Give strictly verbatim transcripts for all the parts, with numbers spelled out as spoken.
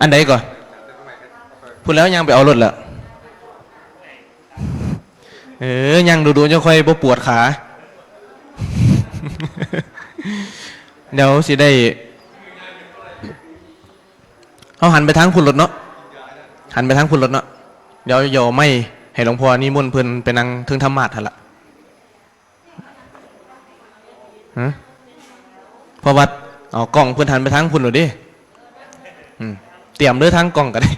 อันใดก่อน พูดแล้วยังไปเอารถแล้ว เออ ยังดูๆ จะค่อยบ่ปวดขา เดี๋ยวสิได้ เอาหันไปทางคุณรถเนาะ หันไปทางคุณรถเนาะ เดี๋ยวเดี๋ยวไม่ให้หลวงพ่อนิมนต์เพิ่นไปนั่งเทิงธรรมาสน์หั่นละ ฮะ เพราะว่าเอากล้องเพิ่นหันไปทางคุณหน่อยดิ อืม เตรียมเด้อทางกล้องก็ได้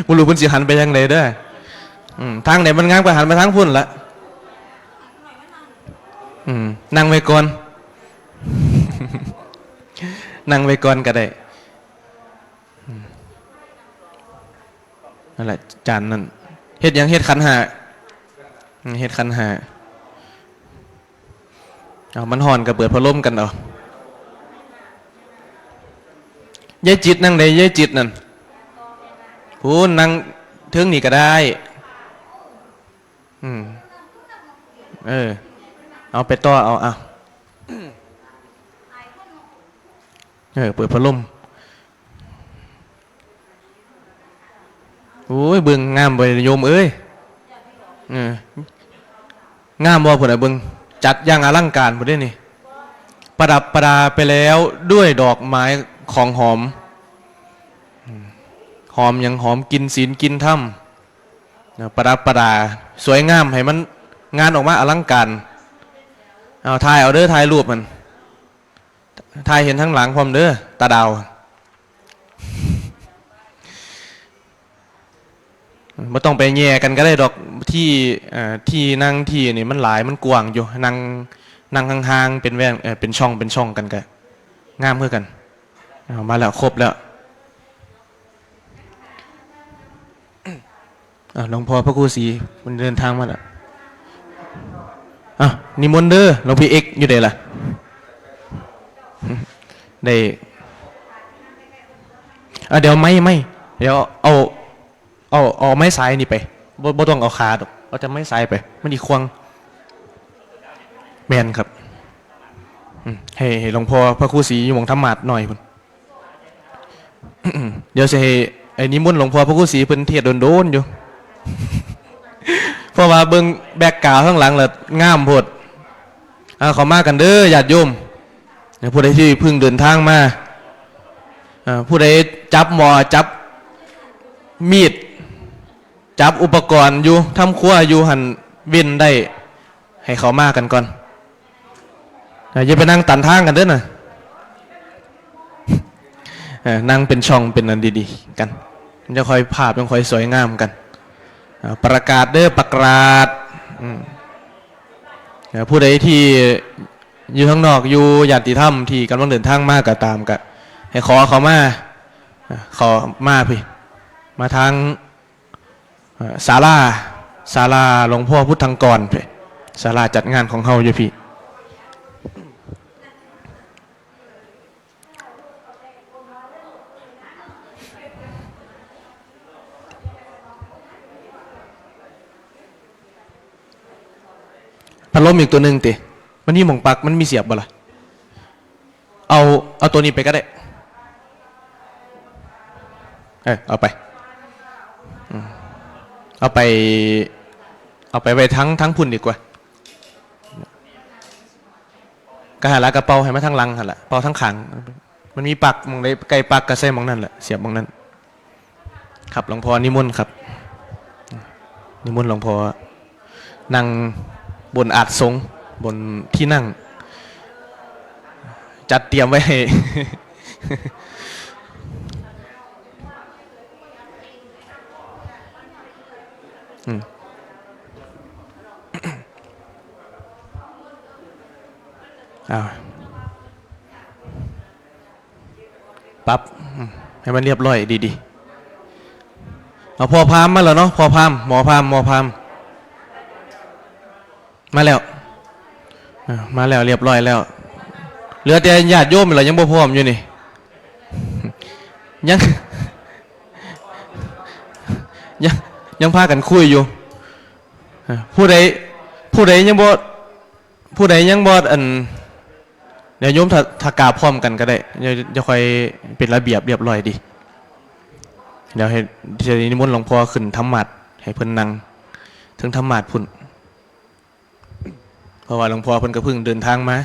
บ่รู้เพิ่นสิหันไปทางใดเด้อ อืม ทางใดมันงามก็หันไปทางพุ่นละ อืม นั่งไว้ก่อน นั่งไว้ก่อนก็ได้ อืม นั่นแหละ จานนั่น เฮ็ดหยัง เฮ็ดขันห้า อืม เฮ็ดขันห้า เอา มันฮ้อนก็เปิดพัดลมกันเอา ยายจิตนั่งใด ยายจิตนั่น พู้นนั่งเทิงนี่ก็ได้ อืม เออ เอาไปต่อเอา เอา เออ เปิดพัดลม โอ้ย เบิ่งงามบ่โยมเอ้ย เออ งามบ่ พุ้นน่ะ เบิ่ง จัดอย่างอลังการพุ้นเด้นี่ ประดับประดาไปแล้วด้วยดอกไม้ของหอม หอมหยัง หอมกลิ่นศีลกลิ่นธรรม นะ ประดับประดา สวยงาม ให้มันงานออกมาอลังการ เอา ถ่ายเอาเด้อ ถ่ายรูปมัน ถ่ายเห็นทั้งหลังพร้อมเด้อ ตาดาว บ่ต้องไปแย่กันก็ได้ดอก ที่ เอ่อ ที่นั่งที่นี่มันหลาย มันกว้างอยู่ นั่ง นั่งห่างๆ เป็นแว่น เอ่อ เป็นช่อง เป็นช่องกันก็งามคือกัน เอา มาแล้ว ครบแล้ว อ่ะ หลวงพ่อพระครูศรีมันเดินทางมาแล้ว อ่ะ นิมนต์เด้อ หลวงพี่เอกอยู่ใดล่ะ ได้ อ่ะ เดี๋ยวไม้ ไม้ เดี๋ยวเอา เอา เอาไม้สายนี่ไป บ่ บ่ต้องเอาขาดอก เอาแต่ไม้สายไป มันอีกควง แม่นครับ อืม ให้ ให้หลวงพ่อพระครูศรีอยู่หม่องธรรมาสน์หน่อยพุ้น เดี๋ยวสิให้ไอ้นิมนต์หลวงพ่อพระครูศรีเพิ่นเทศน์โดนๆ อยู่ เพราะว่าเบิ่งแบ็กกราวด์ข้างหลังแล้วงามโพด อ่า เข้ามากันเด้อ ญาติโยม ผู้ใดที่เพิ่งเดินทางมา อ่า ผู้ใดจับหม้อ จับมีด จับอุปกรณ์อยู่ ทำครัวอยู่หั่น เว้นได้ ให้เข้ามากันก่อน อ่า อย่าไปนั่งตันทางกันเด้อน่ะ เออ นั่งเป็นช่องเป็นอันดีๆ กัน มันจะค่อยภาพยังค่อยสวยงามกัน อ่า ประกาศเด้อ ประกาศ อืม เอ่อ ผู้ใดที่อยู่ข้างนอก อยู่ญาติธรรมที่กำลังเดินทางมาก็ตาม ก็ให้ขอเข้ามา อ่า เข้ามาพี้ มาทาง เอ่อ ศาลา ศาลาหลวงพ่อพุทธังกรพี้ ศาลาจัดงานของเฮาอยู่พี้ พัดลมอีกตัวหนึ่งติ มันมีหม่องปลั๊ก มันมีเสียบบ่ล่ะ เอา เอาตัวนี้ไปก็ได้ เออ เอาไป อืม เอาไป เอาไปไว้ทั้ง ทั้งพุ่นดีกว่า ก็หั่นละ ก็เป่าให้มาทางหลังหั่นละ เป่าทางข้าง มันมีปลั๊กหม่องใดใกล้ปลั๊กก็ใส่หม่องนั่นแหละ เสียบหม่องนั่น ครับ หลวงพ่อนิมนต์ครับ นิมนต์หลวงพ่อ นั่งบนอาสน์สงฆ์ บนที่นั่ง จัดเตรียมไว้ให้ อืม อ้าว ปรับ อืม ให้มันเรียบร้อยดีๆ เอา พ่อพราหมณ์มาแล้วเนาะ พ่อพราหมณ์ หมอพราหมณ์ หมอพราหมณ์ มาแล้ว อ่า มาแล้วเรียบร้อยแล้ว เหลือแต่ญาติโยมนี่ล่ะยังบ่พร้อมอยู่นี่ ยัง ยัง ยังพากันคุยอยู่ อ่า ผู้ใด ผู้ใดยังบ่ ผู้ใดยังบ่ อัน เดี๋ยวโยมถ้า ถ้ากราบพร้อมกันก็ได้ เดี๋ยว เดี๋ยวค่อยเป็นระเบียบเรียบร้อยดี เดี๋ยวให้ เดี๋ยวนิมนต์หลวงพ่อขึ้นธรรมาสน์ให้เพิ่นนั่งเทิงธรรมาสน์พุ้น เพราะว่าหลวงพ่อเพิ่นก็เพิ่งเดินทางมา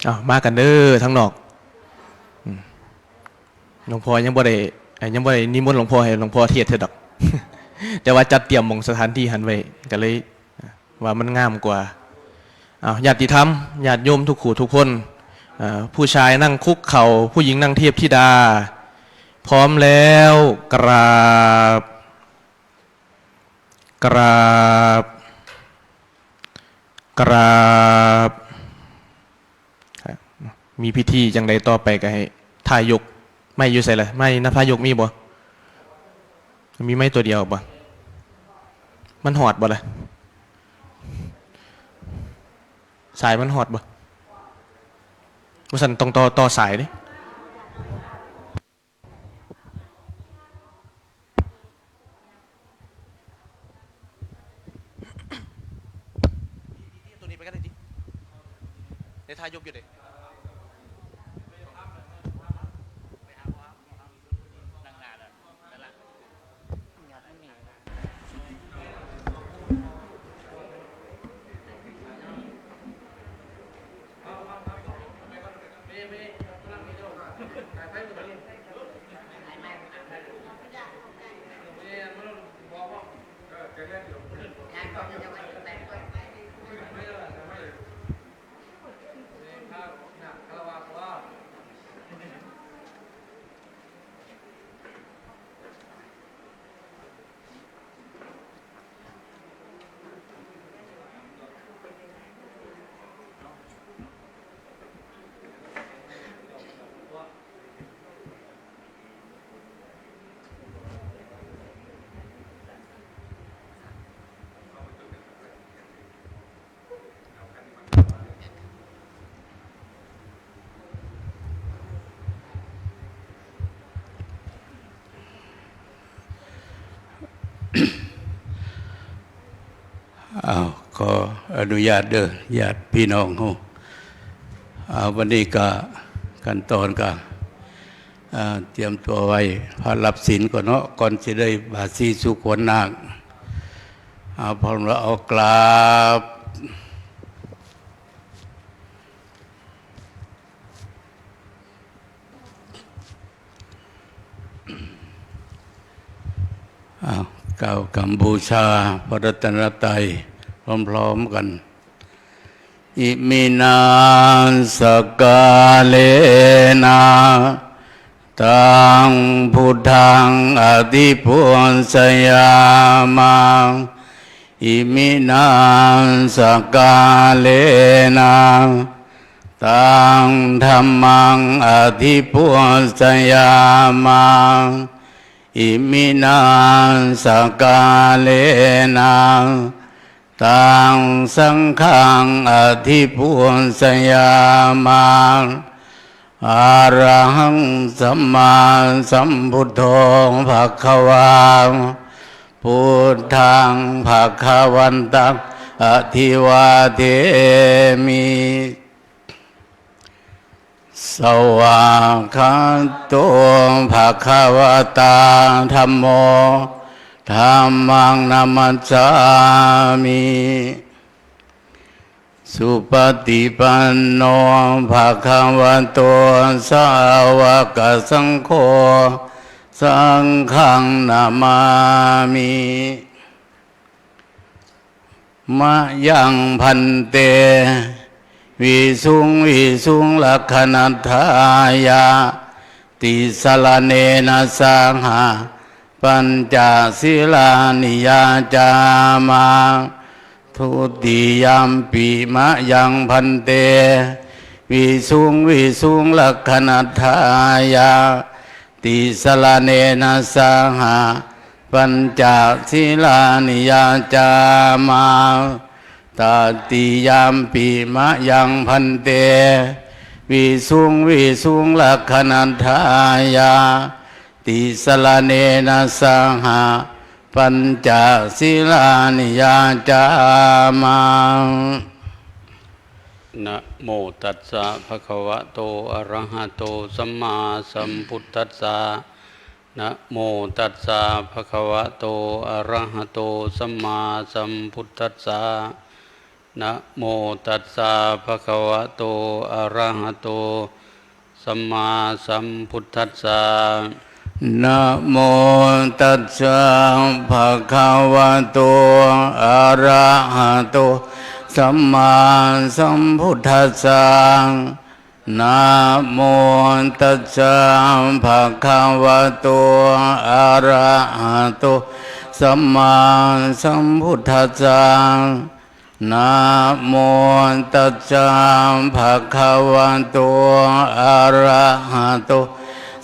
เอามากันเด้อทั้งนอก อืม หลวงพ่อยังบ่ได้ เอ่อ ยังบ่ได้นิมนต์หลวงพ่อให้หลวงพ่อเทศน์เทื่อดอก แต่ว่าจัดเตรียมหม่องสถานที่หั้นไว้ ก็เลย ว่ามันงามกว่า อ้าว ญาติธรรม ญาติโยมทุกคู่ทุกคน เอ่อ ผู้ชายนั่งคุกเข่า ผู้หญิงนั่งเทพธิดา พร้อมแล้ว กราบ กราบ กราบ มีพิธีจั่งใดต่อไปก็ให้ทายก ไมค์อยู่ไสล่ะ ไมค์นำทายกมีบ่ มีไมค์ตัวเดียวบ่ มันฮอดบ่ล่ะ สายมันฮอดบ่ ว่าซั่นต้องต่อ ต่อสายเด้ ตัวนี้ไปก็ได้ติ ได้ทายกอยู่เด้ อ้าว ขออนุญาตเด้อ ญาติพี่น้องเฮา อ้าว วันนี้ก็ขั้นตอนก็ อ่า เตรียมตัวไหว้พระรับศีลก่อนเนาะ ก่อนสิได้บาสีสู่ขวัญนาค อ่า พร้อมแล้วเอากราบ อ้าว กล่าวคำบูชาพระรัตนตรัยพร้อมๆกัน Iminā sakkārena taṃ buddhaṃ abhipūjayāma. Iminā sakkārena taṃ dhammaṃ abhipūjayāma. Iminā sakkārena taṃ saṅghaṃ abhipūjayāma. Arahaṃ sammāsambuddho bhagavā. Buddhaṃ bhagavantaṃ abhivādemi. Svākkhāto bhagavatā dhammo. Dhammaṃ namassāmi. Supaṭipanno bhagavato sāvakasaṅgho. Saṅghaṃ namāmi. Mayaṃ bhante visuṃ visuṃ rakkhaṇatthāya tisaraṇena saha ปัญจศีลานิยาจามา ทุติยมปิมะยัง ภันเต วิสุงวิสุง รักขณัฏฐายา ติสรเณนะสหะ ปัญจศีลานิยาจามา ตติยมปิมะยัง ภันเต วิสุงวิสุง รักขณัฏฐายา ติสรเณนะสหะ ปัญจศีลานิยาจามา นะโมตัสสะ ภะคะวะโต อะระหะโต สัมมาสัมพุทธัสสะ นะโมตัสสะ ภะคะวะโต อะระหะโต สัมมาสัมพุทธัสสะ นะโมตัสสะ ภะคะวะโต อะระหะโต สัมมาสัมพุทธัสสะ นะโมตัสสะ ภะคะวะโต อะระหะโต สัมมาสัมพุทธัสสะ นะโมตัสสะ ภะคะวะโต อะระหะโต สัมมาสัมพุทธัสสะ นะโมตัสสะ ภะคะวะโต อะระหะโต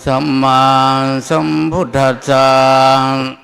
สัมมาสัมพุทธัสสะ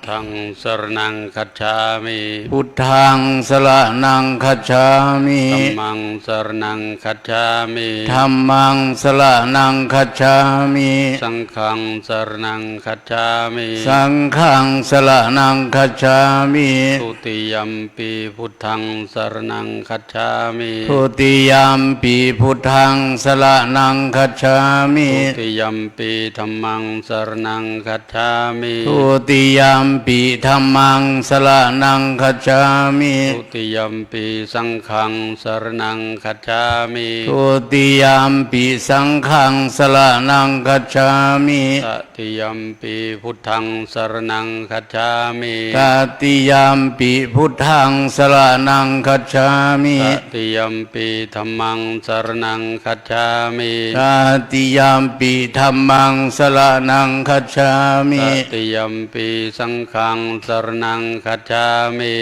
ธังสรณังคัจฉามิ พุทธังสรณังคัจฉามิ ธัมมังสรณังคัจฉามิ ธัมมังสรณังคัจฉามิ สังฆังสรณังคัจฉามิ สังฆังสรณังคัจฉามิ ทุติยมปิพุทธังสรณังคัจฉามิ ทุติยมปิพุทธังสรณังคัจฉามิ ทุติยมปิธัมมังสรณังคัจฉามิ ทุติยมปิธัมมังสรณังคัจฉามิ ทุติยมปิสังฆังสรณังคัจฉามิ ทุติยมปิสังฆังสรณังคัจฉามิ ตติยมปิพุทธังสรณังคัจฉามิ ตติยมปิพุทธังสรณังคัจฉามิ ตติยมปิธัมมังสรณังคัจฉามิ ตติยมปิธัมมังสรณังคัจฉามิ ตติยมปิสังฆังสรณังคัจฉามิ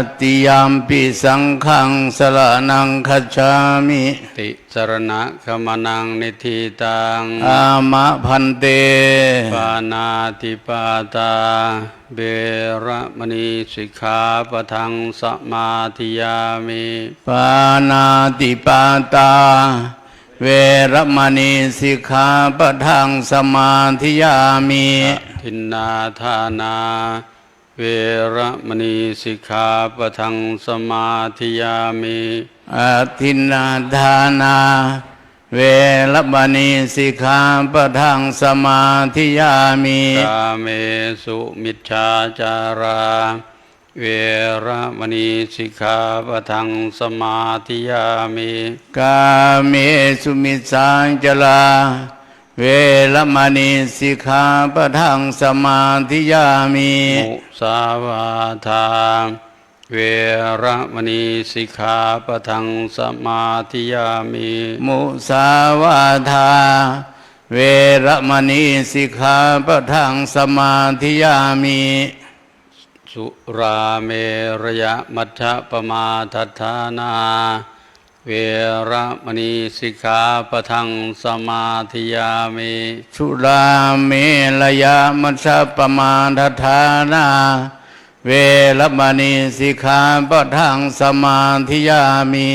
ตติยมปิสังฆังสรณังคัจฉามิ ติสรณะขมนังนิทธิตัง อามะภันเต ปานาติปาตา เวระมณีสิกขาปะทังสมาธิยามิ ปานาติปาตา เวระมณีสิกขาปะทังสมาธิยามิ อทินนาทานา เวระมณีสิกขาปะทังสมาธิยามิ อทินนาทานา เวระมณีสิกขาปะทังสมาธิยามิ กาเมสุมิจฉาจารา เวระมณีสิกขาปะทังสมาธิยามิ กาเมสุมิจฉาจารา เวระมณีสิกขาปะทังสมาธิยามิ มุสาวาทา เวระมณีสิกขาปะทังสมาธิยามิ มุสาวาทา เวระมณีสิกขาปะทังสมาธิยามิ สุราเมรยมัชฌปมาทัฏฐานา เวระมณีสิกขาปะทังสมาธิยามิ สุราเมรยมัชฌปมาทัฏฐานา เวระมณีสิกขาปะทังสมาธิยามิ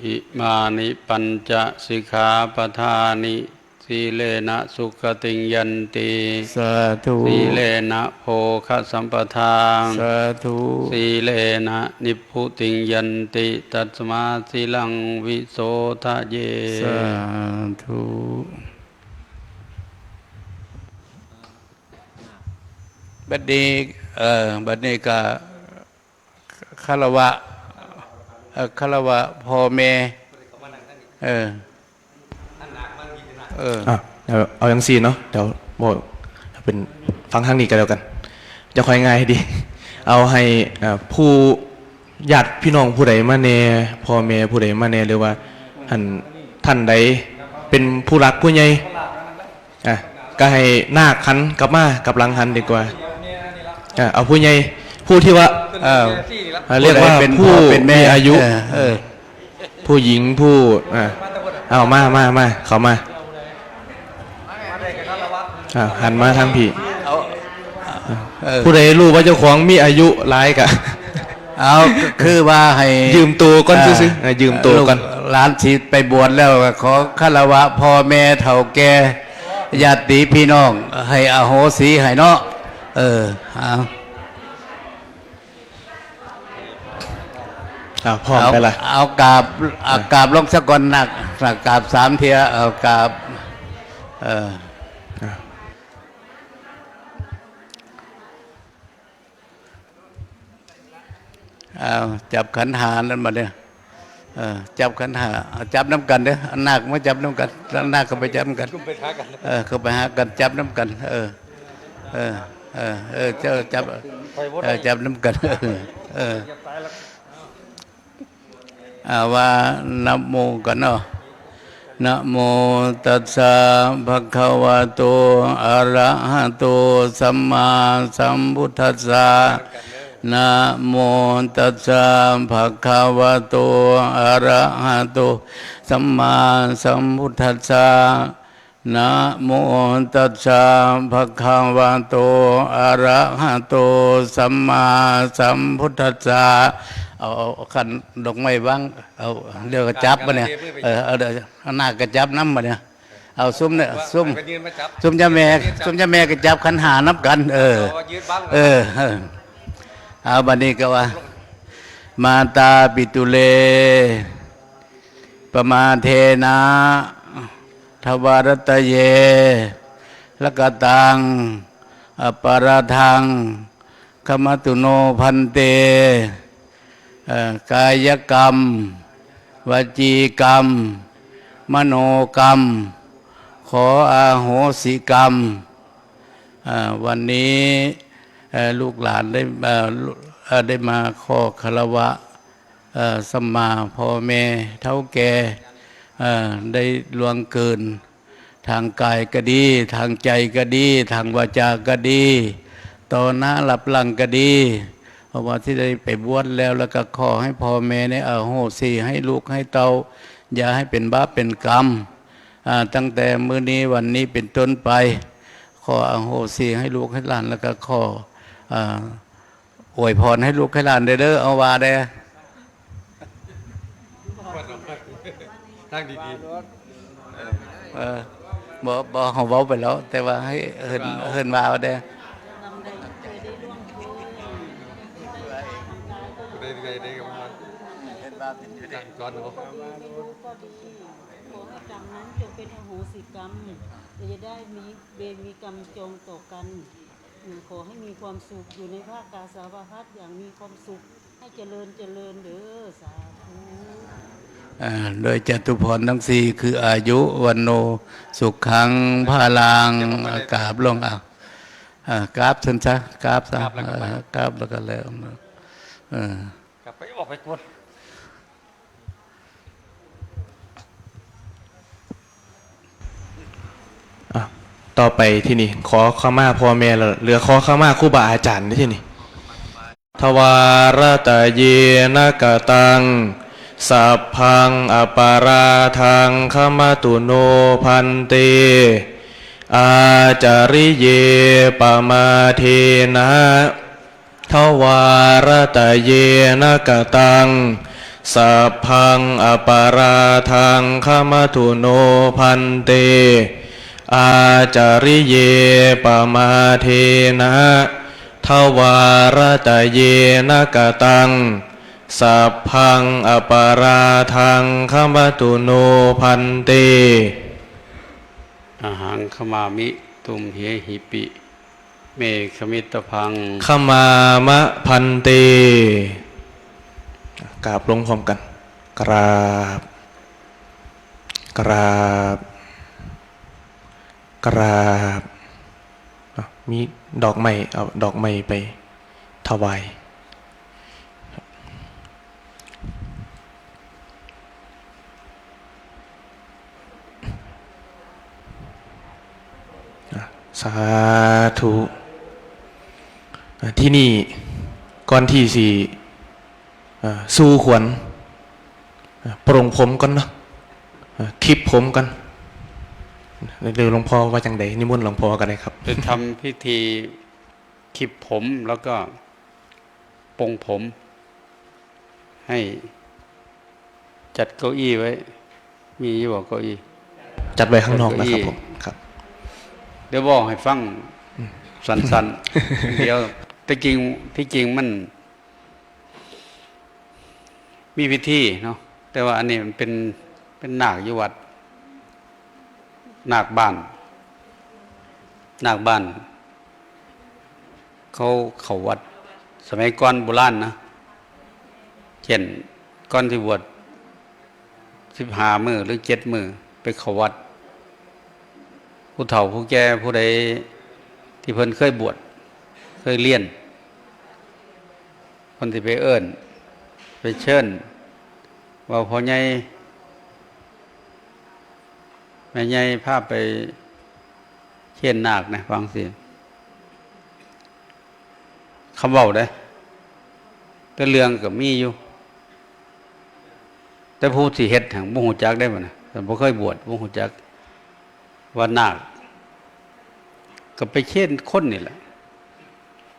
อิมานิปัญจสิกขาปะทานิ สีเลนะสุขติงยันติ สาธุ สีเลนะโภคสัมปทา สาธุ สีเลนะนิพพุติงยันติ ตัสมาสีลังวิโสทะเย สาธุ บัดนี้ เอ่อ บัดนี้ก็คารวะ เอ่อ คารวะพ่อแม่ เออ เออ อ่ะ เอา เอาจังซี่เนาะ เดี๋ยวบอกเป็นฟังทางนี้ก็แล้วกัน จะค่อยง่ายดี เอาให้ เอ่อ ผู้ญาติพี่น้องผู้ใดมาแน่ พ่อแม่ผู้ใดมาแน่ หรือว่าหั้นท่านใดเป็นผู้หลักผู้ใหญ่ อ่ะ ก็ให้นาคหันกลับมา กลับหลังหันดีกว่า อ่า เอาผู้ใหญ่ ผู้ที่ว่า เอ่อ เอ่อ เรียกว่า ผู้ใดเป็นพ่อ ผู้ เป็นแม่ มีอายุ เออ เออ ผู้หญิง ผู้ อ่า เอามา มา มา เข้ามา อ่า หันมาทางพี่ เอา เออ ผู้ใดรู้ว่าเจ้าของมีอายุหลายกะ เอา คือว่าให้ ยืมโตก่อน อ่า ซื่อๆ อ่า ยืมโตก่อน ลูกหลานสิไปบวชแล้ว ขอคารวะพ่อแม่เฒ่าแก่ ญาติพี่น้อง ให้อโหสิให้เนาะ เออ เอา อ่า พร้อม เอา ไปละ เอากราบ เอา อ่ะ กราบลงซะก่อน นัก นักกราบสามเทื่อ เอากราบ เออ อ่ะ เอา จับขันห้านั่นมาเนี่ย เออ จับขันห้า เอาจับนำกันเด้อ เอานาคมาจับนำกัน เอานาคเข้าไปจับนำกัน เออ เข้าไปหากัน จับนำกัน เออ เออ เออ เออ เจ้าจับ เออ จับนำกัน เออ เออ อ่า ว่านะโมกันเนาะ นะโมตัสสะ ภะคะวะโต อะระหะโต สัมมาสัมพุทธัสสะ นะโมตัสสะ ภะคะวะโต อะระหะโต สัมมาสัมพุทธัสสะ นะโมตัสสะ ภะคะวะโต อะระหะโต สัมมาสัมพุทธัสสะ เอา เอา เอาขันดอกไม้วาง เอา เดี๋ยวก็จับมาเนี่ย เออ เอา เดี๋ยว เอานาคก็จับนำมาเนี่ย เอาซุมเนี่ย ซุม ซุมย่าแม่ ซุมย่าแม่ก็จับขันห้านำกัน เออ เออ เออ เอาบัดนี้ก็ว่า มาตาปิตุเร ปะมาเทนะ ทวารัตเย รกตัง อปาราทัง ขมัตตุโน ภันเต เอ่อ กายกรรม วจีกรรม มโนกรรม ขออโหสิกรรม อ่า วันนี้ เอ่อ ลูกหลานได้ เอ่อ เอ่อ ได้มาขอคารวะ เอ่อ สัมมาพ่อแม่เฒ่าแก่ เอ่อ ได้ล่วงเกิน ทางกายก็ดี ทางใจก็ดี ทางวาจาก็ดี ต่อหน้ารับหลังก็ดี เพราะว่าที่ได้ไปบวชแล้ว แล้วก็ขอให้พ่อแม่เนี่ยอโหสิให้ลูกให้เต้า อย่าให้เป็นบาปเป็นกรรม อ่า ตั้งแต่มื้อนี้วันนี้เป็นต้นไป ขออโหสิให้ลูกให้หลาน แล้วก็ขอ อ่า อวยพรให้ลูกให้หลานเด้อ เอาว่าแด่ ทางดีๆ เออ บ่ บ่ เขาเว้าไปแล้ว แต่ว่าให้เอิ้น เอิ้นว่าเอาแด่ ได้ ได้ ได้ก็มา เอิ้นว่าเป็น ทางสอนเอา ไม่รู้ก็ดี ขอให้กรรมนั้นจงเป็นอโหสิกรรม และจะได้มีเวรมีกรรมจองต่อกัน ขอให้มีความสุขอยู่ในภาคกาสาวพัสอย่างมีความสุข ให้เจริญเจริญเด้อ สาธุ อ่า โดยจตุพรทั้งสี่ คืออายุ วันโน สุขัง พลัง กราบลง อ่ะ อ่า กราบเชิญซะ กราบซะ กราบแล้วก็ไป เออ กราบแล้วก็แล้ว เออ กลับไปออกไปกวน อ่ะ ต่อไปที่นี่ ขอขมาพ่อแม่แล้ว เหลือขอขมาครูบาอาจารย์ที่นี่ ทวารัตเยนะกตัง สัพพังอปาราทังขมตุโนภันเต อาจาริเยปมาเทนะ ทวารัตเยนะกตัง สัพพังอปาราทังขมตุโนภันเต อาจาริเยปมาเทนะ ทวารัตเยนะกตัง สัพพังอปาราทังขมตุโนภันเต อหังขมามิ ตุมเหหิปิ เมขมิตพัง ขมามะภันเต กราบลงพร้อมกัน กราบ กราบ กราบ อ่ะ มีดอกไม้ เอาดอกไม้ไปถวาย อ่ะ สาธุ อ่า ที่นี่ก่อนที่สิ อ่า สู่ขวัญ อ่า ปรงผมก่อนเนาะ อ่า คลิปผมก่อน เดี๋ยวหลวงพ่อว่าจังใด นิมนต์หลวงพ่อก็ได้ครับ ไปทำพิธีคลิปผมแล้วก็ปรงผม ให้จัดเก้าอี้ไว้ มีอยู่บ่เก้าอี้ จัดไว้ข้างนอกนะครับ จัดเก้าอี้ ผม ครับ เดี๋ยวบอกให้ฟัง อืม สั้นๆ เดี๋ยว ที่จริง ที่จริงมัน มีพิธีเนาะ แต่ว่าอันนี้มันเป็น เป็นนาคอยู่วัด นาคบ้าน นาคบ้าน เขาเข้าวัด สมัยก่อนโบราณนะ เช่น ก่อนที่บวช สิบห้ามื้อหรือเจ็ดมื้อ ไปเข้าวัด ผู้เฒ่าผู้แก่ผู้ใดที่เพิ่นเคยบวช เคยเรียน เพิ่นสิไปเอิ้น ไปเชิญ ว่าพ่อใหญ่ แม่ใหญ่พาไปเคนนาคนะ ว่าจั่งซี้ คำเว้าเด้ แต่เรื่องก็มีอยู่ แต่ผู้สิเฮ็ดหั้นบ่ฮู้จักเด้บัดนะ บ่เคยบวช บ่ฮู้จัก ว่านาค ก็ไปเคนคนนี่แหละ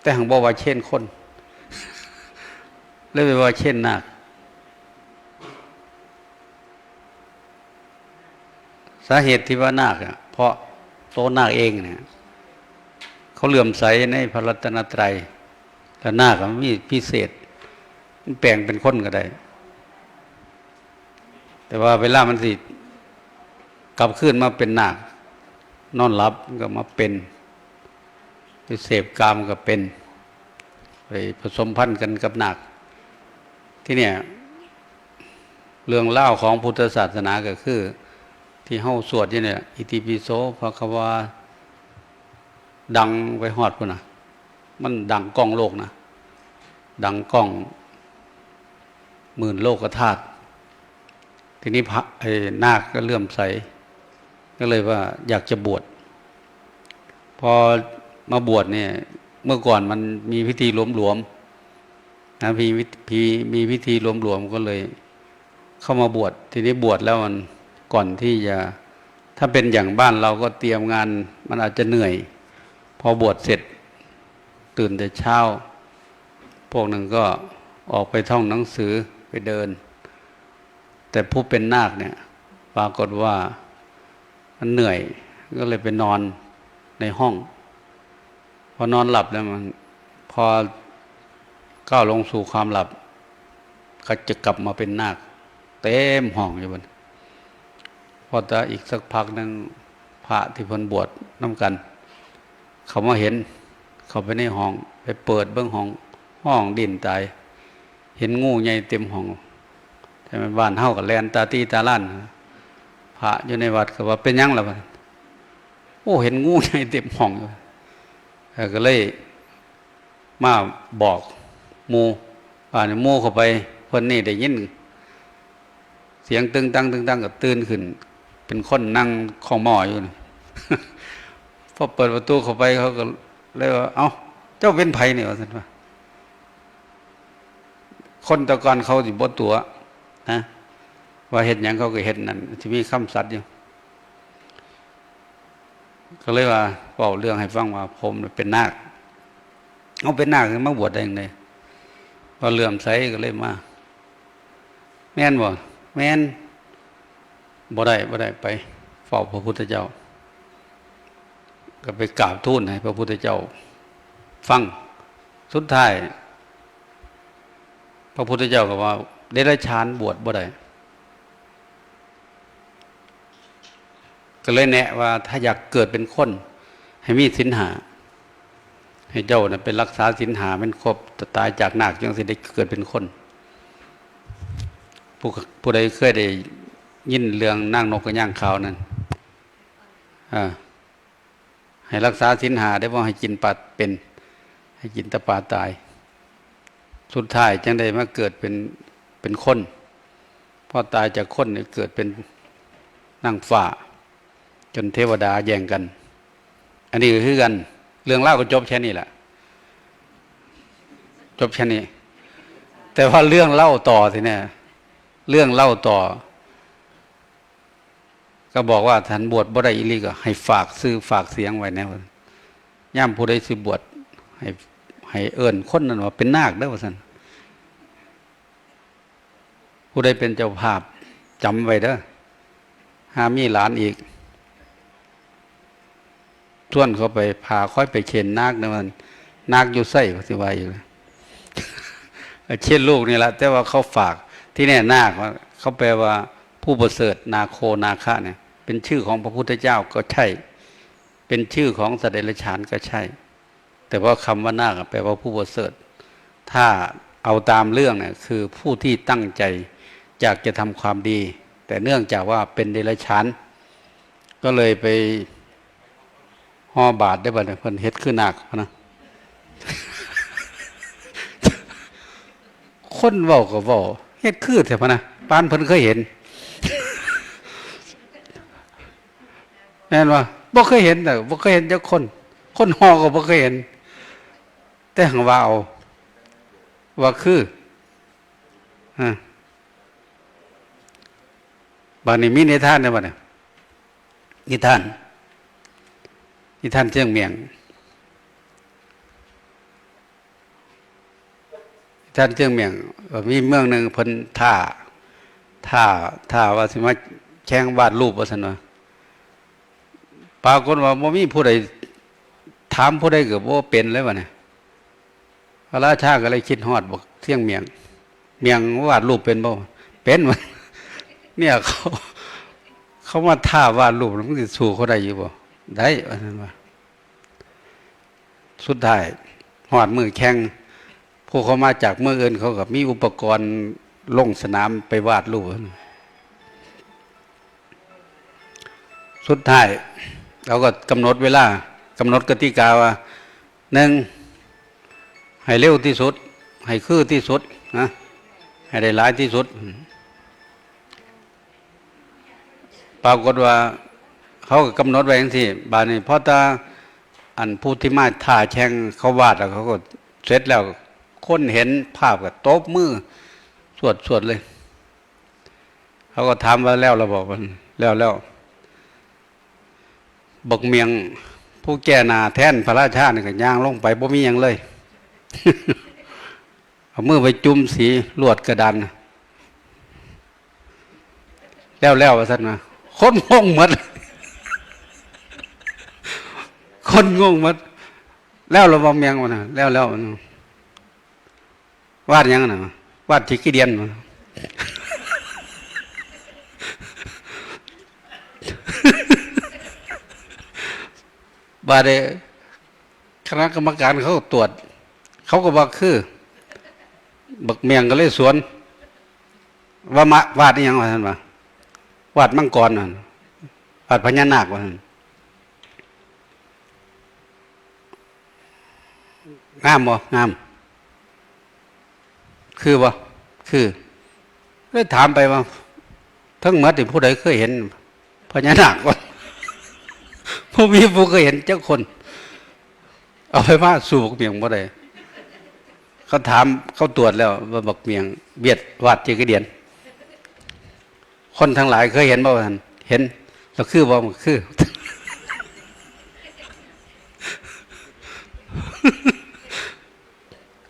แต่หั้นบ่ว่าเคนคน เลยไปว่าเคนนาค สาเหตุที่ว่านาคอะ เพราะโตนาคเองเนี่ย เขาเลื่อมใสในพระรัตนตรัย และนาคอะมันมีพิเศษ มันแปลงเป็นคนก็ได้ แต่ว่าเวลามันสิกลับคืนมาเป็นนาค นอนหลับมันก็มาเป็น ไปเสพกามก็เป็น ไปผสมพันธุ์กันกับนาค ที่เนี่ย เรื่องราวของพุทธศาสนาก็คือ ที่เฮาสวดอยู่เนี่ย อิติปิโส ภะคะวา ดังไปฮอดพุ้นนะ มันดังก้องโลกนะ ดังก้องหมื่นโลกธาตุ ทีนี้พระ ไอ้นาคก็เลื่อมใส ก็เลยว่าอยากจะบวช พอมาบวชเนี่ย เมื่อก่อนมันมีพิธีหลวมๆ นะ มีพิ มีพิธีหลวมๆ ก็เลยเข้ามาบวช ทีนี้บวชแล้วมัน ก่อนที่จะ ถ้าเป็นอย่างบ้านเราก็เตรียมงาน มันอาจจะเหนื่อย พอบวชเสร็จ ตื่นแต่เช้า พวกหนึ่งก็ออกไปท่องหนังสือ ไปเดิน แต่ผู้เป็นนาคเนี่ย ปรากฏว่ามันเหนื่อย ก็เลยไปนอนในห้อง พอนอนหลับแล้วมัน พอก้าวลงสู่ความหลับ ก็จะกลับมาเป็นนาค เต็มห้องอยู่บัดนี้ พอแต่อีกสักพักหนึ่ง พระที่เพิ่นบวชนำกัน เขามาเห็น เข้าไปในห้อง ไปเปิดเบิ่งห้อง ฮ้องดิ้นตาย เห็นงูใหญ่เต็มห้อง แต่บ้านเฮาก็แล่นตาตี้ตาล้าน พระอยู่ในวัดก็ว่า "เป็นหยังล่ะ" ว่า "โอ้ เห็นงูใหญ่เต็มห้องอยู่" เออ ก็เลยมาบอกหมู่ อ่า หมู่เข้าไป เพิ่นนี่ได้ยินเสียงตึงตังตึงตังก็ตื่นขึ้น เป็นคนนั่งคอหม้ออยู่นี่ พอเปิดประตูเข้าไปเขาก็เลยว่า "เอ้า เจ้าเป็นไผนี่" ว่าซั่นว่า คนแต่ก่อนเขาสิบ่ตั๋วนะ ว่าเฮ็ดหยังเขาก็เฮ็ดนั่น สิมีคำสัตย์อยู่ ก็เลยว่าเว้าเรื่องให้ฟังว่าผมน่ะเป็นนาค เอาเป็นนาคมาบวชได้จั่งใด ว่าเลื่อมใสก็เลยมา "แม่นบ่" "แม่น" "บ่ได้ บ่ได้ ไปเฝ้าพระพุทธเจ้า" ก็ไปกราบทูลให้พระพุทธเจ้าฟัง สุดท้าย พระพุทธเจ้าก็ว่า "เดรัจฉานบวชบ่ได้" ก็เลยแนะว่าถ้าอยากเกิดเป็นคน ให้มีศีลห้า ให้เจ้าน่ะไปรักษาศีลห้ามันครบ ตายจากนาคจั่งสิได้เกิดเป็นคน ผู้ ผู้ใดเคยได้ยินเรื่องนางนกกระย่างขาวนั่น อ่า ให้รักษาศีลห้า ได้บ่ให้กินปลาเป็น ให้กินแต่ปลาตาย สุดท้ายจั่งได้มาเกิดเป็น เป็นคน พอตายจากคนนี่เกิดเป็นนางฟ้า จนเทวดาแย่งกัน อันนี้ก็คือกัน เรื่องราวก็จบแค่นี้แหละ จบแค่นี้ แต่ว่าเรื่องเล่าต่อทีเนี่ย เรื่องเล่าต่อ ก็บอกว่าท่านบวชบ่ได้อีหลีก็ให้ฝากชื่อฝากเสียงไว้แน่ว่า ย่ามผู้ใดสิบวช ให้ ให้เอิ้นคนนั้นว่าเป็นนาคเด้อว่าซั่น ผู้ใดเป็นเจ้าภาพ จำไว้เด้อ หามีหลานอีก ชวนเขาไป พาข้อยไปเข็นนาคนะมัน นาคอยู่ไส ว่าสิว่าอีก เข็นลูกนี่ละ แต่ว่าเขาฝาก ที่แน่นาค เขาแปลว่าผู้ประเสริฐ นาโค นาคะเนี่ย เป็นชื่อของพระพุทธเจ้าก็ใช่ เป็นชื่อของสัตว์เดรัจฉานก็ใช่ แต่ว่าคำว่านาคอะแปลว่าผู้ประเสริฐ ถ้าเอาตามเรื่องเนี่ย คือผู้ที่ตั้งใจอยากจะทำความดี แต่เนื่องจากว่าเป็นเดรัจฉาน ก็เลยไปห่อบาตรได้บัดนี้ เพิ่นเฮ็ดคือนาคพะนะ คนเว้าก็เว้า เฮ็ดคือแท้พะนะ ปานเพิ่นเคยเห็น แม่นบ่ บ่เคยเห็นเด้อ บ่เคยเห็นจักคน คนห่อก็บ่เคยเห็น แต่หั้งว่าเอา ว่าคือ อ่า บัดนี้มีนิทานเด้บัดนี้ นิทาน นิทานเชียงเมียง นิทานเชียงเมียง เอ่อ มีเมืองหนึ่งเพิ่นท้า ท้า ท้าว่าสิมาแข่งวาดรูปว่าซั่นว่า ปรากฏว่าบ่มีผู้ใด ถามผู้ใดก็บ่เป็นเลยบัดนี้ พระราชาก็เลยคิดฮอดบักเชียงเมียง เมียงวาดรูปเป็นบ่ เป็น เนี่ยเขา เขามาท้าวาดรูป มันสิสู้เขาได้อยู่บ่ ได้ ว่าซั่นว่า สุดท้ายฮอดมื้อแข่ง ผู้เขามาจากเมืองอื่นเขาก็มีอุปกรณ์ลงสนามไปวาดรูป สุดท้ายเขาก็กำหนดเวลา กำหนดกติกาว่า หนึ่ง ให้เร็วที่สุด ให้คือที่สุดนะ ให้ได้หลายที่สุด ปรากฏว่าเขาก็กำหนดไว้จังซี้ บาดนี้พอตาอันผู้ที่มาท้าแข่งเขาวาดแล้วเขาก็เสร็จแล้ว คนเห็นภาพก็ตบมือสวดๆ เลย เขาก็ถามว่าแล้วล่ะบ่ แล้วแล้ว บักเมียงผู้แก่หน้าแทนพระราชานี่ก็ย่างลงไปบ่มีหยังเลย เอามือไปจุ่มสีลวดกระดาน แล้วแล้วว่าซั่นนะ คนงงหมด คนงงหมด แล้วล่ะบ่เมียงวะนะ แล้วแล้ว วาดหยังนะ วาดขี้ขี้เดียนวะ บาดนี้คณะกรรมการเขาก็ตรวจ เขาก็ว่าคือ บักเมียงก็เลยสวน ว่ามาวาดอีหยังวะท่านวะ วาดมังกรนั่น วาดพญานาควะท่าน งามบ่ งาม คือบ่ คือ เลยถามไปว่า ทั้งหมดนี่ผู้ใดเคยเห็นพญานาคบ่ บ่มีผู้เคยเห็นจักคน เอาไปมาสู้บักเมียงบ่ได้ เขาถาม เขาตรวจแล้วว่าบักเมียงเวียดวาดขี้ขี้เดียน คนทั้งหลายเคยเห็นบ่ท่าน เห็น แล้วคือบ่ มันคือ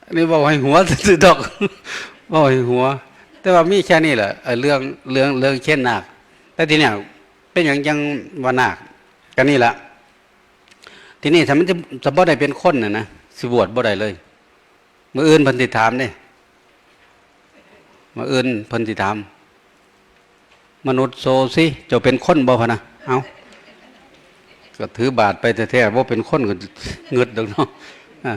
อันนี้เว้าให้หัวซื่อๆดอก เว้าให้หัว แต่ว่ามีแค่นี้แหละ เอ่อ เรื่อง เรื่อง เรื่องเคนนาค แต่ทีเนี้ย เป็นหยังจังว่านาค ก็นี่แหละ ทีนี้ถ้ามันจะ จะบ่ได้เป็นคนน่ะนะ สิบวชบ่ได้เลย มื้ออื่นเพิ่นสิถามเด้ มื้ออื่นเพิ่นสิถาม มนุษย์โสสิ เจ้าเป็นคนบ่พะนะ เอ้า ก็ถือบาตรไปแท้ๆ บ่เป็นคนก็งึดดอกเนาะ อ่า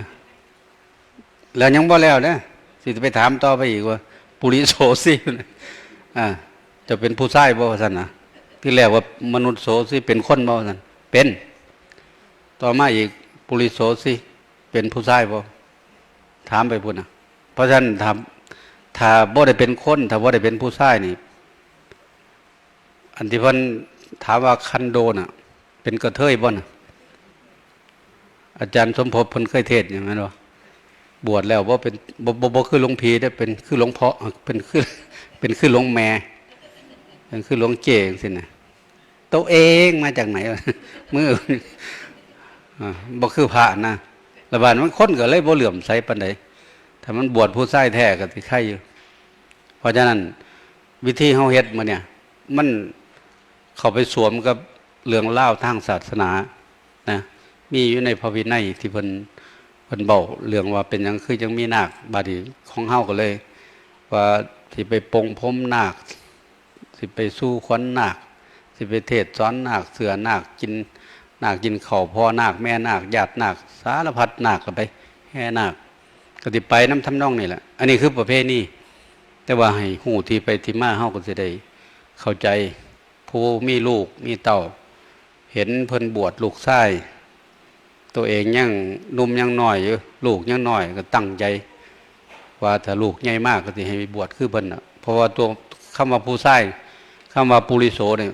แล้วยังบ่แล้วเด้อ สิไปถามต่อไปอีกว่า ปุริโสสิ อ่า เจ้าเป็นผู้ชายบ่ว่าซั่นนะ ที่แรกว่ามนุษย์โสสิ เป็นคนบ่ว่าซั่น เป็น ต่อมาอีก ปุริโสสิ เป็นผู้ชายบ่ ถามไปพุ้นนะ เพราะฉะนั้นถ้า ถ้าบ่ได้เป็นคน ถ้าบ่ได้เป็นผู้ชายนี่ อันที่เพิ่นถามว่าคันโดน่ะ เป็นกระเทยบ่น่ะ อาจารย์สมภพเพิ่นเคยเทศน์อยู่แม่นบ่ บวชแล้วบ่เป็น บ่ บ่ บ่คือหลวงพี่เด้อ เป็นคือหลวงพ่อ เป็นคือ เป็นคือหลวงแม่ เป็นคือหลวงเจ้จังซี้นะ ตัวเองมาจากไหน มือ อ่า บ่คือพระนะ ละบาดมันคนก็เลยบ่เหลื่อมใสปานใด ถ้ามันบวชผู้ชายแท้ก็สิไคอยู่ เพราะฉะนั้นวิธีเฮาเฮ็ดมื้อเนี่ย มันเข้าไปสวมกับเรื่องราวทางศาสนานะ มีอยู่ในพระวินัยที่เพิ่น เพิ่นเว้าเรื่องว่าเป็นหยังคือจังมีนาค บาดนี้ของเฮาก็เลย ว่าสิไปปลงผมนาค สิไปสู่ขวัญนาค สิไปเทศน์สอนนาค เสื้อนาค กินนาค กินข้าวพ่อนาค แม่นาค ญาตินาค สารพัดนาค ก็ไปแห่นาค ก็สิไปนำทำนองนี้แหละ อันนี้คือประเพณี แต่ว่าให้ฮู้ที่ไปที่มา เฮาก็สิได้เข้าใจ ผู้มีลูกมีเต้า เห็นเพิ่นบวชลูกชาย ตัวเองยังหนุ่มยังน้อยอยู่ ลูกยังน้อย ก็ตั้งใจ ว่าถ้าลูกใหญ่มากก็สิให้บวชคือเพิ่นน่ะ เพราะว่าตัวคำว่าผู้ชาย คำว่าปุริโสเนี่ย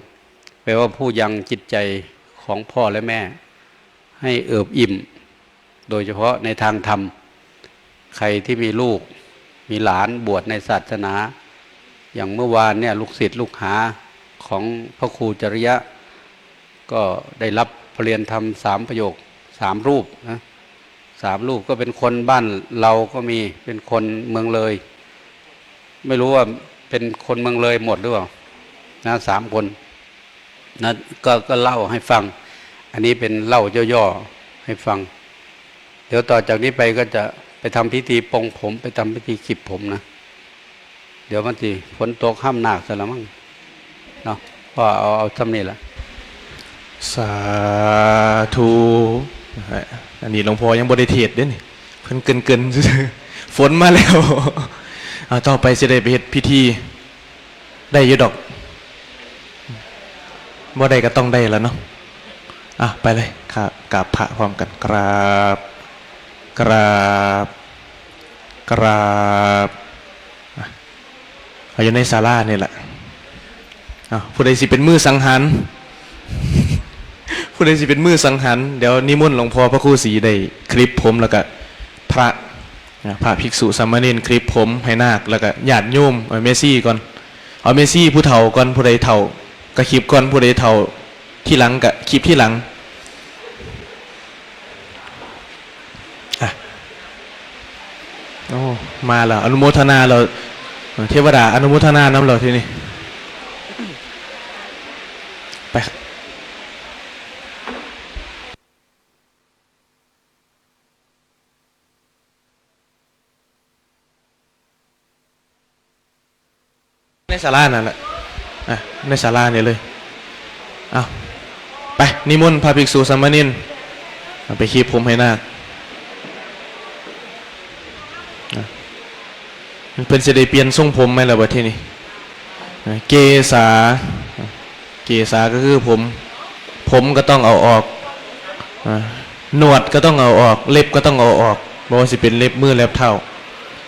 แปลว่าผู้ยังจิตใจของพ่อและแม่ ให้เอิบอิ่ม โดยเฉพาะในทางธรรม ใครที่มีลูก มีหลานบวชในศาสนา อย่างเมื่อวานเนี่ย ลูกศิษย์ลูกหาของพระครูจริยะ ก็ได้รับประเรียนธรรมสามประโยค สามรูปนะ สามรูปก็เป็นคนบ้านเราก็มี เป็นคนเมืองเลย ไม่รู้ว่าเป็นคนเมืองเลยหมดหรือเปล่านะ สามคนนะ ก็ ก็เล่าให้ฟัง อันนี้เป็นเล่าย่อๆให้ฟัง เดี๋ยวต่อจากนี้ไปก็จะไปทำพิธีปลงผม ไปทำพิธีขีบผมนะ เดี๋ยวมันสิฝนตกห้ามนาคซะละมั้งเนาะ ก็เอา เอาซ่ำนี่ละ สาธุ อันนี้หลวงพ่อยังบ่ได้เทศน์เด้นี่ เพิ่นเกินๆซื่อๆ ฝนมาแล้ว เอา ต่อไปสิได้ไปเฮ็ดพิธี ได้อยู่ดอก บ่ได้ก็ต้องได้แล้วเนาะ อ่ะ ไปเลยครับ กราบพระพร้อมกัน กราบ กราบ กราบ อ่ะ เอาอยู่ในศาลานี่แหละ อ่ะ ผู้ใดสิเป็นมือสังหาร ผู้ใดสิเป็นมือสังหาร เดี๋ยวนิมนต์หลวงพ่อพระครูศรีได้คลิปผม แล้วก็พระ อ่ะ พระภิกษุสามเณรคลิปผมให้นาค แล้วก็ญาติโยม เอาแม่ชีก่อน เอาแม่ชีผู้เฒ่าก่อน ผู้ใดเฒ่าก็คลิปก่อน ผู้ใดเฒ่าทีหลังก็คลิปทีหลัง อ่ะ โอ้ มาแล้ว อนุโมทนาแล้ว เทวดาอนุโมทนานำแล้วทีนี้ ไป ในศาลานั่นแหละ อ่ะ ในศาลานี่เลย เอา ไป นิมนต์พระภิกษุสามเณร เอาไปคลิปผมให้นาค อ่ะ เพิ่นสิได้เปลี่ยนทรงผมไหมล่ะบัดทีนี้ อ่ะ เกสา เกสาก็คือผม ผมก็ต้องเอาออก อ่ะ หนวดก็ต้องเอาออก เล็บก็ต้องเอาออก บ่ว่าสิเป็นเล็บมือเล็บเท้า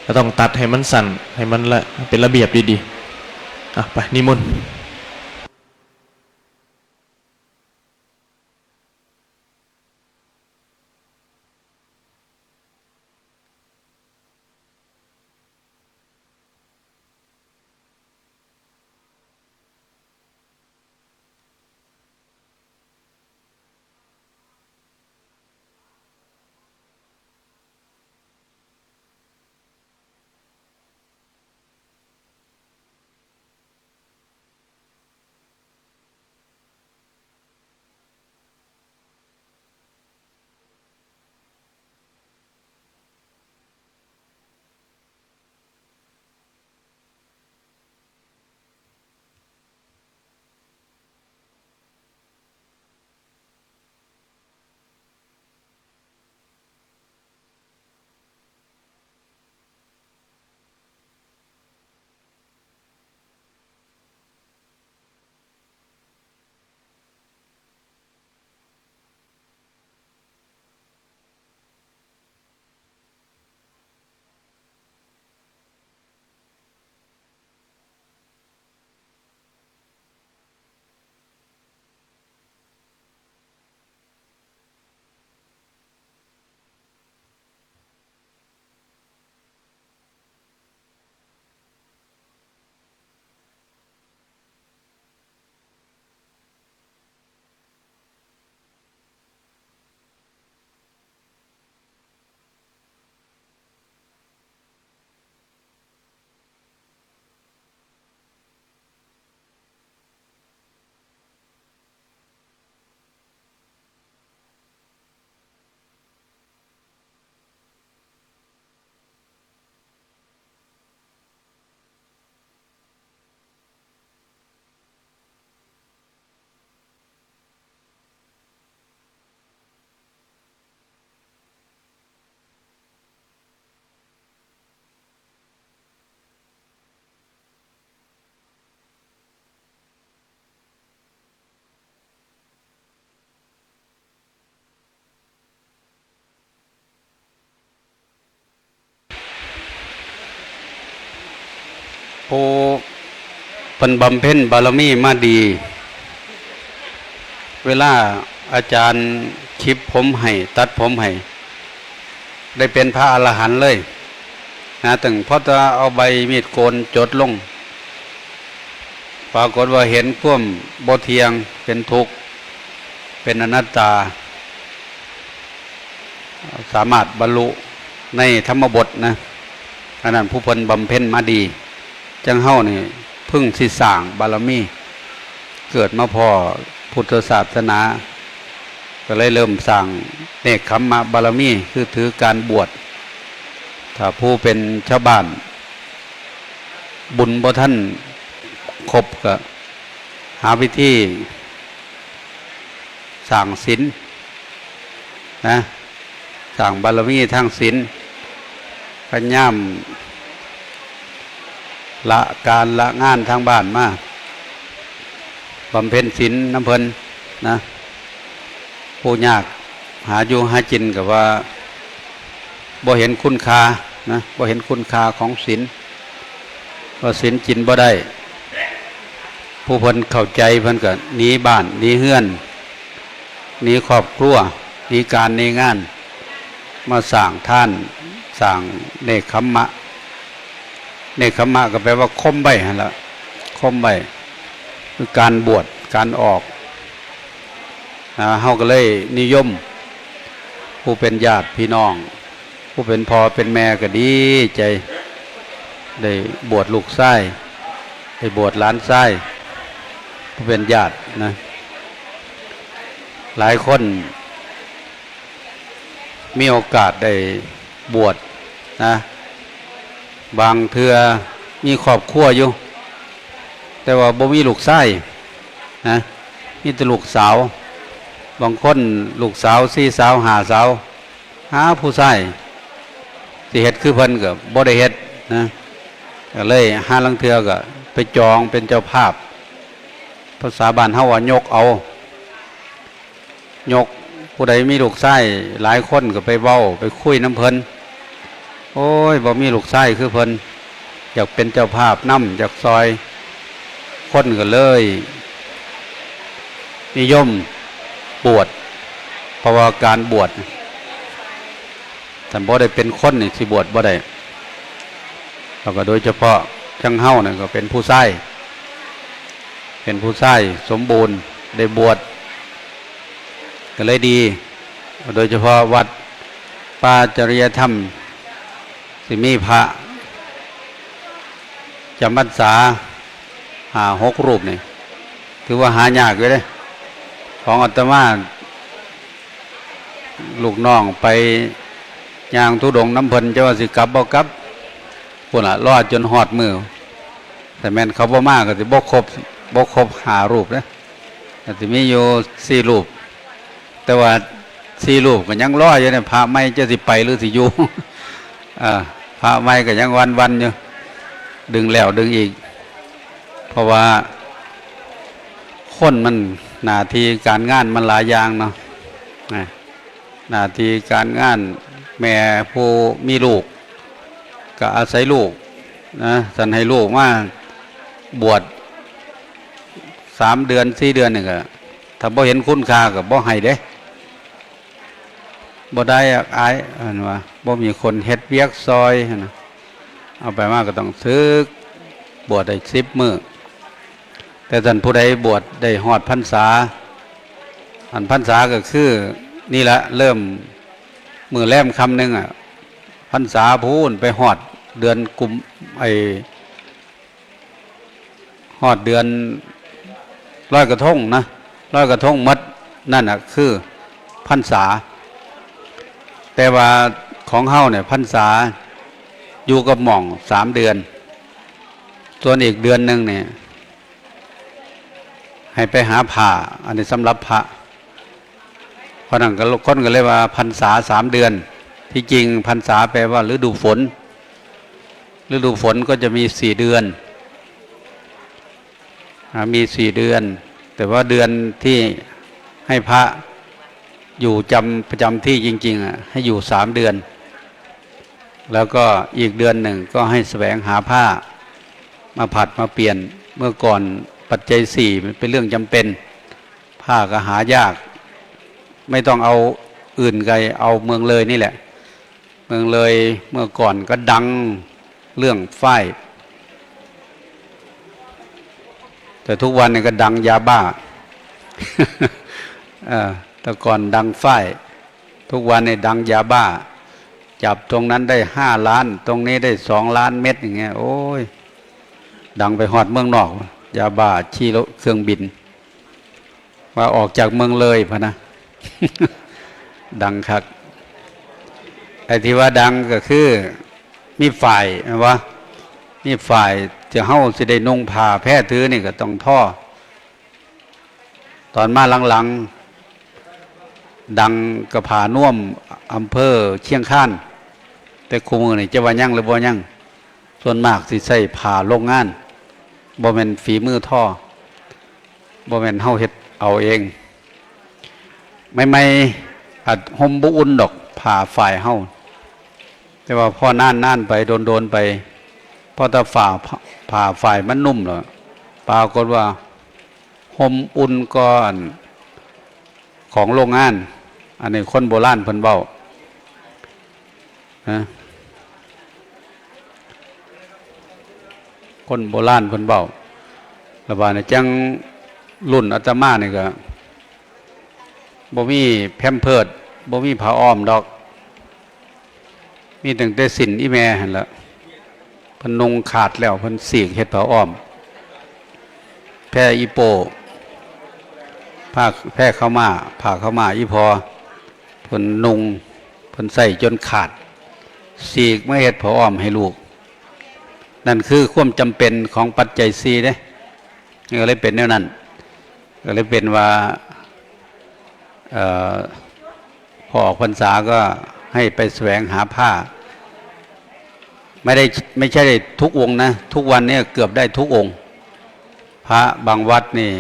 ก็ต้องตัดให้มันสั้น ให้มันละ เป็นระเบียบดีๆ อ่ะ ไป นิมนต์ ผู้เพิ่นบำเพ็ญบารมีมาดี เวลาอาจารย์คลิปผมให้ ตัดผมให้ ได้เป็นพระอรหันต์เลยนะ ตั้งพอจะเอาใบมีดโกนจดลง ปรากฏว่าเห็นความบ่เที่ยง เป็นทุกข์ เป็นอนัตตา สามารถบรรลุในธรรมบทนะ อันนั้นผู้เพิ่นบำเพ็ญมาดี จั่งเฮานี่เพิ่งสิสร้างบารมี เกิดมาพ้อพุทธศาสนา ก็เลยเริ่มสร้างเนกขัมมะบารมี คือถือการบวช ถ้าผู้เป็นชาวบ้าน บุญบ่ทันครบก็หาวิธีสร้างศีลนะ สร้างบารมีทางศีล พยายามละการละงานทางบ้านมา บำเพ็ญศีลนำเพิ่นนะ ผู้ยากหาอยู่หากินก็ว่าบ่เห็นคุณค่านะ บ่เห็นคุณค่าของศีล ว่าศีลกินบ่ได้ ผู้เพิ่นเข้าใจเพิ่นก็หนีบ้านหนีเฮือน หนีครอบครัว หนีการหนีงาน มาสร้างทาน สร้างเนกขัมมะ เนกขัมมะก็แปลว่าข่มไว้หั่นละ ข่มไว้ คือการบวช การออก อ่า เฮาก็เลยนิยม ผู้เป็นญาติพี่น้อง ผู้เป็นพ่อเป็นแม่ก็ดีใจ ได้บวชลูกชาย ได้บวชหลานชาย ผู้เป็นญาตินะ หลายคน มีโอกาสได้บวชนะ บางเทื่อมีครอบครัวอยู่ แต่ว่าบ่มีลูกชายนะ มีแต่ลูกสาว บางคนลูกสาวสี่สาวห้าสาว หาผู้ชายสิเฮ็ดคือเพิ่นก็บ่ได้เฮ็ดนะ ก็เลยหาลางเทื่อก็ไปจองเป็นเจ้าภาพ ภาษาบ้านเฮาว่ายกเอา ยก ผู้ใดมีลูกชายหลายคนก็ไปเว้าไปคุยนำเพิ่น โอ้ย บ่มีลูกชายคือเพิ่น อยากเป็นเจ้าภาพนำ อยากซอย คนก็เลยนิยมบวช เพราะว่าการบวช ถ้าบ่ได้เป็นคนนี่สิบวชบ่ได้ แล้วก็โดยเฉพาะจั่งเฮานี่ก็เป็นผู้ชาย เป็นผู้ชายสมบูรณ์ ได้บวช ก็เลยดี โดยเฉพาะวัดป่าจริยธรรม สิมีพระจำพรรษาห้าหกรูปนี่ ถือว่าหายากอยู่เด้ ของอาตมา ลูกน้องไปย่างธุดงค์นำเพิ่น จะว่าสิกลับบ่กลับ พุ้นล่ะ รอจนฮอดมื้อ แต่แม่นเขาบ่มาก็สิบ่ครบ บ่ครบห้ารูปเด้ ก็สิมีอยู่สี่รูป แต่ว่าสี่รูปก็ยังรออยู่เนี่ย พระใหม่จะสิไปหรือสิอยู่ อ่า พระใหม่ก็ยังวันๆอยู่ ดึงแล้วดึงอีก เพราะว่าคนมันหน้าที่การงานมันหลายอย่างเนาะ นะ หน้าที่การงาน แม่ผู้มีลูก ก็อาศัยลูกนะ ซั่นให้ลูกมาบวชสามเดือนสี่เดือนนี่ก็ ถ้าบ่เห็นคุณค่าก็บ่ให้เด้ บ่ได้อะ อาย เพิ่นว่า บ่มีคนเฮ็ดเวียกซอยหั้นนะ เอาไปมาก็ต้องสึก บวชได้สิบมื้อ แต่ท่านผู้ใดบวชได้ฮอดพรรษา อันพรรษาก็คือนี่ละ เริ่มมื้อแรมค่ำหนึ่งอะ พรรษาพู้นไปฮอดเดือนกุม ไอ้ ฮอดเดือนลอยกระทงนะ ลอยกระทงหมด นั่นน่ะคือพรรษา แต่ว่าของเฮาเนี่ยพรรษาอยู่กับหม่องสามเดือน ส่วนอีกเดือนหนึ่งเนี่ย ให้ไปหาผ้า อันนี้สำหรับพระ เพราะนั้นก็คนก็เลยว่าพรรษาสามเดือน ที่จริงพรรษาแปลว่าฤดูฝน ฤดูฝนก็จะมีสี่เดือน อ่า มีสี่เดือน แต่ว่าเดือนที่ให้พระอยู่จำ ประจำที่จริงๆอ่ะ ให้อยู่สามเดือน แล้วก็อีกเดือนหนึ่งก็ให้แสวงหาผ้า มาผัดมาเปลี่ยน เมื่อก่อนปัจจัยสี่มันเป็นเรื่องจำเป็น ผ้าก็หายาก ไม่ต้องเอาอื่นไกล เอาเมืองเลยนี่แหละ เมืองเลยเมื่อก่อนก็ดังเรื่องฝ้าย แต่ทุกวันนี้ก็ดังยาบ้า เออ แต่ก่อนดังฝ้าย ทุกวันนี้ดังยาบ้า จับตรงนั้นได้ห้าล้าน ตรงนี้ได้สองล้านเม็ดอย่างเงี้ย โอ้ย ดังไปฮอดเมืองนอก ยาบ้าขี่รถเครื่องบิน ว่าออกจากเมืองเลยพะนะ ดังคัก ไอ้ที่ว่าดังก็คือ มีฝ้ายแม่นบ่ มีฝ้าย จะเฮาสิได้นุ่งผ้าแพถือนี่ก็ต้องทอ ตอนมาหลังๆ ดังกะผ้านวมอำเภอเชียงคาน แต่คุมื้อนี่จะว่ายังหรือบ่ยัง ส่วนมากสิใช้ผ้าโรงงาน บ่แม่นฝีมือทอ บ่แม่นเฮาเฮ็ดเอาเอง ใหม่ๆ อาจห่มบ่อุ่นดอก ผ้าฝ้ายเฮา แต่ว่าพอนานๆ ไป โดนๆ ไป พอแต่ฝ้า ผ้าฝ้ายมันนุ่มแล้ว ปรากฏว่า ห่มอุ่นกว่าของโรงงาน อันนี้คนโบราณเพิ่นเว้า นะ คนโบราณเพิ่นเว้า แล้วบาดนี้จั่งรุ่นอาตมานี่ก็ บ่มีแพมเพิร์ส บ่มีผ้าอ้อมดอก มีตั้งแต่สิ้นอีแม่หั่นละ เพิ่นนุ่งขาดแล้ว เพิ่นสีกเฮ็ดผ้าอ้อม แพอีโป้ ผ้า แพขาวม้า ผ้าขาวม้าอีพ่อ เพิ่นนุ่ง เพิ่นใส่จนขาด สีกมาเฮ็ดผ้าอ้อมให้ลูก นั่นคือความจำเป็นของปัจจัยสี่เด้ ก็เลยเป็นแนวนั้น ก็เลยเป็นว่า เอ่อ พอออกพรรษาก็ให้ไปแสวงหาผ้า ไม่ได้ ไม่ใช่ทุกองค์นะ ทุกวันนี้เกือบได้ทุกองค์ พระบางวัดนี่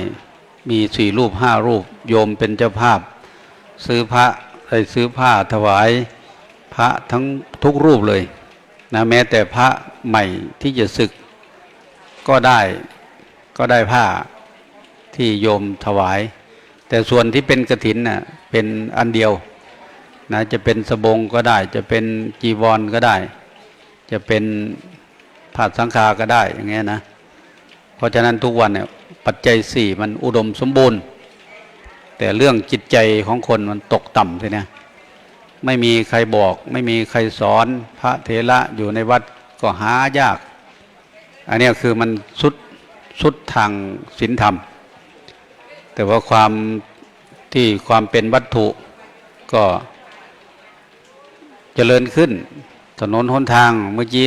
มีสี่รูปห้ารูป โยมเป็นเจ้าภาพ ซื้อพระ ได้ซื้อผ้าถวายพระทั้งทุกรูปเลยนะ แม้แต่พระใหม่ที่จะสึกก็ได้ ก็ได้ผ้าที่โยมถวาย แต่ส่วนที่เป็นกฐินน่ะ เป็นอันเดียวนะ จะเป็นสบงก็ได้ จะเป็นจีวรก็ได้ จะเป็นผ้าสังฆาก็ได้ อย่างเงี้ยนะ เพราะฉะนั้นทุกวันเนี่ย ปัจจัยสี่มันอุดมสมบูรณ์ แต่เรื่องจิตใจของคนมันตกต่ำทีเนี้ย ไม่มีใครบอก ไม่มีใครสอน พระเถระอยู่ในวัดก็หายาก อันเนี้ยคือมันสุด สุดทางศีลธรรม แต่ว่าความ ที่ความเป็นวัตถุก็เจริญขึ้น ถนนหนทาง เมื่อกี้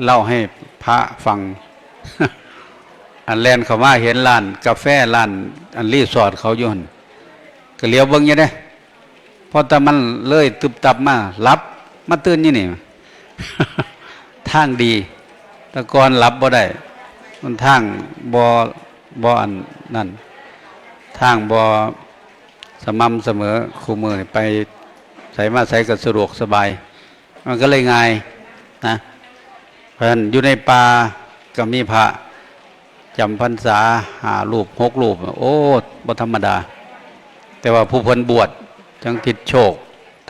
เล่าให้พระฟัง อันแล่นเข้ามาเห็นร้านกาแฟ ร้านอันรีสอร์ทเขาอยู่หั่น ก็เหลียวเบิ่งอยู่เด้ พอแต่มันเลยตึบตับมา หลับ มาตื่นอยู่นี่ ทางดี แต่ก่อนหลับบ่ได้ มันทางบ่ บ่อันนั่น ทางบ่สม่ำเสมอ คู่มื้อนี่ไปไสมาไสก็สะดวกสบาย มันก็เลยง่ายนะ เพราะฉะนั้นอยู่ในป่าก็มีพระจำพรรษาห้ารูป หกรูป โอ้ บ่ธรรมดา แต่ว่าผู้เพิ่นบวช จังทิดโชค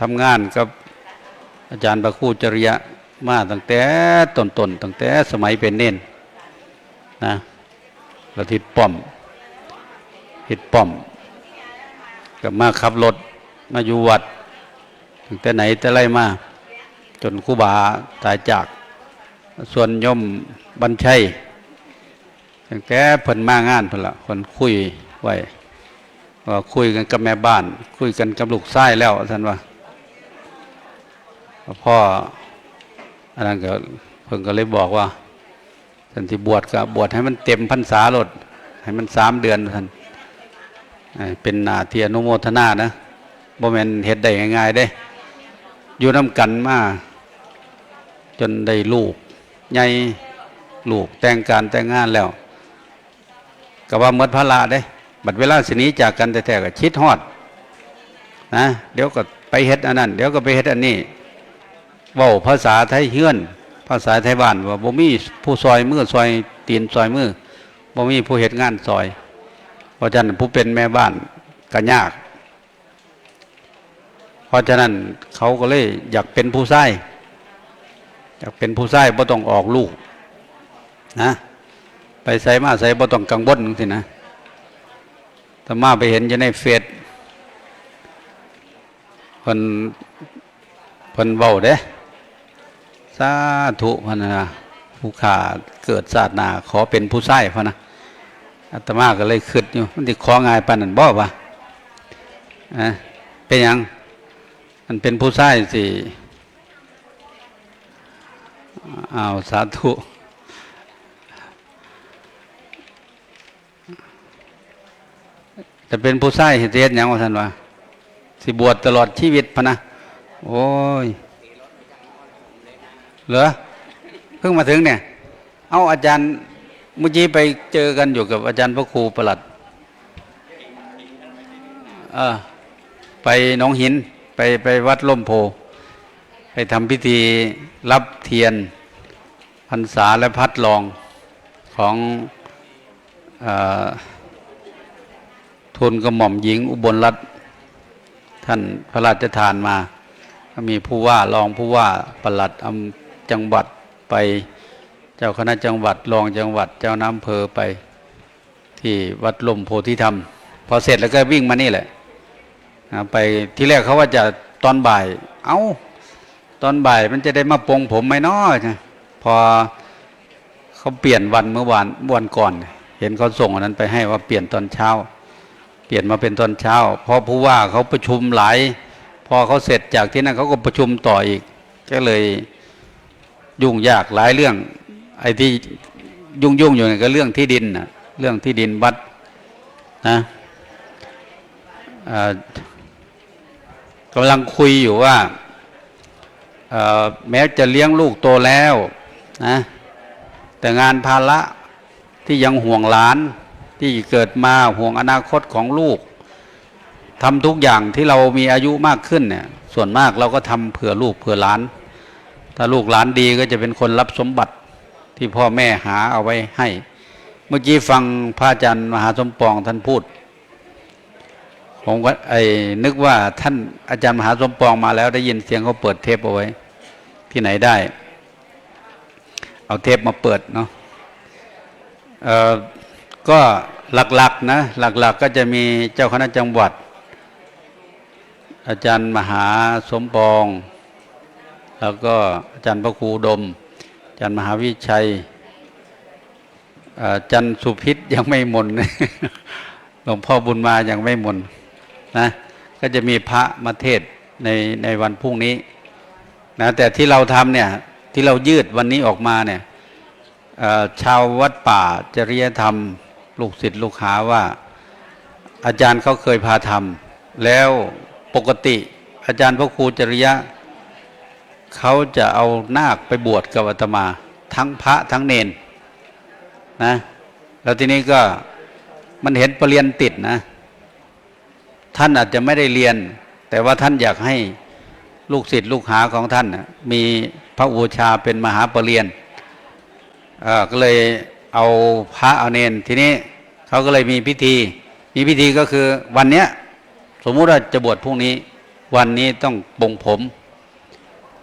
ทำงานกับอาจารย์พระครูจริยะมาตั้งแต่ต้นๆ ตั้งแต่สมัยเป็นเณรนะ แล้วทิดป้อม ทิดป้อม ก็มาขับรถ มาอยู่วัด ตั้งแต่ไหนแต่ไรมา จนครูบาตายจาก ส่วนโยมบัญชัย ตั้งแต่เพิ่นมางานเพิ่นละ เพิ่นคุยไว้ ว่าคุยกันกับแม่บ้าน คุยกันกับลูกชายแล้ว ท่านว่า พ่อ อันนั้นก็ เพิ่นก็เลยบอกว่า ท่านสิบวชก็บวชให้มันเต็มพรรษาโลด ให้มันสามเดือน ท่าน เอ่อ เป็นหน้าที่อนุโมทนานะ บ่แม่นเฮ็ดได้ง่ายๆเด้ อยู่นำกันมา จนได้ลูกใหญ่ ลูกแต่งการแต่งงานแล้ว ก็ว่าหมดภาระเด้ บัดเวลาสิหนีจากกันแท้ๆก็คิดฮอดนะ เดี๋ยวก็ไปเฮ็ดอันนั้น เดี๋ยวก็ไปเฮ็ดอันนี้ เว้าภาษาไทยเฮือน ภาษาไทยบ้านว่าบ่มีผู้ซอยมือซอย ตีนซอยมือ บ่มีผู้เฮ็ดงานซอย เพราะฉะนั้นผู้เป็นแม่บ้านก็ยาก เพราะฉะนั้นเขาก็เลยอยากเป็นผู้ชาย อยากเป็นผู้ชายบ่ต้องออกลูกนะ ไปไสมาไสบ่ต้องกังวลจังซี้นะ อาตมาไปเห็นอยู่ในเฟซ เพิ่น เพิ่นเว้าเด้ สาธุพะนะ ผู้ข้าเกิดชาติหน้าขอเป็นผู้ชายพะนะ อาตมาก็เลยคิดอยู่ มันสิของ่ายปานนั้นบ่วะ นะ เป็นหยัง มันเป็นผู้ชายสิ อ้าว สาธุ จะเป็นผู้ชายสิเฮ็ดหยังวะ ท่านว่า สิบวชตลอดชีวิตพะนะ โอ้ย เหรอ เพิ่งมาถึงเนี่ย เอาอาจารย์ เมื่อกี้ไปเจอกันอยู่กับอาจารย์พระครูประหลัด เออ ไปหนองหิน ไป ไปวัดล่มโพธิ์ ไปทำพิธีรับเทียนพรรษาและพัดรองของ เอ่อ ทูลกระหม่อมหญิงอุบลรัตน์ ท่านพระราชทานมา มีผู้ว่ารองผู้ว่า ปลัดอำ จังหวัดไป เจ้าคณะจังหวัด รองจังหวัด เจ้าคณะอำเภอไป ที่วัดล่มโพธิธรรม พอเสร็จแล้วก็วิ่งมานี่แหละ นะ ไป ทีแรกเขาว่าจะตอนบ่าย เอ้า ตอนบ่ายมันจะได้มาปลงผมไหมน้อนะ พอเขาเปลี่ยนวันเมื่อวาน วันก่อน เห็นเขาส่งอันนั้นไปให้ว่าเปลี่ยนตอนเช้า เปลี่ยนมาเป็นตอนเช้า เพราะผู้ว่าเขาประชุมหลาย พอเขาเสร็จจากที่นั่นเขาก็ประชุมต่ออีก ก็เลยยุ่งยากหลายเรื่อง ไอ้ที่ยุ่งๆอยู่เนี่ยก็เรื่องที่ดินน่ะ เรื่องที่ดินวัดนะ เอ่อ กำลังคุยอยู่ว่า เอ่อ แม้จะเลี้ยงลูกโตแล้วนะ แต่งานภาระที่ยังห่วงหลาน ที่เกิดมาห่วงอนาคตของลูก ทำทุกอย่างที่เรามีอายุมากขึ้นเนี่ย ส่วนมากเราก็ทำเผื่อลูกเผื่อหลาน ถ้าลูกหลานดีก็จะเป็นคนรับสมบัติที่พ่อแม่หาเอาไว้ให้ เมื่อกี้ฟังพระอาจารย์มหาสมปองท่านพูด ผมก็ ไอ้ นึกว่าท่านอาจารย์มหาสมปองมาแล้ว ได้ยินเสียงเขาเปิดเทปเอาไว้ ที่ไหนได้ เอาเทปมาเปิดเนาะ เอ่อ ก็หลักๆนะ หลักๆก็จะมีเจ้าคณะจังหวัด อาจารย์มหาสมปอง แล้วก็อาจารย์พระครูอุดม อาจารย์มหาวิชัย เอ่อ อาจารย์สุพิษยังไม่มนต์ หลวงพ่อบุญมายังไม่มนต์นะ ก็จะมีพระมาเทศน์ใน ในวันพรุ่งนี้นะ แต่ที่เราทำเนี่ย ที่เรายืดวันนี้ออกมาเนี่ย เอ่อ ชาววัดป่าจริยธรรม ลูกศิษย์ลูกหาว่า อาจารย์เขาเคยพาทำ แล้วปกติอาจารย์พระครูจริยะ เขาจะเอานาคไปบวชกับอาตมา ทั้งพระทั้งเณรนะ แล้วทีนี้ก็มันเห็นประเรียนติดนะ ท่านอาจจะไม่ได้เรียน แต่ว่าท่านอยากให้ลูกศิษย์ลูกหาของท่านน่ะ มีพระอุปัชฌาย์เป็นมหาประเรียน เอ่อ ก็เลยเอาพระเอาเณร ทีนี้เขาก็เลยมีพิธี มีพิธีก็คือวันเนี้ย สมมุติว่าจะบวชพรุ่งนี้ วันนี้ต้องปลงผม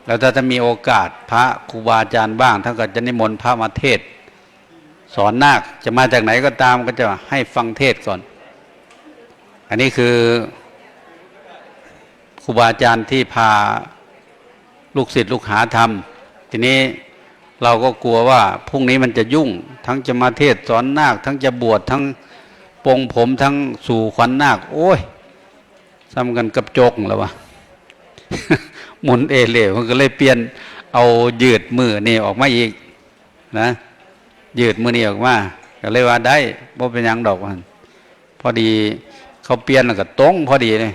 แล้วถ้าท่านมีโอกาส พระครูบาอาจารย์ว่าง ท่านก็จะนิมนต์พระมาเทศน์ สอนนาค จะมาจากไหนก็ตาม ก็จะให้ฟังเทศน์ก่อน อันนี้คือครูบาอาจารย์ที่พาลูกศิษย์ลูกหาทำ ทีนี้เราก็กลัวว่าพรุ่งนี้มันจะยุ่ง ทั้งจะมาเทศน์สอนนาค ทั้งจะบวช ทั้งปลงผม ทั้งสู่ขวัญนาค โอ้ย ซ้ำกันกับโจกแล้ววะ หมุนเอเหล่ มันก็เลยเปลี่ยน เอายืดมื้อนี่ออกมาอีกนะ ยืดมื้อนี้ออกมา ก็เลยว่าได้ บ่เป็นหยังดอกว่าซั่น พอดีเขาเปลี่ยนแล้วก็ตรงพอดีเลย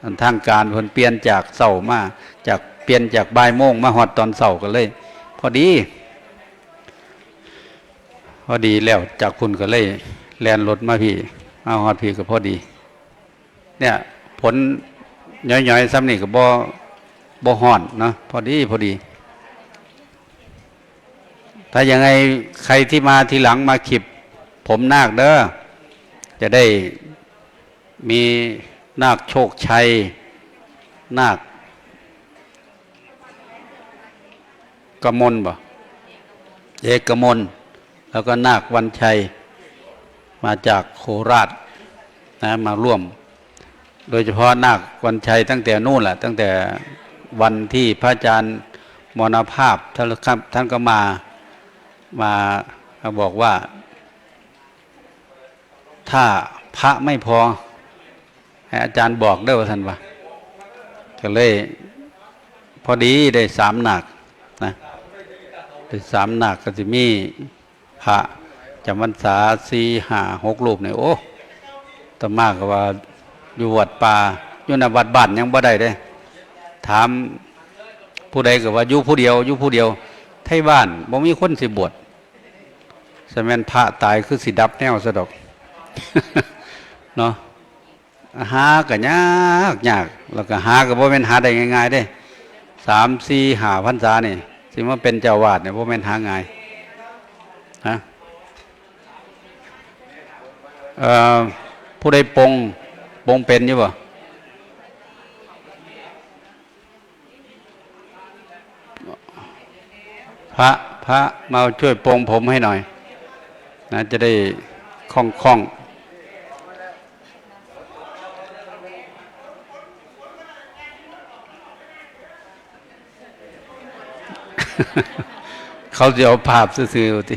อันทางการเพิ่นเปลี่ยนจากเช้ามา จาก เปลี่ยนจากบ่ายโมงมาฮอดตอนเช้าก็เลย พอดี พอดีแล้วจากพุ้นก็เลยแล่นรถมาพี้ มาฮอดพี้ก็พอดี เนี่ย ฝนหย้อยๆซ้ำนี่ก็บ่ บ่ฮ้อนเนาะ พอดี พอดี ถ้ายังไงใครที่มาทีหลังมาขีบผมนาคเด้อ จะได้มีนาคโชคชัย นาคกมลบ่ เอกมล แล้วก็นาควันชัย มาจากโคราชนะ มาร่วม โดยเฉพาะนาควันชัยตั้งแต่นู่นแหละ ตั้งแต่วันที่พระอาจารย์มรณภาพ ท่านก็ท่านก็มา มาบอกว่า ถ้าพระไม่พอ ให้อาจารย์บอกเด้อ ว่าซั่นว่า ก็เลย พอดีได้สามนาคนะ ได้สามนาคก็สิมีพระจำพรรษาสี่ห้าหกรูปนี่ โอ้ อาตมาก็ว่าอยู่วัดป่า อยู่ในวัดบ้านยังบ่ได้เด้ ถามผู้ใดก็ว่าอยู่ผู้เดียว อยู่ผู้เดียว ไทบ้านบ่มีคนสิบวช ซะแม่นพระตายคือสิดับแนวซะดอก เนาะ หาก็ยากยาก แล้วก็หาก็บ่แม่นหาได้ง่ายๆเด้ สาม สี่ ห้าพรรษานี่ สิมาเป็นเจ้าอาวาสเนี่ยบ่แม่นหาง่าย ฮะ เอ่อ ผู้ใดปลง ปลงเป็นอยู่บ่ พระ พระมาช่วยปลงผมให้หน่อย นะ จะได้คล่องๆ เขาสิเอาภาพซื่อๆติ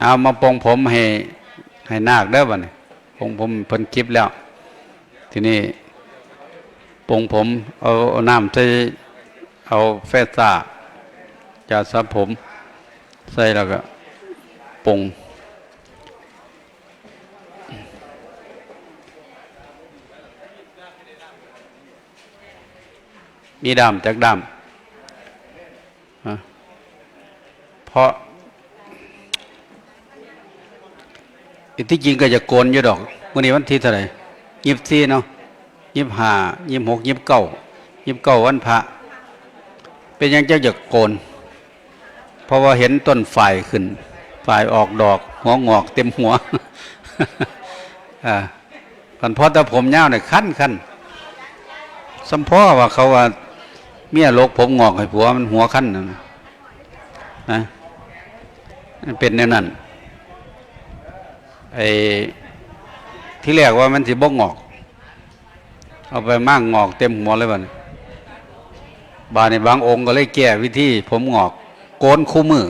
เอามาปลงผมให้ ให้นาคเด้อบัดนี้ ปลงผมเพิ่นขีบแล้ว ทีนี้ปลงผม เอา เอาน้ำใส่ เอาแฟซ่า ยาสระผม ใส่แล้วก็ปลง มีด้ามจักด้าม ฮะ เพราะ ที่จริงก็จะโกนอยู่ดอก มื้อนี้วันที่เท่าไหร่ ยี่สิบสี่เนาะ ยี่สิบห้า ยี่สิบหก ยี่สิบเก้า ยี่สิบเก้าวันพระ เป็นหยังจังอยากโกน เพราะว่าเห็นต้นฝ่ายขึ้น ฝ่ายออกดอก หัวงอกเต็มหัว อ่า คันพอแต่ผมยาวเนี่ยคันคัน สำพ้อว่าเขาว่า เมียหลกผมงอกให้ผัวมันหัวคันนั่นนะ นะ มันเป็นแนวนั้น ไอ้ ที่แรกว่ามันสิบ่งอก เอาไปมางอกเต็มหัวเลยบัดนี้ บาดนี้บางองค์ก็เลยแก้วิธีผมงอก โกนคู่มือ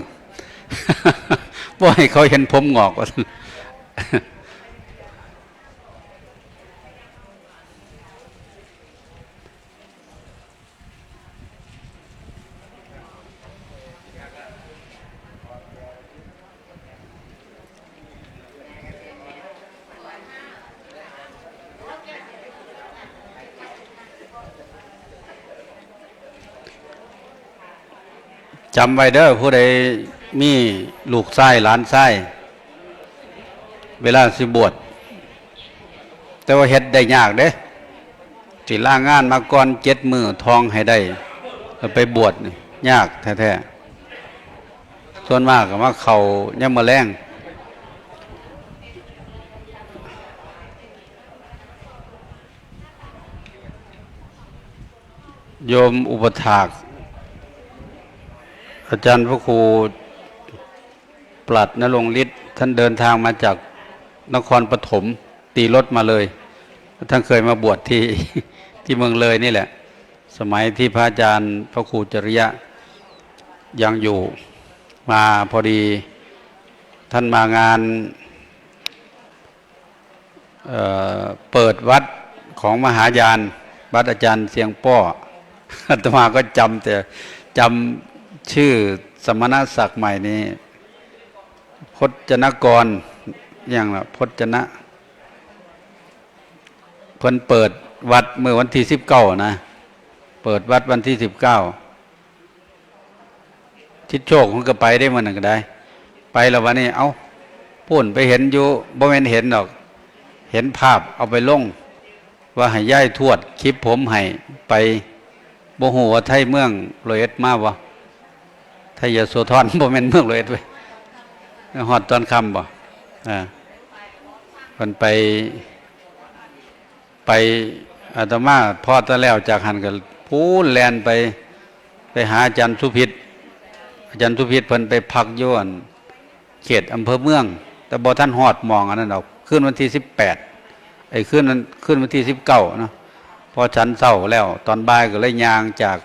บ่ให้เขาเห็นผมงอก จำไว้เด้อ ผู้ใดมีลูกชายหลานชาย เวลาสิบวช แต่ว่าเฮ็ดได้ยากเด้ สิลางานมาก่อนเจ็ดมื้อท่องให้ได้ แล้วไปบวชนี่ยากแท้ๆ ส่วนมากก็มาเข้ายามมื้อแลง โยมอุปัฏฐาก อาจารย์พระครูปลัดนรงค์ฤทธิ์ ท่านเดินทางมาจากนครปฐม ตีรถมาเลย ท่านเคยมาบวชที่ ที่เมืองเลยนี่แหละ สมัยที่พระอาจารย์พระครูจริยะยังอยู่ มาพอดี ท่านมางาน เอ่อ เปิดวัดของมหายาน วัดอาจารย์เสียงป้อ อาตมาก็จำแต่ จำชื่อสมณศักดิ์ใหม่นี้ พจนกร อย่างละ พจนะ เพิ่นเปิดวัดเมื่อวันที่สิบเก้านะ เปิดวัดวันที่สิบเก้า ทิดโชคมันก็ไปได้มื้อนั้นก็ได้ ไปแล้ววันนี้ เอ้า พู้นไปเห็นอยู่ บ่แม่นเห็นดอก เห็นภาพเอาไปลง ว่าให้ยายทวดขีบผมให้ ไป บ่ฮู้ว่าไทเมืองร้อยเอ็ดมาบ่ ไ ไทยโสธร บ่แม่นเมืองร้อยเอ็ดเว้ย ฮอดตอนค่ำบ่ อ่า เพิ่นไป ไป อาตมาพอแต่แล้วจากหั่นก็พู้นแล่นไป ไปหาอาจารย์สุพิษ อาจารย์สุพิษเพิ่นไปพักอยู่อัน เขตอำเภอเมือง แต่บ่ทันฮอดหม่องอันนั้นดอก คืนวันที่สิบแปด ไอ้คืนวัน คืนวันที่สิบเก้าเนาะ พอฉันเช้าแล้ว ตอนบ่ายก็เลยย่างจาก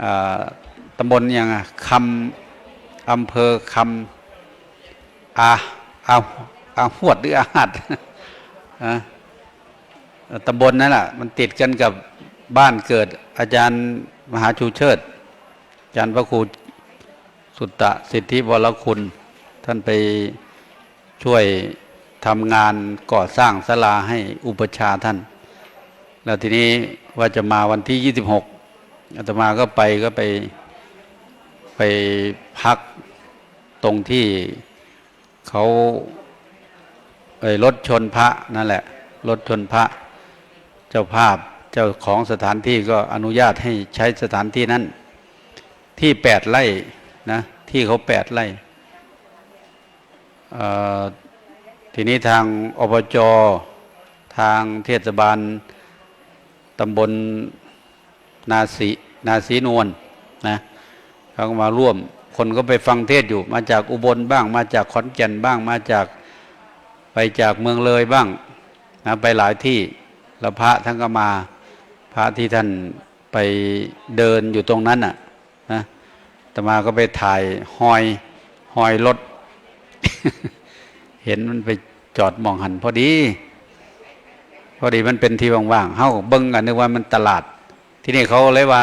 อ่า ตำบลหยังอะ คำ อำเภอคำ อา อา อาหวดหรืออาหัด ฮะ ตำบลนั่นแหละ มันติดกันกับบ้านเกิดอาจารย์มหาชูเชิต อาจารย์พระครูสุตตะสิทธิวรคุณ ท่านไปช่วยทำงานก่อสร้างศาลาให้อุปัชฌาย์ท่าน แล้วทีนี้ว่าจะมาวันที่ยี่สิบหก อาตมาก็ไป ก็ไป ไปพักตรงที่เขา ไอ้รถชนพระนั่นแหละ รถชนพระ เจ้าภาพ เจ้าของสถานที่ก็อนุญาตให้ใช้สถานที่นั้น ที่แปดไร่นะ ที่เขาแปดไร่ เอ่อ ทีนี้ทาง อบจ. ทางเทศบาลตำบลนาสี นาสีนวลนะ เขาก็มาร่วม คนก็ไปฟังเทศน์อยู่ มาจากอุบลบ้าง มาจากขอนแก่นบ้าง มาจาก ไปจากเมืองเลยบ้างนะ ไปหลายที่ แล้วพระท่านก็มา พระที่ท่านไปเดินอยู่ตรงนั้นน่ะนะ อาตมาก็ไปถ่ายฮอย ฮอยรถ เห็นมันไปจอดหม่องหั่นพอดี พอดีมันเป็นที่ว่างๆ เฮาก็เบิ่งกันนึกว่ามันตลาด ทีนี้เขาเลยว่า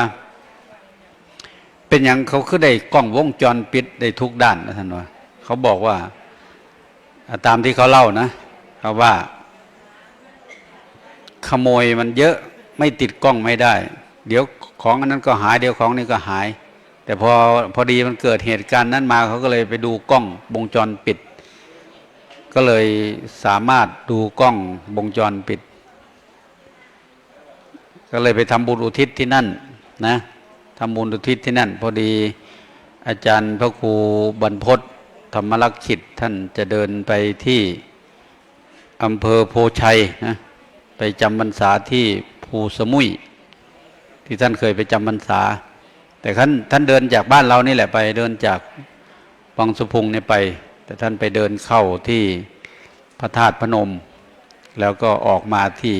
เป็นหยังเขาคือได้กล้องวงจรปิดได้ทุกด้านว่าซั่นว่า เขาบอกว่า อ่า ตามที่เขาเล่านะ เขาว่า ขโมยมันเยอะ ไม่ติดกล้องไม่ได้ เดี๋ยวของอันนั้นก็หาย เดี๋ยวของนี้ก็หาย แต่พอ พอดีมันเกิดเหตุการณ์นั้นมา เขาก็เลยไปดูกล้องวงจรปิด ก็เลยสามารถดูกล้องวงจรปิด ก็เลยไปทำบุญอุทิศที่นั่นนะ ทำบุญอุทิศที่นั่น พอดีอาจารย์พระครูบรรพต ธรรมรักขิต ท่านจะเดินไปที่อำเภอโพชัยนะ ไปจำพรรษาที่ภูสมุย ที่ท่านเคยไปจำพรรษา แต่ท่าน ท่านเดินจากบ้านเรานี่แหละไป เดินจากวังสุพุงเนี่ยไป แต่ท่านไปเดินเข้าที่พระธาตุพนม แล้วก็ออกมาที่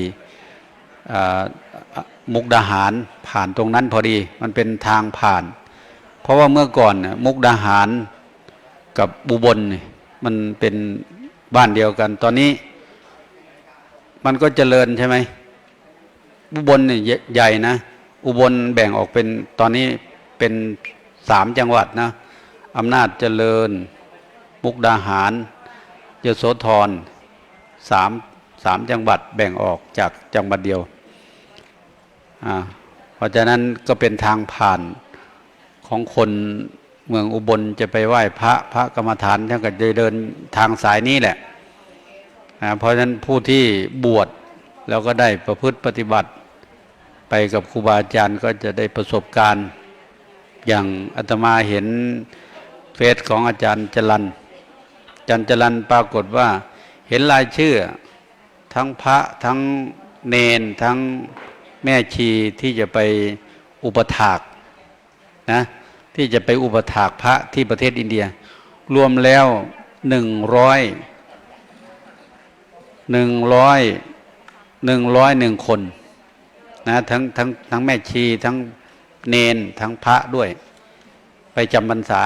อ่า มุกดาหาร ผ่านตรงนั้นพอดี มันเป็นทางผ่าน เพราะว่าเมื่อก่อนเนี่ย มุกดาหารกับอุบลเนี่ย มันเป็นบ้านเดียวกัน ตอนนี้ มันก็เจริญใช่ไหม อุบลเนี่ยใหญ่ ใหญ่นะ อุบลแบ่งออกเป็น ตอนนี้เป็นสามจังหวัดนะ อำนาจเจริญ มุกดาหาร ยโสธร สาม สามจังหวัดแบ่งออกจากจังหวัดเดียว อ่า เพราะฉะนั้นก็เป็นทางผ่านของคนเมืองอุบลจะไปไหว้พระ พระกรรมฐานท่านก็จะเดินทางสายนี้แหละ อ่า เพราะฉะนั้นผู้ที่บวชแล้วก็ได้ประพฤติปฏิบัติไปกับครูบาอาจารย์ก็จะได้ประสบการณ์ อย่างอาตมาเห็นเฟซของอาจารย์จรัญ อาจารย์จรัญปรากฏว่าเห็นรายชื่อ ทั้งพระ ทั้งเณร ทั้งแม่ชีที่จะไปอุปถากนะ ที่จะไปอุปถากพระที่ประเทศอินเดีย รวมแล้ว หนึ่งร้อย หนึ่งร้อย หนึ่งร้อยหนึ่งคนนะ ทั้ง ทั้ง ทั้งแม่ชี ทั้งเณร ทั้งพระด้วย ไปจำพรรษา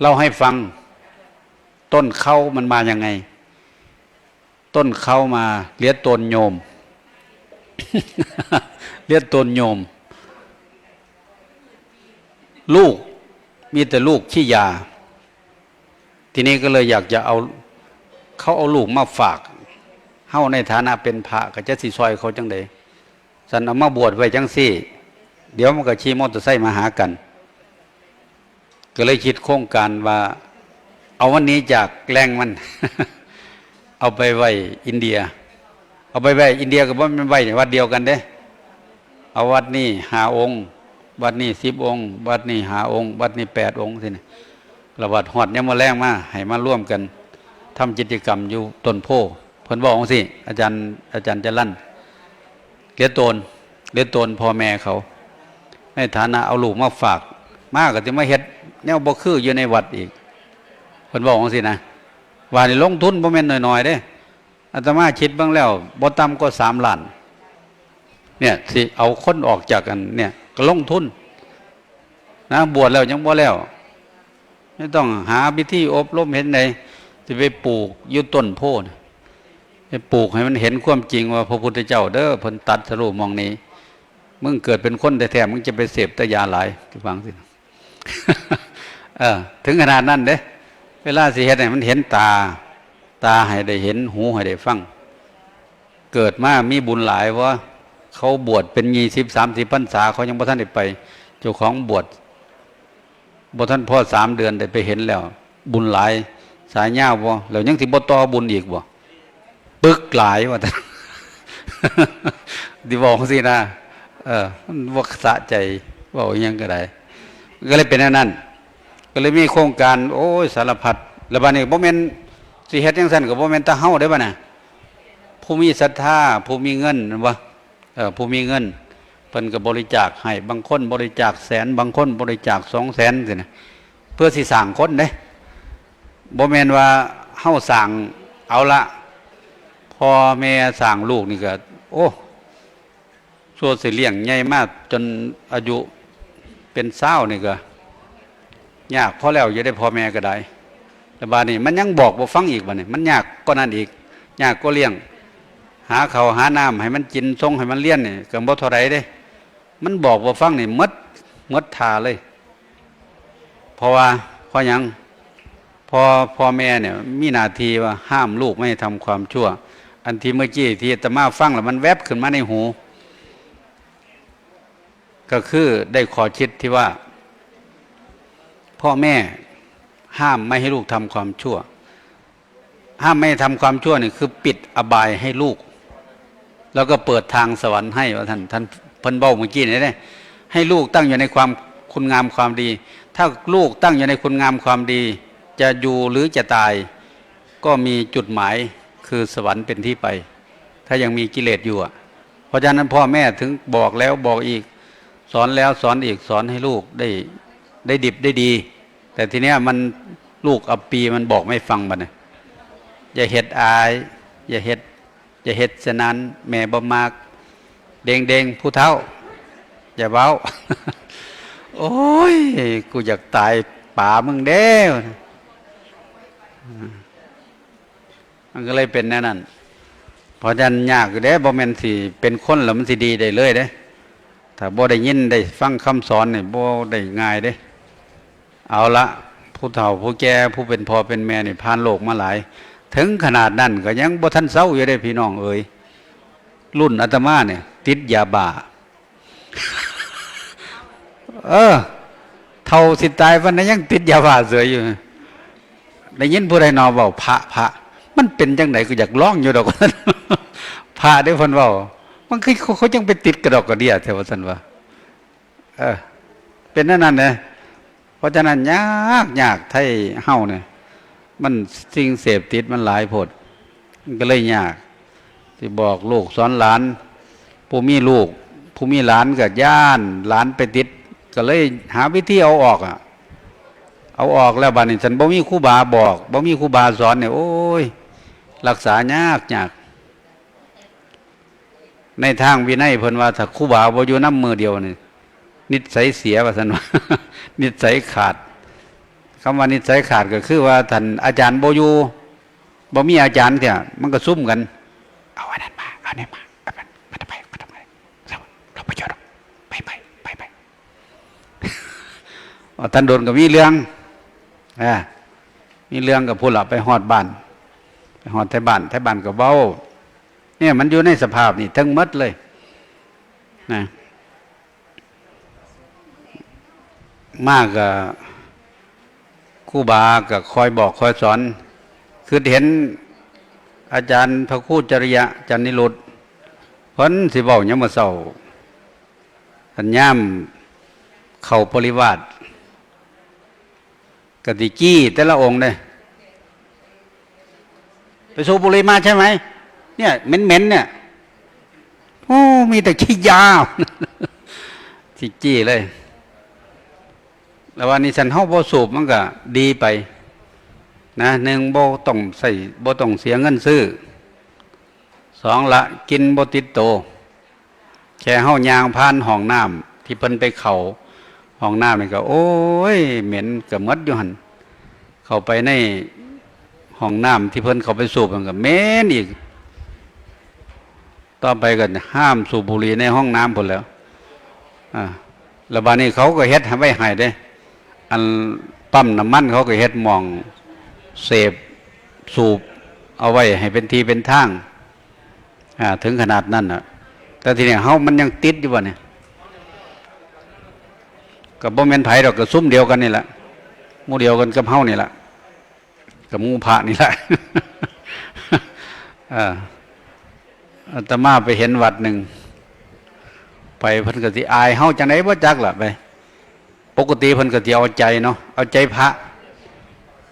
เล่าให้ฟัง ต้นเข้ามันมายังไง ต้นเข้ามาเลียโตนโยม เลียโตนโยม ลูก มีแต่ลูกขี้ยา ทีนี้ก็เลยอยากจะเอา เขาเอาลูกมาฝาก เฮาในฐานะเป็นพระก็จะสิซอยเขาจังใด สันเอามาบวชไว้จังซี่ เดี๋ยวมันก็ขี่มอเตอร์ไซค์มาหากัน ก็เลยคิดโครงการว่า เอาวันนี้จากแหล่งมัน เอาไปไว้อินเดีย เอาไปไว้อินเดียก็บ่แม่นไว้วัดเดียวกันเด้ เอาวัดนี่ห้าองค์ วัดนี้สิบองค์ วัดนี้ห้าองค์ วัดนี้แปดองค์สินะ แล้วบัดฮอดยามมื้อแลงมา ให้มาร่วมกันทำกิจกรรมอยู่ต้นโพธิ์ เพิ่นบอกจังซี้ อาจารย์ อาจารย์จรัญ เหลือโตน เหลือโตนพ่อแม่เขา ในฐานะเอาลูกมาฝาก มาก็สิมาเฮ็ดแนวบ่คืออยู่ในวัดอีก เพิ่นบอกจังซี้นะ ว่านี่ลงทุนบ่แม่นน้อยๆเด้ อาตมาคิดเบิ่งแล้วบ่ต่ำกว่าสามล้าน เนี่ย สิเอาคนออกจากอันเนี่ย ก็ลงทุนนะ บวชแล้วยังบ่แล้ว ไม่ต้องหาพิธีอบรมเฮ็ดใด สิไปปลูกอยู่ต้นโพธิ์นะ ไปปลูกให้มันเห็นความจริงว่าพระพุทธเจ้าเด้อ เพิ่นตรัสรู้หม่องนี้ มึงเกิดเป็นคนแท้ๆ มึงจะไปเสพแต่ยาหลาย คือว่าจังซี้ เออ ถึงขนาดนั้นเด้ เวลาสิเฮ็ดให้มันเห็นตา ตาให้ได้เห็น หูให้ได้ฟัง เกิดมามีบุญหลายบ่ เขาบวชเป็นยี่สิบ สามสิบพรรษา เขายังบ่ทันได้ไป เจ้าของบวชบ่ทันพอสามเดือนได้ไปเห็นแล้ว บุญหลาย สายยาวบ่ แล้วยังสิบ่ต่อบุญอีกบ่ ปึกหลายว่าซั่น สิบอกจังซี้นะ เออ มันบ่สะใจ เว้าอิหยังก็ได้ ก็เลยเป็นแนวนั้น ก็เลยมีโครงการ โอ้ย สารพัด แล้วบัดนี้บ่แม่นสิเฮ็ดจังซั่นก็บ่แม่นแต่เฮาเด้บัดน่ะ ผู้มีศรัทธา ผู้มีเงิน แม่นบ่ เอ่อ ผู้มีเงิน เพิ่นก็บริจาคให้ บางคนบริจาคแสน บางคนบริจาคสองแสนซี้นะ เพื่อสิสร้างคนเด้ บ่แม่นว่าเฮาสร้าง เอาละ พ่อแม่สร้างลูกนี่ก็ โอ้ ซั่วสิเลี้ยงใหญ่มาจนอายุเป็นซาวนี่ก็ ยากพอแล้วอยู่ได้ พ่อแม่ก็ได้ แล้วบาดนี้มันยังบอกบ่ฟังอีก บาดนี้มันยากกว่านั้นอีก ยากกว่าเลี้ยง หาข้าวหาน้ำให้มันกิน ส่งให้มันเรียนนี่ก็บ่เท่าใดเด้ มันบอกบ่ฟังนี่หมด หมดท่าเลย เพราะว่า เพราะหยัง พ่อ พ่อแม่เนี่ยมีหน้าที่ว่าห้ามลูกไม่ให้ทำความชั่ว อันที่เมื่อกี้ที่อาตมาฟังแล้วมันแวบขึ้นมาในหู ก็คือได้ข้อคิดที่ว่า พ่อแม่ห้ามไม่ให้ลูกทำความชั่ว ห้ามไม่ให้ทำความชั่วนี่คือปิดอบายให้ลูก แล้วก็เปิดทางสวรรค์ให้ ว่าท่าน ท่านเพิ่นเว้าเมื่อกี้นี่เด้ ให้ลูกตั้งอยู่ในความคุณงามความดี ถ้าลูกตั้งอยู่ในคุณงามความดี จะอยู่หรือจะตาย ก็มีจุดหมายคือสวรรค์เป็นที่ไป ถ้ายังมีกิเลสอยู่อะ เพราะฉะนั้นพ่อแม่ถึงบอกแล้วบอกอีก สอนแล้วสอนอีก สอนให้ลูกได้ ได้ดิบได้ดี แต่ทีเนี้ยมัน ลูกอับปีมันบอกไม่ฟัง บัดนี้ อย่าเฮ็ดอ้าย อย่าเฮ็ด อย่าเฮ็ดฉะนั้น แม่บ่มัก เด้งๆ ผู้เฒ่า อย่าเว้า โอ้ย กูอยากตายป๋ามึงเด้ มันก็เลยเป็นแนวนั้น เพราะฉะนั้นยากอยู่เด้ บ่แม่นสิเป็นคนแล้วมันสิดีได้เลยเด้ ถ้าบ่ได้ยินได้ฟังคำสอนนี่บ่ได้ง่ายเด้ เอาละ ผู้เฒ่าผู้แก่ ผู้เป็นพ่อเป็นแม่นี่ผ่านโลกมาหลาย ถึงขนาดนั้นก็ยังบ่ทันเซาอยู่เด้พี่น้องเอ๋ย รุ่นอาตมาเนี่ยติดยาบ้า เออ เฒ่าสิตายปานนั้นยังติดยาบ้าเสยอยู่ ได้ยินผู้ใดหนอเว้า พระ พระ มันเป็นจังได๋ กูอยากลองอยู่ดอก พระเด้เพิ่นเว้า มันคือเขา เขาจังไปติดกระดอกกระเดี้ยแท้ ว่าซั่นว่า เออ เป็นแนวนั้นเด้ เพราะฉะนั้นยาก ยาก ไทเฮาเนี่ย มันสิ่งเสพติดมันหลายโพด มันก็เลยยาก สิบอกลูกสอนหลาน ผู้มีลูก ผู้มีหลานก็ย้านหลานไปติด ก็เลยหาวิธีเอาออกอะ เอาออกแล้วบัดนี้ ฉันบ่มีครูบาบอก บ่มีครูบาสอนเนี่ย โอ้ย รักษายาก ยาก ในทางวินัยเพิ่นว่า ถ้าครูบาบ่อยู่นำมื้อเดียวนี่ นิสัยเสีย ว่าซั่นว่า นิสัยขาด คำว่านิสัยขาดก็คือว่า ท่านอาจารย์บ่อยู่ บ่มีอาจารย์เทื่อ มันก็ซุ่มกัน เอาอันนั้นมา เอาอันนี้มา เอาอันนั้นมา ไป ไป ไป ไป ไป ไป ไป อ๋อ ท่านโดนก็มีเรื่อง อ่า มีเรื่องกับผู้ละ ไปฮอดบ้าน ไปฮอดไทบ้าน ไทบ้านก็เว้า เนี่ย มันอยู่ในสภาพนี่ทั้งหมดเลย นะ มากก็ครูบาก็คอยบอกคอยสอน คือเห็นอาจารย์พระครูจริยะ จันนิรุต เพิ่นสิเว้ายามมื้อเช้า คันยาม เข้าปริวาส กะสิจี้แต่ละองค์เด้ ไปสูบบุหรี่มาใช่ไหม เนี่ยเหม็นๆเนี่ย โอ้ มีแต่ขี้ยา สิจี้เลย แล้ววันนี้สันเฮาบ่สูบมันก็ดีไป นะ หนึ่งบ่ต้องใส่ บ่ต้องเสียเงินซื้อ สองละ กลิ่นบ่ติดโต แค่เฮาย่างผ่านห้องน้ำที่เพิ่นไปเข้าห้องน้ำนี่ก็ โอ้ย เหม็นก็หมดอยู่หั่น เข้าไปในห้องน้ำที่เพิ่นเข้าไปสูบมันก็เหม็นอีก ต่อไปก็ห้ามสูบบุหรี่ในห้องน้ำพู้นแหล้ว อ่า แล้วบัดนี้เขาก็เฮ็ดไว้ให้เด้ อันปั๊มน้ำมันเขาก็เฮ็ดหม่องเสพสูบเอาไว้ให้เป็นที่เป็นทาง อ่า ถึงขนาดนั้นน่ะ แต่ทีนี้เฮามันยังติดอยู่บ่เนี่ย ก็บ่แม่นไผดอก ก็ซุมเดียวกันนี่แหละ หมู่เดียวกันกับเฮานี่แหละ กับหมู่พระนี่แหละ เออ อาตมาไปเห็นวัดหนึ่ง ไปเพิ่นก็สิอายเฮาจังได๋บ่จักล่ะไป ปกติเพิ่นก็สิเอาใจเนาะ เอาใจพระ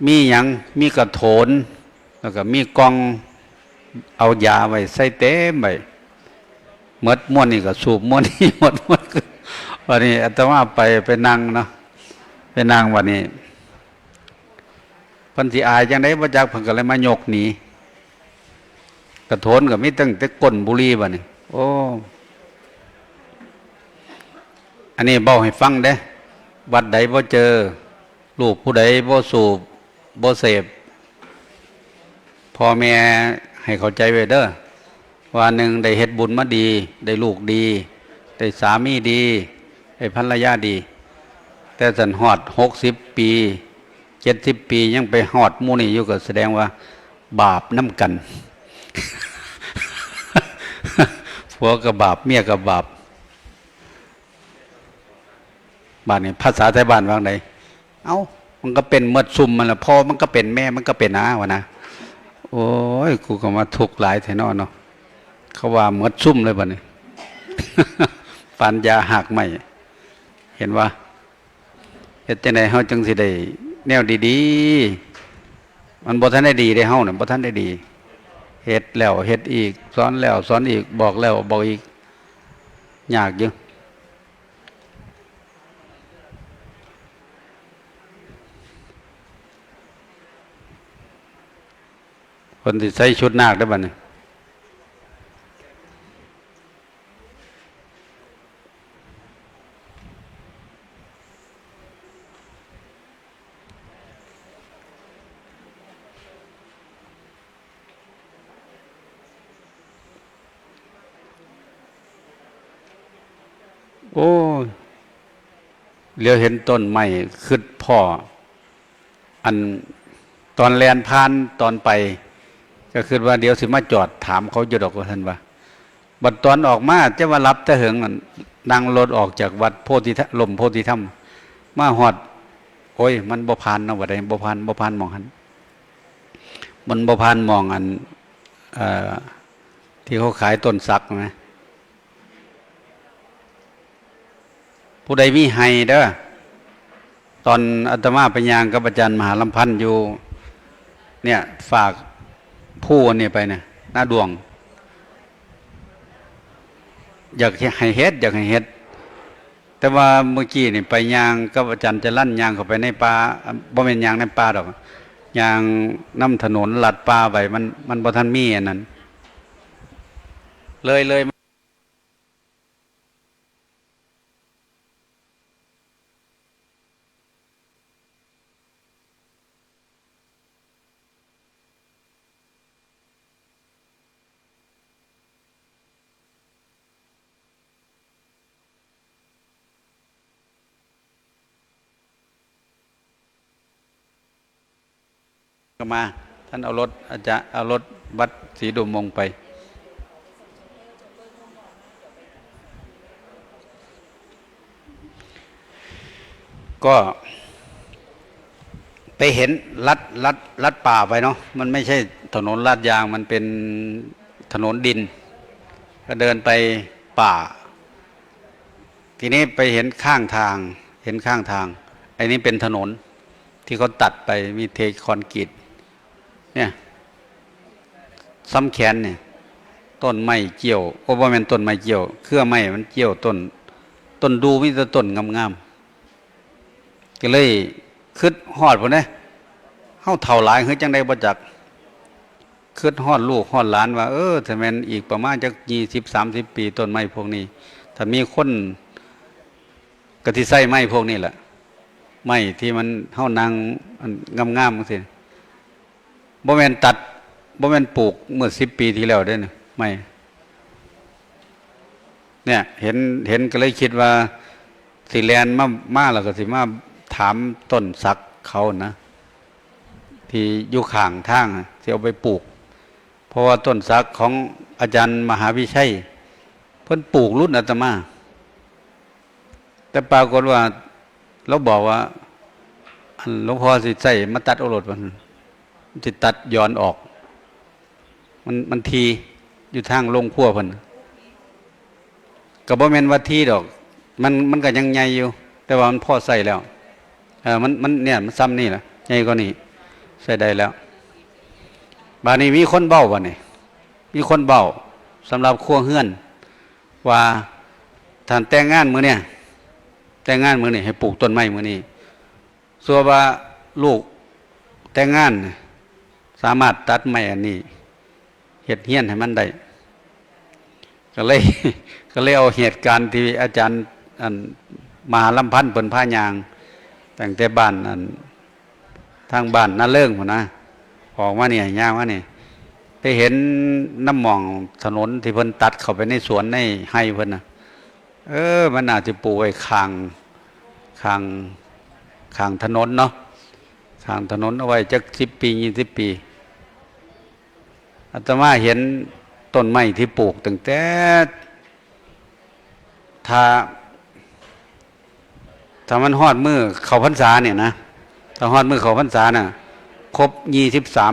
มีหยัง มีกระโถน แล้วก็มีกล่อง เอายาไว้ใส่เต็มไว้ หมดม่วนนี่ก็สูบม่วนนี่ หมดม่วนก็ วันนี้อาตมาไป ไปนั่งเนาะ ไปนั่งวันนี้ เพิ่นสิอายจังได๋บ่จัก เพิ่นก็เลยมายกหนี กระโถนก็มีตั้งแต่ก้นบุหรี่บัดนี้ โอ้ อันนี้เว้าให้ฟังเด้ วัดใดบ่เจอ ลูกผู้ใดบ่สูบ บ่เสพ พ่อแม่ให้เข้าใจไว้เด้อ ว่าหนึ่งได้เฮ็ดบุญมาดี ได้ลูกดี ได้สามีดี ได้ภรรยาดี แต่สันฮอดหกสิบปี เจ็ดสิบปียังไปฮอดหมู่นี้อยู่ก็แสดงว่าบาปนำกัน ผัวก็บาป เมียก็บาป บาดนี้ภาษาไทบ้านว่าได๋ เอ้า มันก็เป็นหมดซุมมันล่ะ พ่อมันก็เป็น แม่มันก็เป็นนา ว่านะ โอ้ย กูก็มาทุกข์หลายแท้น้อเนาะ เขาว่าหมดซุมเลยบัดนี้ ปานยาหากไม้ เห็นบ่ เฮ็ดจั่งใด๋เฮาจั่งสิได้แนวดีๆ มันบ่ทันได้ดีเด้ เฮาน่ะบ่ทันได้ดี เฮ็ดแล้วเฮ็ดอีก สอนแล้วสอนอีก บอกแล้วบอกอีก ยากอยู่ เพิ่นสิใส่ชุดนาคเด้อบัดนี้ โอ้ย เหลียวเห็นต้นไม้ คิดพ้อ อัน ตอนแล่นผ่าน ตอนไป ก็คิดว่าเดี๋ยวสิมาจอดถามเขาอยู่ดอก ว่าซั่นว่า บัดตอนออกมา จะว่าหลับแต่เหิงนั่น นั่งรถออกจากวัดโพธิธรรม ร่มโพธิธรรม มาฮอด โอ้ย มันบ่ผ่านเนาะ ว่าใด๋ บ่ผ่าน บ่ผ่านหม่องหั้น มันบ่ผ่านหม่องอัน เอ่อ ที่เขาขายต้นสักนะ ผู้ใดมีไฮ่เด้อ ตอนอาตมาไปย่างกับอาจารย์มหาลำพันธ์อยู่ เนี่ย ฝากผู้อันนี้ไปเนี่ย หน้าดวง อยากให้เฮ็ด อยากให้เฮ็ด แต่ว่าเมื่อกี้นี่ไปย่างกับอาจารย์จรัญ ย่างเข้าไปในป่า บ่แม่นย่างในป่าดอก ย่างนำถนนลัดป่าไป มัน มันบ่ทันมีอันนั้น เลย เลย ก็มา ท่านเอารถ อาจจะเอารถวัดศรีดุมมงไป ก็ไปเห็นลัด ลัด ลัดป่าไปเนาะ มันไม่ใช่ถนนลาดยาง มันเป็นถนนดิน ก็เดินไปป่า ทีนี้ไปเห็นข้างทาง เห็นข้างทาง ไอ้นี่เป็นถนนที่เขาตัดไป มีเทคอนกรีต เนี่ย ซ้ำแขนเนี่ย ต้นไม้เกี่ยว โอ้ บ่แม่นต้นไม้เกี่ยว เครือไม้มันเกี่ยวต้น ต้นดู มีแต่ต้นงามๆ ก็เลยคิดฮอดพุ้นเด้ เฮาเฒ่าหลายคือจั่งใดบ่จัก คิดฮอดลูกฮอดหลานว่า เออ ถ้าแม่นอีกประมาณจักยี่สิบ สามสิบ ปี ต้นไม้พวกนี้ ถ้ามีคนก็สิใช้ไม้พวกนี้แหละ ไม้ที่มัน เฮานั่ง อันงามๆ จั่งซี้ บ่แม่นตัด บ่แม่นปลูกเมื่อสิบปีที่แล้วเด้นะ ไม้ เนี่ย เห็น เห็นก็เลยคิดว่า สิแล่นมา มาแล้วก็สิมาถามต้นสักเขานะ ที่อยู่ข้างทางอะ สิเอาไปปลูก เพราะว่าต้นสักของอาจารย์มหาวิชัย เพิ่นปลูกรุ่นอาตมา แต่ปรากฏว่า ลาวบอกว่า อันหลวงพ่อสิใช้มาตัดเอาโลดว่าซั่น สิตัดหย่อนออก มัน มันถี่อยู่ทางโรงครัวเพิ่น ก็บ่แม่นว่าถี่ดอก มัน มันก็ยังใหญ่อยู่ แต่ว่ามันพอใช้แล้ว เออ มัน มันเนี่ย มันซ่ำนี่ล่ะ ใหญ่กว่านี้ ใช้ได้แล้ว บาดนี้มีคนเว้า บาดนี้ มีคนเว้าสำหรับครัวเฮือน ว่า ถ้าแต่งงานมื้อเนี่ย แต่งงานมื้อนี้ ให้ปลูกต้นไม้มื้อนี้ ส่วนว่าลูกแต่งงานน่ะ สามารถตัดไม้อันนี้ เฮ็ดเฮือนให้มันได้ ก็เลย ก็เลยเอาเหตุการณ์ที่อาจารย์ อัน มหาลำพันธ์เพิ่นพาย่าง ตั้งแต่บ้าน อัน ทางบ้านนาเริงพุ้นนะ ออกมาเนี่ย ย่างมานี่ ไปเห็นนำหม่องถนนที่เพิ่นตัดเข้าไปในสวนในไร่เพิ่นน่ะ เออ มันน่าสิปลูกไว้ข้าง ข้าง ข้างถนนเนาะ ข้างถนนเอาไว้จักสิบปี ยี่สิบปี อาตมาเห็นต้นไม้ที่ปลูกตั้งแต่ ถ้า ถ้ามันฮอดมื้อเข้าพรรษาเนี่ยนะ ถ้าฮอดมื้อเข้าพรรษาน่ะ ครบยี่สิบสาม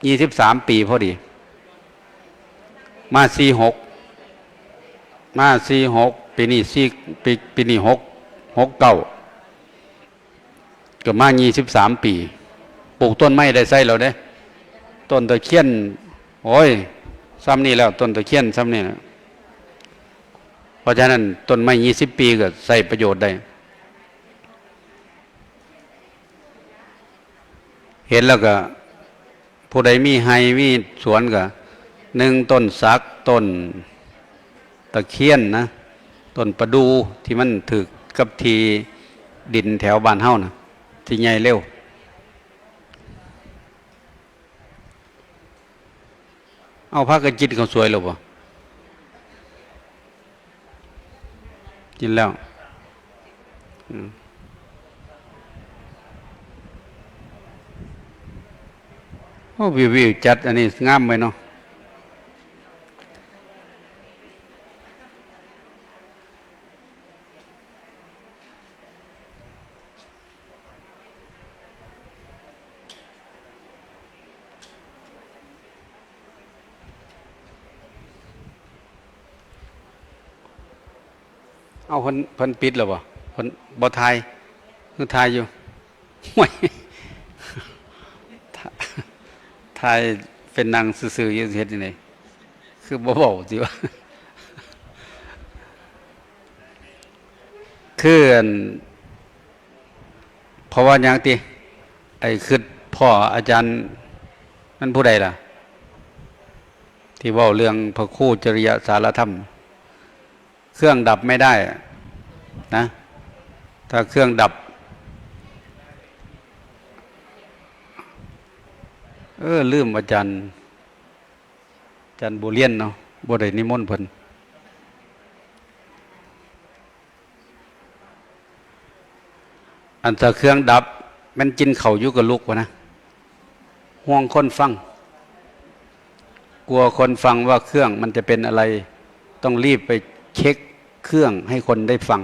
ยี่สิบสามปีพอดี มาสี่หก มาสี่หก ปีนี้สี่ ปี ปีนี้หก หกเก้า ก็มายี่สิบสามปี ปลูกต้นไม้ได้ใช้แล้วเด้ ต้นตะเคียน โอ้ย ซ่ำนี่แล้ว ต้นตะเคียนซ่ำนี่นะ เพราะฉะนั้นต้นไม้ยี่สิบปีก็ใช้ประโยชน์ได้ เห็นแล้วก็ ผู้ใดมีไร่มีสวนก็ หนึ่ง ต้นสัก ต้นตะเคียนนะ ต้นประดู่ที่มันถืกกับที่ดินแถวบ้านเฮานะ ที่ใหญ่เร็ว เอา พากันกินข้าวสวยแล้วบ่ กินแล้ว อืม โอ้ วิว วิวจัด อันนี้งามไปเนาะ เอา เพิ่น เพิ่นปิดแล้วบ่ เพิ่นบ่ถ่าย คือถ่ายอยู่ ห่วย ถ่าย ถ่ายเป็นนั่งซื่อๆ อยู่ เฮ็ดจั่งใด คือบ่เว้าติวะ คืออัน เพราะว่าหยังติ ไอ้คิดพ้ออาจารย์ นั่นผู้ใดล่ะ ที่เว้าเรื่องพระครูจริยสารธรรม เครื่องดับไม่ได้นะ ถ้าเครื่องดับ เออ ลืมอาจารย์ อาจารย์บัวเรียนเนาะ บ่ได้นิมนต์เพิ่น อันถ้าเครื่องดับ แม่นกินข้าวอยู่ก็ลุกพุ้นนะ ห่วงคนฟัง กลัวคนฟังว่าเครื่องมันจะเป็นอะไร ต้องรีบไปเช็คเครื่องให้คนได้ฟัง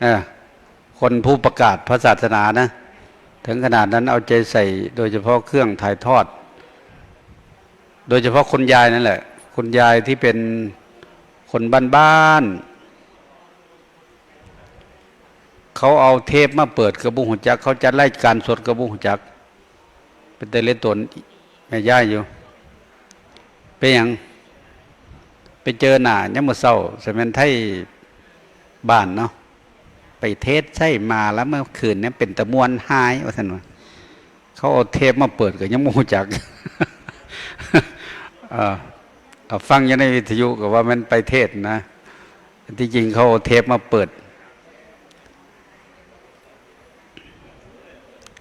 เออ คนผู้ประกาศพระศาสนานะ ถึงขนาดนั้นเอาใจใส่ โดยเฉพาะเครื่องถ่ายทอด โดยเฉพาะคุณยายนั่นแหละ คุณยายที่เป็นคนบ้านๆ เ เขาเอาเทปมาเปิดก็บ่ฮู้จัก เขาจัดรายการสดก็บ่ฮู้จัก เป็นแต่เล่นตนแม่ยายอยู่ เป็นหยัง ไปเจอหน้ายามมื้อเช้า สมัยไทยบ้านเนาะ ไปเทศน์ไชมาแล้วเมื่อคืนเนี่ยเป็นตะม่วนหายว่าซั่นว่า เขาเอาเทปมาเปิดก็ยังบ่ฮู้จัก เออ เอาฟังอยู่ในวิทยุก็ว่ามันไปเทศน์นะ ที่จริงเขาเอาเทปมาเปิด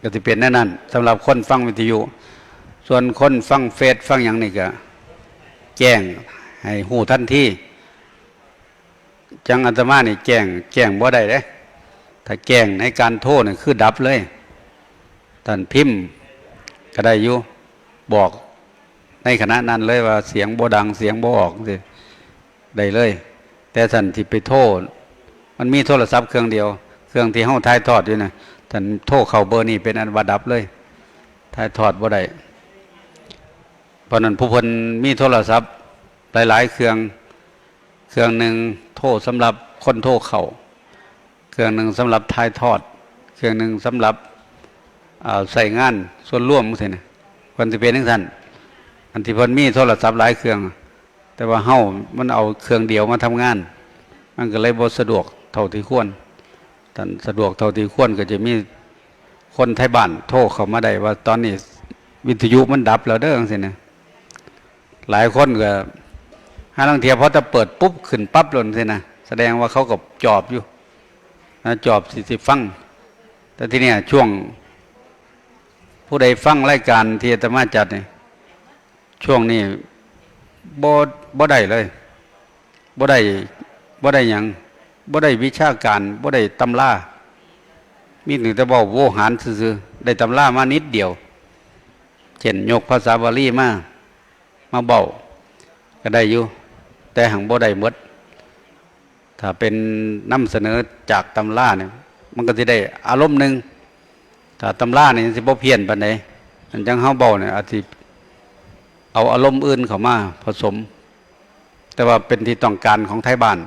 ก็สิเป็นแนวนั้นสำหรับคนฟังวิทยุ ส่วนคนฟังเฟซฟังหยังนี่ก็แจ้งให้ฮู้ทันที จั่งอาตมานี่แจ้ง แจ้งบ่ได้เด้ ถ้าแจ้งในการโทรนี่คือดับเลย ท่านพิมพ์ก็ได้อยู่ บอกในขณะนั้นเลยว่าเสียงบ่ดัง เสียงบ่ออกจั่งซี้ ได้เลย แต่ท่านที่ไปโทร มันมีโทรศัพท์เครื่องเดียว เครื่องที่เฮาถ่ายทอดอยู่นะ ท่านโทรเข้าเบอร์นี้เป็นอันว่าดับเลย ถ่ายทอดบ่ได้ เพราะนั้นผู้เพิ่นมีโทรศัพท์หลายๆเครื่อง เครื่องหนึ่งโทรสำหรับคนโทรเข้า เครื่องหนึ่งสำหรับถ่ายทอด เครื่องหนึ่งสำหรับ อ่า ใช้งานส่วนรวมจั่งซี้นะ เพิ่นสิเป็นจั่งซั้น อันที่เพิ่นมีโทรศัพท์หลายเครื่อง แต่ว่าเฮามันเอาเครื่องเดียวมาทำงาน มันก็เลยบ่สะดวกเท่าที่ควร ท่านสะดวกเท่าที่ควรก็จะมีคนไทบ้านโทรเข้ามาได้ว่าตอนนี้วิทยุมันดับแล้วเด้อจั่งซี้นะ หลายคนก็ ห่าลางเทื่อพอแต่เปิดปุ๊บขึ้นปั๊บโลดจั่งซี้นะ แสดงว่าเขาก็จอบอยู่นะ จอบสิ สิฟัง แต่ทีเนี้ยช่วง ผู้ใดฟังรายการที่อาตมาจัดนี่ ช่วงนี้บ่ บ่ได้เลย บ่ได้ บ่ได้หยัง บ่ได้วิชาการ บ่ได้ตำรา มีตั้งแต่เว้าโวหารซื่อๆ ได้ตำรามานิดเดียว เช่นยกภาษาบาลีมา มาเว้าก็ได้อยู่ แต่หั้งบ่ได้หมด ถ้าเป็นนำเสนอจากตำราเนี่ย มันก็สิได้อารมณ์หนึ่ง ถ้าตำรานี่สิบ่เพี้ยนปานใด อันจั่งเฮาเว้าเนี่ยอาจสิเอาอารมณ์อื่นเข้ามาผสม แต่ว่าเป็นที่ต้องการของไทบ้าน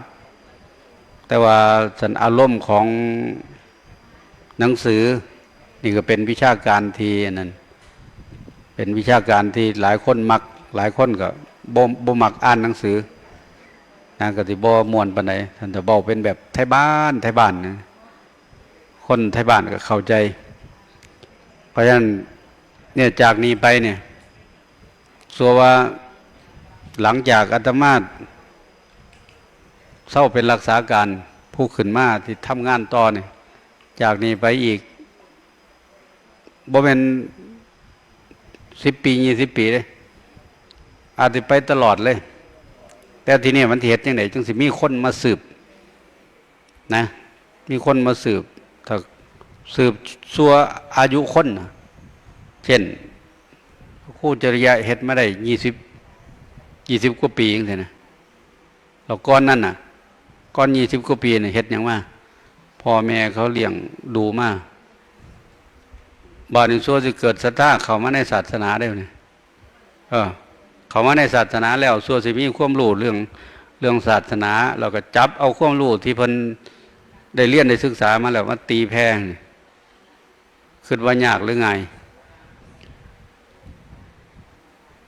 แต่ว่าสันอารมณ์ของหนังสือ นี่ก็เป็นวิชาการที่อันนั้น เป็นวิชาการที่หลายคนมัก หลายคนก็บ่ บ่มักอ่านหนังสือนะ ก็สิบ่ม่วนปานใด ท่านจะเว้าเป็นแบบไทบ้าน ไทบ้านนะ คนไทบ้านก็เข้าใจ เพราะฉะนั้นเนี่ยจากนี้ไปเนี่ย สัวว่าหลังจากอาตมาเซาเป็นรักษาการ ผู้ขึ้นมาที่ทำงานต่อเนี่ย จากนี้ไปอีก บ่แม่นสิบปี ยี่สิบปีเด้ อาจสิไปตลอดเลย แต่ทีนี้มันสิเฮ็ดจั่งใดจั่งสิมีคนมาสืบ นะ มีคนมาสืบ ถ้าสืบชั่วอายุคนน่ะ เช่น ครูจริยะเฮ็ดมาได้ยี่สิบ ยี่สิบกว่าปีจั่งซี้นะ แล้วก่อนนั้นน่ะ ก่อนยี่สิบกว่าปีน่ะเฮ็ดหยังมา พ่อแม่เขาเลี้ยงดูมา บาดนี้ซั่วสิเกิดศรัทธาเข้ามาในศาสนาได้นี่ เออ เข้ามาในศาสนาแล้วซั่วสิมีความรู้เรื่อง เรื่องศาสนา แล้วก็จับเอาความรู้ที่เพิ่นได้เรียนได้ศึกษามาแล้วมาตีแผ่นี่ คิดว่ายากหรือง่าย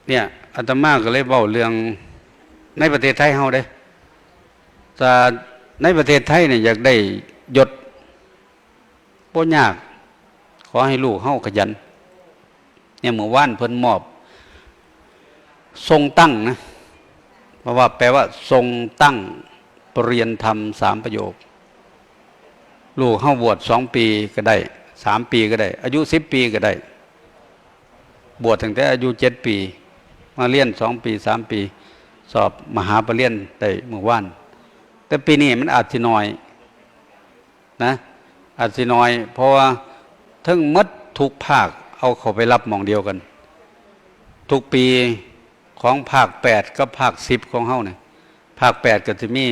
เนี่ย อาตมาก็เลยเว้าเรื่องในประเทศไทยเฮาเด้ ถ้าในประเทศไทยเนี่ยอยากได้ยศ บ่ยาก ขอให้ลูกเฮาขยัน เนี่ย มื้อวานเพิ่นมอบ ทรงตั้งนะ เพราะว่าแปลว่าทรงตั้ง ประเรียนธรรมสามประโยค ลูกเฮาบวชสองปีก็ได้ สามปีก็ได้ อายุสิบปีก็ได้ บวชตั้งแต่อายุเจ็ดปี มาเรียนสองปี สามปี สอบมหาปรริญญาได้มื้อวาน แต่ปีนี้มันอาจสิน้อย นะ อาจสิน้อย เพราะว่าทั้งหมดทุกภาคเอาเข้าไปรับหม่องเดียวกัน ทุกปีของภาคแปดกับภาคสิบของเฮาเนี่ย ภาคแปดก็สิมี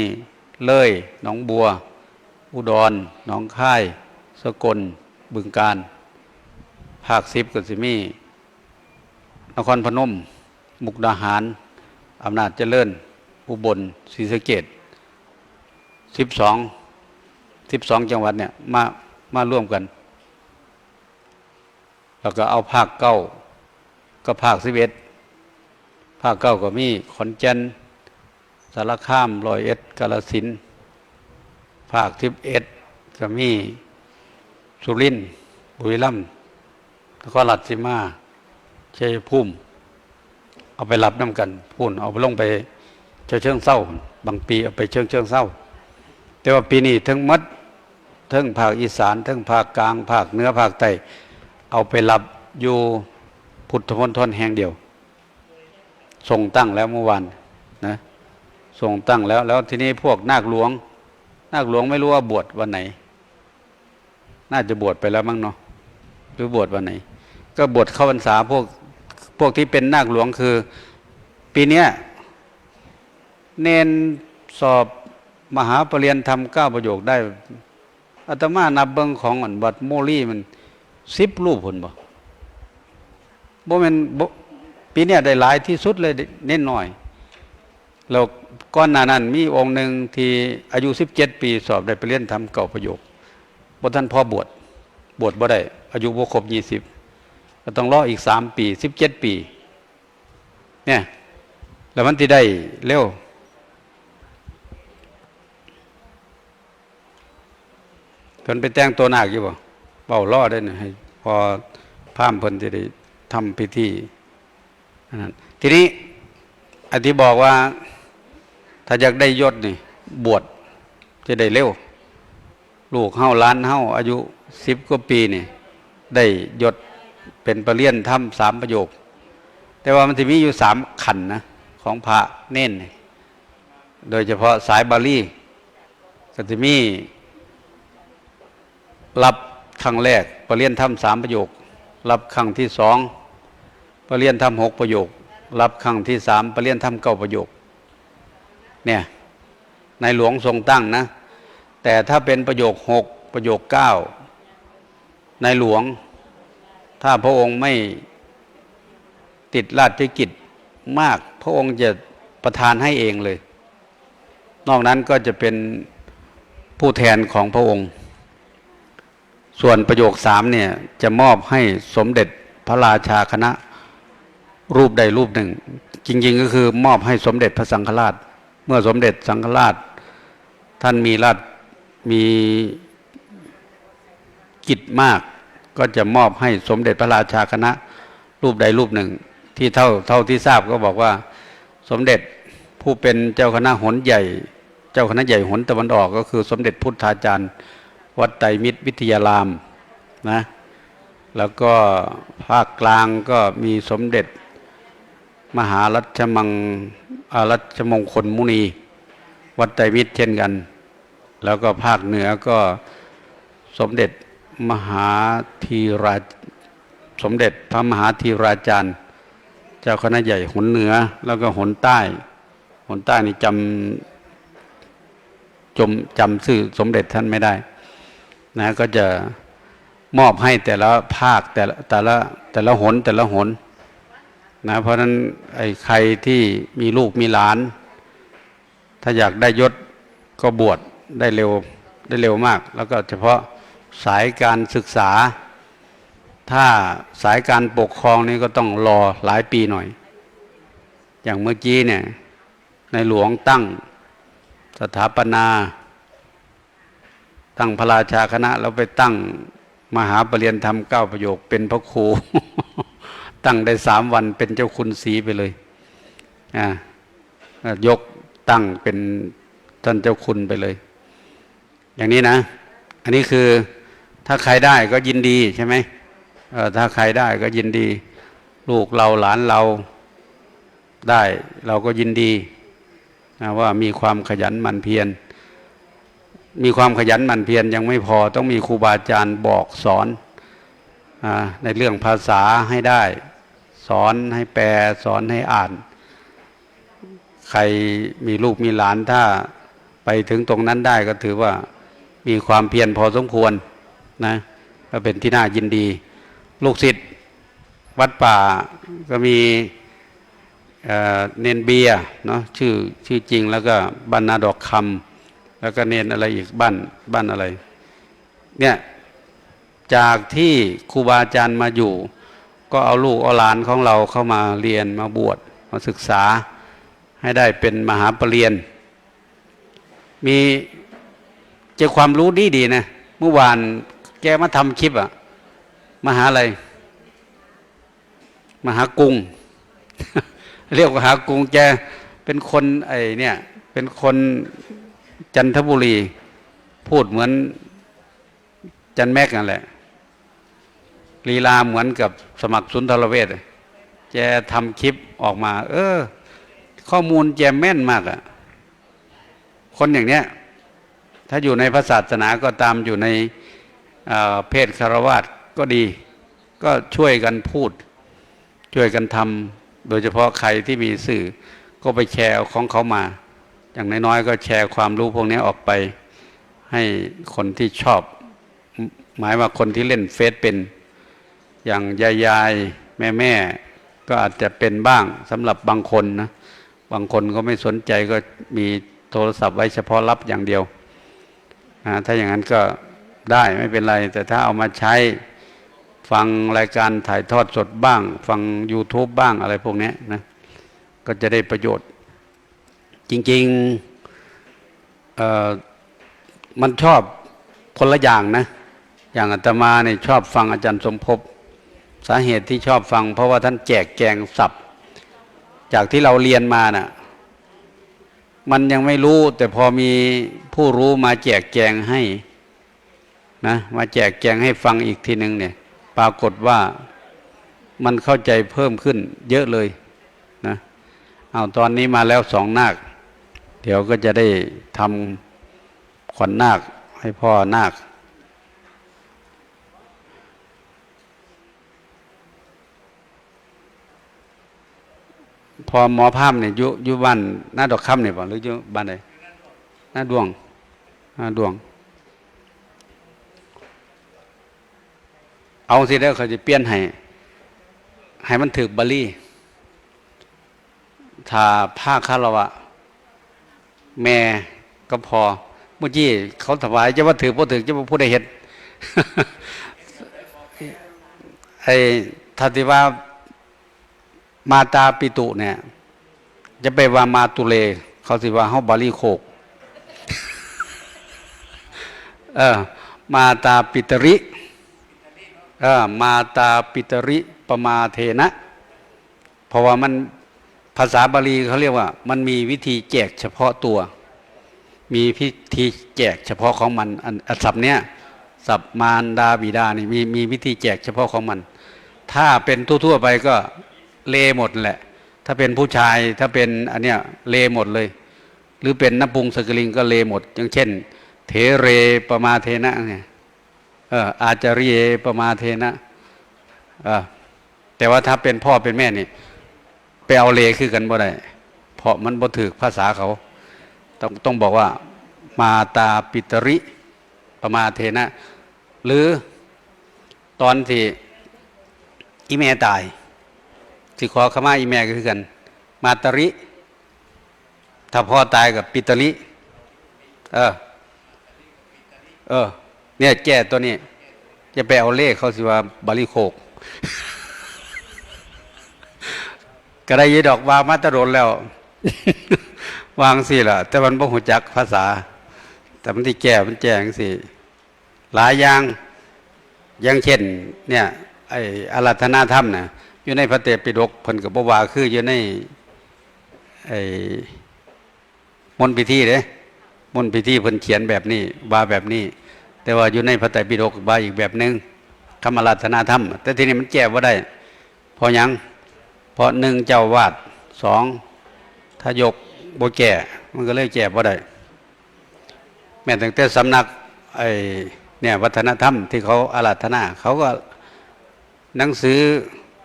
เลย หนองบัว อุดร หนองคาย สกล บึงกาฬ ภาคสิบก็สิมี นครพนม มุกดาหาร อำนาจเจริญ อุบล ศรีสะเกษ สิบสอง สิบสองจังหวัดเนี่ยมามาร่วมกัน แล้วก็เอาภาคเก้ากับภาคสิบเอ็ด ภาคเก้าก็มีขอนแก่น สารคาม ร้อยเอ็ด กาฬสินธุ์ ภาคสิบเอ็ดก็มีสุรินทร์ บุรีรัมย์ นครราชสีมา ชัยภูมิ เอาไปรับนำกันพู้น เอาไปลงไปเชิงเซา บางปีเอาไปเชิงเซา แต่ว่าปีนี้ทั้งหมด ทั้งภาคอีสาน ทั้งภาคกลาง ภาคเหนือ ภาคใต้ เอาไปรับอยู่พุทธมณฑลแห่งเดียว ส่งตั้งแล้วเมื่อวานนะ ส่งตั้งแล้ว แล้วทีนี้พวกนาคหลวง นาคหลวงไม่รู้ว่าบวชวันไหน น่าจะบวชไปแล้วมั้งเนาะ หรือบวชวันไหน ก็บวชเข้าพรรษา พวก พวกที่เป็นนาคหลวงคือ ปีเนี้ย เณรสอบมหาปริญญาธรรมเก้าประโยคได้ อาตมานับเบิ่งของอันวัดโมลีมัน สิบรูปพุ้นบ่ บ่แม่นบ่ ปีเนี้ยได้หลายที่สุดเลย เณรน้อย แล้วก่อนหน้านั้นมีองค์หนึ่งที่อายุสิบเจ็ดปี สอบได้ปริญญาธรรมเก้าประโยค บ่ทันพอบวช บวชบ่ได้ อายุบ่ครบยี่สิบ ก็ต้องรออีกสามปี สิบเจ็ดปี เนี่ย แล้วมันสิได้เร็ว เพิ่นไปแต่งตัวนาคอยู่บ่ เว้ารอเด้อนี่ ให้พอพราหมณ์เพิ่นสิได้ทำพิธีอันนั้น ทีนี้อันที่บอกว่า ถ้าอยากได้ยศนี่ บวชจะได้เร็ว ลูกเฮาหลานเฮาอายุสิบกว่าปีนี่ ได้ยศเป็นปริญญาธรรมสามประโยค แต่ว่ามันสิมีอยู่สามขั้นนะ ของพระเณรนี่ โดยเฉพาะสายบาลี ก็สิมี รับครั้งแรกปริญญาธรรมสามประโยค รับครั้งที่สองปริญญาธรรมหกประโยค รับครั้งที่สามปริญญาธรรมเก้าประโยค เนี่ย ในหลวงทรงตั้งนะ แต่ถ้าเป็นประโยคหกประโยคเก้า ในหลวง ถ้าพระองค์ไม่ติดราชกิจมาก พระองค์จะประทานให้เองเลย นอกนั้นก็จะเป็นผู้แทนของพระองค์ ส่วนประโยคสามเนี่ย จะมอบให้สมเด็จพระราชาคณะรูปใดรูปหนึ่ง จริงๆก็คือมอบให้สมเด็จพระสังฆราช เมื่อสมเด็จสังฆราช ท่านมีราช มีกิจมาก ก็จะมอบให้สมเด็จพระราชาคณะรูปใดรูปหนึ่ง ที่เท่า เท่าที่ทราบก็บอกว่า สมเด็จผู้เป็นเจ้าคณะหนใหญ่ เจ้าคณะใหญ่หนตะวันออก ก็คือสมเด็จพุทธาจารย์วัดไตรมิตรวิทยารามนะ แล้วก็ภาคกลางก็มีสมเด็จมหารัชมัง อารัชมงคลมุนี วัดไตรมิตรเช่นกัน แล้วก็ภาคเหนือก็สมเด็จมหาธีรา สมเด็จพระมหาธีราจารย์ เจ้าคณะใหญ่หนเหนือ แล้วก็หนใต้ หนใต้นี่จำ จม จำชื่อสมเด็จท่านไม่ได้นะ ก็จะมอบให้แต่ละภาค แต่ละ แต่ละ แต่ละหน แต่ละหนนะ เพราะฉะนั้นไอ้ใครที่มีลูกมีหลาน ถ้าอยากได้ยศก็บวชได้เร็ว ได้เร็วมาก แล้วก็เฉพาะสายการศึกษา ถ้าสายการปกครองนี่ก็ต้องรอหลายปีหน่อย อย่างเมื่อกี้เนี่ย ในหลวงตั้งสถาปนา ตั้งพระราชาคณะ แล้วไปตั้งมหาปริญญาธรรมเก้าประโยคเป็นพระครู ตั้งได้สามวันเป็นเจ้าคุณศรีไปเลย อ่า ยกตั้งเป็นท่านเจ้าคุณไปเลย อย่างนี้นะ อันนี้คือถ้าใครได้ก็ยินดีใช่ไหม เออ ถ้าใครได้ก็ยินดี ลูกเราหลานเราได้ เราก็ยินดีนะ ว่ามีความขยันหมั่นเพียร มีความขยันหมั่นเพียรยังไม่พอ ต้องมีครูบาอาจารย์บอกสอน อ่า ในเรื่องภาษาให้ได้ สอนให้แปล สอนให้อ่าน ใครมีลูกมีหลาน ถ้าไปถึงตรงนั้นได้ก็ถือว่ามีความเพียรพอสมควรนะ ก็เป็นที่น่ายินดี ลูกศิษย์วัดป่าก็มี เอ่อ เณรเบียร์เนาะ ชื่อ ชื่อจริง แล้วก็บรรณาดอกค แล้วก็เณรอะไรอีก บ้านบ้านอะไร เนี่ย จากที่ครูบาอาจารย์มาอยู่ ก็เอาลูกเอาหลานของเราเข้ามาเรียนมาบวชมาศึกษา ให้ได้เป็นมหาปรริญญา มีเจอความรู้ดีดีนะ เมื่อวานแกมาทำคลิปอะมหาอะไร มหากุง เรียกมหากุง แกเป็นคนไอเนี่ย เป็นคนจันทบุรี พูดเหมือนจันแม็กนั่นแหละ ลีลาเหมือนกับสมัครสุนทรเวช แกทำคลิปออกมา เออ ข้อมูลแกแม่นมากอะ คนอย่างเนี้ย ถ้าอยู่ในพระศาสนาก็ตาม อยู่ในเอ่อเพศฆราวาสก็ดี ก็ช่วยกันพูด ช่วยกันทำ โดยเฉพาะใครที่มีสื่อ ก็ไปแชร์เอาของเขามา อย่างน้อยๆก็แชร์ความรู้พวกนี้ออกไป ให้คนที่ชอบ หมายว่าคนที่เล่นเฟซเป็น อย่างยายๆ แม่ๆ ก็อาจจะเป็นบ้างสำหรับบางคนนะ บางคนก็ไม่สนใจ ก็มีโทรศัพท์ไว้เฉพาะรับอย่างเดียวนะ ถ้าอย่างนั้นก็ได้ ไม่เป็นไร แต่ถ้าเอามาใช้ฟังรายการถ่ายทอดสดบ้าง ฟัง YouTube บ้างอะไรพวกเนี้ยนะ ก็จะได้ประโยชน์ จริงๆเอ่อมันชอบคนละอย่างนะ อย่างอาตมาเนี่ยชอบฟังอาจารย์สมภพ สาเหตุที่ชอบฟัง เพราะว่าท่านแจกแจงศัพท์ จากที่เราเรียนมาน่ะ มันยังไม่รู้ แต่พอมีผู้รู้มาแจกแจงให้นะ มาแจกแจงให้ฟังอีกทีหนึ่งเนี่ย ปรากฏว่ามันเข้าใจเพิ่มขึ้นเยอะเลยนะ เอาตอนนี้มาแล้วสองนาค เดี๋ยวก็จะได้ทำขวัญนาคให้พ่อนาค พอหมอพามเนี่ยอยู่อยู่บ้านนาดอกคำเนี่ยบ่ หรืออยู่บ้านใด นาดวง นาดวง เอาสิเด้อ เขาจะเปลี่ยนให้ ให้มันถืกบาลี ถ้าพระคารวะ แม่กับพ่อ เมื่อกี้เขาถวาย จะว่าถืกบ่ถืก จะว่าผู้ใดเฮ็ด ไอ้ถ้าที่ว่ามาตาปิตุเนี่ย จะไปว่ามาตุเล เขาสิว่าเฮาบาลีโคก เออ มาตาปิตริ เออ มาตาปิตริปมาเทนะ เพราะว่ามัน ภาษาบาลีเขาเรียกว่า มันมีวิธีแจกเฉพาะตัว มีพิธีแจกเฉพาะของมัน อันอันศัพท์เนี้ย ศัพท์มารดาบิดานี่มีมีวิธีแจกเฉพาะของมัน ถ้าเป็นทั่วๆไปก็เลหมดแหละ ถ้าเป็นผู้ชาย ถ้าเป็นอันเนี้ยเลหมดเลย หรือเป็นนปุงสกลิงก็เลหมด อย่างเช่น เถเรปมาเทนะเนี่ย เออ อาจาริเยปมาเทนะ เออ แต่ว่าถ้าเป็นพ่อเป็นแม่นี่ ไปเอาเลคือกันบ่ได้ เพราะมันบ่ถืกภาษาเขา ต้องต้องบอกว่า มาตาปิตริปมาเทนะ หรือตอนที่อีแม่ตาย สิขอขมาอีแม่ก็คือกัน มาตาริ ถ้าพ่อตายกับปิตริ เออ เออ เนี่ยแก้ตัวนี้ จะไปเอาเลขเขาสิว่าบาลีโคก ก็ได้ยินดอกว่ามาแตะโดนแล้ว วางสิล่ะ แต่มันบ่ฮู้จักภาษา แต่มันที่แก้มันแจ้งสิ หลายอย่าง อย่างเช่น เนี่ย ไอ้อาราธนาธรรมนะ อยู่ในพระไตรปิฎกเพิ่นก็บ่ว่าคืออยู่ใน ไอ้มนต์พิธีเด้ มนต์พิธีเพิ่นเขียนแบบนี้ ว่าแบบนี้ แต่ว่าอยู่ในพระไตรปิฎกว่าอีกแบบหนึ่ง คำอาราธนาธรรม แต่ทีนี้มันแก้บ่ได้ เพราะหยัง เพราะหนึ่งเจ้าอาวาส สอง ทายกบ่แก้ มันก็เลยแก้บ่ได้ แม้ตั้งแต่สำนักไอ้เนี่ยวัฒนธรรมที่เขาอาราธนา เขาก็หนังสือ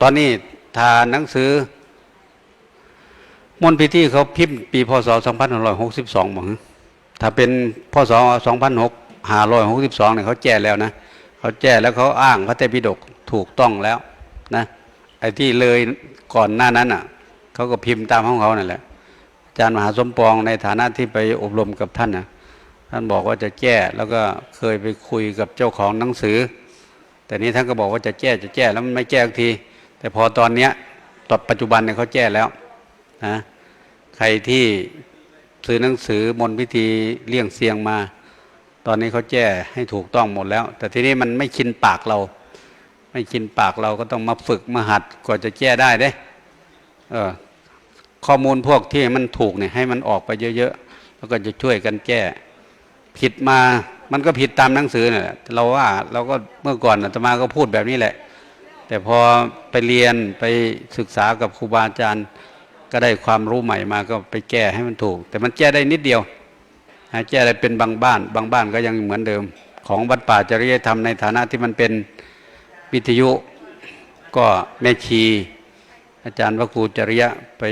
ตอนนี้ถ้าหนังสือมนต์พิธีเขาพิมพ์ปี พ.ศ. สองพันห้าร้อยหกสิบสอง บ่ ถ้าเป็น พ.ศ. สองพันหก ห้าร้อยหกสิบสอง เนี่ยเขาแก้แล้วนะ เขาแก้แล้วเขาอ้างพระไตรปิฎกถูกต้องแล้วนะ ไอ้ที่เลยก่อนหน้านั้นอ่ะ เขาก็พิมพ์ตามของเขานั่นแหละ อาจารย์มหาสมปองในฐานะที่ไปอบรมกับท่านนะ ท่านบอกว่าจะแก้ แล้วก็เคยไปคุยกับเจ้าของหนังสือ แต่นี้ท่านก็บอกว่าจะแก้ จะแก้ แล้วมันไม่แก้สักที แต่พอตอนเนี้ย ตอนปัจจุบันเนี่ยเขาแก้แล้วนะ ใครที่ซื้อหนังสือมนต์พิธีเลี่ยงเซียงมา ตอนนี้เขาแก้ให้ถูกต้องหมดแล้ว แต่ทีนี้มันไม่ชินปากเรา ไม่ชินปากเราก็ต้องมาฝึกมาหัด กว่าจะแก้ได้เด้ เออ ข้อมูลพวกที่มันถูกเนี่ย ให้มันออกไปเยอะๆ แล้วก็จะช่วยกันแก้ ผิดมา มันก็ผิดตามหนังสือเนี่ยแหละ เราว่า เราก็ เมื่อก่อนอาตมาก็พูดแบบนี้แหละ แต่พอไปเรียนไปศึกษากับครูบาอาจารย์ ก็ได้ความรู้ใหม่มาก็ไปแก้ให้มันถูก แต่มันแก้ได้นิดเดียวนะ แก้ได้เป็นบางบ้าน บางบ้านก็ยังเหมือนเดิม ของวัดป่าจริยธรรมในฐานะที่มันเป็นวิทยุ ก็แม่ชี อาจารย์พระครูจริยะไป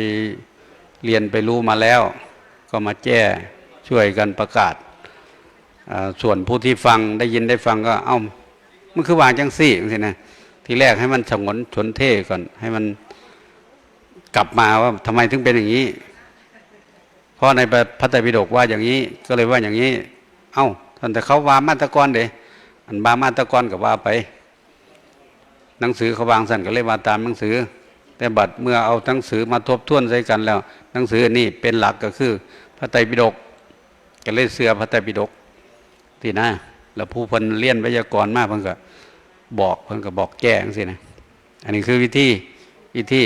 เรียนไปรู้มาแล้ว ก็มาแก้ ช่วยกันประกาศ อ่า ส่วนผู้ที่ฟัง ได้ยินได้ฟังก็ เอ้า มันคือว่าจังซี่จังซี่นะ ทีแรกให้มันสงวนสนเท่ก่อน ให้มันกลับมาว่าทำไมถึงเป็นอย่างนี้ เพราะในพระไตรปิฎกว่าอย่างนี้ ก็เลยว่าอย่างนี้ เอ้า ท่านแต่เขาว่ามาแตะกอนเด้ อันว่ามาแตะกอนก็ว่าไป หนังสือเขาวางสั่นก็เลยว่าตามหนังสือ แต่บัดเมื่อเอาหนังสือมาทบทวนใส่กันแล้ว หนังสืออันนี้เป็นหลักก็คือพระไตรปิฎก ก็เลยเชื่อพระไตรปิฎก ที่นะ แล้วผู้เพิ่นเรียนไวยากรณ์มาเพิ่นก็บอก เพิ่นก็บอกแก้จังซี่นะ อันนี้คือวิธี วิธี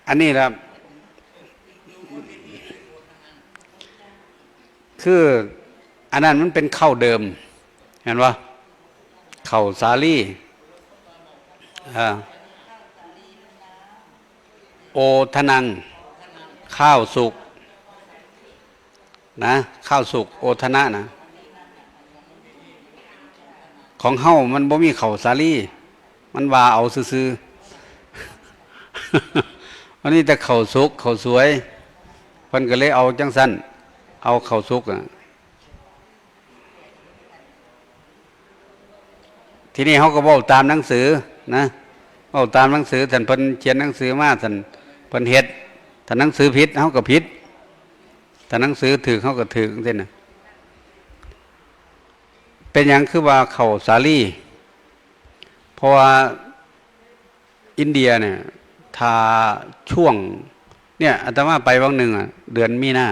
อันนี้ละ คือ อันนั้นมันเป็นข้าวเดิม เห็นปะ ข้าวสาลี อ่า โอทนัง ข้าวสุกนะ ข้าวสุก โอทนะนะ ของเฮามันบ่มีข้าวสาลี มันว่าเอาซื่อๆ มันมีแต่ข้าวสุก ข้าวสวย เพิ่นก็เลยเอาจังซั่น เอาข้าวสุกอะ ทีนี้เฮาก็เว้าตามหนังสือนะ เว้าตามหนังสือ ท่านเพิ่นเขียนหนังสือมา ท่านเพิ่นเฮ็ด ถ้าหนังสือผิด เฮาก็ผิด ถ้าหนังสือถูก เฮาก็ถูกจังซี่นะ เป็นหยังคือว่าข้าวสาลี เพราะว่าอินเดียเนี่ย ถ้าช่วง เนี่ย อาตมาไปวังหนึ่งอะ เดือนมีนา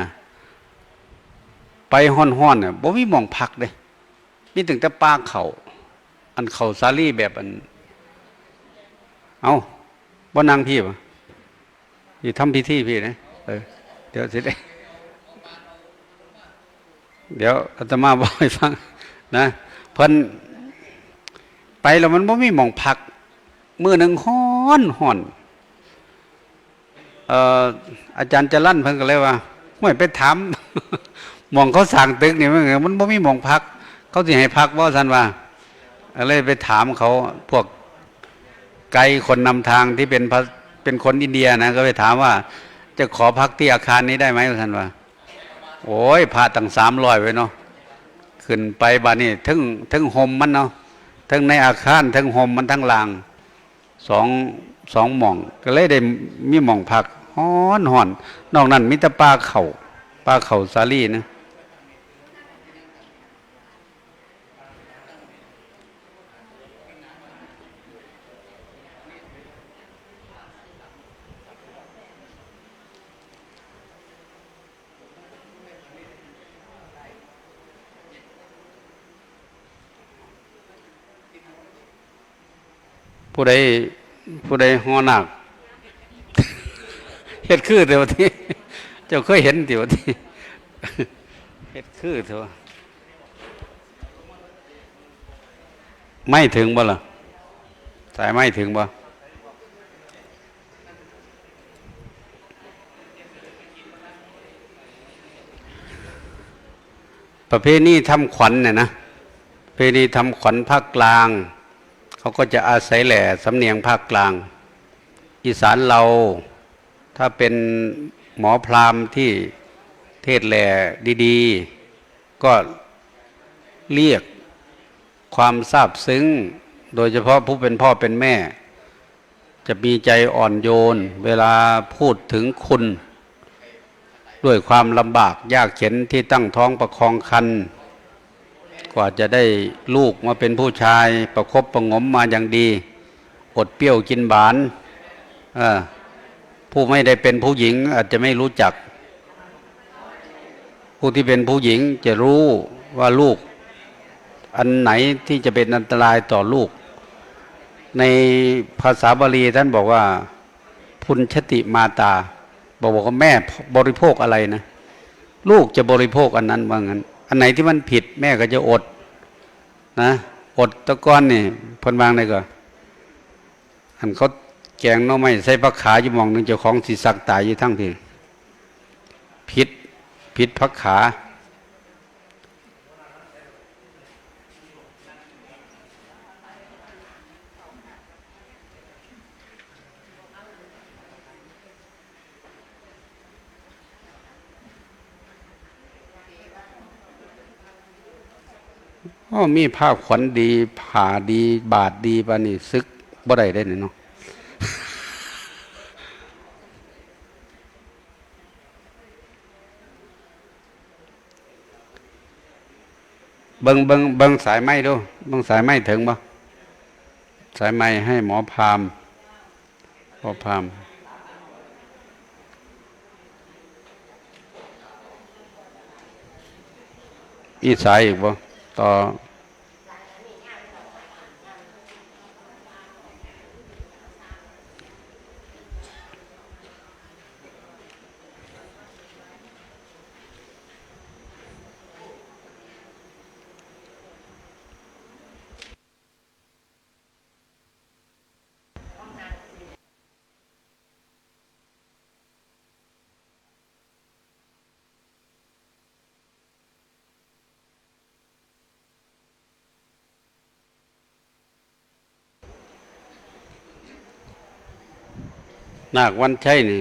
ไปฮ้อนๆ เนี่ย บ่มีหม่องพักเด้ มีตั้งแต่ป่าข้าว อันข้าวสาลีแบบอัน เอ้า บ่นั่งพี้บ่ สิทำพิธีพี้นะ เออ เดี๋ยวสิได้ เดี๋ยวอาตมาบอกให้ฟังนะ เพิ่นไปแล้วมันบ่มีหม่องพัก มื้อหนึ่งฮ้อนฮ้อน เอ่อ อาจารย์จรัญเพิ่นก็เลยว่า "ห้วย ไปถาม หม่องเขาสร้างตึกนี่มัน มันบ่มีหม่องพัก เขาสิให้พักบ่" ซั่นว่า ก็เลยไปถามเขา พวกไกด์คนนำทางที่เป็นพระ เป็นคนอินเดียนะ ก็ไปถามว่า "จะขอพักที่อาคารนี้ได้ไหม" ท่านว่า "โอ้ย พระตั้งสามร้อยไว้เนาะ ขึ้นไปบาดนี้ ทั้ง ทั้งห่มมันเนาะ ทั้งในอาคาร ทั้งห่มมัน ทั้งล่าง สอง สองหม่อง ก็เลยได้มีหม่องพัก ฮ้อนฮ้อน นอกนั้นมีแต่ป่าข้าว ป่าข้าวสาลีนะ" ผู้ใด ผู้ใดห่อนาค เฮ็ดคือเถอะวะติ เจ้าเคยเห็นติวะติ เฮ็ดคือเถอะวะ ไมค์ถึงบ่ล่ะ สายไมค์ถึงบ่ ประเพณีทำขวัญเนี่ยนะ ประเพณีทำขวัญภาคกลาง เขาก็จะอาศัยแหล่สำเนียงภาคกลาง อีสานเรา ถ้าเป็นหมอพราหมณ์ที่ เทศน์แหล่ดีๆ ก็เรียกความซาบซึ้ง โดยเฉพาะผู้เป็นพ่อเป็นแม่ จะมีใจอ่อนโยน เวลาพูดถึงคุณ ด้วยความลำบากยากเข็ญที่ตั้งท้องประคองครรภ์ กว่าจะได้ลูกมาเป็นผู้ชาย ประคบประหงมมาอย่างดี อดเปรี้ยวกินหวาน เออ ผู้ไม่ได้เป็นผู้หญิงอาจจะไม่รู้จัก ผู้ที่เป็นผู้หญิงจะรู้ว่าลูกอันไหนที่จะเป็นอันตรายต่อลูก ในภาษาบาลีท่านบอกว่า พุญชติมาตา บอกว่าแม่บริโภคอะไรนะ ลูกจะบริโภคอันนั้น ว่างั้น อันไหนที่มันผิดแม่ก็จะอดนะ อดตะก้อนนี่ เพิ่นวางได้ก็ อันเขาแกงหน่อไม้ใส่ผักขาอยู่หม่องหนึ่ง เจ้าของสิสักตายอยู่ทั้งที่ ผิด ผิดผักขา โอ้ มีผ้าขวัญดี ผ้าดี บาตรดี ปานนี้ สึกบ่ได้เด้นี่เนาะ เบิ่ง เบิ่ง เบิ่งสายไม้ดู เบิ่งสายไม้ถึงบ่ สายไม้ให้หมอพราหมณ์ หมอพราหมณ์ มีสายอีกบ่ ต่อ นาควันชัยนี่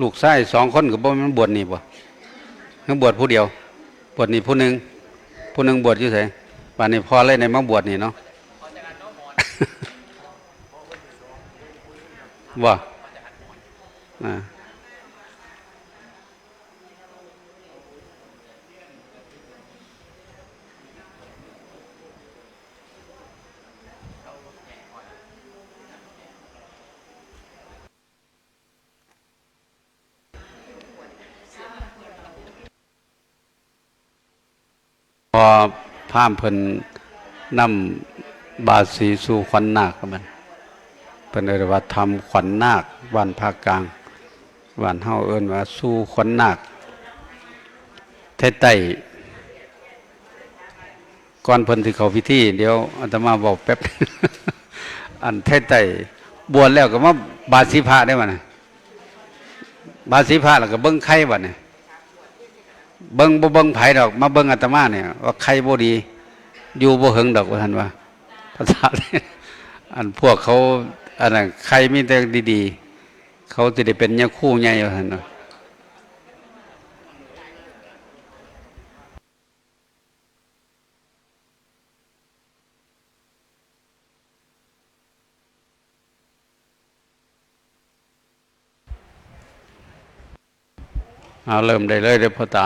ลูกชายสองคนก็บ่แม่นบวชนี่บ่ คือบวชผู้เดียว บวชนี่ผู้หนึ่ง ผู้หนึ่งบวชอยู่ไส บัดนี้พ่อเลยได้มาบวชนี่เนาะ บ่ อ่า พอพราหมณ์เพิ่นนำบาสีสู่ขวัญนาค ก็แม่น เพิ่นเอิ้นว่าทำขวัญนาค บ้านภาคกลาง บ้านเฮาเอิ้นว่าสู่ขวัญนาค ไทใต้ ก่อนเพิ่นสิเข้าพิธี เดี๋ยวอาตมาเว้าแป๊บ อันไทใต้บวชแล้วก็มาบาสีพระได้บัดนี้ บาสีพระแล้วก็เบิ่งไข่บัดนี้ เบิ่งบ่เบิ่งไผดอก มาเบิ่งอาตมาเนี่ย ว่าไข่บ่ดี อยู่บ่เหิงดอก ว่าซั่นว่า ภาษา อันพวกเขา อันนั้น ไข่มีแต่ดีๆ เขาสิได้เป็นยาคูใหญ่ ว่าซั่นว่า เอาเริ่มได้เลยเด้อพ่อตา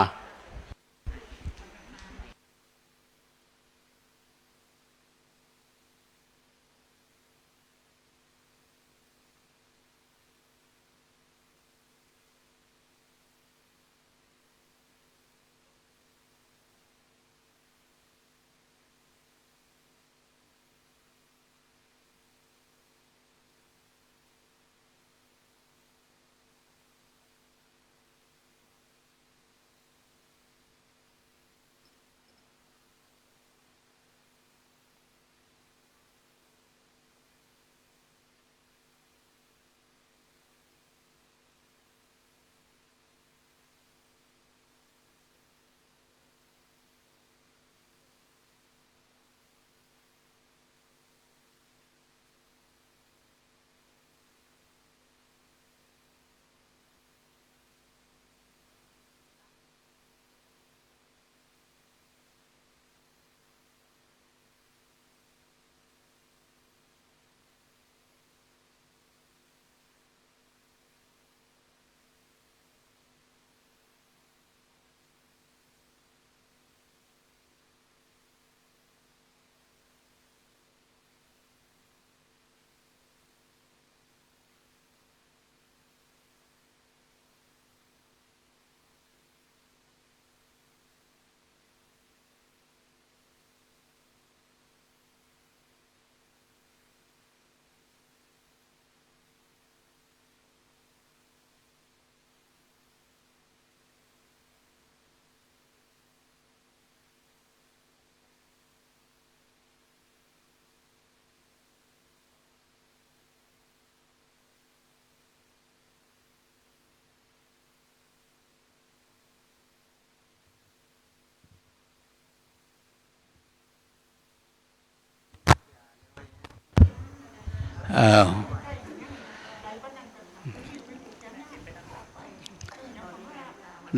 อ้าว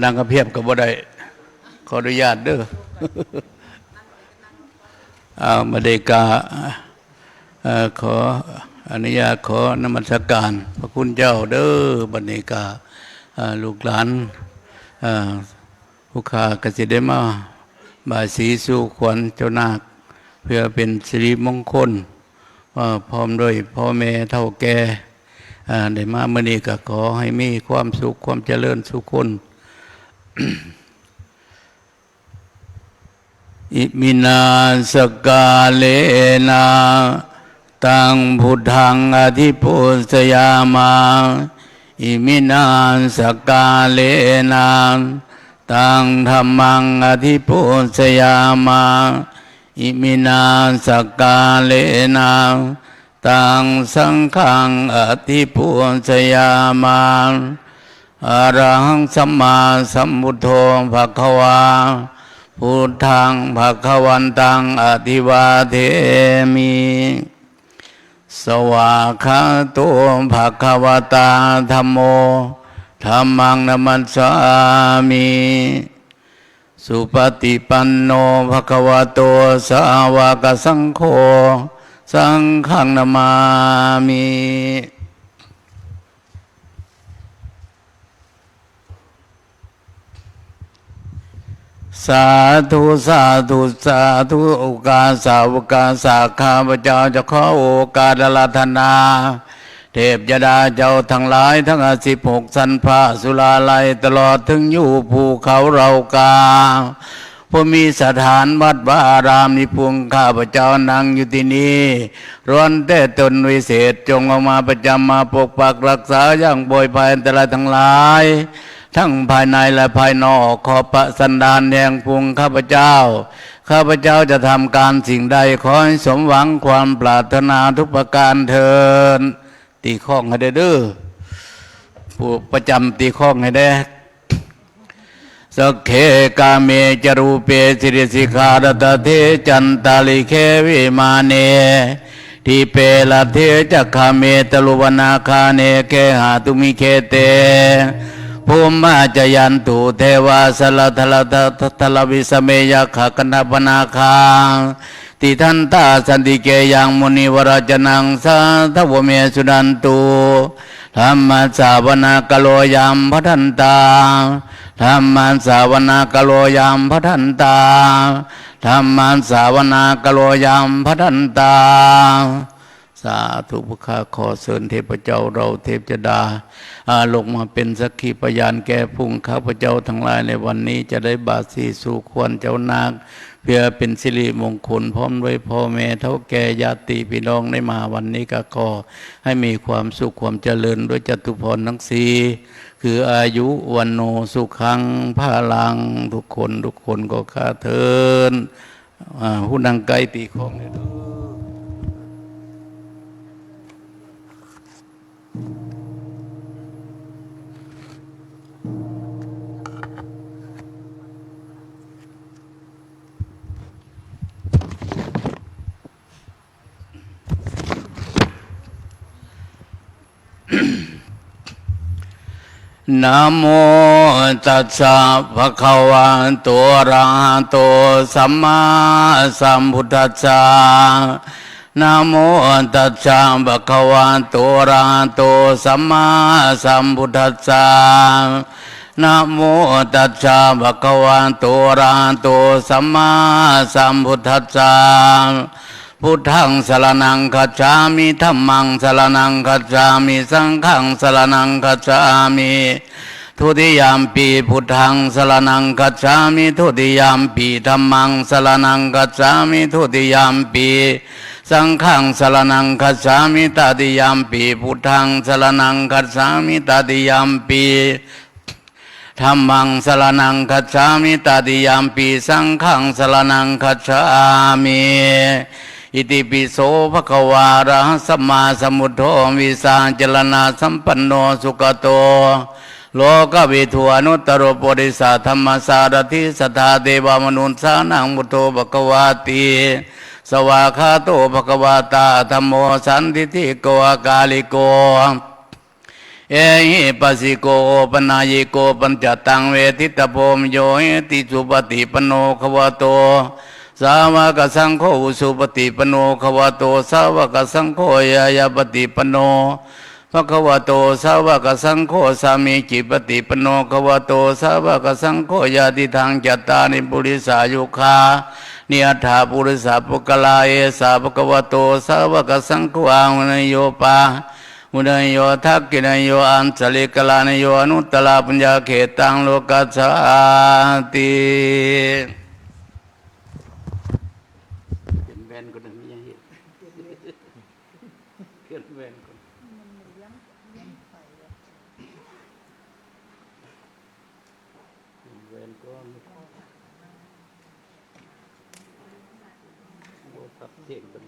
นั่งกระเพียบก็บ่ได้ ขออนุญาตเด้อ อ้าว บัดนี้กะ เอ่อ ขออนุญาต ขอนมัสการพระคุณเจ้าเด้อ บัดนี้กะ เอ่อ ลูกหลาน เอ่อ ผู้ข้าก็สิได้มาบายศรีสู่ขวัญเจ้านาค เพื่อเป็นสิริมงคล ว่าพร้อมด้วยพ่อแม่เฒ่าแก่ อ่า ได้มามื้อนี้ก็ขอให้มีความสุขความเจริญสู่คน อิมินาสกาเลนะ ตังพุทธังอธิปูชยามา อิมินาสกาเลนะ ตังธัมมังอธิปูชยามา อิมินาสกาเลนะ ตังสังฆังอธิปูชยามา อะระหังสัมมาสัมพุทโธ ภะคะวา พุทธัง ภะคะวันตัง อะภิวาเทมิ สวากขาโต ภะคะวะตา ธัมโม ธัมมังนะมัสสามิ สุปฏิปันโน ภะคะวะโต สาวกสังโฆ สังฆังนะมามิ สาธุ สาธุ สาธุ โอกาสาโอกาสา ข้าพเจ้าจะขอโอกาสอาราธนา เทพยดาเจ้าทั้งหลาย ทั้งสิบหกชั้นฟ้า สุราลัย ตลอดถึงอยู่ภูเขาเหล่ากา ผู้มีสถานวัดวาอาราม มีพุงข้าพเจ้านั่งอยู่ที่นี่ ล้วนแต่ตนวิเศษ จงออกมาประจำมาปกปักรักษา อย่างปลอดภัยอันตรายทั้งหลาย ทั้งภายในและภายนอก ขอประสันดานแห่งพุงข้าพเจ้า ข้าพเจ้าจะทำการสิ่งใด ขอให้สมหวังความปรารถนาทุกประการเทอญ ตีค้องให้ได้เด้อ ผู้ประจำตีค้องให้ได้ สักเค กาเม จ รูป เป สิ นิ สิ ขา รัต เท จันตาลิ เค วิ มา เน ทิ เป รัต เท จัก ขา เม ตะลุ ว นา คา เน เค หา ตุ มิ เค เต ภูมิ มา จ ยันตุ เท วา สะ ระ ทะ ระ ทะ ทะ ทะ ระ วิ สะ เม ยัก ขะ กัณ ฑ ป นา คา ติ ทัน ตา สันติ เก ยัง มุ นิ วะ รา ช นัง สา ทะ วะ เม สุ นัน ตุ ธัม มัส สา ว นา กา โล ยัม พะ ทัน ตา ธัม มัส สา ว นา กา โล ยัม พะ ทัน ตา ธัม มัส สา ว นา กา โล ยัม พะ ทัน ตา สาธุ ผู้ข้าขอเชิญเทพเจ้าเราเทพยดา อ่า ลงมาเป็นสักขีพยานแก่พุงข้าพเจ้าทั้งหลายในวันนี้ จะได้บายศรีสู่ขวัญเจ้านาค เพื่อเป็นสิริมงคล พร้อมด้วยพ่อแม่เฒ่าแก่ญาติพี่น้องได้มาวันนี้ ก็ขอให้มีความสุขความเจริญด้วยจตุพรทั้งสี่ คืออายุ วันโน สุขัง พลัง ทุกคน ทุกคนก็ข้าเทิน อ่า ผู้นั่งใกล้ตีค้องเลยเด้อ นะโมตัสสะ ภะคะวะโต อะระหะโต สัมมาสัมพุทธัสสะ นะโมตัสสะ ภะคะวะโต อะระหะโต สัมมาสัมพุทธัสสะ นะโมตัสสะ ภะคะวะโต อะระหะโต สัมมาสัมพุทธัสสะ พุทธังสรณังคัจฉามิ ธัมมังสรณังคัจฉามิ สังฆังสรณังคัจฉามิ ทุติยมปิพุทธังสรณังคัจฉามิ ทุติยมปิธัมมังสรณังคัจฉามิ ทุติยมปิสังฆังสรณังคัจฉามิ ตติยมปิพุทธังสรณังคัจฉามิ ตติยมปิธัมมังสรณังคัจฉามิ ตติยมปิสังฆังสรณังคัจฉามิ อิติปิโสภะคะวา อะระหะสัมมาสัมพุทโธ วิชาจรณะสัมปันโน สุขโต โลกวิทู อนุตตโร ปุริสะธัมมสารถิ สัทธาเทวามนุสสานัง พุทโธภะคะวาติ สวากขาโต ภะคะวะตา ธัมโม สันทิฏฐิโก อะกาลิโก เอหิปัสสิโก โอปะนายโก ปัญจะตัง เวทิตะโพ วิโยหิติ สุปฏิปันโน ภะคะวะโต สาวะกะสังโฆ อุสุปฏิปันโน ภะคะวะโต สาวะกะสังโฆ ยายาปฏิปันโน ภะคะวะโต สาวะกะสังโฆ สามีจิปฏิปันโน ภะคะวะโต สาวะกะสังโฆ ยะติทัง จัตตาริ ปุริสายุคานิ อัฏฐา ปุริสาปุคคลา เอสา ภะคะวะโต สาวะกะสังโฆ อาหุเนยโย ปาหุเนยโย ทักขิเนยโย อัญชลิกรณีโย อนุตตราปุญญาเขตัง โลกัสสาติ เปลี่ยนแว่นก่อนนะ ไม่ใช่ เปลี่ยนแว่นก่อน เปลี่ยนแว่นก่อน บ่ปรับเสียงกัน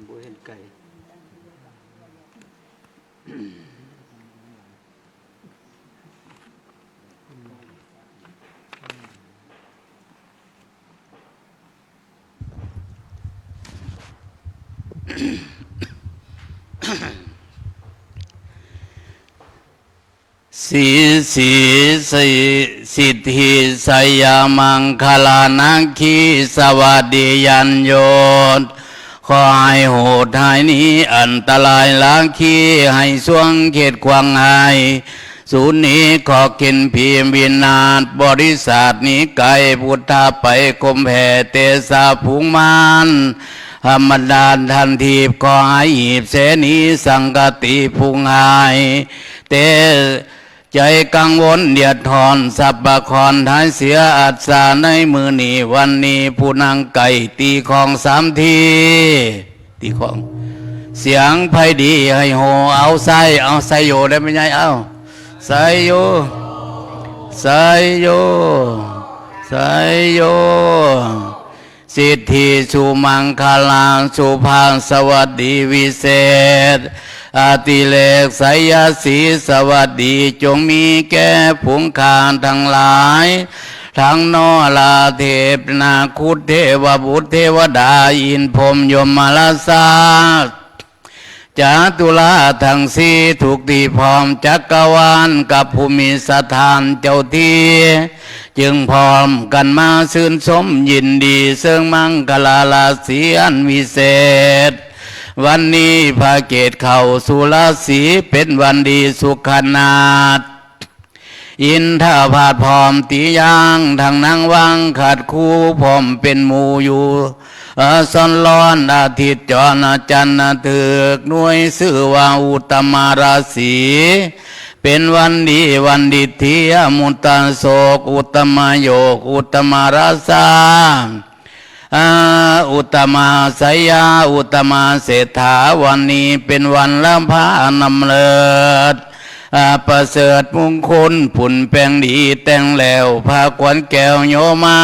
บ่เห็นไกล สีสีสี สิทธิสยมังคลานาคี สวัสดียันยศ ขอให้โหดหายหนี้อันตรายลาคี ให้สวงเขตขวางหาย สูนีขอกินผีวินาศ บริษัทนี้ไกลพุทธาไปคมแผ่ เตสาผูงมารธรรมดาทันทีบ ขอให้หีบเสนีสังกติผูงหาย เต ใจกังวลเดือดร้อน สัพพะคอนท้ายเสียอัศในมือนี้วันนี้ ผู้นางไก่ตีของสามที ตีของ เสียงไพดีให้โห เอาไส้ เอาไซโยได้ไหมยาย เอาไซโย ไซโย ไซโย สิทธิสุมังคลา สุภาสวัสดีวิเศษ อติเรกไสยศรีสวัสดี จงมีแก่ฝูงข้าทั้งหลาย ทั้งนรเทพนาคคุเทวบุตรเทวดา อินทร์พรหมยมราชา จตุราชทั้งสี่ทุกที่พร้อมจักรวาลกับภูมิสถานเจ้าที่ จึงพร้อมกันมาชื่นชมยินดีเชิงมังคลาราศีอันวิเศษ วันนี้พระเกศเข้าสู่ราศีเป็นวันดีสุขนาถ อินทาพาดพร้อมตียาง ทั้งนางวังขัดคู่พร้อมเป็นหมู่อยู่ เออ ซ้อนร้อนอาทิตย์จรจันทร์ถึกหน่วยชื่อว่าอุตตมราศี เป็นวันดีวันดิธี อมุตตโสก อุตตมโยก อุตตมราชา อาอุตตมาสยา อุตตมาเศรษฐา วันนี้เป็นวันลำพานำเลิศ อาประเสริฐมงคลผุนแปลงดีแต่งแล้วพาขวัญแก้วโยมา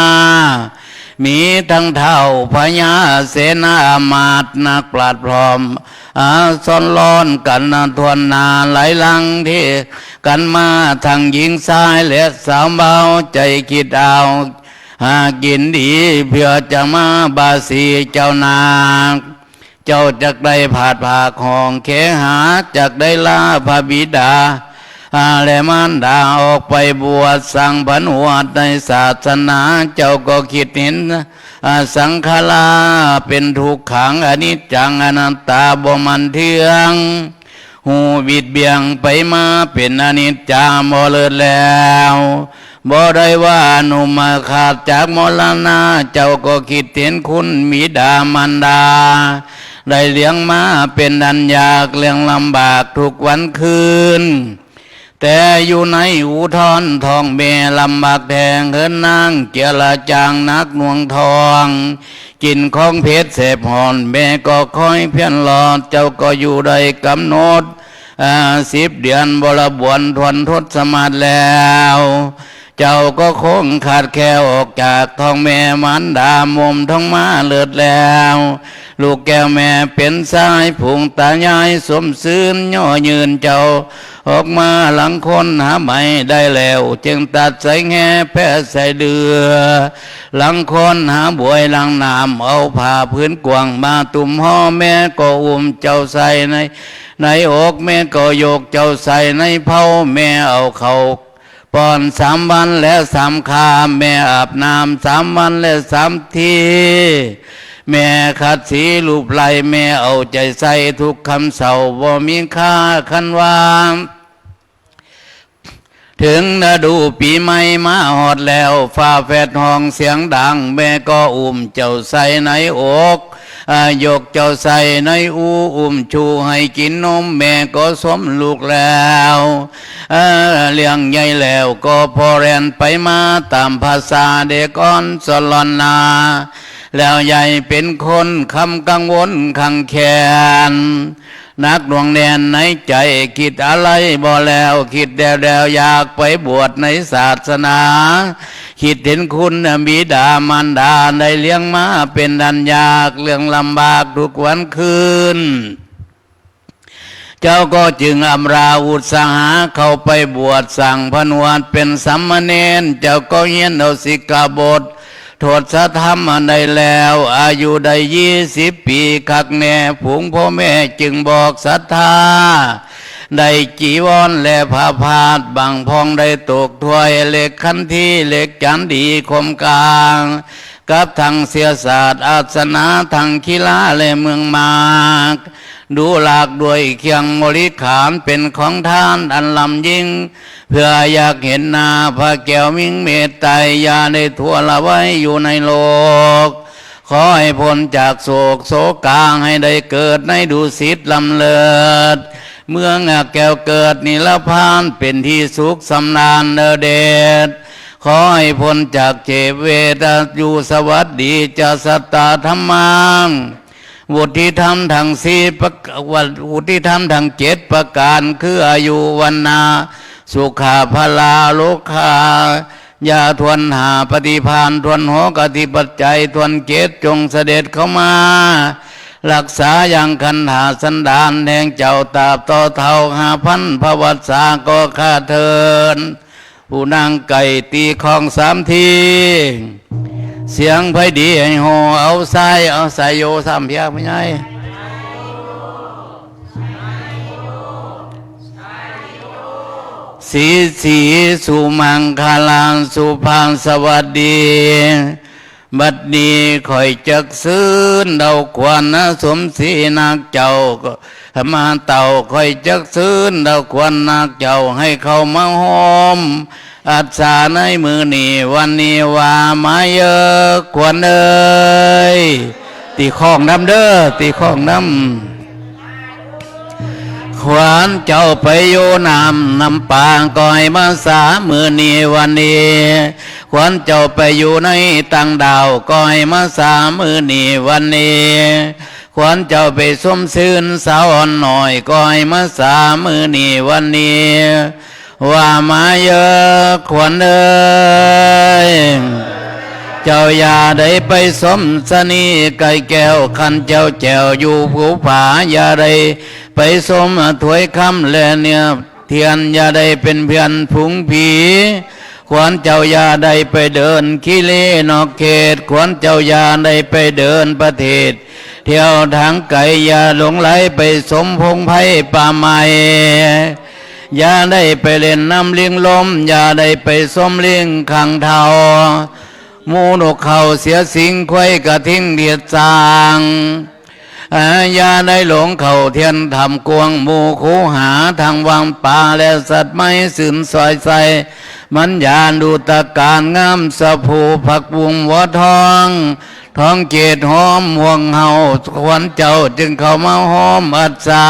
มีทั้งเท้าพญาเสนามาตย์นักปราชญ์พร้อม อาซ้อนร้อนกันทวนหนาไหลหลังที่กันมาทั้งหญิงชายและสาวเบาใจคิดเอา หากยินดีเพื่อจะมาบาสีเจ้านาค เจ้าจักได้ผาดผากห้องแขหา จักได้ลาพระบิดา อาและมารดาออกไปบวชสร้างผนวดในศาสนา เจ้าก็คิดเห็น อาสังขาราเป็นทุกขังอนิจจังอนัตตาบ่มั่นเทื่อง หูบิดเบี่ยงไปมาเป็นอนิจจาบ่เลิศแล้ว บ่ได้ว่าหนุ่มขาดจากมรณะ เจ้าก็คิดเห็นคุณบิดามารดา ได้เลี้ยงมาเป็นอันยากเลี้ยงลำบากทุกวันคืน แต่อยู่ในอุทรท้องแม่ลำบากแท้ง เหินนางเจรจางหนักหน่วงท้อง กินของเผ็ดแสบฮ้อน แม่ก็คอยเพียรรอ เจ้าก็อยู่ได้กำหนด อ่า สิบเดือนบริบูรณ์ถ้วนทศมาศแล้ว เจ้าก็คงขาดแคลนออกจากท้องแม่มารดา มุมท้องมาเลิศแล้ว ลูกแก้วแม่เป็นสายฝูงตายายสมซื่นย่อยืนเจ้า ออกมาหลังคนหาไม่ได้แล้ว จึงตัดใส่แง่แพ้ใส่เดือ หลังคนหาบวยหลังน้ำเอาผ้าพื้นกว้างมาตุ้มห่อแม่ก็อุ้มเจ้าใส่ในในอกแม่ก็ยกเจ้าใส่ในเผ้าแม่เอาเขา ป้อนสามวันและสามคาบแม่อาบน้ำสามวันและสามทีแม่ขัดสีลูบไล้แม่เอาใจใส่ทุกคำเศร้าบ่มีค่าคันว่า ถึงฤดูปีใหม่มาฮอดแล้วฟ้าแฝดห้องเสียงดังแม่ก็อุ้มเจ้าใส่ในอก อายกเจ้าใส่ในอู้อุ้มชูให้กินนมแม่ก็สมลูกแล้ว เออเลี้ยงใหญ่แล้วก็พอแล่นไปมาตามภาษาเด็กอ่อนสลอนนา แล้วใหญ่เป็นคนคำกังวลขังแค้น หนักหน่วงแน่นในใจคิดอะไรบ่แล้วคิดแล้วแล้วอยากไปบวชในศาสนา คิดเห็นคุณบิดามารดาได้เลี้ยงมาเป็นดันยากเรื่องลำบากทุกวันคืน เจ้าก็จึงอำลาอุตสาหะเข้าไปบวชสั่งผนวดเป็นสามเณรเจ้าก็เฮียนเอาสิกขาบท โทษธรรมอันใดแล้ว อายุได้ยี่สิบปีคักแน่ฝูงพ่อแม่จึงบอกศรัทธา ได้จีวรและผ้าพาดบางพองได้ตกถ้วยเหล็กขันทีเหล็กจานดีคมกลาง กับทั้งเสียศาสตร์อาสนะทั้งกีฬาและเมืองมาก ดูหลากด้วยเครื่องบริขารเป็นของทานอันล้ำยิ่ง เพื่ออยากเห็นหน้าพระแก้วมิ่งเมตไตรอย่าได้ทั่วละไว้อยู่ในโลก ขอให้พ้นจากโศกโศกาให้ได้เกิดในดุสิตลำเลิศ เมืองแก้วเกิดนิรพานเป็นที่สุขสำราญเดอเดช ขอให้พ้นจากเจ็บเวทอยู่สวัสดีจะสัตตาธรรมัง วุฒิธรรมทั้งสี่ประก- วุฒิธรรมทั้งเจ็ดประการคืออายุวันนาสุขาพลาโลคา ยาทวนหาปฏิภาณทวนหกอธิปัจจัยทวนเจ็ดจงเสด็จเข้ามา รักษายังคันหาสันดานแห่งเจ้าตราบต่อเท่าห้าพันพระวัสสาก็ข้าเทิน ผู้นางไก่ตีของสามที เสียงไพดีให้โหเอาไส้เอาไสโยสามเพียงไม่ไง สีสีสุมังคลาสุภาสวัสดี บัดนี้ข่อยจักซื่นเดาควรนะสมศรีนักเจ้าก็มาเต่าข่อยจักซื่นเดาควรนักเจ้าให้เข้ามาโฮมอัศสาในมือนี้วันนี้ว่ามาเยอะควรเอ้ยตีข้องน้ำเด้อตีข้องน้ำ ขวัญเจ้าไปอยู่น้ำน้ำปางก็ให้มาสามือนี้วันนี้ ขวัญเจ้าไปอยู่ในต่างดาวก็ให้มาสามือนี้วันนี้ ขวัญเจ้าไปสมซื่นสาวอ่อนหน่อยก็ให้มาสามือนี้วันนี้ ว่ามาเยอะขวัญเอ้ย เจ้าอย่าได้ไปสมสนีไก่แก้วคันเจ้าแจวอยู่ภูผาอย่าได้ไปสมถวยคำและเนื้อเทียนอย่าได้เป็นเพื่อนฝูงผี ขวัญเจ้าอย่าได้ไปเดินขี้เล่นอกเขต ขวัญเจ้าอย่าได้ไปเดินประเทศ เที่ยวทางไกลอย่าหลงไหลไปสมพงไพรป่าไม้ อย่าได้ไปเล่นน้ำลิงลม อย่าได้ไปสมลิงขังเทา หมูนกเขาเสียสิงควายกระทิงเดียดสาง อ่าอย่าได้หลงเข้าเทียนทำกวงหมู่คูหาทางวังป่าและสัตว์ไม้สืนซอยใส มันยาดูตะการงามสะภูผักบุ้งวัวทอง ท้องเกตหอมห่วงเฮาขวัญเจ้าจึงเข้ามาหอมอัศสา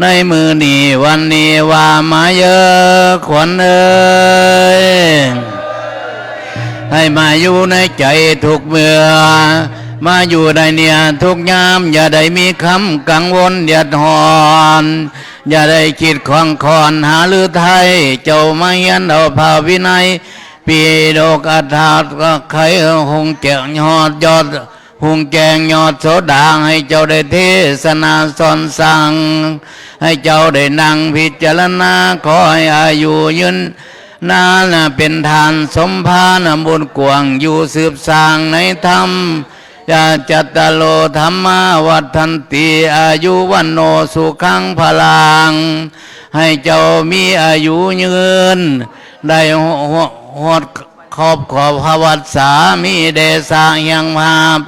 ในมือนี้วันนี้ว่ามาเยอะขวัญเอ้ย ให้มาอยู่ในใจทุกเมื่อ มาอยู่ในเนี่ยทุกยาม อย่าได้มีคำกังวลเดือดร้อน อย่าได้คิดของคอนหาลือไทย เจ้ามาเฮียนเอาพระวินัย ปีดกอัฏฐาไขหงแจงยอดยอด พุงแกงยอดโสดาให้เจ้าได้เทศนาสอนสั่ง ให้เจ้าได้นั่งพิจารณา ขอให้อายุยืนนานเป็นทานสมภารบุญกว้างอยู่สืบสร้างในธรรม ยาจัตตาโลธรรมาวัฒนติ อายุวันโนสุขังพลัง ให้เจ้ามีอายุยืน ได้หอด ครอบครัวพระวัสสา มีเดชะแห่งภาพ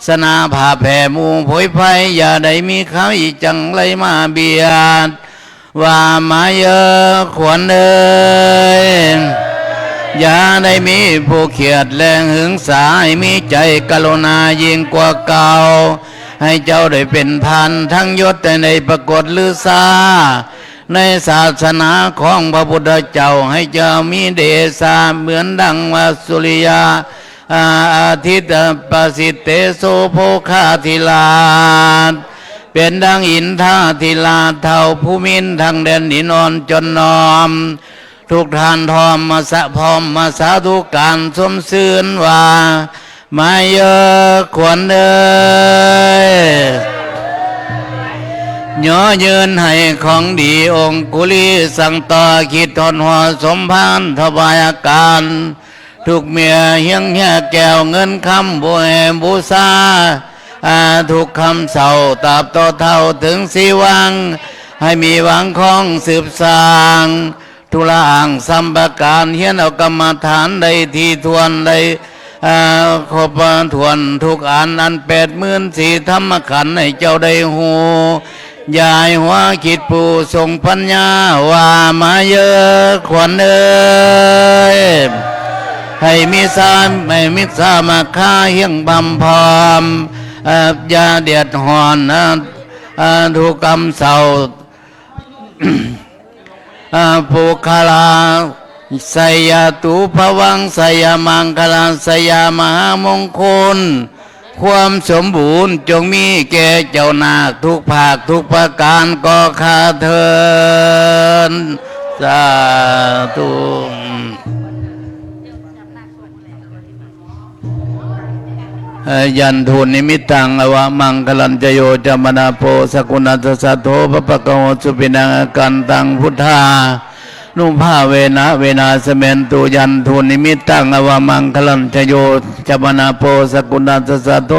สนาภาพแผ่หมู่โผยไพร อย่าได้มีใครจังไรมาเบียด ว่ามาเยอะขวัญเอ่ย อย่าได้มีผู้เขียดแรงหึงสา ให้มีใจกรุณายิ่งกว่าเก่า ให้เจ้าได้เป็นพันทั้งยศแต่ในปรากฏลือซา ในศาสนาของพระพุทธเจ้า ให้เจ้ามีเดชะเหมือนดังว่าสุริยา อาอาทิตย์ประสิทธิ์เตโสโภคาธิราช เป็นดังอินทาธิราชเท่าภูมินทร์ทั้งแดนดินอ่อนจนน้อม ทุกท่านพร้อมมาสะพร้อมมาสาธุการสมซื่นว่า มาเยอะขวัญเอ่ย ย่อยืนให้ของดีองคุลีสั่งต่อคิดทอนหัวสมภารถวายอาการ ทุกเมียเฮียงแห่แก้วเงินคำบูแห่บูชา อาทุกคำเศร้าตราบต่อเท่าถึงสีวัง ให้มีหวังของสืบสร้าง ทุลาอ่างสัมปการเฮียนเอากรรมฐานได้ที่ทวนได้ อ่าครบถ้วนทุกอันอันแปดหมื่นสี่ธรรมขันธ์ให้เจ้าได้หู ยายหัวคิดผู้ทรงปัญญาว่ามาเยอะขวัญเอ่ย ให้มีสามให้มีสามัคคาเฮียงบำพร้อม อ่าอย่าเดือดร้อนนะ อ่าทุกกรรมเศร้า อ่าปุคลาสยาตูพวังสยามังคลาสยามหามงคล ความสมบูรณ์จงมีแก่เจ้านาคทุกภาคทุกประการก็ข้าเทิน สาธุ เอ่อ ยันทูนิมิตตัง อวมังคลัญจโย จามนาโป สกุณัสสะโท ปะปะกะโหสุปินัง อาการตัง พุทธานุภาเวนะ เวนาสเมนตุ ยันทูนิมิตตัง อวมังคลัญจโย จามนาโป สกุณัสสะโท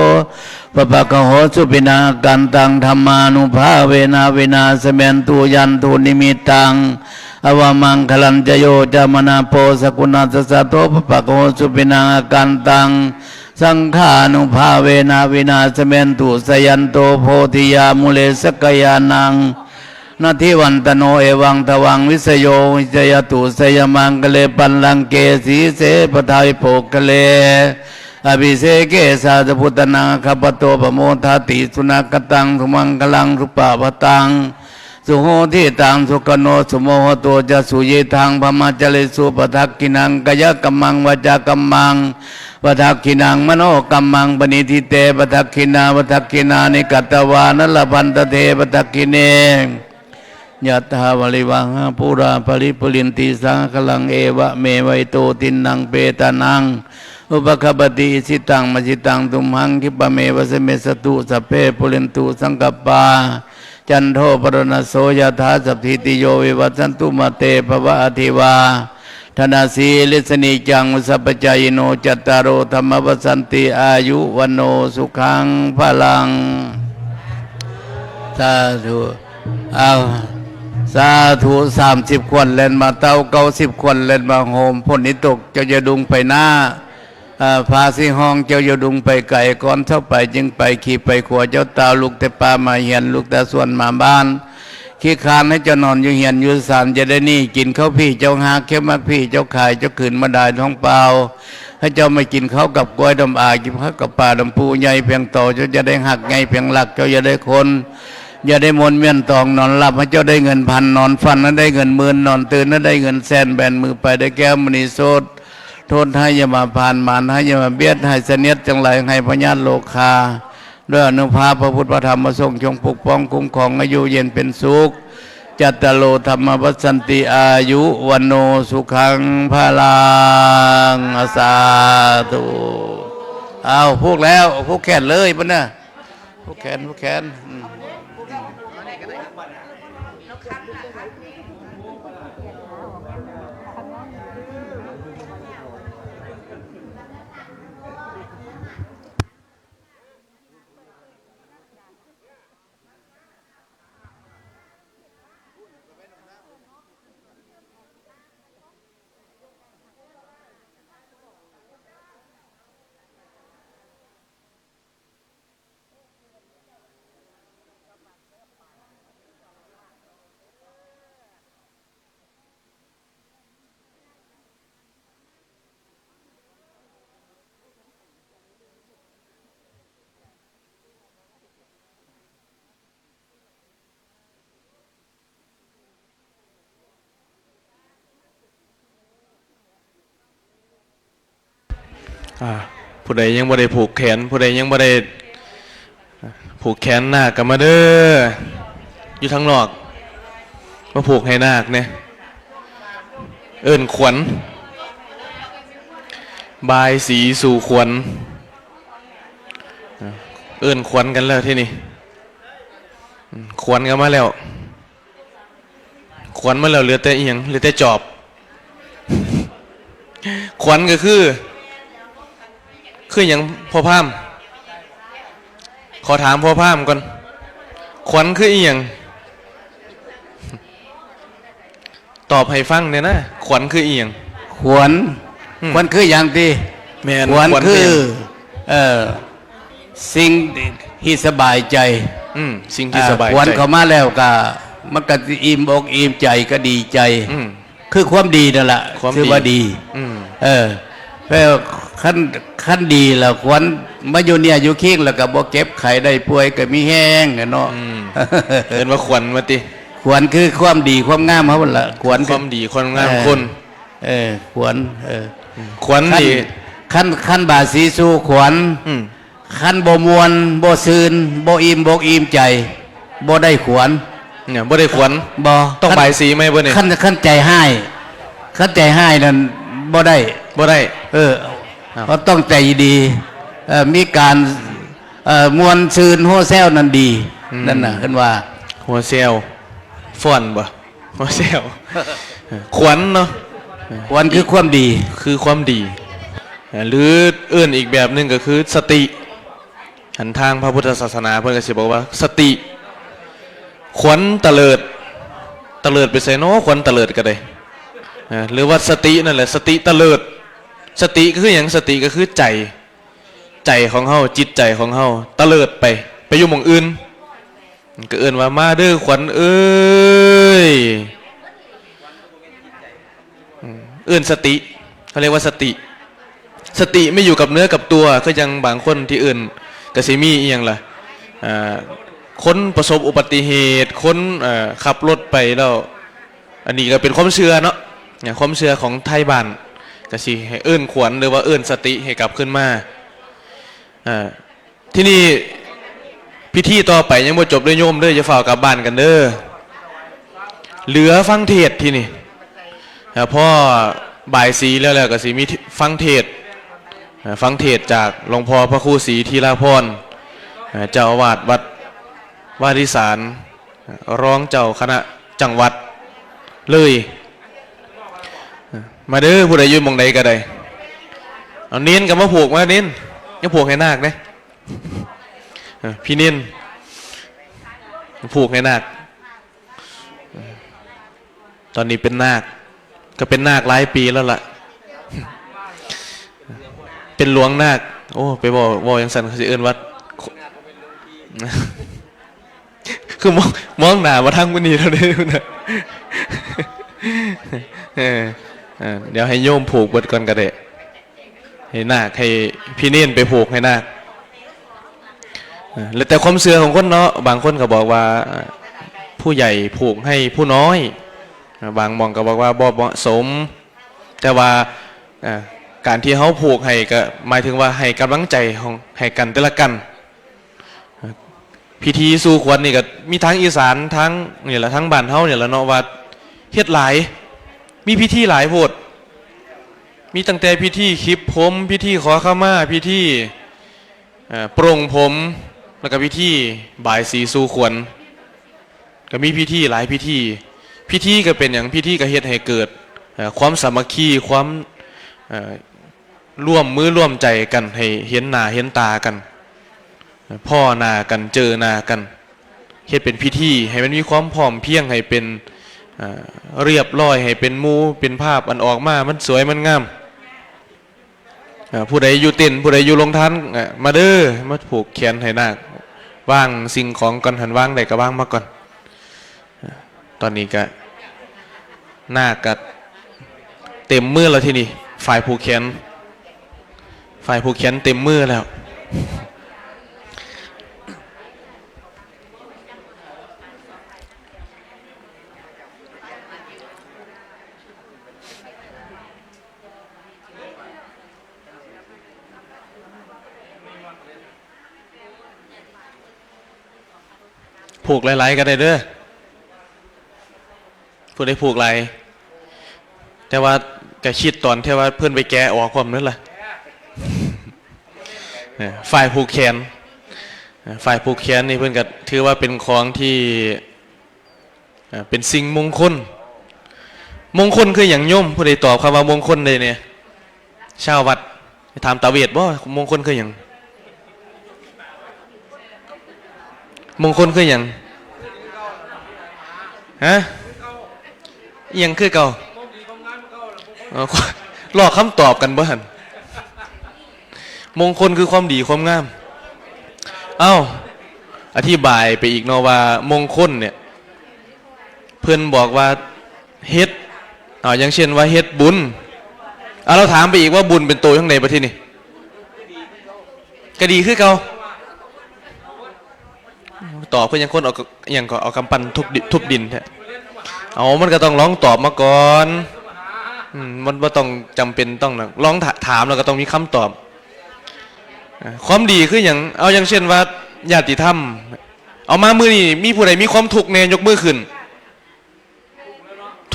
ปะปะกะโหสุปินัง อาการตัง ธรรมานุภาเวนะ เวนาสเมนตุ ยันทูนิมิตตัง อวมังคลัญจโย จามนาโป สกุณัสสะโท ปะปะกะโหสุปินัง อาการตัง สังฆานุภาเวนะ วินาสเมนตุ สยันโตโพธิยามุเล สกยานัง นัทธิวันตโน เอวังตวัง วิสโย วิจยตุ สยมังคเล ปัลลังเก สีเส ปทาวิโภคเล อภิเสเก สาธุพุทธนาคปโต ปโมทาติ สุนาคตัง สุมังคลัง สุปาพตัง สุโหติตัง สุขโน สุโมโหโต จะสุยิทัง พมจริสุ ปทักขินัง กายกัมมัง วาจากัมมัง ปทักขินัง มโนกัมมัง ปณิทิเต ปทักขินา ปทักขินานิกัตตวานะ ลพันตเท ปทักขิเน ยัตถาวาริวาหาปูราปริปุรินติสาคลัง เอวะเมวะอิโต ตินนังเปตานัง อุปคปติ อิสิตัง มสิตัง ตุมหัง คิปะเมวะสะเมสตุ สัพเพ ปุเรนตุ สังกัปปา จันโท ปรณโส ยะถา สัพพิติโย วิวัชชันตุ มาเต ภวะ อธิวา ธนาสีลิสนิจัง อุสัพพจายโน จัตตาโร ธรรมวัสสันติ อายุ วันโน สุขัง พลัง สาธุ เอา สาธุ สามสิบ ขวัญแล่นมาเต้า เก้าสิบ ขวัญแล่นมาโฮม ฝนนี้ตก เจ้าอย่าดุงไปหน้า อ่า ฟ้าสีห้อง เจ้าอย่าดุงไปไกล ก่อนเช้าไปจึงไป ขี่ไปขัว เจ้าตาวลุกแต่ป่ามาเฮียน ลุกแต่สวนมาบ้าน ขี้คร้านให้เจ้านอนอยู่เฮียนอยู่ศาล จะได้หนี้กินข้าวผีเจ้าหาก เคี้ยวหมากผีเจ้าขาย เจ้าคืนมาได้ท้องเปล่า ให้เจ้ามากินข้าวกับกล้วยดำอา กินข้าวกับปลาดำปูใหญ่เพียงโต เจ้าจะได้หักใหญ่เพียงหลัก เจ้าอย่าได้คน อย่าได้มนต์เมียนตองนอนหลับ ให้เจ้าได้เงินพันนอนฝัน ให้ได้เงินหมื่นนอนตื่น ให้ได้เงินแสนแบนมือไป ได้แก้วมณีโสต โทษให้อย่ามาผ่าน มารให้อย่ามาเบียด ให้เสนียดจังไร ให้พยาธิโรคา ด้วยอานุภาพพระพุทธพระธรรมพระสงฆ์จงปกป้องคุ้มครอง อายุเย็นเป็นสุข จัตตาโลธรรมวัสสันติ อายุ วันโน สุขัง พลัง สาธุ อ้าว ผูกแล้ว ผูกแขนเลยมันน่ะ ผูกแขน ผูกแขน อืม อ่า ผู้ใดยังบ่ได้ผูกแขน ผู้ใดยังบ่ได้ผูกแขนนาคก็มาเด้อ อยู่ทางนอก มาผูกให้นาคเนี่ย เอิ้นขวัญ บายสีสู่ขวัญ เอิ้นขวัญกันแล้วที่นี่ ขวัญก็มาแล้ว ขวัญมาแล้ว เหลือแต่อิหยัง เหลือแต่จอบ ขวัญก็คือ คือหยังพ่อพราหมณ์ ขอถามพ่อพราหมณ์ก่อน ขวัญคืออิหยัง ตอบให้ฟังเนี่ยนะ ขวัญคืออิหยัง ขวัญ อืม ขวัญคืออย่างที่ แม่น ขวัญ ขวัญคือ คือหยัง เอ่อ สิ่งที่สบายใจ อืม สิ่งที่ อ่า สบายใจ ขวัญเข้ามาแล้วก็ มันก็อิ่มอกอิ่มใจก็ดีใจ อืม คือความดีนั่นแหละ ความดี ถือว่าดี อืม เออ แล้วคัน คันดีแล้วขวัญมาอยู่เนี่ยอยู่คิงแล้วก็บ่เจ็บไข้ได้ป่วยก็มีแฮงอะเนาะ อืม เอิ้นว่าขวัญว่าติ ขวัญคือความดีความงามเฮาหั่นล่ะ ขวัญคือ ความดีความงาม เออ คน เออ ขวัญ เออ อืม ขวัญ คัน นี่ คัน คันบาสีสู่ขวัญ อืม คันบ่ม่วน บ่ซื่น บ่อิ่มอกอิ่มใจ บ่ได้ขวัญ เนี่ย บ่ได้ขวัญ บ่ ต้อง คัน บายสีไหมบ่เนี่ย คัน คันใจฮ้าย คันใจฮ้ายนั่นบ่ได้ บ่ได้ เออ อ้าว ก็ต้องใจดี เอ่อ มีการ เอ่อ ม่วนซื่น โฮแซวนั่นดี อืม นั่นน่ะ เพิ่นว่า โฮแซว ฟ้อนบ่ โฮแซว ขวัญเนาะ ขวัญคือความดี คือความดี หรือเอิ้นอีกแบบหนึ่งก็คือสติ หันทางพระพุทธศาสนาเพิ่นก็สิบอกว่าสติ ขวัญเตลิด เตลิดไปไสน้อ ขวัญเตลิดก็ได้ อ่า หรือว่าสตินั่นแหละ สติเตลิด สติก็คือหยัง สติก็คือใจ ใจของเฮา จิตใจของเฮา เตลิดไป ไปอยู่หม่องอื่น ก็เอิ้นว่ามาเด้อขวัญเอ้ย อืม เอิ้นสติ เขาเรียกว่าสติ สติไม่อยู่กับเนื้อกับตัว ก็ยังบางคนที่เอิ้น ก็สิมีอีหยังล่ะ อ่า คนประสบอุบัติเหตุ คน เอ่อ ขับรถไปแล้ว อันนี้ก็เป็นความเชื่อเนาะ เนี่ย ความเชื่อของไทบ้าน ก็สิให้เอิ้นขวัญหรือว่าเอิ้นสติให้กลับคืนมา อ่า ที่นี่พิธีต่อไปยังบ่จบเด้อโยมเด้อ อย่าฟ้าวกลับบ้านกันเด้อ เหลือฟังเทศน์ที่นี่ อ่า พอบายสีแล้ว แล้วก็สิมีฟังเทศน์ อ่า ฟังเทศน์จากหลวงพ่อพระครูศรีธีราพร อ่า เจ้าอาวาสวัดวาริสาร อ่า รองเจ้าคณะจังหวัดเลย อ่า มาเด้อ ผู้ใดอยู่หม่องใดก็ได้ เอาเณรก็มาผูก มาเณร อย่าผูกให้นาคเด้ เออ พี่เณรผูกให้นาค ตอนนี้เป็นนาค ก็เป็นนาคหลายปีแล้วล่ะ เป็นหลวงนาค โอ้ ไปเว้า เว้าจั่งซั้น เขาสิเอิ้นว่า คือมอง มองหน้ามาทางมื้อนี้แล้วเด้อนะ เออ เออ เดี๋ยวให้โยมผูกเบิดก่อนก็ได้ ให้นาค ให้พี่เณรไปผูกให้นาค เออ แล้วแต่ความเชื่อของคนเนาะ บางคนก็บอกว่า เอ่อ ผู้ใหญ่ผูกให้ผู้น้อย เอ่อ บางหม่องก็บอกว่าบ่เหมาะสม แต่ว่า เอ่อ การที่เฮาผูกให้ก็หมายถึงว่าให้กำลังใจของ ให้กันและกัน พิธีสู่ขวัญนี่ก็มีทั้งอีสาน ทั้งนี่แหละ ทั้งบ้านเฮานี่แหละเนาะ ว่าเฮ็ดหลาย มีพิธีหลายโพด มีตั้งแต่พิธีขลิบผม พิธีขอขมา พิธี เอ่อปลงผม แล้วก็พิธีบายสีสู่ขวัญ ก็มีพิธีหลายพิธี พิธีก็เป็นหยัง พิธีก็เฮ็ดให้เกิดเอ่อความสามัคคี ความเอ่อร่วมมือร่วมใจกัน ให้เห็นหน้าเห็นตากัน พ้อหน้ากัน เจอหน้ากัน เฮ็ดเป็นพิธี ให้มันมีความพร้อมเพรียง ให้เป็นเอ่อเรียบร้อย ให้เป็นหมู่เป็นภาพอันออกมา มันสวยมันงาม อ่าผู้ใดอยู่เต็นท์ ผู้ใดอยู่โรงทาน อ่ามาเด้อ มาผูกแขนให้นาค วางสิ่งของก่อน หันวางได้ก็วางมาก่อน อ่าตอนนี้ก็ นาคก็เต็มมือแล้วที่นี่ ฝ่ายผูกแขน ฝ่ายผูกแขนเต็มมือแล้ว ผูกหลายๆก็ได้เด้อ ผู้ใดผูกหลาย แต่ว่าก็คิดตอนที่ว่าเพิ่นไปแกะออกความนั่นล่ะ เนี่ยฝ่ายผูกแขน ฝ่ายผูกแขนนี่เพิ่นก็ถือว่าเป็นของที่ อ่าเป็นสิ่งมงคล มงคลคือหยังโยม ผู้ใดตอบคำว่ามงคลได้เนี่ย ชาววัด ถามตาเวทบ่ มงคลคือหยัง มงคลคือหยัง ฮะ อิหยังคือเก่า อ๋อ ลอกคำตอบกันบ่หั่น มงคลคือความดีความงาม เอ้า อธิบายไปอีกเนาะว่ามงคลเนี่ย เพิ่นบอกว่าเฮ็ด เอาอย่างเช่นว่าเฮ็ดบุญ เอาเราถามไปอีกว่าบุญเป็นโตจั่งใดบัดทีนี้ ก็ดีคือเก่า ตอบเพิ่นยังคนเอา อหย่างก็เอากำปั้นทุบดิ ทุบดินแท้ เอามันก็ต้องลองตอบมาก่อน อืม มันบ่ต้องจำเป็นต้องนะ ลองถา ถามแล้วก็ต้องมีคำตอบ อ่า ความดีคือหยัง เอาอย่างเช่นว่าญาติธรรม เอามามื้อนี้มีผู้ใดมีความทุกข์แน่ยกมือขึ้น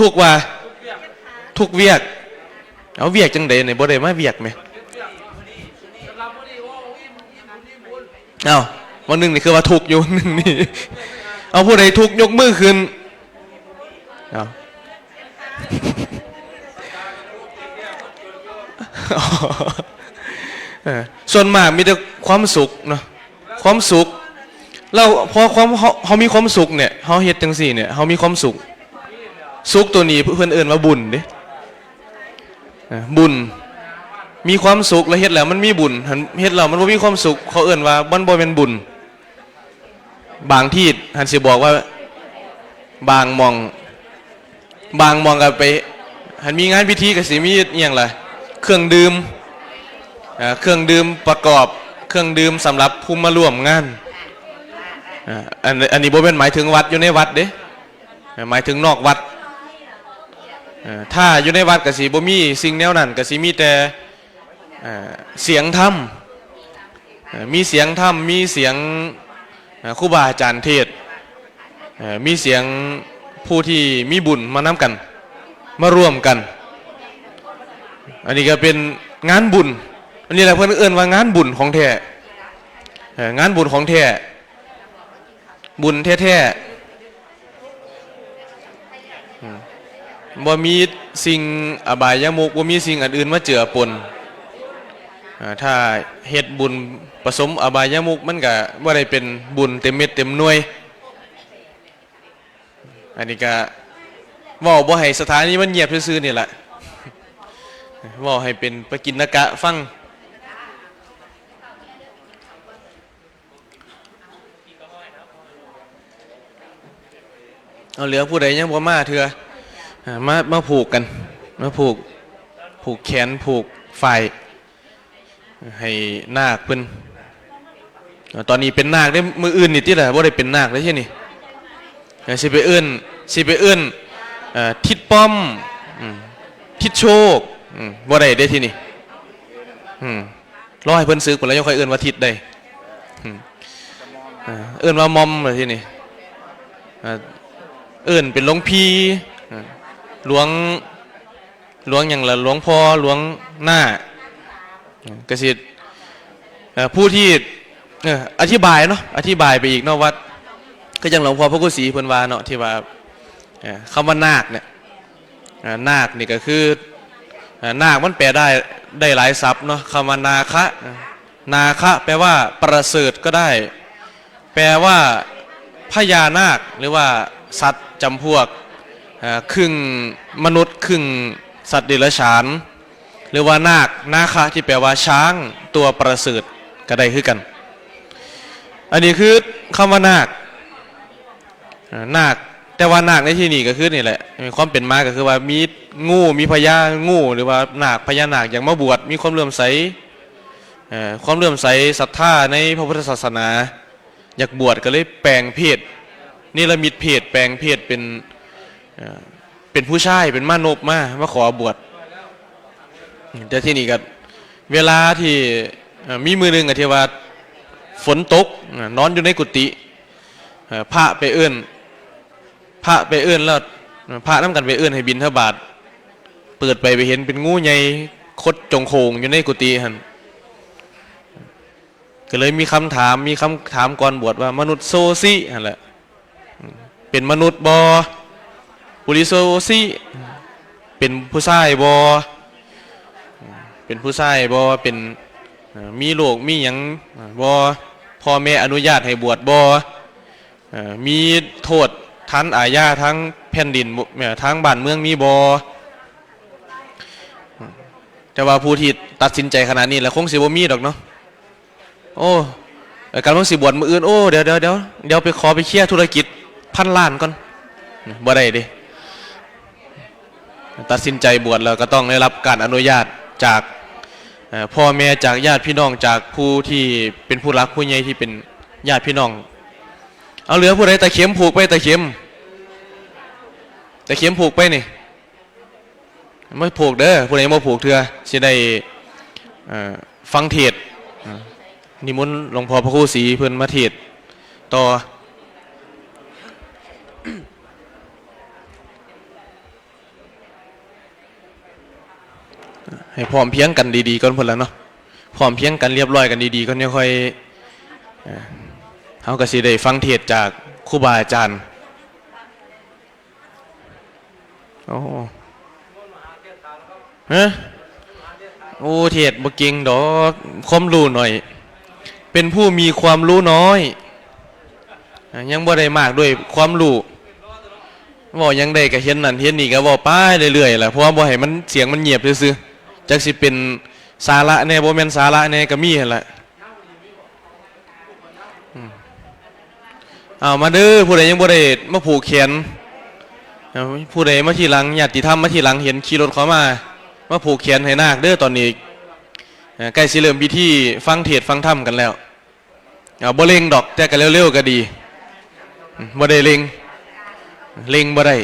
ทุกข์ว่า ทุกข์เวียก เอาเวียกจั่งใด๋นี่ บ่ได้มาเวียกแหม เอ้า วันหนึ่งนี่คือว่าทุกข์อยู่ หนึ่งนี่ เอาผู้ใดทุกข์ยกมือขึ้น เอ้า เออ ส่วนมากมีแต่ความสุขเนาะ ความสุข แล้วพอความ เฮา เฮามีความสุขเนี่ย เฮาเฮ็ดจั่งซี้เนี่ย เฮามีความสุข สุขตัวนี้เพิ่นเอิ้นว่าบุญเด้ อ่า บุญ มีความสุขแล้วเฮ็ดแล้วมันมีบุญ หั้นเฮ็ดแล้วมันบ่มีความสุข เขาเอิ้นว่ามันบ่แม่นบุญ บางที่หั้นสิบอกว่า บางหม่อง บางหม่องก็ไป หั้นมีงานพิธีก็สิมีอิหยังล่ะ เครื่องดื่ม อ่า เครื่องดื่มประกอบ เครื่องดื่มสำหรับผู้มาร่วมงาน อ่า อัน อันนี้บ่แม่นหมายถึงวัดอยู่ในวัดเด้ หมายถึงนอกวัด เอ่อ ถ้าอยู่ในวัดก็สิบ่มีสิ่งแนวนั้น ก็สิมีแต่ เอ่อ เสียงธรรม เอ่อ มีเสียงธรรม มีเสียง เอ่อ ครูบาอาจารย์เทศน์ เอ่อ มีเสียงผู้ที่มีบุญมานำกัน มาร่วมกัน อันนี้ก็เป็นงานบุญ อันนี้แหละเพิ่นเอิ้นว่างานบุญของแท้ เอ่อ งานบุญของแท้ บุญแท้ๆ อืม บ่มีสิ่งอบายมุข บ่มีสิ่งอันอื่นมาเจือปน อ่า ถ้าเฮ็ดบุญผสมอบายมุข มันก็บ่ได้เป็นบุญเต็มเม็ดเต็มหน่วย อันนี้ก็เว้าบ่ให้สถานีมันเงียบซื่อๆ นี่ล่ะ เว้าให้เป็นปกิณกะฟัง เอาเหลือผู้ใดยังบ่มาเทื่อ อ่า มา มาผูกกัน มาผูก ผูกแขน ผูกฝ้าย ให้นาคเพิ่น อ่า ตอนนี้เป็นนาคเด้ มื้ออื่นนี่ติล่ะ บ่ได้เป็นนาคเด้ทีนี้ อ่า สิไปเอิ้น สิไปเอิ้น เอ่อ ทิดป้อม อืม ทิดโชค อืม บ่ได้เด้ทีนี้ อืม รอให้เพิ่นสึกพุ้นแล้วยังค่อยเอิ้นว่าทิดได้ อืม อ่า เอิ้นว่ามอมเลยทีนี้ อ่า เอิ้นเป็นหลวงพี่ อ่า หลวง หลวงหยังล่ะ หลวงพ่อ หลวงน้า อ่า กะสิ เอ่อ ผู้ที่ เอออธิบายเนาะ อธิบายไปอีกเนาะว่า คือจั่งหลวงพ่อพระครูศรีเพิ่นว่าเนาะ ที่ว่า เอ่อ คำว่านาคเนี่ย อ่า นาคนี่ก็คือ อ่า นาคมันแปลได้ ได้หลายศัพท์เนาะ คำว่านาคะ นาคะแปลว่าประเสริฐก็ได้ แปลว่าพญานาค หรือว่าสัตว์จำพวก อ่า ครึ่งมนุษย์ ครึ่งสัตว์เดรัจฉาน หรือว่านาค นาคะที่แปลว่าช้างตัวประเสริฐก็ได้คือกัน อันนี้คือคำว่านาค อ่า นาค แต่ว่านาคในที่นี้ก็คือนี่แหละ ความเป็นมาก็คือว่ามีงู มีพญางู หรือว่านาค พญานาคอยากมาบวช มีความเลื่อมใส เอ่อ ความเลื่อมใสศรัทธาในพระพุทธศาสนา อยากบวชก็เลยแปลงเพศ เนรมิตเพศ แปลงเพศเป็น เอ่อ เป็นผู้ชาย เป็นมานพมา มาขอบวช แต่ที่นี่ก็ เวลาที่ เอ่อ มีมื้อหนึ่งอะที่ว่าฝนตก อ่ะ นอนอยู่ในกุฏิ เอ่อ พระไปเอิ้น พระไปเอิ้นแล้ว พระนำกันไปเอิ้นให้บิณฑบาต เปิดไปไปเห็นเป็นงูใหญ่ขดจงโคงอยู่ในกุฏิหั่น ก็เลยมีคำถาม มีคำถามก่อนบวชว่า มนุษย์โสสิหั่นแหละ เป็นมนุษย์บ่ ปุริโสสิ เป็นผู้ชายบ่ เป็นผู้ชายบ่ เป็น เอ่อ มีลูกมีหยังบ่ พ่อแม่อนุญาตให้บวชบ่ เอ่อ มีโทษทางอาญาทางแผ่นดินบ่ เอ่อ ทางบ้านเมืองมีบ่ แต่ว่าผู้ที่ตัดสินใจขนาดนี้แล้วคงสิบ่มีดอกเนาะ โอ้ เอ่อ กำลังสิบวชมื้ออื่น โอ้ เดี๋ยว เดี๋ยว เดี๋ยว เดี๋ยวไปขอไปเคลียร์ธุรกิจพันล้านก่อน บ่ได้เด้ ตัดสินใจบวชแล้วก็ต้องได้รับการอนุญาตจาก เอ่อ พ่อแม่ จากญาติพี่น้อง จากผู้ที่เป็นผู้หลักผู้ใหญ่ที่เป็นญาติพี่น้อง เอา เหลือผู้ใดตะเข็มผูกไป ตะเข็ม ตะเข็มผูกไปนี่ มาผูกเด้อ ผู้ใดบ่ผูกเทื่อ สิได้ เอ่อ ฟังเทศน์ อ่า นิมนต์หลวงพ่อพระครูศรีเพิ่นมาเทศน์ต่อ ให้พร้อมเพรียงกันดีๆก่อนพุ่นล่ะเนาะ พร้อมเพรียงกันเรียบร้อยกันดีๆก่อน จั่งค่อย เอ่อ เฮาก็สิได้ฟังเทศน์จากครูบาอาจารย์ โอ้ ฮะ โอ้ เทศน์บ่เก่งดอก ความรู้น้อย เป็นผู้มีความรู้น้อย อ่ะ ยังบ่ได้มากด้วยความรู้ เว้าหยังได้ก็เห็นนั่นเห็นนี่ก็เว้าไปเรื่อยๆล่ะ เพราะว่าบ่ให้มันเสียงมันเงียบซื่อๆ จักสิเป็นสาระแหน่ บ่แม่นสาระแหน่ก็มีหั่นล่ะ อืม เอามาเด้อ ผู้ใดยังบ่ได้มาผูกแขน เอา ผู้ใดมาทีหลัง ญาติธรรมมาทีหลัง เห็นขี่รถเข้ามา มาผูกแขนให้นาคเด้อ ตอนนี้ เอ่อ ใกล้สิเริ่มพิธีฟังเทศน์ฟังธรรมกันแล้ว เอา บ่เร่งดอก แต่ก็เร็วๆก็ดี อืม บ่ได้เร่ง เร่งบ่ได้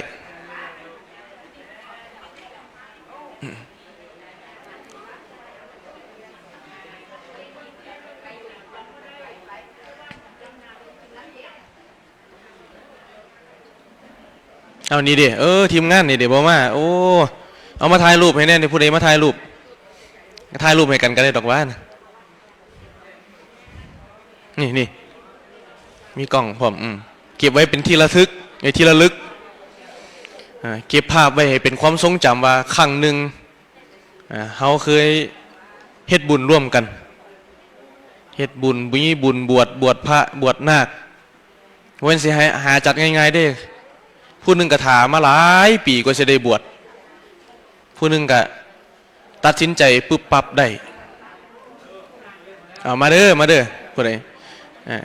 เอานี่เด้ เออ ทีมงานนี่เด้ บ่มา โอ้ เอามาถ่ายรูปให้แหน่นี่ ผู้ใดมาถ่ายรูป ถ่ายรูปให้กันก็ได้ดอกว่านะ นี่ นี่ มีกล้องพร้อม อืม เก็บไว้เป็นที่ระทึก ไอ้ที่ระลึก อ่า เก็บภาพไว้ให้เป็นความทรงจำว่าครั้งหนึ่ง อ่า เฮาเคยเฮ็ดบุญร่วมกัน เฮ็ดบุญ มีบุญบวช บวชพระ บวชนาค บ่แม่นสิหา หาจัดง่ายๆเด้ ผู้หนึ่งก็ถ่ามาหลายปีกว่าสิได้บวช ผู้หนึ่งก็ตัดสินใจปึ๊บปั๊บได้ เอามาเด้อ มาเด้อ ผู้ใด อ่า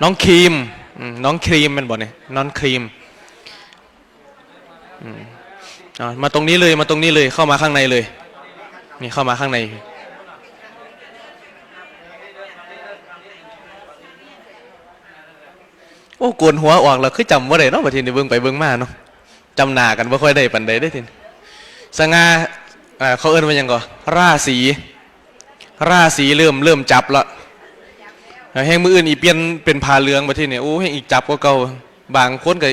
น้องครีม อืม น้องครีมแม่นบ่เนี่ย น้องครีม อืม เอา มาตรงนี้เลย มาตรงนี้เลย เข้ามาข้างในเลย นี่ เข้ามาข้างใน โอ้ โกนหัวออกแล้ว คือจำบ่ได้เนาะ บัดทีนี้เบิ่งไปเบิ่งมาเนาะ จำหน้ากันบ่ค่อยได้ปานใดเด้ทีนี้ สง่า เอ่อ เขาเอิ้นว่าหยังก่อ ราศี ราศีเริ่ม เริ่มจับละ แฮงมื้ออื่นอีเปลี่ยนเป็นผ้าเหลืองบัดทีนี้ โอ้ แฮงอีจับกว่าเก่า บางคนก็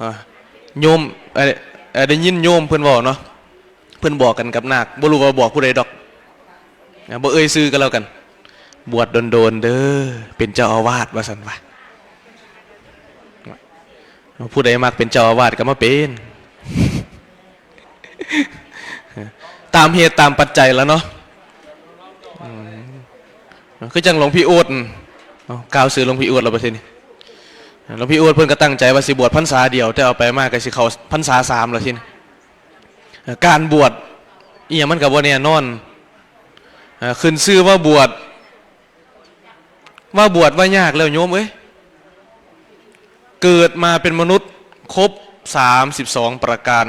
อ่า โยม เอ่อ เอ่อ ได้ยินโยมเพิ่นเว้าเนาะ เพิ่นบอกกันกับนาค บ่รู้ว่าบอกผู้ใดดอก อ่า บ่เอ่ยชื่อก็แล้วกัน บวชโดนๆเด้อ เป็นเจ้าอาวาสว่าซั่นวะ ผู้ใดมักเป็นเจ้าอาวาสก็มาเป็น ตามเหตุตามปัจจัยแล้วเนาะ อืม คือจังหลวงพี่อู๊ด เอ้า กล่าวชื่อหลวงพี่อู๊ดแล้วบัดทีนี้ หลวงพี่อู๊ดเพิ่นก็ตั้งใจว่าสิบวชพรรษาเดียว แต่เอาไปมาก็สิเข้าพรรษาสามแล้วทีนี้ การบวชอิหยังมันก็บ่แน่นอน อ่า ขึ้นชื่อว่าบวช ว่าบวชว่ายากแล้วโยมเอ้ย เกิดมาเป็นมนุษย์ครบสามสิบสองประการ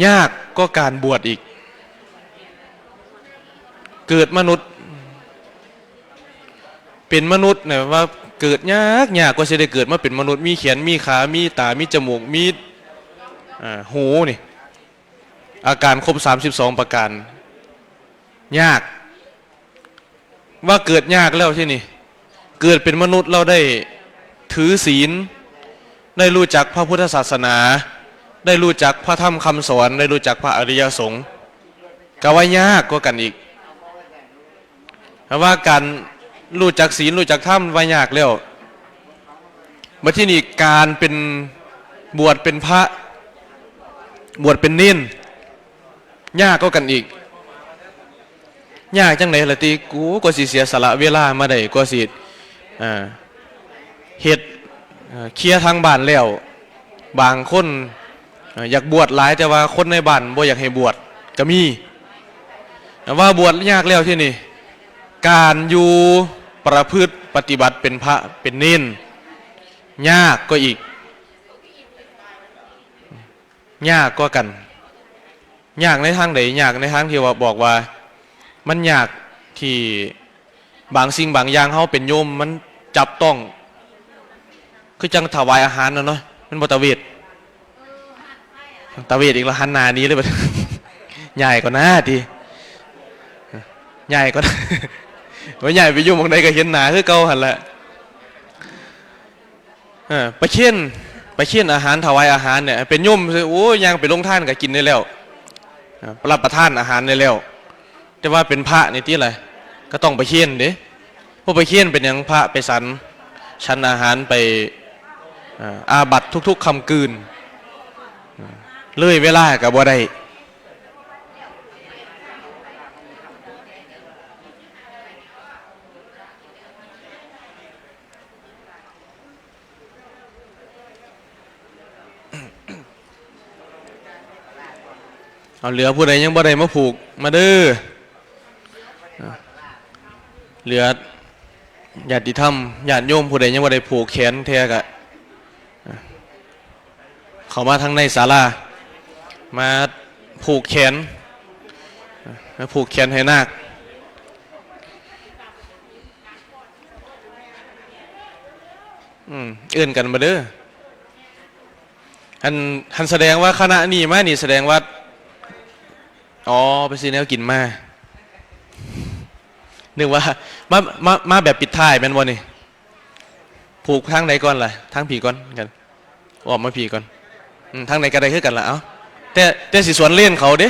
ยากก็การบวชอีก เกิดมนุษย์ เป็นมนุษย์เนี่ยว่าเกิดยาก ยากกว่าสิได้เกิดมาเป็นมนุษย์ มีแขน มีขา มีตา มีจมูก มี อ่า หูนี่ อาการครบสามสิบสองประการ ยาก ว่าเกิดยากแล้วที่นี่ เกิดเป็นมนุษย์เราได้ถือศีล ได้รู้จักพระพุทธศาสนา ได้รู้จักพระธรรมคำสอน ได้รู้จักพระอริยสงฆ์ ก็ว่ายากกว่ากันอีก เพราะว่าการรู้จักศีลรู้จักธรรมว่ายากแล้ว บัดที่นี่การเป็นบวชเป็นพระ บวชเป็นเณร ยากกว่ากันอีก ยากจังได๋ล่ะติ กูก็สิเสียสละเวลามาได้ ก็สิ อ่า เฮ็ด อ่า เคลียร์ทางบ้านแล้ว บางคน อ่า อยากบวชหลาย แต่ว่าคนในบ้านบ่อยากให้บวชก็มี ว่าบวชยากแล้วที่นี่ การอยู่ประพฤติปฏิบัติเป็นพระเป็นเณร ยากกว่าอีก ยากกว่ากัน ยากในทางใด ยากในทางที่ว่าบอกว่า มันยากที่บางสิ่งบางอย่างเฮาเป็นโยมมันจับต้อง คือจั่งถวายอาหารน่ะเนาะ มันบ่ตะเวท ตะเวทอีกแล้ว หันหน้าหนีเลยบัด ย้ายก่อนนะติ ย้ายก่อน ว่าย้ายไปอยู่หม่องใดก็เห็นหน้าคือเก่าหั่นแหละ เออ ไปเคน ไปเคนอาหาร ถวายอาหารเนี่ย เป็นโยม โอ้ย ย่างไปโรงทานก็กินได้แล้ว อ่า รับประทานอาหารได้แล้ว แต่ว่าเป็นพระนี่ติล่ะ ก็ต้องไปเคนเด้ พอไปเคนเป็นหยัง พระไปฉัน ฉันอาหารไป อ่า อาบัติทุกๆค่ำคืน อ่า เลยเวลาก็บ่ได้ เอา เหลือผู้ใดยังบ่ได้มาผูก มาเด้อ เหลือญาติธรรม ญาติโยมผู้ใดยังบ่ได้ผูกแขนแท้ก็ เข้ามาทางในศาลา มาผูกแขน มาผูกแขนให้นาค อืม เอิ้นกันมาเด้อ หั้น หั้นแสดงว่าคณะนี้มานี่แสดงว่า อ๋อ ไปซื้อแนวกินมา นึกว่า มา มา มาแบบปิดท้ายแม่นบ่นี่ ผูกทางใดก่อนล่ะ ทางพี้ก่อนกัน ออกมาพี้ก่อน อืม ทางใดก็ได้คือกันล่ะ เอ้า แต่ แต่สิสวนเลนเขาเด้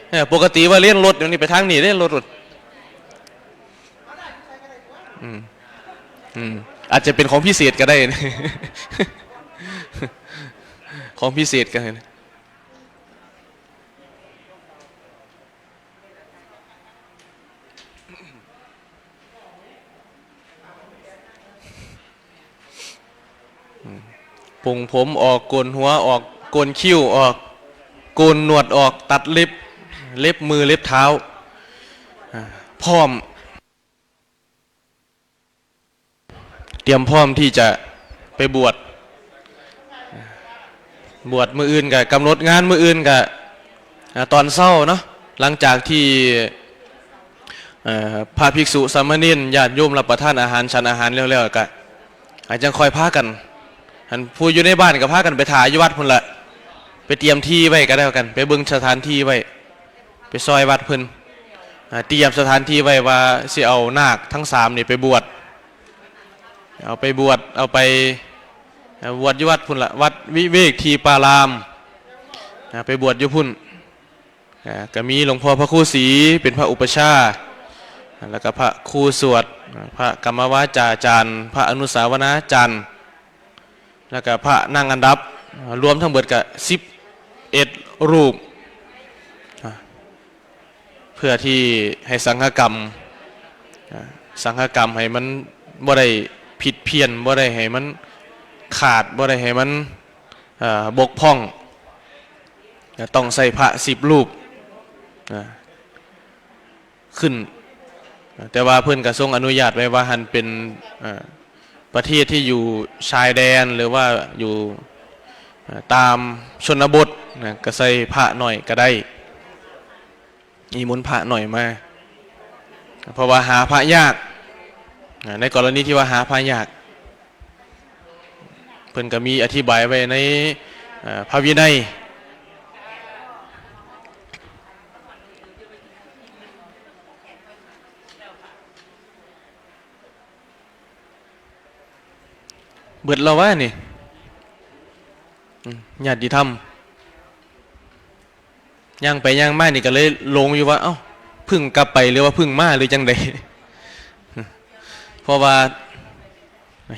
เออ ปกติว่าเลนรถ เดี๋ยวนี้ไปทางนี้เด้ รถ รถ อืม อืม อาจจะเป็นของพิเศษก็ได้ ของพิเศษก็ได้ อืม ปลงผมออก โกนหัวออก โกนคิ้วออก โกนหนวดออก ตัดเล็บ เล็บมือ เล็บเท้า อ่า พร้อม เตรียมพร้อมที่จะไปบวช บวชมื้ออื่นก็กำหนดงานมื้ออื่นก็ อ่า ตอนเช้าเนาะ หลังจากที่ เอ่อ พระภิกษุสามเณรญาติโยมรับประทานอาหาร ฉันอาหารแล้ว แล้วก็ อาจจั่งค่อยพากัน หั้นผู้อยู่ในบ้านก็พากันไปถ่าอยู่วัดพุ้นละ ไปเตรียมที่ไว้ก็แล้วกัน ไปเบิ่งสถานที่ไว้ ไปซอยวัดเพิ่น อ่า เตรียมสถานที่ไว้ว่าสิเอานาคทั้งสามนี่ไปบวช เอาไปบวช เอาไป อ่า บวชอยู่วัดพุ้นละ วัดวิเวกทีปาราม อ่า ไปบวชอยู่พุ้น อ่า ก็มีหลวงพ่อพระครูศรีเป็นพระอุปัชฌาย์ แล้วก็พระครูสวด พระกรรมวาจาจารย์ พระอนุสาวนาจารย์ แล้วก็พระนั่งอันดับ รวมทั้งเบิดก็สิบเอ็ดรูป อ่า เพื่อที่ให้สังฆกรรม อ่า สังฆกรรมให้มันบ่ได้ผิดเพี้ยน บ่ได้ให้มันขาด บ่ได้ให้มัน เอ่อ บกพร่อง ก็ต้องใส่พระสิบรูป อ่า ขึ้น แต่ว่าเพิ่นก็ทรงอนุญาตไว้ว่าหั้นเป็น เอ่อ ประเทศที่อยู่ชายแดน หรือว่าอยู่ เอ่อ ตามชนบทนะ ก็ใส่พระน้อยก็ได้ นิมนต์พระน้อยมา เพราะว่าหาพระยาก อ่า ในกรณีที่ว่าหาพระยาก เพิ่นก็มีอธิบายไว้ใน เอ่อ พระวินัย เบิดแล้ววะนี่ อืม ญาติธรรม ย่างไปย่างมานี่ก็เลยหลงอยู่ว่า เอ้า เพิ่งกลับไปหรือว่าเพิ่งมาหรือจังใด เพราะว่า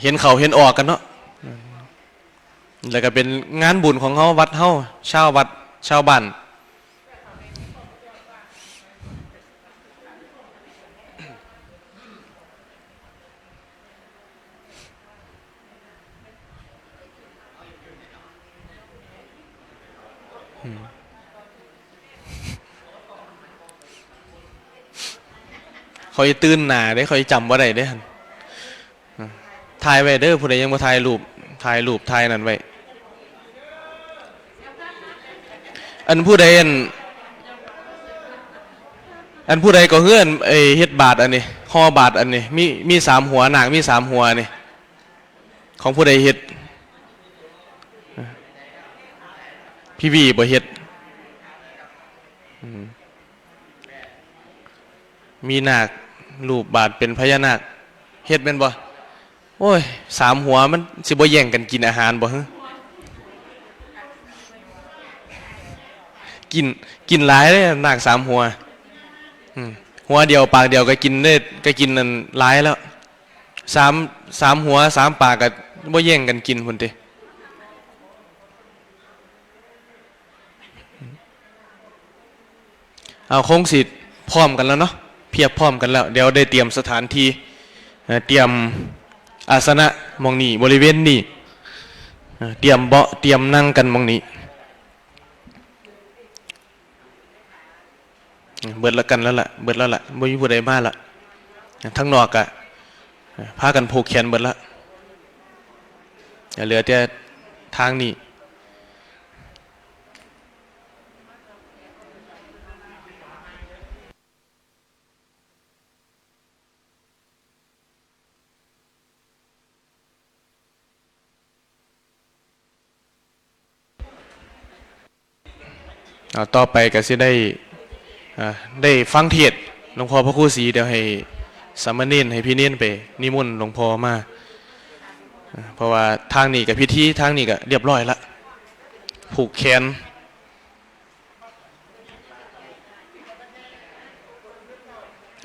เห็นเข้าเห็นออกกันเนาะ แล้วก็เป็นงานบุญของเฮา วัดเฮา ชาววัด ชาวบ้าน อืม ข้อยตื่นหน้าเด้ ข้อยจำบ่ได้เด้ อืม ถ่ายไว้เด้อ ผู้ใดยังบ่ถ่ายรูป ถ่ายรูป ถ่ายนั่นไว้ อันผู้ใด อัน อันผู้ใดก็เฮือน ไอ้เฮ็ดบาตรอันนี้ ห่อบาตรอันนี้ มี มีสามหัว นาคมีสามหัวนี่ ของผู้ใดเฮ็ด พี่วีบ่เฮ็ด อืม มีนาครูปบาตรเป็นพญานาค เฮ็ดแม่นบ่ โอ้ย สามหัวมันสิบ่แย่งกันกินอาหารบ่ฮึ กิน กินหลายเด้นาคสามหัว อืม หัวเดียวปากเดียวก็กินได้ ก็กินนั่นหลายแล้ว สาม สามหัวสามปากก็บ่แย่งกันกินพุ้นติ เอา คงสิพร้อมกันแล้วเนาะ เพียบพร้อมกันแล้ว เดี๋ยวได้เตรียมสถานที่ เอ่อ เตรียมอาสนะหม่องนี้ บริเวณนี้ เอ่อ เตรียมเบาะ เตรียมนั่งกันหม่องนี้ เบิดละกันแล้วล่ะ เบิดแล้วล่ะ บ่มีผู้ใดมาละ ทางนอกกะ พากันผูกแขนเบิดละ เหลือแต่ทางนี้ เอา ต่อไปก็สิได้ อ่า ได้ฟังเทศน์หลวงพ่อพระครูศรี เดี๋ยวให้สามเณร ให้พี่เณรไปนิมนต์หลวงพ่อมา อ่า เพราะว่าทางนี้ก็พิธี ทางนี้ก็เรียบร้อยละ ผูกแขน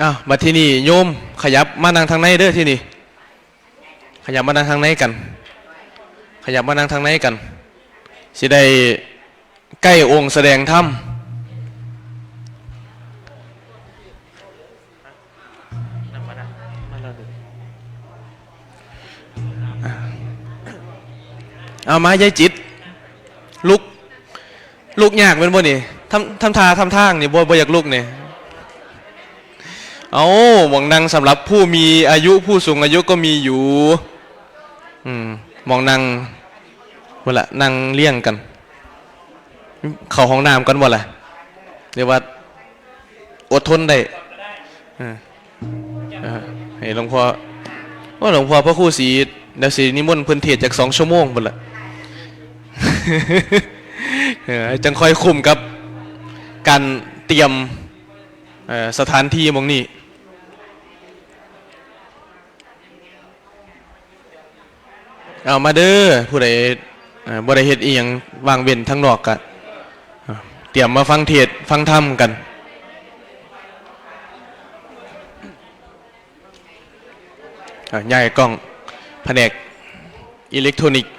อ้าว บัดทีนี้โยมขยับมานั่งทางในเด้อทีนี้ ขยับมานั่งทางในกัน ขยับมานั่งทางในกัน สิได้ใกล้องค์แสดงธรรม เอามา ยายจิต ลุก ลุกยากแม่นบ่นี่ ทำ ทำท่า ทำทางนี่ บ่ บ่อยากลุกนี่ เอา หม่องนั่งสำหรับผู้มีอายุ ผู้สูงอายุก็มีอยู่ อืม หม่องนั่ง พุ้นละ นั่งเรียงกัน เข้าห้องน้ำก่อนบ่ล่ะ หรือว่าอดทนได้ เออ เออ ให้หลวงพ่อ ว่าหลวงพ่อพระครูศรี เดี๋ยวสินิมนต์เพิ่นเทศน์จักสองชั่วโมงพุ้นละ เออ จั่งค่อยคุ้มกับการเตรียม เอ่อ สถานที่หม่องนี้ เอามาเด้อ ผู้ใด เอ่อ บ่ได้เฮ็ดอิหยังว่างเว้นทางนอกกะ อ่า เตรียมมาฟังเทศน์ฟังธรรมกัน อ่ะ ย้ายกล้อง แผนกอิเล็กทรอนิกส์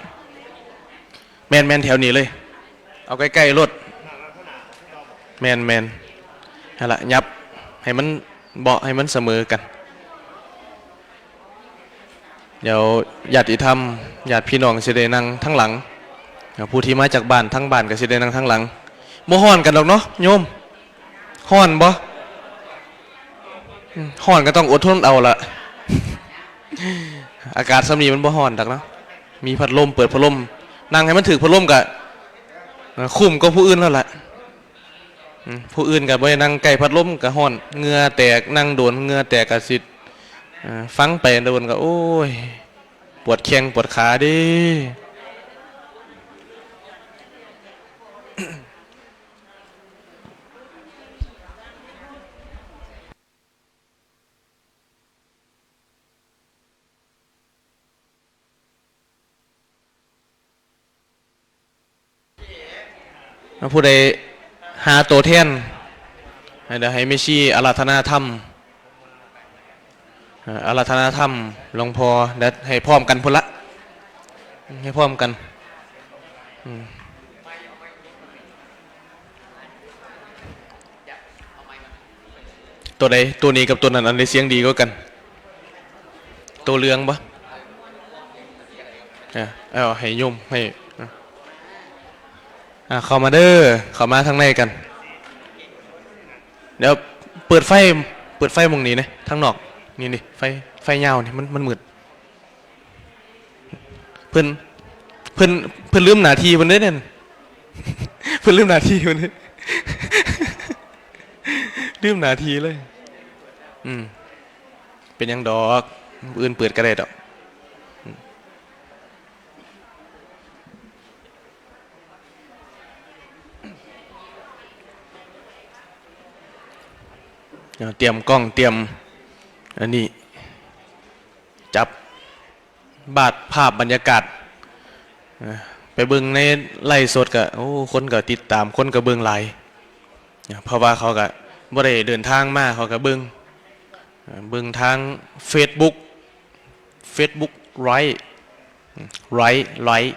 แม่นๆ แถวนี้เลย เอาใกล้ๆ โลด แม่นๆ นั่นละ ยับให้มันเบาะให้มันเสมอกัน เดี๋ยวญาติธรรม ญาติพี่น้องสิได้นั่งทางหลัง ผู้ที่มาจากบ้าน ทางบ้านก็สิได้นั่งทางหลัง บ่ฮ้อนกันดอกเนาะโยม ฮ้อนบ่ อืม ฮ้อนก็ต้องอดทนเอาละ อากาศส่ำนี้มันบ่ฮ้อนดอกเนาะ มีพัดลม เปิดพัดลม นั่งให้มันถืกพัดลมก็ เอ่อ คุ้มกว่าผู้อื่นแล้วล่ะ อืม ผู้อื่นก็บ่ได้นั่งใกล้พัดลมก็ฮ้อน เหงื่อแตก นั่งโดนเหงื่อแตกก็สิ เอ่อ ฟังไปโดนก็ โอ้ย ปวดแข้งปวดขาเด้ ผู้ใดหาตัวแทน ให้ เดี๋ยวให้แม่ชีอาราธนาธรรม เอ่อ อาราธนาธรรมหลวงพ่อ เดี๋ยวให้พร้อมกันพุ้นละ ให้พร้อมกัน อืม ตัวใด ตัวนี้กับตัวนั้น อันใดเสียงดีกว่ากัน ตัวเหลืองบ่ อ่ะ เอาให้โยม ให้ อ่ะ อ่ะ เข้ามาเด้อ เข้ามาทางในกัน เดี๋ยวเปิดไฟ เปิดไฟหม่องนี้นะ ทางนอก นี่ นี่ ไฟ ไฟยาวนี่ มัน มันมืด เพิ่น เพิ่น เพิ่นลืมหน้าที่เพิ่นเด้เนี่ย เพิ่นลืมหน้าที่เพิ่นเด้ ลืมหน้าที่เลย อืม เป็นหยังดอก มื้ออื่นเปิดก็ได้ดอก อืม เอา เตรียมกล้อง เตรียม อันนี้ จับ บาดภาพบรรยากาศ เอ่อ ไปเบิ่งในไลฟ์สดก็ โอ้ คนก็ติดตาม คนก็เบิ่งหลาย เพราะว่าเขาก็บ่ได้เดินทางมา เขาก็เบิ่ง เอ่อ เบิ่งทางเฟซบุ๊ก เฟซบุ๊กไลฟ์ ไลฟ์ ไลฟ์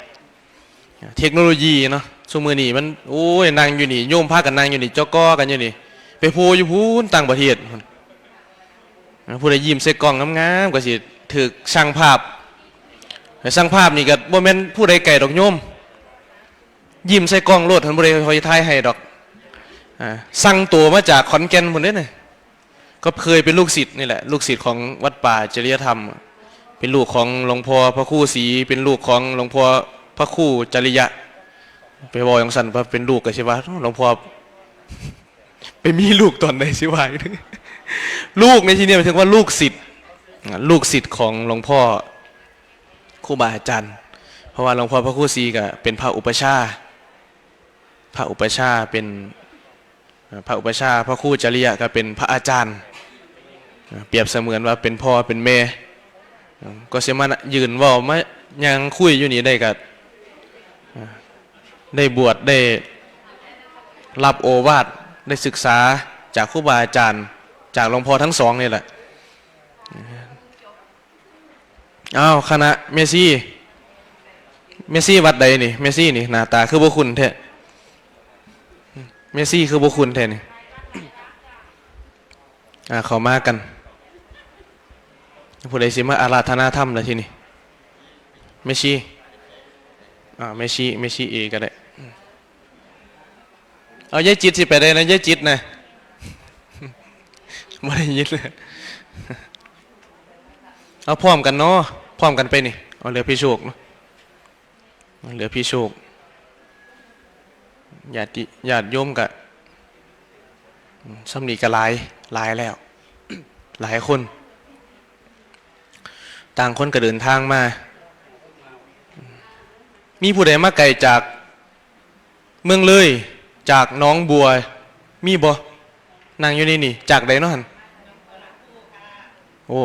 เทคโนโลยีเนาะ ซุมื้อนี้มัน โอ้ย นั่งอยู่นี่ โยมพากันนั่งอยู่นี่ จก กันอยู่นี่ ไปโพอยู่พู้นต่างประเทศ ผู้ใดยิ้มใส่กล้องงามๆ ก็สิถืกสั่งภาพ สั่งภาพนี่ก็บ่แม่นผู้ใดไกลดอกโยม ยิ้มใส่กล้องโลด หั้นผู้ใดคอยถ่ายให้ดอก อ่า สั่งตัวมาจากขอนแก่นพุ้นเด้เนี่ย ก็เคยเป็นลูกศิษย์นี่แหละ ลูกศิษย์ของวัดป่าจริยธรรม เป็นลูกของหลวงพ่อพระครูศรี เป็นลูกของหลวงพ่อพระครูจริยะ ไปเว้าจั่งซั้น ว่าเป็นลูกก็สิว่า หลวงพ่อ ไปมีลูกตอนใดสิว่า ลูกในที่นี้หมายถึงว่าลูกศิษย์ อ่า ลูกศิษย์ของหลวงพ่อครูบาอาจารย์ เพราะว่าหลวงพ่อพระครูศรีก็เป็นพระอุปัชฌาย์ พระอุปัชฌาย์เป็น เอ่อ พระอุปัชฌาย์ พระครูจริยะก็เป็นพระอาจารย์ เอ่อ เปรียบเสมือนว่าเป็นพ่อเป็นแม่ เอ่อ ก็สิมายืนเว้า มาย่างคุยอยู่นี่ได้ก็ เอ่อ ได้บวช ได้รับโอวาท ได้ศึกษาจากครูบาอาจารย์ จากหลวงพ่อทั้งสองนี่แหละ อ้าว คณะแม่ชี แม่ชีวัดใดนี่ แม่ชีนี่ หน้าตาคือบ่คุ้นแท้ แม่ชีคือบ่คุ้นแท้นี่ อ่า เข้ามากัน ผู้ใดสิมาอาราธนาธรรมล่ะทีนี้ แม่ชี อ่า แม่ชี แม่ชีเอก็ได้ เอา ยายจิตสิไปได้นะ ยายจิตนะ บ่ได้ยินเลย เอาพร้อมกันเนาะ พร้อมกันไปนี่ เอาเหลือพี่โชคเนาะ เหลือพี่โชค ญาติ ญาติโยมก็ อืม ส่ำนี้ก็หลาย หลายแล้ว หลายคน ต่างคนก็เดินทางมา มีผู้ใดมาไกลจากเมืองเลย จากหนองบัว มีบ่ นั่งอยู่นี่นี่ จากใดเนาะหั่น โอ้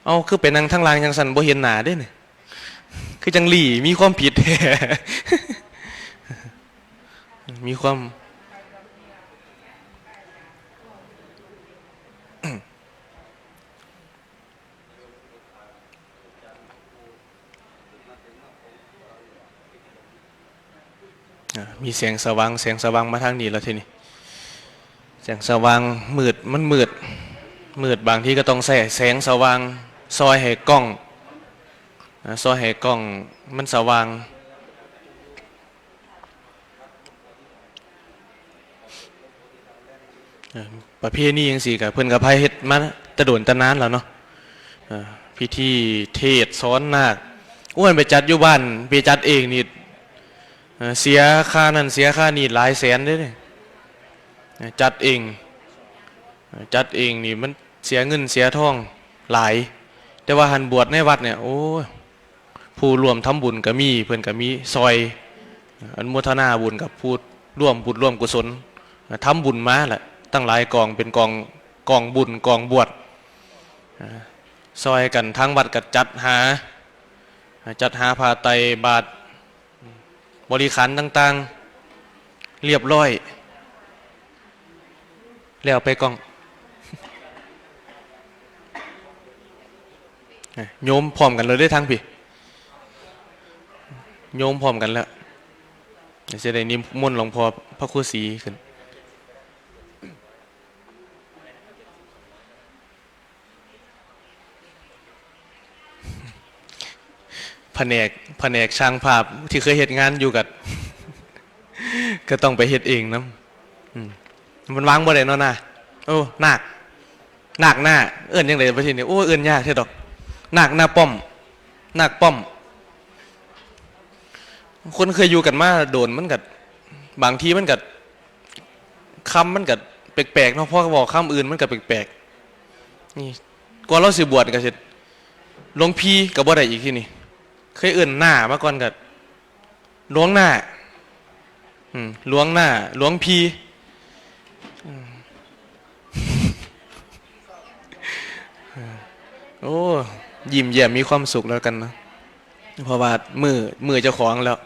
เอ้า คือไปนั่งทางล่างจั่งซั้น บ่เห็นหน้าเด้นี่ คือจั่งหลี้มีความผิดแท้ มีความ อ่า มีแสงสว่าง แสงสว่างมาทางนี้แล้วทีนี้ แสงสว่าง มืด มันมืด มืด บางทีก็ต้องใช้แสงสว่าง ซอยให้กล้อง อ่า ซอยให้กล้องมันสว่าง เอ่อ ประเพณีจั่งซี้ก็เพิ่นก็พาเฮ็ดมาแต่โดนแต่นานแล้วเนาะ เอ่อ พิธีเทศน์สอนนาค โอ้ย ไปจัดอยู่บ้าน ไปจัดเองนี่ เอ่อ เสียค่านั่นเสียค่านี่หลายแสนเด้ เอ่อ จัดเอง เอ่อ จัดเองนี่มันเสียเงินเสียทองหลาย แต่ว่าหั้นบวชในวัดเนี่ย โอ้ย ผู้ร่วมทำบุญก็มี เพิ่นก็มีซอย อนุโมทนาบุญกับผู้ร่วมบุญร่วมกุศล ทำบุญมาแหละ ตั้งหลายกอง เป็นกอง กองบุญ กองบวช ซอยกัน ทางวัดก็จัดหา จัดหาผ้าไตรบาตร บริขารต่างๆ เรียบร้อย แล้วไปกล้อง โยมพร้อมกันเลยเด้อทางพี้ โยมพร้อมกันแล้ว จะได้นิมนต์หลวงพ่อพระครูศรีขึ้น แผนก แผนกช่างภาพที่เคยเฮ็ดงานอยู่ก็ ก็ต้องไปเฮ็ดเองนำ อืม มันวางบ่ได้เนาะนา โอ้ นาค นาคหน้า เอิ้นจั่งใด๋บัดทีนี้ โอ้ เอิ้นยากแท้ดอก นาคหน้าป้อม นาคป้อม คนเคยอยู่กันมาโดนมันก็ บางทีมันก็ คำมันก็แปลกๆเนาะ พอเว้าคำอื่นมันก็แปลกๆ นี่ กว่าลาวสิบวชก็สิ หลวงพี่ก็บ่ได้อีกทีนี้ เคยเอิ้นน้ามาก่อนก็ หลวงน้า อืม หลวงน้า หลวงพี่ อืม โอ้ ยิ้มแย้มมีความสุขแล้วกันเนาะ เพราะว่ามื้อ มื้อเจ้าของแล้ว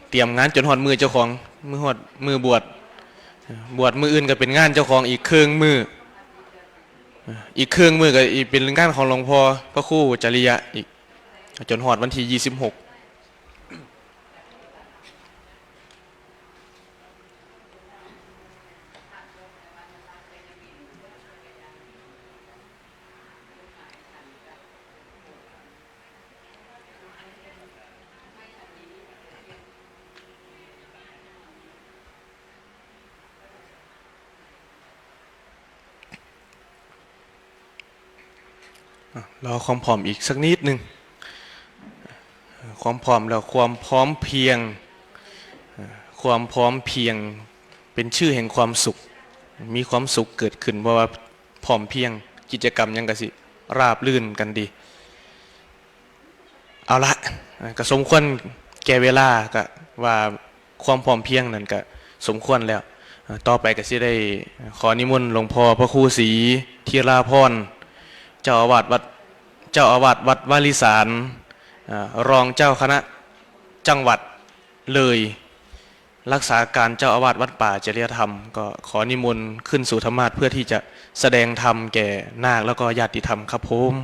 เตรียมงานจนฮอดมื้อเจ้าของ มื้อฮอดมื้อบวช บวชมื้ออื่นก็เป็นงานเจ้าของอีกเคิ่งมื้อ อีกเคิ่งมื้อก็อีกเป็นงานของหลวงพ่อพระครูจริยะอีก จนฮอดวันที่ยี่สิบหกอ่ะ รอความพร้อมอีกสักนิดหนึ่ง ความพร้อมแล้ว ความพร้อมเพรียง ความพร้อมเพรียงเป็นชื่อแห่งความสุข มีความสุขเกิดขึ้นเพราะว่าพร้อมเพรียง กิจกรรมหยังก็สิราบรื่นกันดี เอาละ อ่ะ ก็สมควรแก่เวลา ก็ว่าความพร้อมเพรียงนั่นก็สมควรแล้ว อ่ะ ต่อไปก็สิได้ขอนิมนต์หลวงพ่อพระครูศรีธีราพร เจ้าอาวาสวัด เจ้าอาวาสวัดวาริสาร อ่ะ รองเจ้าคณะจังหวัดเลย รักษาการเจ้าอาวาสวัดป่าจริยธรรม ก็ขอนิมนต์ขึ้นสู่ธรรมาสน์เพื่อที่จะแสดงธรรมแก่นาคแล้วก็ญาติธรรมครับผม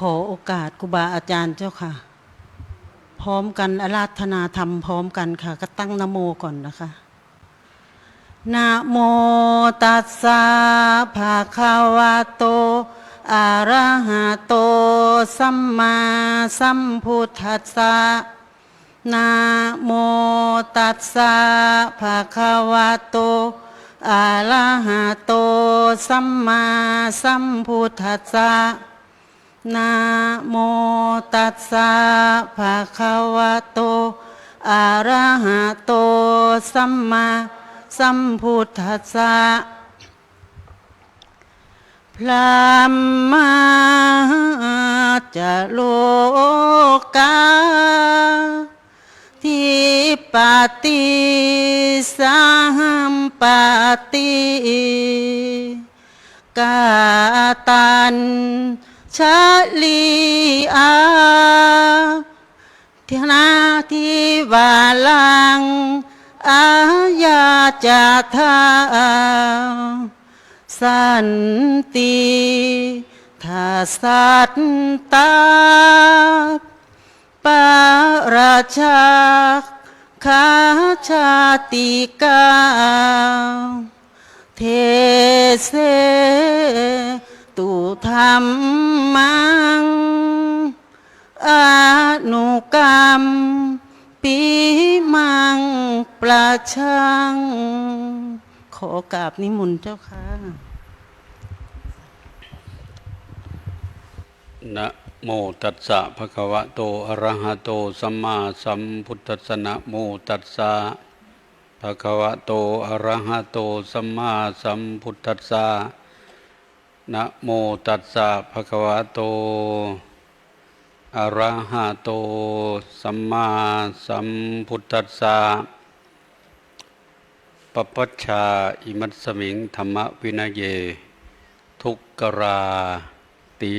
ขอโอกาสครูบาอาจารย์เจ้าค่ะ พร้อมกันอาราธนาธรรมพร้อมกันค่ะ ก็ตั้งนะโมก่อนนะคะ นะโมตัสสะภะคะวะโต อะระหะโต สัมมาสัมพุทธัสสะ นะโมตัสสะภะคะวะโต อะระหะโต สัมมาสัมพุทธัสสะ นะโมตัสสะภะคะวะโต อะระหะโต สัมมาสัมพุทธัสสะ พรหมาจะโลกา ธิปติสัมปติ กาตัญชลีอา ทนาทิวาลัง อาญาจาทา สันติทัสสัตตา ปาราชาคาชาติกา เทเสตุธรรมัง อนุกรรมปิมังประชัง ขอกราบนิมนต์เจ้าค่ะ นะโมตัสสะภะคะวะโต อะระหะโต สัมมาสัมพุทธัสสะ นะโมตัสสะภะคะวะโต อะระหะโต สัมมาสัมพุทธัสสะ นะโมตัสสะภะคะวะโต อะระหะโต สัมมาสัมพุทธัสสะ ปปชชา อิมัสสมิง ธัมมวินเย ทุกกราติ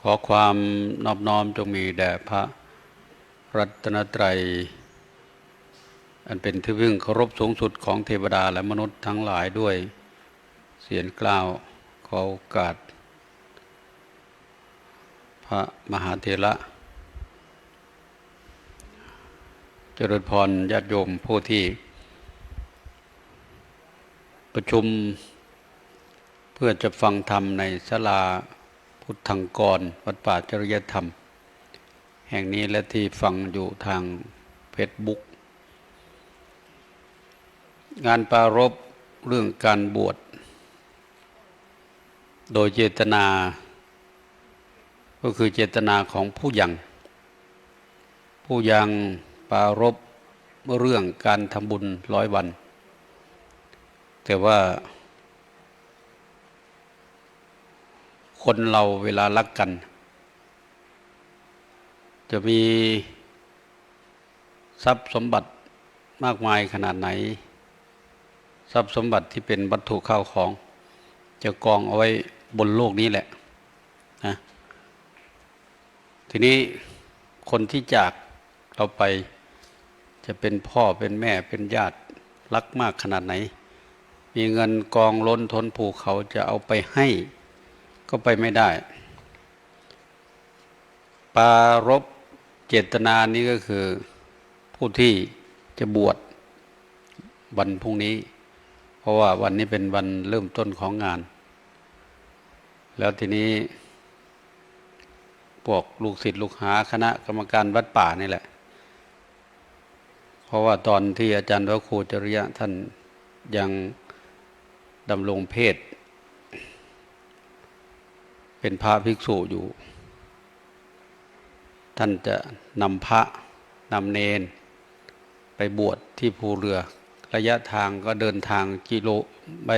ขอความนอบน้อมจงมีแด่พระรัตนตรัย อันเป็นที่พึ่งเคารพสูงสุดของเทวดาและมนุษย์ทั้งหลายด้วย เสียงกล่าวขอโอกาส พระมหาเถระ เจริญพรญาติโยมผู้ที่ประชุม เพื่อจะฟังธรรมในศาลาพุทธังกร วัดป่าจริยธรรม แห่งนี้และที่ฟังอยู่ทางเฟซบุ๊ก งานปรารภเรื่องการบวชโดยเจตนา ก็คือเจตนาของผู้ยัง ผู้ยังปรารภเรื่องการทำบุญร้อยวัน แต่ว่า คนเราเวลารักกัน จะมีทรัพย์สมบัติมากมายขนาดไหน ทรัพย์สมบัติที่เป็นวัตถุข้าวของ จะกองเอาไว้บนโลกนี้แหละนะ ทีนี้คนที่จากเราไป จะเป็นพ่อเป็นแม่เป็นญาติรักมากขนาดไหน มีเงินกองล้นท้นภูเขาจะเอาไปให้ ก็ไปไม่ได้ ปรารภเจตนานี้ก็คือ ผู้ที่จะบวชวันพรุ่งนี้ เพราะว่าวันนี้เป็นวันเริ่มต้นของงาน แล้วทีนี้ พวกลูกศิษย์ลูกหาคณะกรรมการวัดป่านี่แหละ เพราะว่าตอนที่อาจารย์พระครูจริยะท่านยังดำรงเพศ เป็นพระภิกษุอยู่ ท่านจะนำพระนำเณรไปบวชที่ภูเรือ ระยะทางก็เดินทางกิโล ไป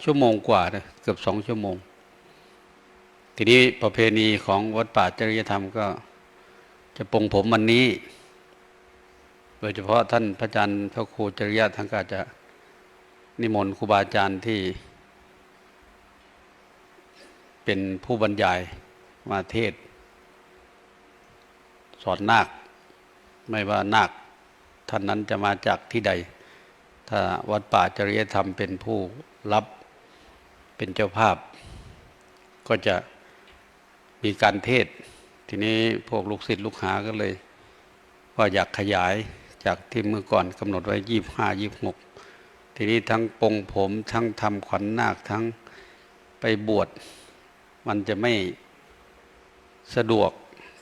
ชั่วโมงกว่านะ เกือบสองชั่วโมง ทีนี้ประเพณีของวัดป่าจริยธรรมก็จะปลงผมวันนี้ โดยเฉพาะท่านพระอาจารย์พระครูจริยะ ท่านก็จะนิมนต์ครูบาอาจารย์ที่เป็นผู้บรรยายมาเทศน์สอนนาค ไม่ว่านาคท่านนั้นจะมาจากที่ใด ถ้าวัดป่าจริยธรรมเป็นผู้รับ เป็นเจ้าภาพ ก็จะมีการเทศน์ ทีนี้พวกลูกศิษย์ลูกหาก็เลย ว่าอยากขยายจากที่เมื่อก่อนกำหนดไว้ยี่สิบห้า ยี่สิบหก ทีนี้ทั้งปลงผมทั้งทำขวัญนาคทั้งไปบวช มันจะไม่สะดวก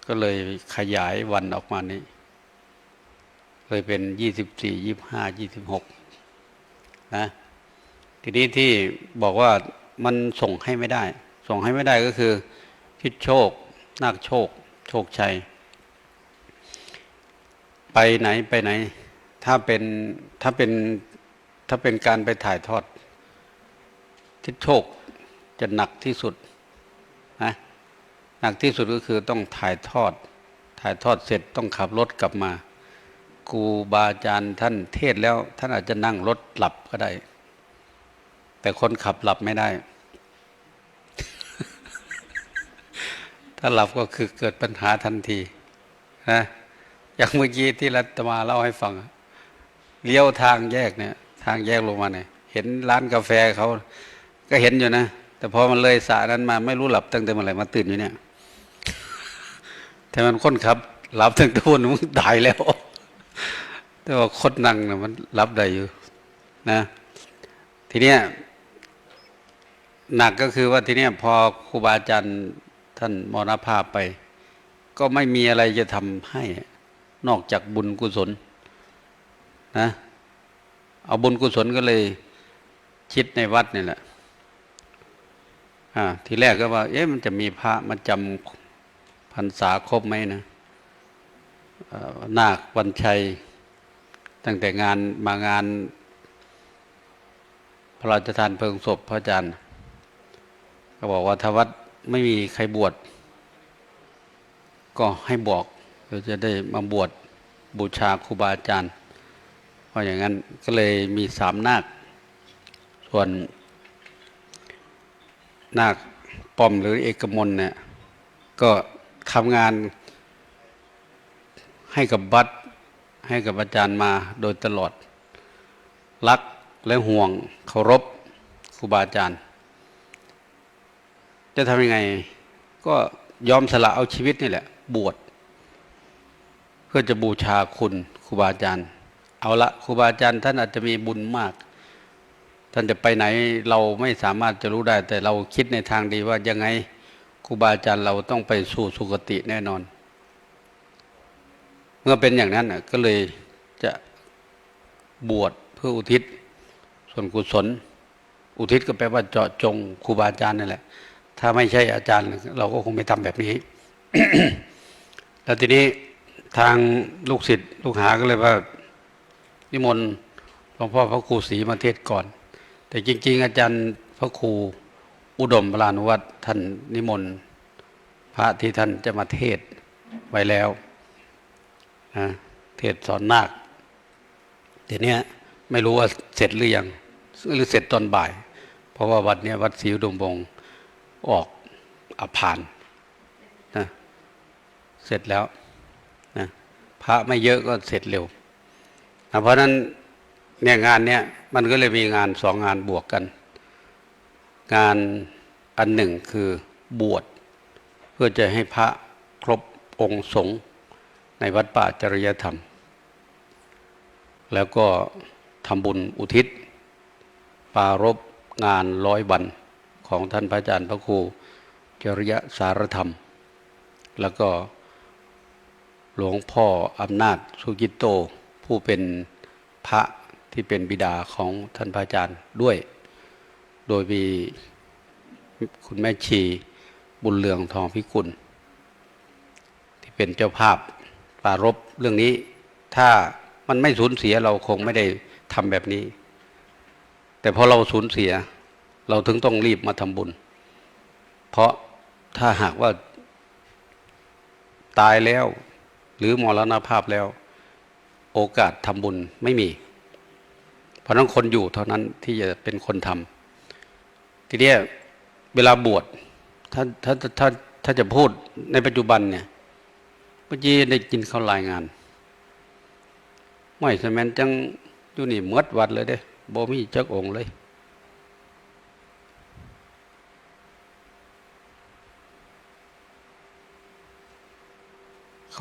ก็เลยขยายวันออกมานี้ เลยเป็น ยี่สิบสี่ ยี่สิบห้า ยี่สิบหก นะ ทีนี้ที่บอกว่ามันส่งให้ไม่ได้ ส่งให้ไม่ได้ก็คือ ทิศโชค นาคโชค โชคชัย ไปไหนไปไหน ถ้าเป็นถ้าเป็นถ้าเป็นการไปถ่ายทอด ทิศโชคจะหนักที่สุดนะ หนักที่สุดก็คือต้องถ่ายทอด ถ่ายทอดเสร็จต้องขับรถกลับมา ครูบาอาจารย์ท่านเทศน์แล้ว ท่านอาจจะนั่งรถหลับก็ได้ แต่คนขับหลับไม่ได้ ถ้าหลับก็คือเกิดปัญหาทันทีนะ อย่างเมื่อกี้ที่รัตมาเล่าให้ฟังอะ เลี้ยวทางแยกเนี่ย ทางแยกลงมาเนี่ย เห็นร้านกาแฟเขา ก็เห็นอยู่นะ แต่พอมันเลยสระนั้นมา ไม่รู้หลับตั้งแต่เมื่อไหร่มาตื่นอยู่เนี่ย แต่มันคนขับ หลับตั้งแต่วันมึงตายแล้ว แต่ว่าคนนั่งน่ะมันหลับได้อยู่นะ ทีเนี้ย หนักก็คือว่าทีเนี้ยพอครูบาอาจารย์ท่านมรณภาพไป ก็ไม่มีอะไรจะทำให้นอกจากบุญกุศลนะ เอาบุญกุศลก็เลยคิดในวัดนี่แหละ อ่า ทีแรกก็ว่า เอ๊ะ มันจะมีพระมาจำพรรษาครบไหมนะ เอ่อ นาควันชัย ตั้งแต่งานมางาน พระราชทานเพลิงศพพระอาจารย์ ก็บอกว่าถ้าวัดไม่มีใครบวช ก็ให้บอก เราจะได้มาบวชบูชาครูบาอาจารย์ เพราะอย่างนั้นก็เลยมีสามนาค ส่วนนาคป้อมหรือเอกมลเนี่ย ก็ทำงานให้กับวัด ให้กับอาจารย์มาโดยตลอด รักและห่วงเคารพครูบาอาจารย์ จะทำยังไง ก็ยอมสละเอาชีวิตนี่แหละ บวช เพื่อจะบูชาคุณครูบาอาจารย์ เอาละ ครูบาอาจารย์ท่านอาจจะมีบุญมาก ท่านจะไปไหนเราไม่สามารถจะรู้ได้ แต่เราคิดในทางดีว่ายังไงครูบาอาจารย์เราต้องไปสู่สุคติแน่นอน เมื่อเป็นอย่างนั้นน่ะ ก็เลยจะบวชเพื่ออุทิศส่วนกุศล อุทิศก็แปลว่าเจาะจงครูบาอาจารย์นั่นแหละ ถ้าไม่ใช่อาจารย์เราก็คงไม่ทำแบบนี้ แล้วทีนี้ทางลูกศิษย์ลูกหาก็เลยว่านิมนต์หลวงพ่อพระครูศรีมาเทศน์ก่อน แต่จริงๆ อาจารย์พระครูอุดมพลานุวัฒน์ท่านนิมนต์พระที่ท่านจะมาเทศน์ไว้แล้วนะ เทศน์สอนนาค ทีเนี้ยไม่รู้ว่าเสร็จหรือยัง หรือเสร็จตอนบ่าย เพราะว่าวัดเนี้ยวัดศรีอุดมวงศ์ออกอาภาณนะ เสร็จแล้วนะ พระไม่เยอะก็เสร็จเร็วนะ เพราะฉะนั้นเนี่ยงานเนี้ยมันก็เลยมีงานสองงานบวกกัน งานอันหนึ่งคือบวชเพื่อจะให้พระครบองค์สงฆ์ในวัดป่าจริยธรรม แล้วก็ทำบุญอุทิศปรารภงานร้อยวันของท่านพระอาจารย์พระครูจริยสารธรรม แล้วก็หลวงพ่ออำนาจสุกิตโต ผู้เป็นพระที่เป็นบิดาของท่านพระอาจารย์ด้วย โดยมีคุณแม่ชีบุญเรืองทองพิกุล ที่เป็นเจ้าภาพปรารภเรื่องนี้ ถ้ามันไม่สูญเสียเราคงไม่ได้ทำแบบนี้ แต่พอเราสูญเสีย เราถึงต้องรีบมาทำบุญ เพราะถ้าหากว่าตายแล้ว หรือมรณภาพแล้ว โอกาสทำบุญไม่มี เพราะฉะนั้นคนอยู่เท่านั้นที่จะเป็นคนทำ ทีเนี้ยเวลาบวช ถ้าถ้าถ้าถ้าจะพูดในปัจจุบันเนี่ย เมื่อกี้ได้กินข้าวรายงาน ไม่สแมนจังอยู่นี่หมดวัดเลยเด้ บ่มีจักองค์เลย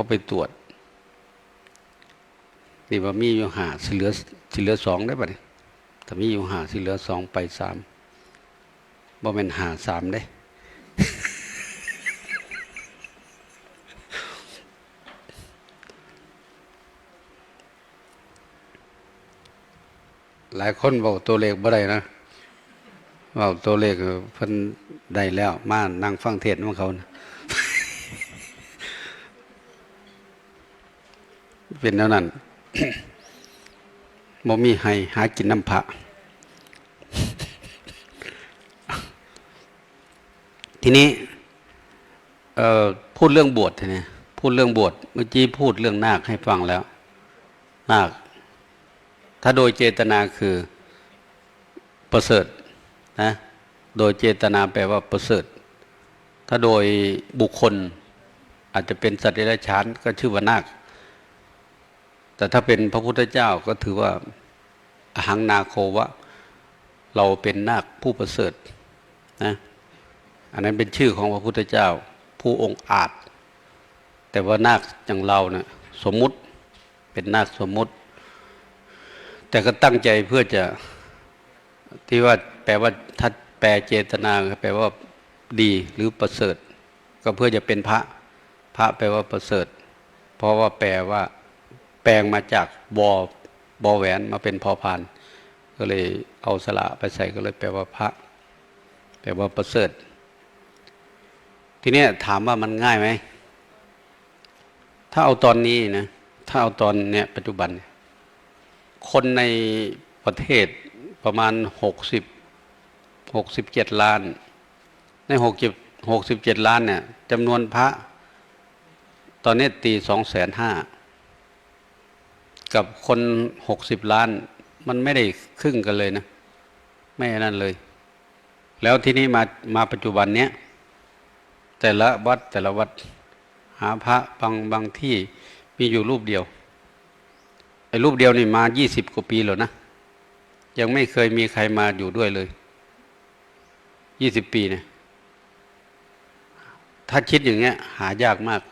ก็ไปตรวจ นี่ว่ามีอยู่ห้า สิเหลือ สิเหลือสองได้บัดนี้ ถ้ามีอยู่ห้า สิเหลือสอง ไปสาม บ่แม่นห้าสามเด้ หลายคนเว้าตัวเลขบ่ได้นะ เว้าตัวเลขเพิ่นได้แล้ว มานั่งฟังเทศน์นำเขานะ เป็นแนวนั้น บ่มีไฮ่หากินนำพระ ทีนี้ เอ่อ พูดเรื่องบวชทีนี้ พูดเรื่องบวช เมื่อกี้พูดเรื่องนาคให้ฟังแล้ว นาค ถ้าโดยเจตนาคือประเสริฐนะ โดยเจตนาแปลว่าประเสริฐ ถ้าโดยบุคคลอาจจะเป็นสัตว์เดรัจฉานก็ชื่อว่านาค แต่ถ้าเป็นพระพุทธเจ้าก็ถือว่า อหังนาโควะ เราเป็นนาคผู้ประเสริฐนะ อันนั้นเป็นชื่อของพระพุทธเจ้า ผู้องอาจ แต่ว่านาคอย่างเราเนี่ย สมมุติ เป็นนาคสมมุติ แต่ก็ตั้งใจเพื่อจะ ที่ว่าแปลว่า ถ้าแปลเจตนาก็แปลว่าดีหรือประเสริฐ ก็เพื่อจะเป็นพระ พระแปลว่าประเสริฐ เพราะว่าแปลว่า แปลงมาจากวอ วอแหวนมาเป็นพอพาน ก็เลยเอาสระไปใส่ ก็เลยแปลว่าพระ แปลว่าประเสริฐ ทีเนี้ยถามว่ามันง่ายไหม ถ้าเอาตอนนี้นะ ถ้าเอาตอนเนี้ยปัจจุบันเนี่ย คนในประเทศประมาณหกสิบ หกสิบเจ็ดล้าน ในหกสิบ หกสิบเจ็ดล้านเนี่ย จำนวนพระ ตอนนี้ตีสองแสนห้า กับคนหกสิบล้าน มันไม่ได้ครึ่งกันเลยนะ ไม่อันนั้นเลย แล้วทีนี้มา มาปัจจุบันเนี้ย แต่ละวัด แต่ละวัด หาพระบาง บางที่มีอยู่รูปเดียว ไอ้รูปเดียวนี่มายี่สิบกว่าปีแล้วนะ ยังไม่เคยมีใครมาอยู่ด้วยเลย ยี่สิบปีเนี่ย ถ้าคิดอย่างเงี้ย หายากมาก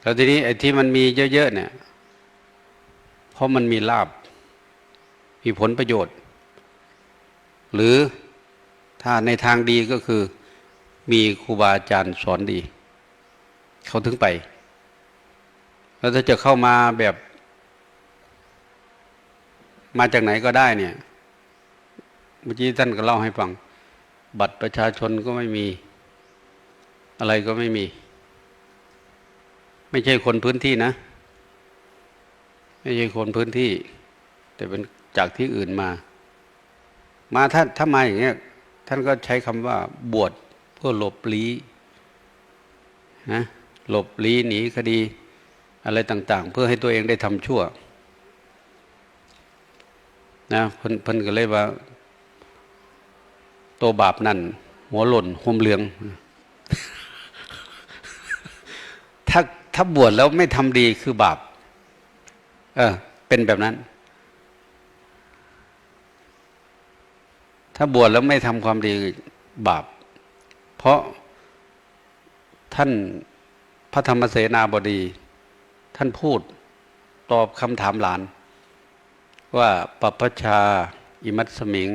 แล้วทีนี้ไอ้ที่มันมีเยอะๆเนี่ย เพราะมันมีลาภ มีผลประโยชน์ หรือถ้าในทางดีก็คือ มีครูบาอาจารย์สอนดี เขาถึงไป แล้วถ้าจะเข้ามาแบบ มาจากไหนก็ได้เนี่ย เมื่อกี้ท่านก็เล่าให้ฟัง บัตรประชาชนก็ไม่มี อะไรก็ไม่มี ไม่ใช่คนพื้นที่นะ ไม่ใช่คนพื้นที่ แต่เป็นจากที่อื่นมา มา ถ้า ถ้ามาอย่างเงี้ย ท่านก็ใช้คำว่าบวชเพื่อหลบลี้นะ หลบลี้หนีคดีอะไรต่างๆ เพื่อให้ตัวเองได้ทำชั่วนะ เพิ่น เพิ่นก็เลยว่า ตัวบาปนั่น หัวโล้นห่มเหลือง ถ้า ถ้าบวชแล้วไม่ทำดีคือบาป เออ เป็นแบบนั้น ถ้าบวชแล้วไม่ทำความดีบาป เพราะท่านพระธรรมเสนาบดี ท่านพูดตอบคำถามหลาน ว่า ปัพพชา อิมัสสมิง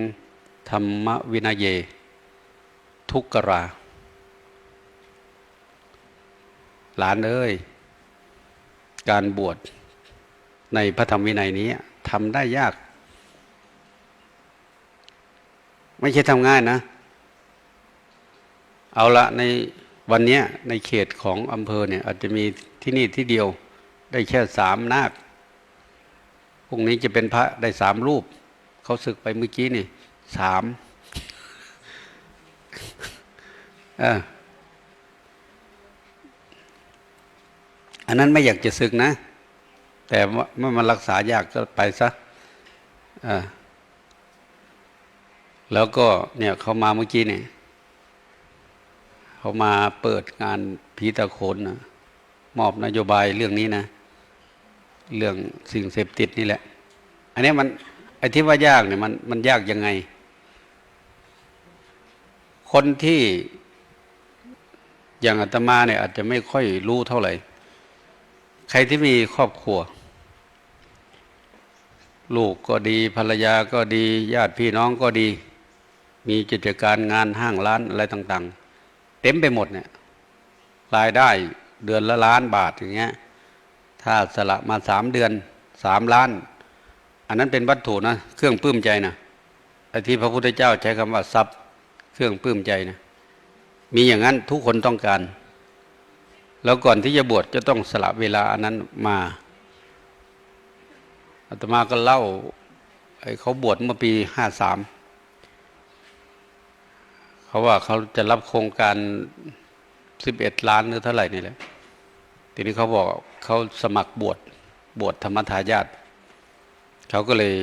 ธรรมวินัยเย ทุกกรา หลานเอ้ย การบวชในพระธรรมวินัยนี้ทำได้ยาก ไม่ใช่ทำง่ายนะ เอาละ ในวันเนี้ยในเขตของอำเภอเนี่ย อาจจะมีที่นี่ที่เดียว ได้แค่สามนาค พรุ่งนี้จะเป็นพระได้สามรูป เขาสึกไปเมื่อกี้นี่ สาม เออ อันนั้นไม่อยากจะสึกนะ แต่ว่ามัน มันรักษายากก็ไปซะ เออ แล้วก็เนี่ยเขามาเมื่อกี้เนี่ย เขามาเปิดงานผีตาโขนนะ มอบนโยบายเรื่องนี้นะ เรื่องสิ่งเสพติดนี่แหละ อันนี้มัน ไอ้ที่ว่ายากเนี่ย มัน มันยากยังไง คนที่ อย่างอาตมาเนี่ยอาจจะไม่ค่อยรู้เท่าไหร่ ใครที่มีครอบครัว ลูกก็ดี ภรรยาก็ดี ญาติพี่น้องก็ดี มีกิจการงานห้างร้านอะไรต่างๆ เต็มไปหมดเนี่ย รายได้เดือนละล้านบาทอย่างเงี้ย ถ้าสละมาสามเดือน สามล้าน อันนั้นเป็นวัตถุนะ เครื่องปลื้มใจนะ ไอ้ที่พระพุทธเจ้าใช้คำว่าทรัพย์ เครื่องปลื้มใจนะ มีอย่างนั้นทุกคนต้องการ แล้วก่อนที่จะบวชจะต้องสละเวลาอันนั้นมา อาตมาก็เล่า ไอ้เขาบวชเมื่อปี ห้าสาม เขาว่าเขาจะรับโครงการ สิบเอ็ดล้านหรือเท่าไหร่นี่แหละ ทีนี้เขาบอกเขาสมัครบวช บวชธรรมทายาท เขาก็เลย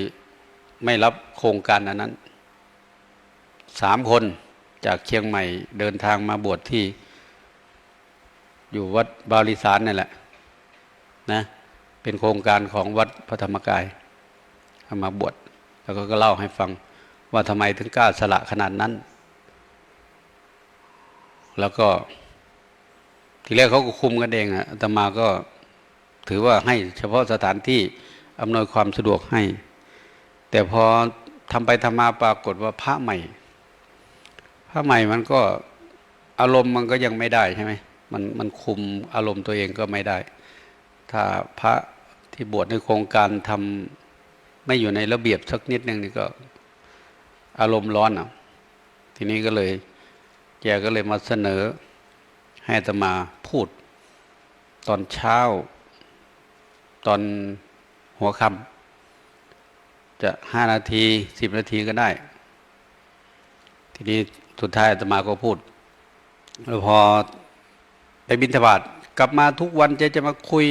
ไม่รับโครงการอันนั้น สามคนจากเชียงใหม่เดินทางมาบวชที่ อยู่วัดบาริสารนั่นแหละนะ เป็นโครงการของวัดพระธรรมกาย เอามาบวช แล้วก็เล่าให้ฟังว่าทำไมถึงกล้าสละขนาดนั้น แล้วก็ ทีแรกเขาก็คุมกันเองอะ อาตมาก็ถือว่าให้เฉพาะสถานที่อำนวยความสะดวกให้ แต่พอทำไปทำมาปรากฏว่าพระใหม่ พระใหม่มันก็อารมณ์มันก็ยังไม่ได้ใช่ไหม มันมันคุมอารมณ์ตัวเองก็ไม่ได้ ถ้าพระที่บวชในโครงการทำไม่อยู่ในระเบียบสักนิดหนึ่งนี่ก็อารมณ์ร้อนอ่ะ ทีนี้ก็เลย แกก็เลยมาเสนอให้อาตมาพูด ตอนเช้า ตอนหัวค่ำ จะห้านาที สิบนาทีก็ได้ ทีนี้สุดท้ายอาตมาก็พูด แล้วพอไปบิณฑบาตกลับมาทุกวันแกจะมาคุย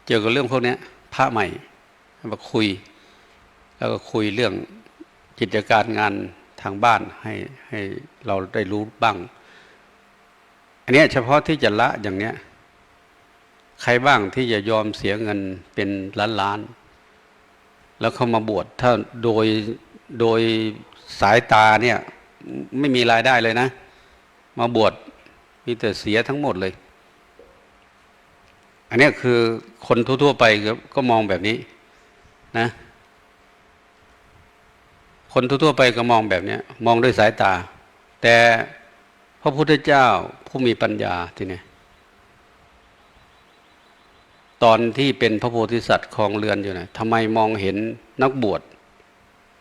เกี่ยวกับเรื่องพวกเนี้ย พระใหม่มาคุย แล้วก็คุยเรื่องกิจการงานทางบ้านให้ให้เราได้รู้บ้าง อันเนี้ยเฉพาะที่จะละอย่างเนี้ย ใครบ้างที่จะยอมเสียเงินเป็นล้านๆ แล้วเข้ามาบวช ถ้าโดยโดยสายตาเนี่ย ไม่มีรายได้เลยนะ มาบวชมีแต่เสียทั้งหมดเลย อันเนี้ยคือคนทั่วๆไปก็ก็มองแบบนี้นะ คนทั่วๆไปก็มองแบบเนี้ย มองด้วยสายตา แต่พระพุทธเจ้าผู้มีปัญญาทีเนี้ย ตอนที่เป็นพระโพธิสัตว์ครองเรือนอยู่นะ ทำไมมองเห็นนักบวช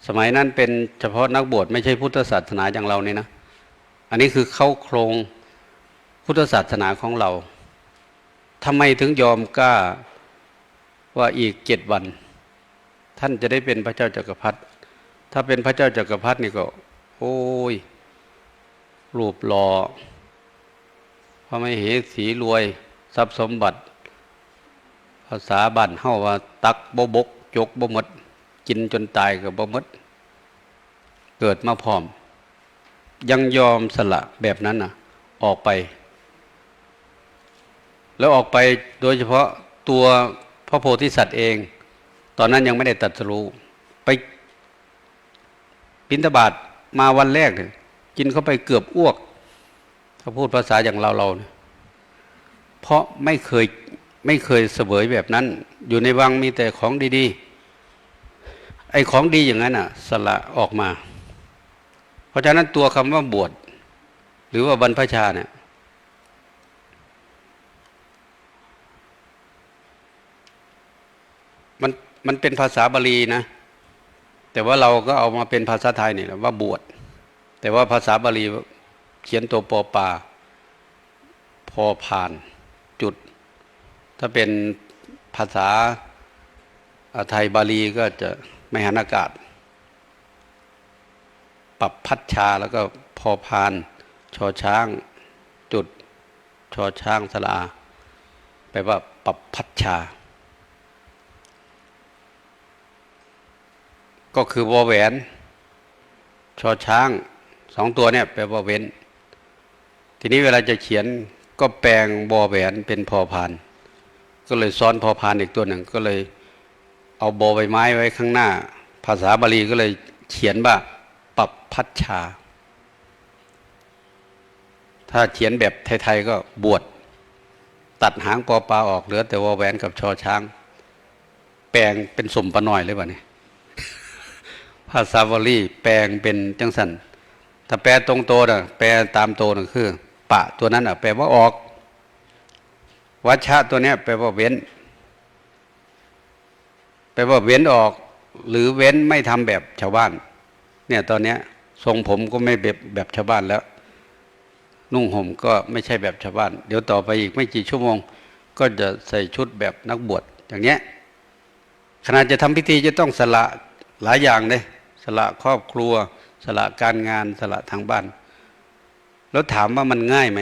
สมัยนั้นเป็นเฉพาะนักบวช ไม่ใช่พุทธศาสนาอย่างเราเนี่ยนะ อันนี้คือเข้าโครงพุทธศาสนาของเรา ทำไมถึงยอมกล้าว่าอีกเจ็ดวัน ท่านจะได้เป็นพระเจ้าจักรพรรดิ ถ้าเป็นพระเจ้าจักรพรรดินี่ก็ โอ้ย รูปหล่อ พระมเหสีรวย ทรัพย์สมบัติ ภาษาบ้านเฮาว่าตักบ่บก จกบ่หมด กินจนตายก็บ่หมด เกิดมาพร้อม ยังยอมสละแบบนั้นน่ะ ออกไป แล้วออกไปโดยเฉพาะตัวพระโพธิสัตว์เอง ตอนนั้นยังไม่ได้ตรัสรู้ ไปบิณฑบาตมาวันแรกเนี่ย กินเข้าไปเกือบอ้วก ถ้าพูดภาษาอย่างเราเราเนี่ย เพราะไม่เคยไม่เคยเสวยแบบนั้น อยู่ในวังมีแต่ของดีๆ ไอ้ของดีอย่างนั้นอ่ะ สละออกมา เพราะฉะนั้นตัวคำว่าบวช หรือว่าบรรพชาเนี่ย มันมันเป็นภาษาบาลีนะ แต่ว่าเราก็เอามาเป็นภาษาไทยนี่แหละว่าบวช แต่ว่าภาษาบาลีเขียนตัวปอปา พอพาน จุด ถ้าเป็นภาษาอ่าไทยบาลีก็จะไม่หันอากาศ ปับพัชชา แล้วก็พอพาน ชอช้าง จุด ชอช้าง สระอา แปลว่าปับพัชชา ก็คือวอแหวน ชอช้าง สองตัวเนี่ยแปลว่าเว้น ทีนี้เวลาจะเขียนก็แปลงวอแหวนเป็นพอพาน ก็เลยซ้อนพอพานอีกตัวหนึ่ง ก็เลยเอาบอใบไม้ไว้ข้างหน้า ภาษาบาลีก็เลยเขียนว่าปับพัชชา ถ้าเขียนแบบไทยๆก็บวช ตัดหางปอปลาออก เหลือแต่วอแหวนกับชอช้าง แปลงเป็นสมปาน้อยเลยบัดนี้ ภาษาบาลีแปลงเป็นจังซั่น ถ้าแปลตรงตัวน่ะ แปลตามตัวน่ะคือ ปะตัวนั้นน่ะ แปลว่าออก วัชชะตัวเนี้ยแปลว่าเว้น แปลว่าเว้นออก หรือเว้นไม่ทำแบบชาวบ้าน เนี่ย ตอนเนี้ย ทรงผมก็ไม่แบบ แบบชาวบ้านแล้ว นุ่งห่มก็ไม่ใช่แบบชาวบ้าน เดี๋ยวต่อไปอีกไม่กี่ชั่วโมง ก็จะใส่ชุดแบบนักบวช อย่างเนี้ย ขณะจะทำพิธีจะต้องสละหลายอย่างเลย สละครอบครัว สละการงาน สละทางบ้าน แล้วถามว่ามันง่ายไหม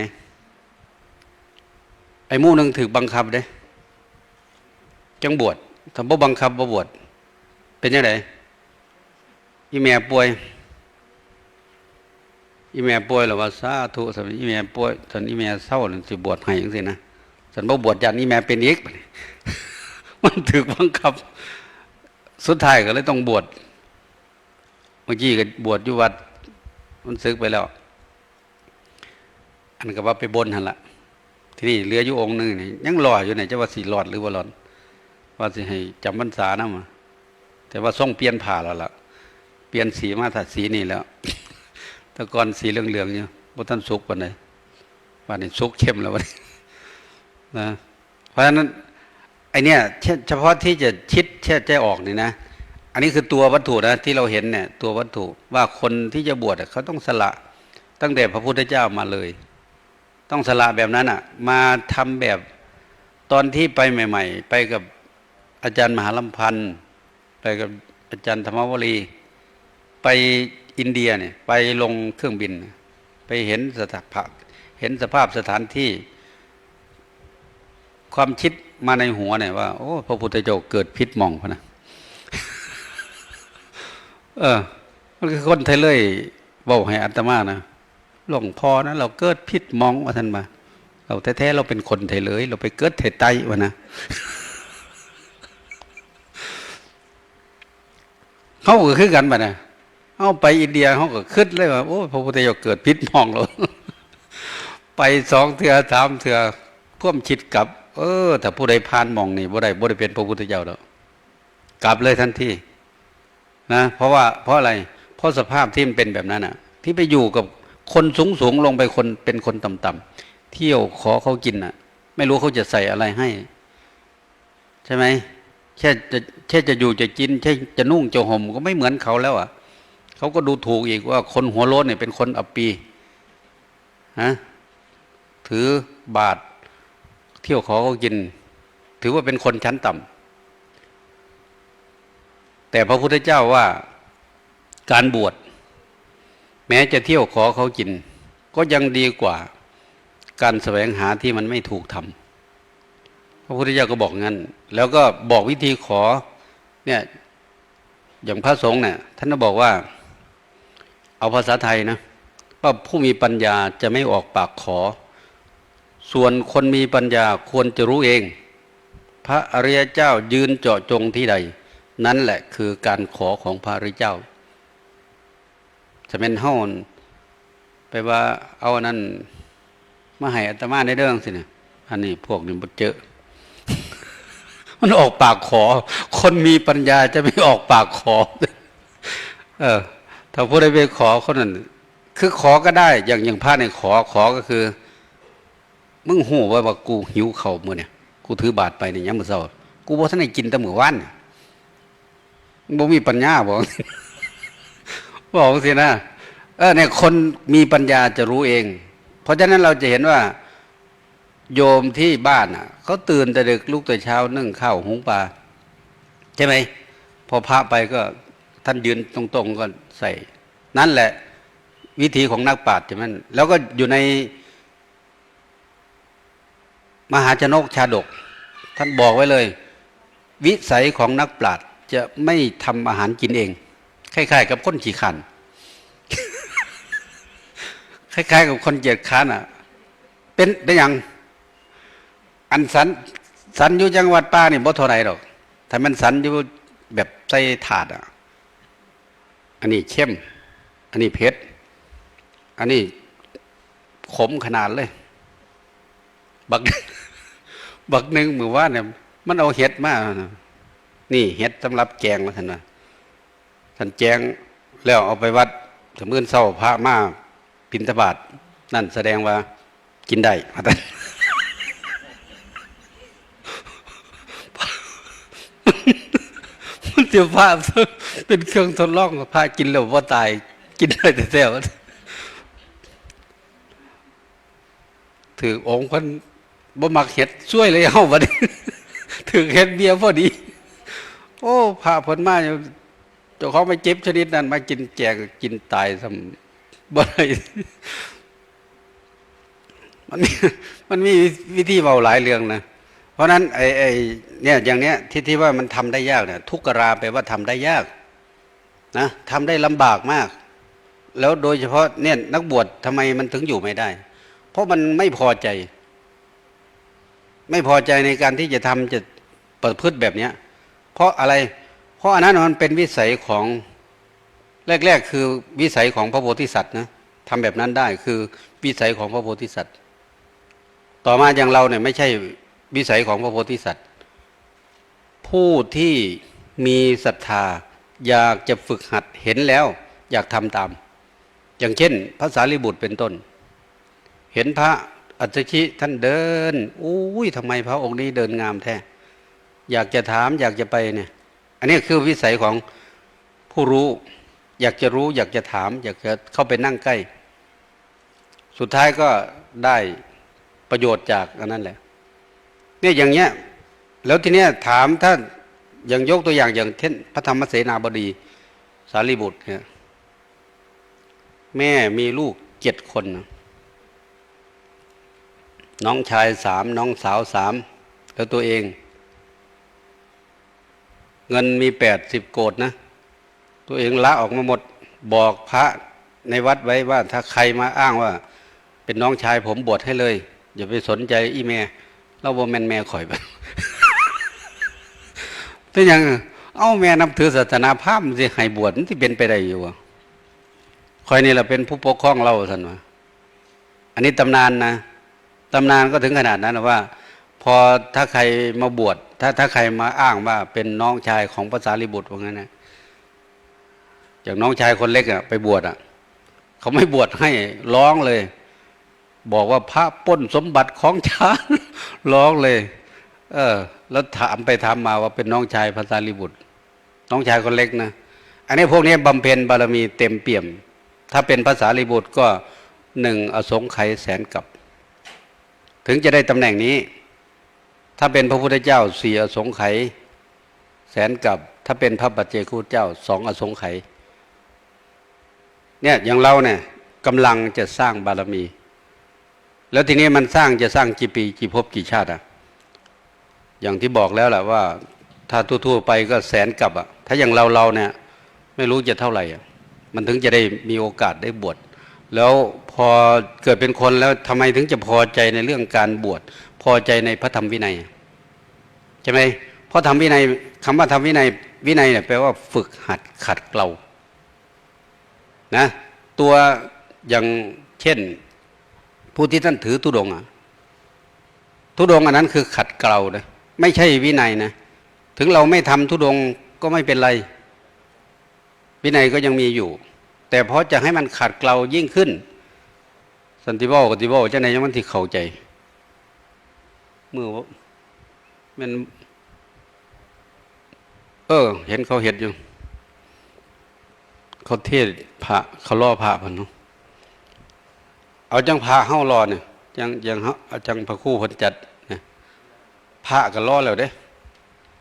ไอ้หมู่หนึ่งถืกบังคับเด้ จั่งบวช ถ้าบ่บังคับบ่บวช เป็นจั่งใด อีแม่ป่วย อีแม่ป่วยแล้วว่า "สาธุ ซั่น อีแม่ป่วย ซั่น อีแม่เซา นั่นสิบวชให้" จั่งซี้นะ ซั่น บ่บวช ย้านอีแม่เป็นอีก มันถืกบังคับ สุดท้ายก็เลยต้องบวช เมื่อกี้ก็บวชอยู่วัด มันสึกไปแล้ว อันก็ว่าไปบนหั่นล่ะ ทีนี้เหลืออยู่องค์หนึ่งนี่ ยังรออยู่เนี่ย จะว่าสิรอดหรือบ่รอด ว่าสิให้จำพรรษานำอะ แต่ว่าทรงเปลี่ยนผ้าแล้วล่ะ เปลี่ยนสีมา ถ้าสีนี่แล้ว แต่ก่อนสีเหลืองๆอยู่ บ่ทันสุกปานใด บัดนี้สุกเข้มแล้วบัดนี้ นะ เพราะฉะนั้น ไอ้เนี่ย เฉ- เฉพาะที่จะคิด ที่จะออกนี่นะ อันนี้คือตัววัตถุนะ ที่เราเห็นเนี่ย ตัววัตถุ ว่าคนที่จะบวชอะ เขาต้องสละ ตั้งแต่พระพุทธเจ้ามาเลย ต้องสละแบบนั้นอ่ะ มาทำแบบ ตอนที่ไปใหม่ๆ ไปกับอาจารย์มหาลำพันธ์ ไปกับอาจารย์ธรรมวลี ไปอินเดียเนี่ย ไปลงเครื่องบิน ไปเห็นสถาพะ เห็นสภาพสถานที่ ความคิดมาในหัวเนี่ยว่า โอ้ พระพุทธเจ้าเกิดผิดหม่องพะนะ เออ มันคือคนไทยเลยเว้าให้อาตมานะ "หลวงพ่อนะ เราเกิดผิดหม่อง" ว่าซั่นว่า "เราแท้ๆ เราเป็นคนไทยเลย เราไปเกิดไทยใต้" ว่านะ เฮาก็คือกันบัดน่ะ เฮาไปอินเดีย เฮาก็คิดเลยว่า "โอ้ พระพุทธเจ้าเกิดผิดหม่องแล้ว" ไปสองเทื่อสามเทื่อ ความคิดกลับ เออ ถ้าผู้ใดผ่านหม่องนี่บ่ได้ บ่ได้เป็นพระพุทธเจ้าดอก กลับเลยทันที นะ เพราะว่า เพราะอะไร เพราะสภาพที่มันเป็นแบบนั้นอ่ะ ที่ไปอยู่กับคนสูงๆ ลงไปคน เป็นคนต่ำๆ เที่ยวขอเขากินน่ะ ไม่รู้เขาจะใส่อะไรให้ ใช่ไหม แค่จะ แค่จะอยู่จะกิน แค่จะนุ่งจะห่มก็ไม่เหมือนเขาแล้วอ่ะ เขาก็ดูถูกอีกว่าคนหัวโล้นเนี่ยเป็นคนอับปี ฮะ ถือบาตรเที่ยวขอเขากิน ถือว่าเป็นคนชั้นต่ำ แต่พระพุทธเจ้าว่า การบวช แม้จะเที่ยวขอเขากิน ก็ยังดีกว่าการแสวงหาที่มันไม่ถูกทำ พระพุทธเจ้าก็บอกงั้น แล้วก็บอกวิธีขอ เนี่ย อย่างพระสงฆ์เนี่ย ท่านก็บอกว่า เอาภาษาไทยนะ ว่าผู้มีปัญญาจะไม่ออกปากขอ ส่วนคนมีปัญญาควรจะรู้เอง พระอริยเจ้ายืนเจาะจงที่ใด นั่นแหละคือการขอของพระอริยเจ้า จะเป็นเฮาไปว่าเอาอันนั้นมาให้อาตมาในเรื่องสิเนี่ย อันนี้พวกนี้บ่เจอ มันออกปากขอ คนมีปัญญาจะไม่ออกปากขอ เออ ถ้าผู้ใดไปขอคนนั้น คือขอก็ได้ อย่าง อย่างพระเนี่ยขอ ขอก็คือ มึงฮู้ว่า ว่ากูหิวข้าวมื้อเนี่ย กูถือบาตรไปเนี่ย ยามมื้อเช้า กูบ่ทันได้กินแต่มื้อวานเนี่ย มึงบ่มีปัญญาบ่ บอกสินะ เออ เนี่ย คนมีปัญญาจะรู้เอง เพราะฉะนั้นเราจะเห็นว่า โยมที่บ้านน่ะ เขาตื่นแต่ดึก ลุกแต่เช้า นึ่งข้าว หุงปลา ใช่ไหม พอพระไปก็ ท่านยืนตรงๆ ก็ใส่ นั่นแหละ วิธีของนักปราชญ์ใช่ไหม แล้วก็อยู่ใน มหาชนกชาดก ท่านบอกไว้เลย วิสัยของนักปราชญ์จะไม่ทำอาหารกินเอง คล้ายๆ กับคนขี้คร้าน คล้ายๆ กับคนเกียจคร้านอ่ะ เป็น เป็นหยัง อันสัน สันอยู่จังหวัดป่านี่บ่เท่าไหร่ดอก ถ้ามันสันอยู่แบบใส่ถาดอ่ะ อันนี้เค็ม อันนี้เผ็ด อันนี้ ขมขนาดเลย บัก บักหนึ่งมื้อวานเนี่ย มันเอาเห็ดมา นี่เห็ดสำหรับแกง ว่าซั่นว่า ซั่นแกงแล้วเอาไปวัด มื้อเช้าพระมาบิณฑบาต นั่นแสดงว่ากินได้ ว่าซั่น มันจะพระเป็นเครื่องทดลอง พระกินแล้วบ่ตาย กินได้แท้ๆ ว่าซั่น ถืกองค์เพิ่นบ่มักเห็ด ซวยเลยเฮาบัดนี้ ถืกเห็ดเบียพอดี โอ้ พระเพิ่นมาอยู่ เจ้าของไปเก็บชนิดนั้นมากินแกง กินตายซ้ำ บ่ได้ มันมี มันมีวิธีเว้าหลายเรื่องนะ เพราะฉะนั้นไอ้ ไอ้เนี่ย อย่างเนี้ย ที่ ที่ว่ามันทำได้ยากเนี่ย ทุกราแปลว่าทำได้ยาก นะ ทำได้ลำบากมาก แล้วโดยเฉพาะเนี่ย นักบวชทำไมมันถึงอยู่ไม่ได้ เพราะมันไม่พอใจ ไม่พอใจในการที่จะทำ จะประพฤติแบบเนี้ย เพราะอะไร เพราะอันนั้นมันเป็นวิสัยของ แรกๆ คือวิสัยของพระโพธิสัตว์นะ ทำแบบนั้นได้ คือวิสัยของพระโพธิสัตว์ ต่อมาอย่างเราเนี่ย ไม่ใช่วิสัยของพระโพธิสัตว์ ผู้ที่มีศรัทธา อยากจะฝึกหัด เห็นแล้วอยากทำตาม อย่างเช่น พระสารีบุตรเป็นต้น เห็นพระอัสสชิท่านเดิน อุ้ย ทำไมพระองค์นี้เดินงามแท้ อยากจะถาม อยากจะไปเนี่ย อันนี้คือวิสัยของผู้รู้ อยากจะรู้ อยากจะถาม อยากจะเข้าไปนั่งใกล้ สุดท้ายก็ได้ประโยชน์จากอันนั้นแหละ เนี่ย อย่างเงี้ย แล้วทีเนี้ยถามท่าน อย่างยกตัวอย่าง อย่างเช่น พระธรรมเสนาบดี สารีบุตรเนี่ย แม่มีลูกเจ็ดคนนะ น้องชายสาม น้องสาวสาม แล้วตัวเอง เงินมีแปดสิบโกดนะ ตัวเองละออกมาหมด บอกพระในวัดไว้ว่า ถ้าใครมาอ้างว่า เป็นน้องชายผม บวชให้เลย อย่าไปสนใจอีแม่ เราบ่แม่นแม่ข่อย เป็นหยัง เอ้า แม่นับถือศาสนาพราหมณ์ สิให้บวช มันสิเป็นไปได้อยู่บ่ ข่อยนี่แหละเป็นผู้ปกครองเรา ซั่นว่า อันนี้ตำนานนะ ตำนานก็ถึงขนาดนั้นนะว่า พอถ้าใครมาบวช ถ้า ถ้าใครมาอ้างว่าเป็นน้องชายของพระสารีบุตร ว่างั้นนะ อย่างน้องชายคนเล็กอะ ไปบวชอะ เขาไม่บวชให้ ร้องเลย บอกว่าพระปล้นสมบัติของชาติ ร้องเลย เออ แล้วถามไปถามมาว่าเป็นน้องชายพระสารีบุตร น้องชายคนเล็กนะ อันนี้พวกนี้บำเพ็ญบารมีเต็มเปี่ยม ถ้าเป็นพระสารีบุตรก็หนึ่งอสงไขยแสนกัป ถึงจะได้ตำแหน่งนี้ ถ้าเป็นพระพุทธเจ้าสี่อสงไขยแสนกัป ถ้าเป็นพระปัจเจกพุทธเจ้าสองอสงไขย เนี่ย อย่างเราเนี่ยกำลังจะสร้างบารมี แล้วทีนี้มันสร้าง จะสร้างกี่ปี กี่ภพกี่ชาติอะ อย่างที่บอกแล้วแหละว่า ถ้าทั่วๆไปก็แสนกัปอะ ถ้าอย่างเราเราเนี่ย ไม่รู้จะเท่าไหร่อะ มันถึงจะได้มีโอกาสได้บวช แล้วพอเกิดเป็นคนแล้ว ทำไมถึงจะพอใจในเรื่องการบวช พอใจในพระธรรมวินัย ใช่ไหม เพราะธรรมวินัย คำว่าธรรมวินัย วินัยเนี่ยแปลว่าฝึกหัดขัดเกลา นะ ตัวอย่างเช่น ผู้ที่ท่านถือธุดงค์อะ ธุดงค์อันนั้นคือขัดเกลานะ ไม่ใช่วินัยนะ ถึงเราไม่ทำธุดงค์ก็ไม่เป็นไร วินัยก็ยังมีอยู่ แต่เพราะจะให้มันขัดเกลายิ่งขึ้น สันติเว้าก็สิเว้าจังใด๋ จั่งมันสิเข้าใจ มื้อ แม่น เออ เห็นเขาเฮ็ดอยู่ เขาเทศน์พระ เขาหล่อพระเพิ่นเนาะ เอาจั่งพระเฮาหล่อเนี่ย จั่ง จั่งเฮา เอาจั่งพระครูเพิ่นจัดเนี่ย พระก็หล่อแล้วเด้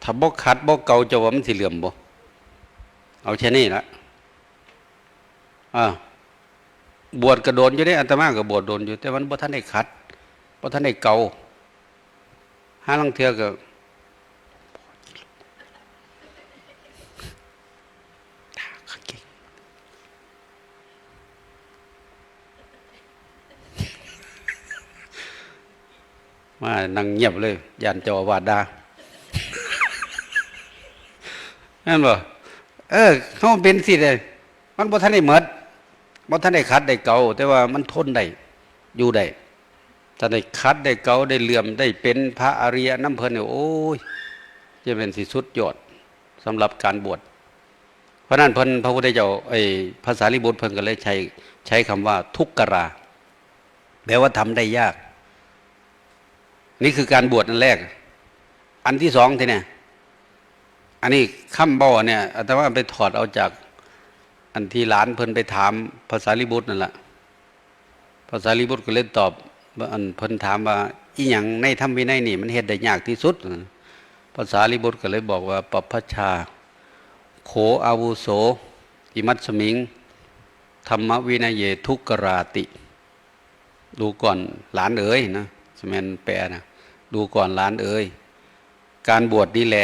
ถ้าบ่ขัดบ่เกลา เจ้าว่ามันสิเหลื่อมบ่ เอาแค่นี้ละ อ่า บวชก็โดนอยู่เด้ อาตมาก็บวชโดนอยู่ แต่มันบ่ทันได้ขัด บ่ทันได้เกลา ห่าลางเทื่อก็ มานั่งเงียบเลย ย่านเจ้าอาวาสด่า แม่นบ่ เออ เฮาเป็นสิเด้ มันบ่ทันได้หมด บ่ทันได้ขัดได้เกลา แต่ว่ามันทนได้ อยู่ได้ ถ้าได้ขัดได้เกลาได้เหลื่อมได้เป็นพระอริยะนำเพิ่นเนี่ย โอ้ย จะเป็นสิสุดยอดสำหรับการบวช เพราะนั้นเพิ่น พระพุทธเจ้า ไอ้พระสารีบุตรเพิ่นก็เลยใช้ ใช้คำว่าทุกขรา แปลว่าทำได้ยาก นี่คือการบวชอันแรก อันที่สองทีเนี่ย อันนี้คำเว้าเนี่ย อาตมาไปถอดเอาจาก อันที่หลานเพิ่นไปถามพระสารีบุตรนั่นแหละ พระสารีบุตรก็เลยตอบว่า อันเพิ่นถามว่า อีหยังในธรรมวินัยนี่มันเฮ็ดได้ยากที่สุด พระสารีบุตรก็เลยบอกว่า ปัพพชา โข อาวุโส อิมัสสมิง ธรรมวินัยเย ทุกขราติ ดูก่อนหลานเอ๋ยนะ สแมนแปลนะ ดูก่อนหลานเอ๋ย การบวชนี่แล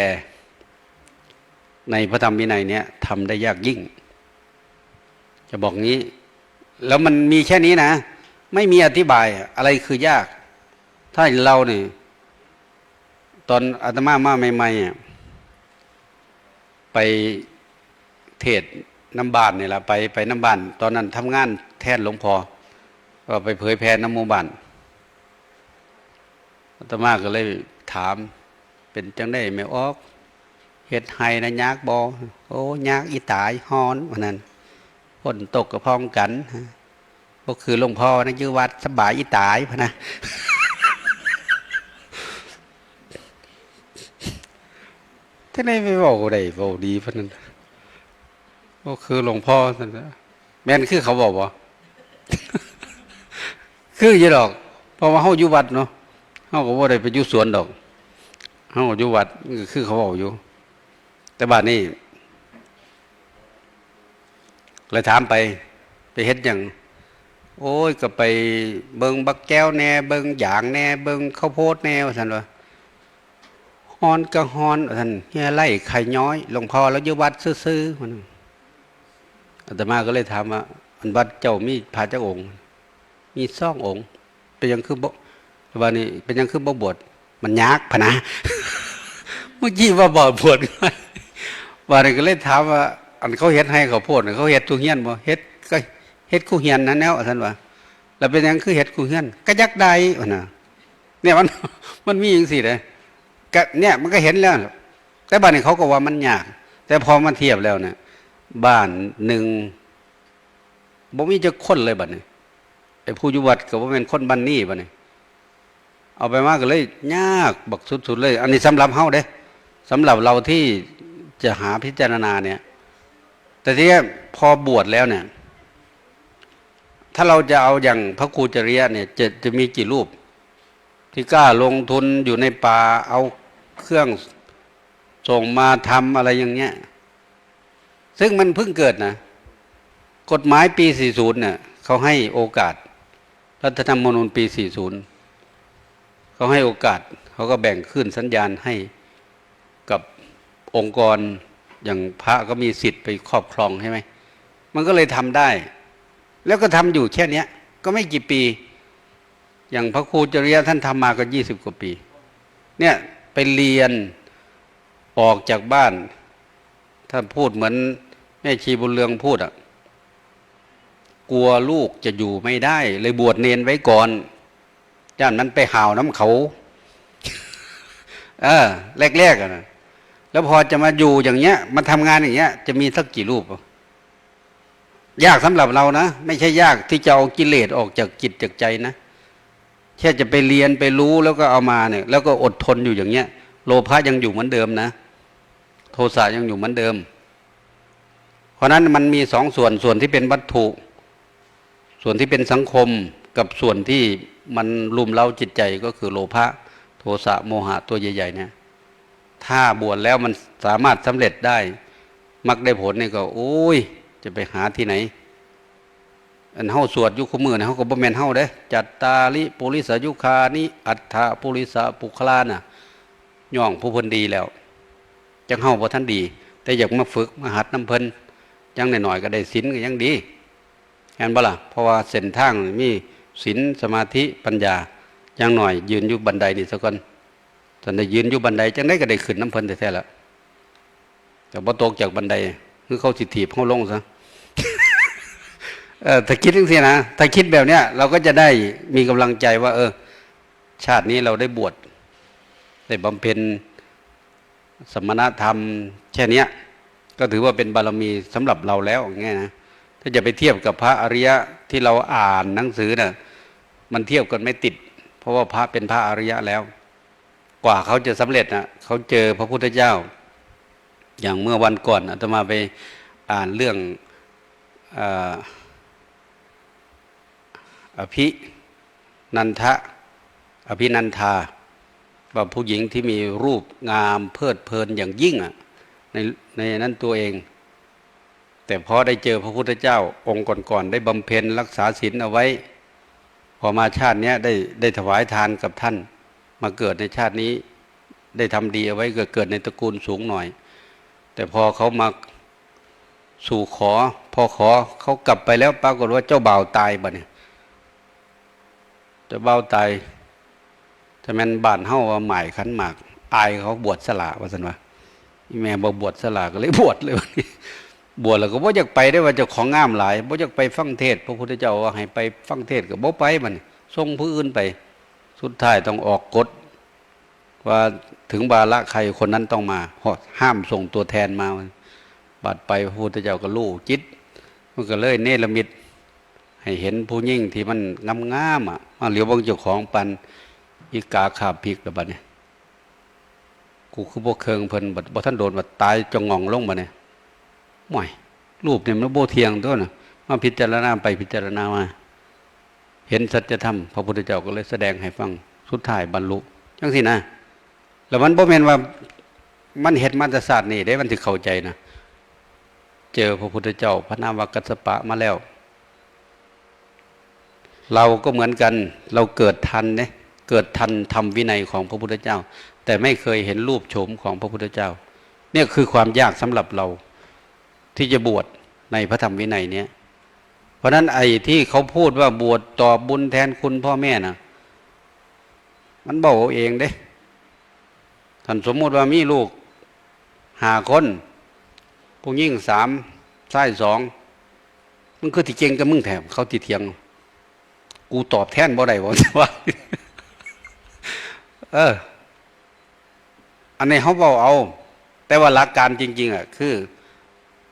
ในพระธรรมวินัยเนี่ยทำได้ยากยิ่ง จะบอกงี้ แล้วมันมีแค่นี้นะ ไม่มีอธิบายอะไรคือยาก ถ้าเราเนี่ย ตอนอาตมามาใหม่ๆอะ ไปเทศน์นำบ้านนี่ล่ะ ไป ไปนำบ้าน ตอนนั้นทำงานแทนหลวงพ่อ ก็ไปเผยแผ่นำหมู่บ้าน อาตมาก็เลยถาม เป็นจั่งใดแม่ออก เฮ็ดไฮ่นะยากบ่ โอ้ ยากอีตาย ฮ้อน ว่านั้น ฝนตกก็พองกัน บ่คือหลวงพ่อนะ อยู่วัดสบายอีตาย พะนะ จั่งใดไปเว้าได้เว้าดีปานนั้น บ่คือหลวงพ่อซั่นนะ แม่นคือเขาเว้าบ่ คืออยู่ดอก เพราะว่าเฮาอยู่วัดเนาะ เฮาก็บ่ได้ไปอยู่สวนดอก เฮาก็อยู่วัด ก็คือเขาเว้าอยู่ แต่บัดนี้ เลยถามไป ไปเฮ็ดหยัง โอ้ย ก็ไปเบิ่งบักแก้วแหน่ เบิ่งยางแหน่ เบิ่งข้าวโพดแหน่ ว่าซั่นว่า ฮ้อนก็ฮ้อน ว่าซั่น เหี่ยไหลไข้ย้อย หลวงพ่อลาวอยู่วัดซื่อๆ ว่าซั่น อาตมาก็เลยถามว่า อันวัดเจ้ามีพระจักองค์ มีสององค์ เป็นหยังคือบ่ ว่านี่ เป็นหยังคือบ่บวช มันยากพะนะ เมื่อกี้ว่าบ่บวช ว่านี่ก็เลยถามว่า อันเขาเฮ็ดไฮ่ข้าวโพดน่ะ เขาเฮ็ดทุเฮียนบ่ เฮ็ด ก็เฮ็ดคู่เฮียนนั่นแหล้ว ว่าซั่นว่า แล้วเป็นหยังคือเฮ็ดคู่เฮือน ก็อยากได้ ว่านะ เนี่ยมัน มันมีจั่งซี้เด้ ก็เนี่ยมันก็เห็นแล้ว แต่บัดนี้เขาก็ว่ามันยาก แต่พอมาเทียบแล้วเนี่ย บ้านหนึ่ง บ่มีจักคนเลยบัดนี้ ไอ้ผู้อยู่วัดก็บ่แม่นคนบ้านนี้บัดนี้ เอาไปมาก็เลยยากบักสุดๆเลย อันนี้สำหรับเฮาเด้ สำหรับเราที่จะหาพิจารณาเนี่ย แต่ทีเนี้ยพอบวชแล้วเนี่ย ถ้าเราจะเอาอย่างพระครูจริยะเนี่ย จะ จะมีกี่รูป ที่กล้าลงทุนอยู่ในป่า เอาเครื่องส่งมาทำอะไรอย่างเงี้ย ซึ่งมันเพิ่งเกิดนะ กฎหมายปี สี่สิบ เนี่ย เขาให้โอกาส รัฐธรรมนูญปี สี่สิบ เขาให้โอกาส เขาก็แบ่งคลื่นสัญญาณให้กับองค์กร อย่างพระก็มีสิทธิ์ไปครอบครองใช่ไหม มันก็เลยทำได้ แล้วก็ทำอยู่แค่เนี้ย ก็ไม่กี่ปี อย่างพระครูจริยะท่านทำมาก็ ยี่สิบ กว่าปี เนี่ย ไปเรียน ออกจากบ้าน ถ้าพูดเหมือนแม่ชีบุญเรืองพูดอะ กลัวลูกจะอยู่ไม่ได้ เลยบวชเณรไว้ก่อน ย่านมันไปห่าวนำเขา เออ แรกๆอะนะ แล้วพอจะมาอยู่อย่างเงี้ย มาทำงานอย่างเงี้ย จะมีสักกี่รูป ยากสำหรับเรานะ ไม่ใช่ยากที่จะเอากิเลสออกจากจิตจากใจนะ แค่จะไปเรียนไปรู้แล้วก็เอามาเนี่ย แล้วก็อดทนอยู่อย่างเงี้ย โลภะยังอยู่เหมือนเดิมนะ โทสะยังอยู่เหมือนเดิม เพราะฉะนั้นมันมีสองส่วน ส่วนที่เป็นวัตถุ ส่วนที่เป็นสังคม กับส่วนที่มันรุมเร้าจิตใจ ก็คือโลภะ โทสะ โมหะ ตัวใหญ่ๆเนี่ย ถ้าบวชแล้วมันสามารถสำเร็จได้ มรรคได้ผลนี่ก็ โอ้ย จะไปหาที่ไหน อันเฮาสวดอยู่คู่มื้อนี่ เฮาก็บ่แม่นเฮาเด้ จัตตาริปุริสายุคานิ อัฏฐปุริสปุคคลาน่ะ ย่องผู้เพิ่นดีแล้ว จักเฮาบ่ทันดี แต่อยากมาฝึกมาหัดนำเพิ่น อย่างน้อยๆก็ได้ศีลก็ยังดี แม่นบ่ล่ะ เพราะว่าเส้นทางนี่มีศีล สมาธิ ปัญญา อย่างน้อยยืนอยู่บันไดนี่ซะก่อน ถ้าได้ยืนอยู่บันได จั่งใดก็ได้ขึ้นนำเพิ่นแท้ๆล่ะ แต่บ่ตกจากบันได คือเขาสิถีบเฮาลงซะ เออถ้าคิดจังซี่นะ ถ้าคิดแบบเนี้ย เราก็จะได้มีกำลังใจว่า เออ ชาตินี้เราได้บวช ได้บำเพ็ญสมณธรรมแค่เนี้ย ก็ถือว่าเป็นบารมีสำหรับเราแล้วอย่างเงี้ยนะ ถ้าจะไปเทียบกับพระอริยะที่เราอ่านหนังสือน่ะ มันเทียบกันไม่ติด เพราะว่าพระเป็นพระอริยะแล้ว กว่าเขาจะสำเร็จนะ เขาเจอพระพุทธเจ้า อย่างเมื่อวันก่อนอาตมาไปอ่านเรื่อง เอ่อ อภินันทะ อภินันทา ว่าผู้หญิงที่มีรูปงามเพลิดเพลินอย่างยิ่งอ่ะ ใน ในนั้นตัวเอง แต่พอได้เจอพระพุทธเจ้าองค์ก่อนๆ ได้บำเพ็ญรักษาศีลเอาไว้ พอมาชาติเนี้ยได้ ได้ถวายทานกับท่าน มาเกิดในชาตินี้ ได้ทำดีเอาไว้ เกิด เกิดในตระกูลสูงหน่อย แต่พอเขามาสู่ขอ พอขอเขากลับไปแล้ว ปรากฏว่าเจ้าบ่าวตายบัดนี้ เจ้าบ่าวตาย ถ้าแม่นบ้านเฮาว่าหมายขันหมาก อายเขาบวชสละว่าซั่นวะ อีแม่บ่บวชสละก็เลยบวชเลยบัดนี้ บวชแล้วก็บ่อยากไปได้ว่าเจ้าของงามหลาย บ่อยากไปฟังเทศน์ พระพุทธเจ้าว่าให้ไปฟังเทศน์ก็บ่ไปบัดนี้ ส่งผู้อื่นไป สุดท้ายต้องออกกฎ ว่าถึงวาระใครคนนั้นต้องมา ห้ามส่งตัวแทนมา บัดไปพระพุทธเจ้าก็รู้จิต มันก็เลยเนรมิต ให้เห็นผู้หญิงที่มันงามๆอ่ะ มาเหลียวเบิ่งเจ้าของปันอีกาขาบพริกแล้วบัดนี้ กูคือบ่เคิงเพิ่น บัดบ่ทันโดนบัดตายจงงองลงบัดนี้ ห่วย รูปนี่มันบ่เที่ยงตัวน่ะ มาพิจารณาไปพิจารณามา เห็นสัจธรรม พระพุทธเจ้าก็เลยแสดงให้ฟัง สุดท้ายบรรลุ จังซี่นะ แล้วมันบ่แม่นว่ามันเฮ็ดมาแต่ชาตินี้เด้ มันสิเข้าใจนะ เจอพระพุทธเจ้า พระนามว่ากัสสปะมาแล้ว เราก็เหมือนกัน เราเกิดทันเนี่ย เกิดทันธรรมวินัยของพระพุทธเจ้า แต่ไม่เคยเห็นรูปโฉมของพระพุทธเจ้า เนี่ยคือความยากสำหรับเรา ที่จะบวชในพระธรรมวินัยเนี่ย เพราะฉะนั้นไอ้ที่เขาพูดว่าบวชตอบบุญแทนคุณพ่อแม่น่ะ มันเว้าเอาเองเด้ ท่านสมมุติว่ามีลูกห้าคน ผู้หญิงสาม ชายสอง มึงคือสิเก่งกับมึงแท้ เขาสิเถียง กูตอบแทนบ่ได้บ่ ว่า เออ อันนี้เขาเว้าเอา แต่ว่าหลักการจริงๆอ่ะ คือ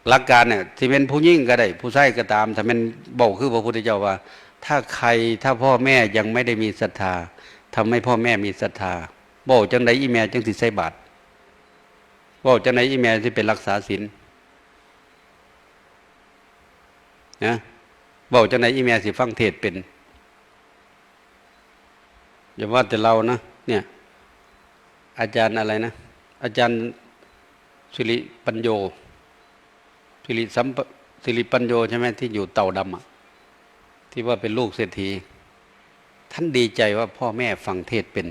หลักการเนี่ย สิเป็นผู้หญิงก็ได้ ผู้ชายก็ตาม ถ้าแม่นเว้าคือพระพุทธเจ้าว่า ถ้าใคร ถ้าพ่อแม่ยังไม่ได้มีศรัทธา ทำให้พ่อแม่มีศรัทธา เว้าจังใดอีแม่จังสิใส่บาตร เว้าจังใดอีแม่สิไปรักษาศีล นะ เว้าจังใดอีแม่สิฟังเทศน์เป็น อย่าว่าแต่เรานะ เนี่ย อาจารย์อะไรนะ อาจารย์สิริปัญโญ สิริสัมป- สิริปัญโญใช่ไหม ที่อยู่เต่าดำอะ ที่ว่าเป็นลูกเศรษฐี ท่านดีใจว่าพ่อแม่ฟังเทศน์เป็น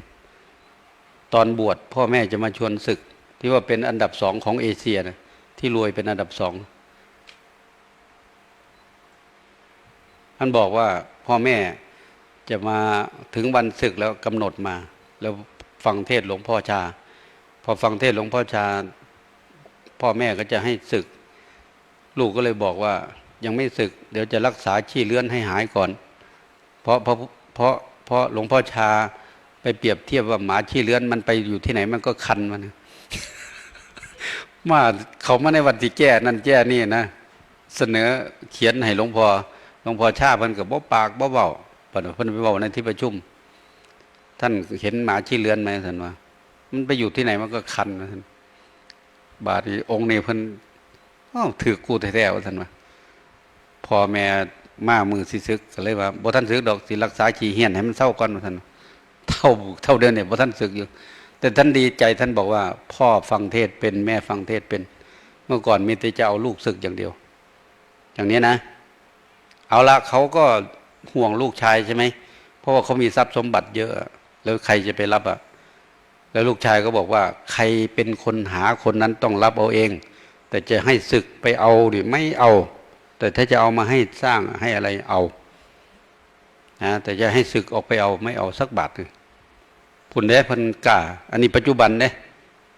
ตอนบวชพ่อแม่จะมาชวนสึก ที่ว่าเป็นอันดับสองของเอเชียนะ ที่รวยเป็นอันดับสอง ท่านบอกว่าพ่อแม่จะมาถึงวันสึกแล้วกำหนดมา แล้วฟังเทศน์หลวงพ่อชา พอฟังเทศน์หลวงพ่อชา พ่อแม่ก็จะให้สึก ลูกก็เลยบอกว่ายังไม่สึก เดี๋ยวจะรักษาขี้เลื้อนให้หายก่อน เพราะ เพราะ เพราะ เพราะหลวงพ่อชาไปเปรียบเทียบว่าหมาขี้เลื้อนมันไปอยู่ที่ไหนมันก็คันมันนะ มาเขามาในวันที่แก้นั่นแก้นี่นะ เสนอเขียนให้หลวงพ่อ หลวงพ่อชาเพิ่นก็บ่ปากบ่เว้า บัดเพิ่นไปเว้าในที่ประชุม ท่านเห็นหมาขี้เลื้อนไหม ท่านว่า มันไปอยู่ที่ไหนมันก็คันนะ ท่าน บาดนี้องค์นี้เพิ่น "อ้าว ถืกกูแท้ๆ" ว่าท่านว่า พ่อแม่มามือสิสึกก็เลยว่า "บ่ทันสึกดอก สิรักษาขี้เฮี้ยนให้มันเซาก่อน" ว่าท่าน เท่า เท่าเดียวเนี่ยบ่ทันสึกอยู่ แต่ท่านดีใจ ท่านบอกว่า "พ่อฟังเทศน์เป็น แม่ฟังเทศน์เป็น เมื่อก่อนมีแต่จะเอาลูกสึกอย่างเดียว" อย่างนี้นะ เอาละ เขาก็ห่วงลูกชายใช่ไหม เพราะว่าเขามีทรัพย์สมบัติเยอะ แล้วใครจะไปรับอ่ะ แล้วลูกชายก็บอกว่า "ใครเป็นคนหาคนนั้นต้องรับเอาเอง แต่จะให้สึกไปเอาหรือไม่เอา แต่ถ้าจะเอามาให้สร้างให้อะไรเอา นะ แต่จะให้สึกออกไปเอาไม่เอาสักบาทหนึ่ง" พุ้นเด้ เพิ่นกล้า อันนี้ปัจจุบันเด้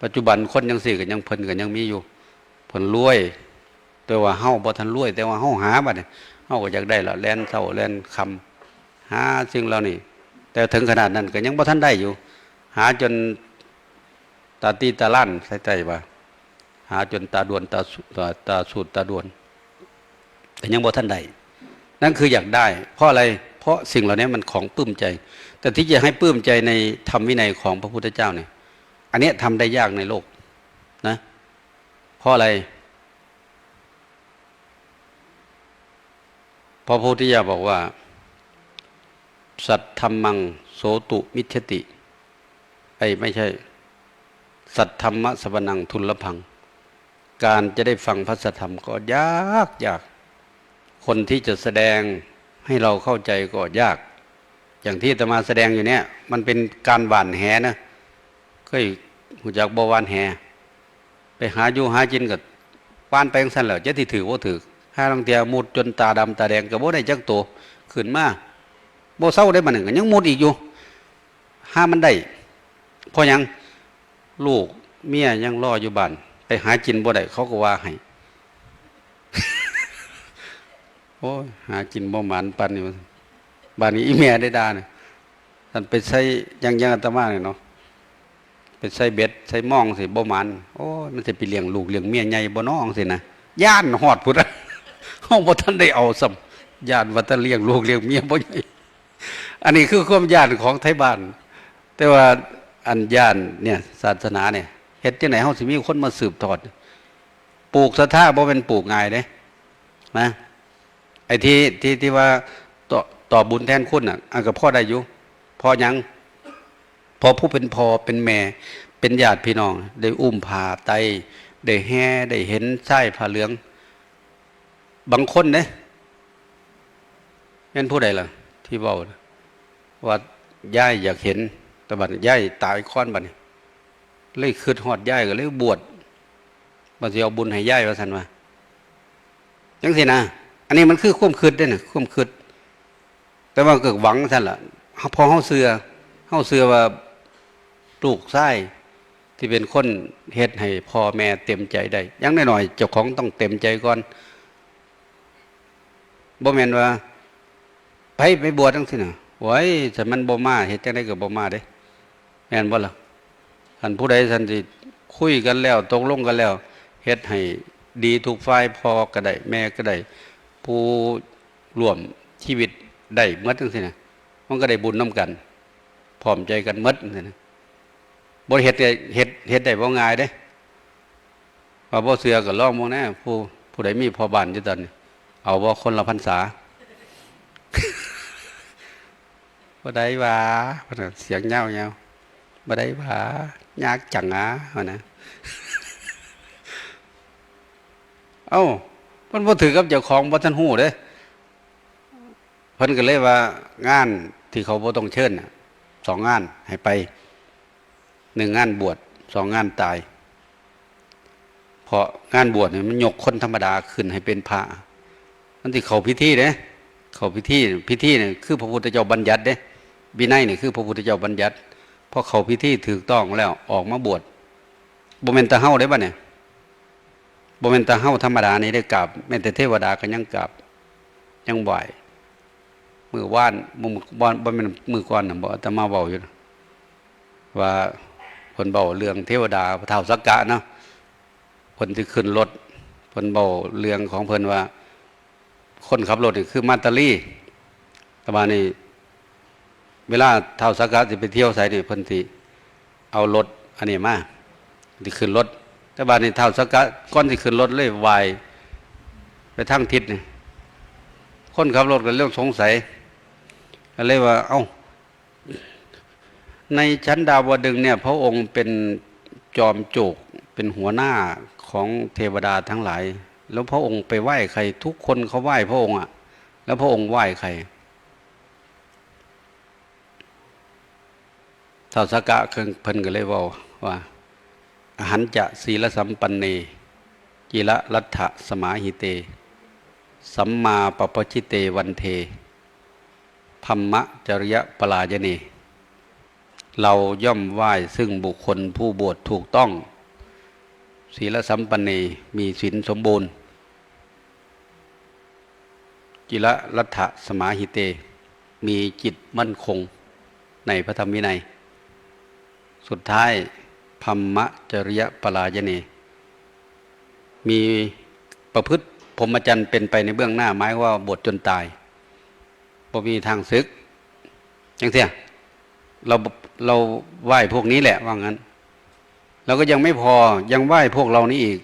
ปัจจุบันคนจังซี่ก็ยัง เพิ่นก็ยังมีอยู่ เพิ่นรวย แต่ว่าเฮาบ่ทันรวย แต่ว่าเฮาหาบัดนี้ เฮ ฮาก็อยากได้ละ แล่นเช้าแล่นค่ำ หาสิ่งเหล่านี้ แต่ถึงขนาดนั้นก็ยังบ่ทันได้อยู่ หาจนตาตี้ตาล้าน ใส่ใจว่า หาจนตาดวน ตาสุ- ตา- ตาสูดตาดวน แต่ยังบ่ทันได้ นั่นคืออยากได้ เพราะอะไร เพราะสิ่งเหล่านี้มันของปลื้มใจ แต่ที่จะให้ปลื้มใจในธรรมวินัยของพระพุทธเจ้าเนี่ย อันเนี้ยทำได้ยากในโลกนะ เพราะอะไร เพราะพระพุทธเจ้าบอกว่า สัทธัมมัง โสตุ มิชฌติ ไอ้ย ไม่ใช่ สัทธัมมะสวนัง ทุลลพัง การจะได้ฟังพระสัทธรรมก็ยากยาก คนที่จะแสดงให้เราเข้าใจก็ยาก อย่างที่อาตมาแสดงอยู่เนี่ย มันเป็นการหว่านแหนะ เคยรู้จักบ่ หว่านแห ไปหาอยู่หากินก็หว่านไปจั่งซั้นแหละ จะสิถืกบ่ถืก ห่าลางเทื่อมุดจนตาดำตาแดงก็บ่ได้จักโต ขึ้นมาบ่เซาได้ บัดนี้ก็ยังมุดอีกอยู่ ห่ามันได้ เพราะหยัง ลูกเมียยังรออยู่บ้าน ไปหากินบ่ได้ เขาก็ว่าให้ โอ้ย หากินบ่หมานปานนี้ บัดนี้อีแม่ได้ด่าเนี่ย ท่านไปใส่ ยัง- ยังอาตมาเนี่ยเนาะ ไปใส่เบ็ดใส่มองสิบ่หมาน โอ้ย มันสิไปเลี้ยงลูกเลี้ยงเมียใหญ่บ่น้องสินะ ย้านฮอดพุ้นนะ เฮาบ่ทันได้เอาซ้ำ ย้านว่าแต่เลี้ยงลูกเลี้ยงเมียบ่ใหญ่ อันนี้คือความย้านของไทบ้าน แต่ว่าอันย้านเนี่ย ศาสนาเนี่ย เฮ็ดจั่งใดเฮาสิมีคนมาสืบทอด ปลูกศรัทธาบ่แม่นปลูกง่ายเด้ นะ ไอ้ที่- ที่- ที่ว่าต่อ- ต่อบุญแทนคุณน่ะ อันก็พอได้อยู่ เพราะหยัง เพราะผู้เป็นพ่อเป็นแม่ เป็นญาติพี่น้อง ได้อุ้มผ้าไตร ได้แห่ ได้เห็นชายผ้าเหลือง บางคนเด้ แม่นผู้ใดล่ะ ที่เว้าน่ะ ว่ายายอยากเห็น แต่บัดนี้ยายตายก่อนบัดนี้ เลยคิดฮอดยายก็เลยบวช ว่าสิเอาบุญให้ยายว่าซั่นว่า จั่งซี้นะ อันนี้มันคือความคิดเด้น่ะ ความคิด แต่ว่าก็หวังซั่นล่ะ เพราะเฮาเชื่อ เฮาเชื่อว่าลูกชายที่เป็นคนเฮ็ดให้พ่อแม่เต็มใจได้ อย่างน้อยๆ เจ้าของต้องเต็มใจก่อน บ่แม่นว่า ไป- ไปบวชจั่งซี้น่ะ โอ้ย ถ้ามันบ่มา เฮ็ดจั่งใดก็บ่มาเด้ แม่นบ่ล่ะ คันผู้ใดซั่นสิคุยกันแล้ว ตกลงกันแล้ว เฮ็ดให้ดีทุกฝ่าย พ่อก็ได้ แม่ก็ได้ ผู้ร่วมชีวิตได้หมดจั่งซี้น่ะ มันก็ได้บุญนำกัน พร้อมใจกันหมดจั่งซี้น่ะ บ่เฮ็ดได้- เฮ็ด- เฮ็ดได้บ่ง่ายเด้ ว่าบ่เชื่อก็ลองเบิ่งแหน่ ผู้- ผู้ใดมีพ่อบ้านอยู่ตอนนี้ เอาบ่คนละพรรษา บ่ได้หว่า เพิ่นน่ะ เสียงยาวๆ บ่ได้หว่า ยากจังอะ ว่านะ เอ้า เพิ่นบ่ถือกับเจ้าของ บ่ทันฮู้เด้ เพิ่นก็เลยว่า งานที่เขาบ่ต้องเชิญน่ะ สองงานให้ไป หนึ่งงานบวช สองงานตาย เพราะงานบวชนี่มันยกคนธรรมดาขึ้นให้เป็นพระ มันสิเข้าพิธีเด้ เข้าพิธี พิธีนี่คือพระพุทธเจ้าบัญญัติเด้ วินัยนี่คือพระพุทธเจ้าบัญญัติ พอเข้าพิธีถูกต้องแล้วออกมาบวช บ่แม่นแต่เฮาเด้บัดนี้ บ่แม่นแต่เฮาธรรมดานี่ได้กราบ แม้แต่เทวดาก็ยังกราบ ยังไหว้ มื้อวาน มื้อ- มื้อ- บ่แม่นมื้อก่อนน่ะบ่ อาตมาเว้าอยู่นะ ว่าเพิ่นเว้าเรื่องเทวดา ท้าวสักกะเนาะ เพิ่นสิขึ้นรถ เพิ่นเว้าเรื่องของเพิ่นว่า คนขับรถนี่คือมาตาลี แต่ว่านี่ เวลาท้าวสักกะสิไปเที่ยวไสนี่ เพิ่นสิเอารถอันนี้มา สิขึ้นรถ แต่บัดนี้ท้าวสักกะก่อนสิขึ้นรถเลยไหว้ไปทางทิศนี่ คนขับรถก็เริ่มสงสัย ก็เลยว่า เอ้า ในชั้นดาวดึงส์เนี่ย พระองค์เป็นจอมโจก เป็นหัวหน้าของเทวดาทั้งหลาย แล้วพระองค์ไปไหว้ใคร ทุกคนเขาไหว้พระองค์อะ แล้วพระองค์ไหว้ใคร ท้าวสักกะเพิ่นก็เลยเว้าว่า อหันจะสีลสัมปันเน จิระรัตถสมาหิเต สัมมาปปชิเตวันเท พรหมจริยปรายเน เราย่อมไหว้ซึ่งบุคคลผู้บวชถูกต้อง ศีลสัมปันเน มีศีลสมบูรณ์ เจ จิระรัตถสมาหิเต มีจิตมั่นคงในพระธรรมวินัย สุดท้าย พรหมจริยปรายเณ มีประพฤติพรหมจรรย์เป็นไปในเบื้องหน้า หมายความว่าบวชจนตาย บ่มีทางสึก จังเสีย เรา เราไหว้พวกนี้แหละ ว่างั้น เราก็ยังไม่พอ ยังไหว้พวกเรานี้อีก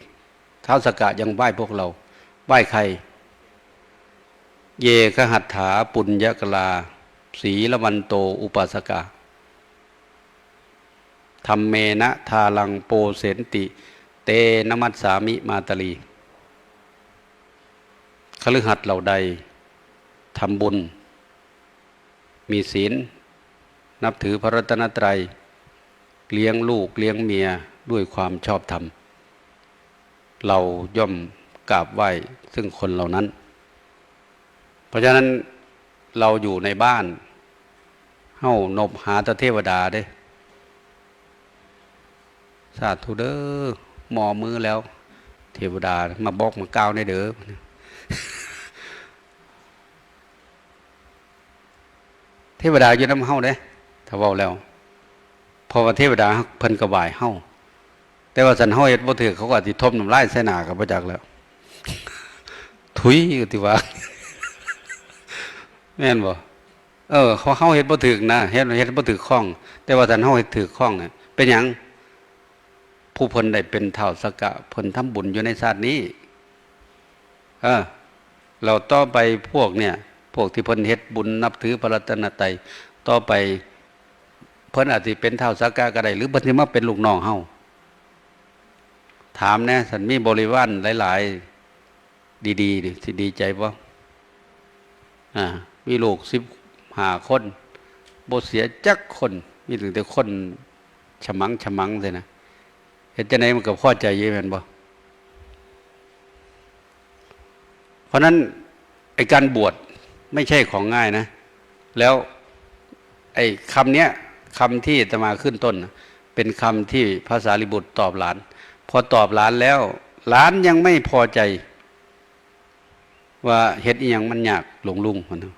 ท้าวสักกะยังไหว้พวกเรา ไหว้ใคร เย คหัตถา ปุญญกลา สีลวันโต อุปาสกา ธัมเมนะ ทารัง โปเสนติ เต นมัสสามิ มาตาลี คฤหัสถ์เหล่าใดทำบุญ มีศีล นับถือพระรัตนตรัย เลี้ยงลูกเลี้ยงเมียด้วยความชอบธรรม เราย่อมกราบไหว้ซึ่งคนเหล่านั้น เพราะฉะนั้นเราอยู่ในบ้าน เฮานบหาแต่เทวดาเด้ สาธุเด้อ หมอมือแล้ว เทวดามาบอกมากล่าวแน่เด้อ เทวดาอยู่นำเฮาเด้ ถ้าเว้าแล้ว เพราะว่าเทวดาเพิ่นก็ไหว้เฮา แต่ว่าคันเฮาเฮ็ดบ่ถูก เขาก็อาจสิถมน้ำลายใส่หน้าก็บ่จักแล้ว ถุยก็สิว่า แม่นบ่ เออ เขา เฮาเฮ็ดบ่ถูกนะ เฮ็ด เฮ็ดบ่ถูกข้อง แต่ว่าคันเฮาเฮ็ดถูกข้องเนี่ย เป็นหยัง ผู้เพิ่นได้เป็นท้าวสักกะ เพิ่นทำบุญอยู่ในชาตินี้ เออ แล้วต่อไปพวกเนี่ย พวกที่เพิ่นเฮ็ดบุญนับถือพระรัตนตรัย ต่อไปเพิ่นอาจสิเป็นท้าวสักกะก็ได้ หรือเพิ่นสิมาเป็นลูกน้องเฮา ถามแหน่ คันมีบริวารหลายๆ ดีๆ นี่สิดีใจบ่ อ่า มีลูกสิบห้าคน บ่เสียจักคน มีตั้งแต่คนฉมังฉมังซี้นะ เฮ็ดจั่งใดมันก็พอใจอยู่แม่นบ่ เพราะฉะนั้นไอ้การบวชไม่ใช่ของง่ายนะ แล้วไอ้คำเนี้ย คำที่อาตมาขึ้นต้นน่ะ เป็นคำที่พระสารีบุตรตอบหลาน พอตอบหลานแล้ว หลานยังไม่พอใจ ว่าเฮ็ดอิหยังมันยากหลวงลุง เพิ่นว่า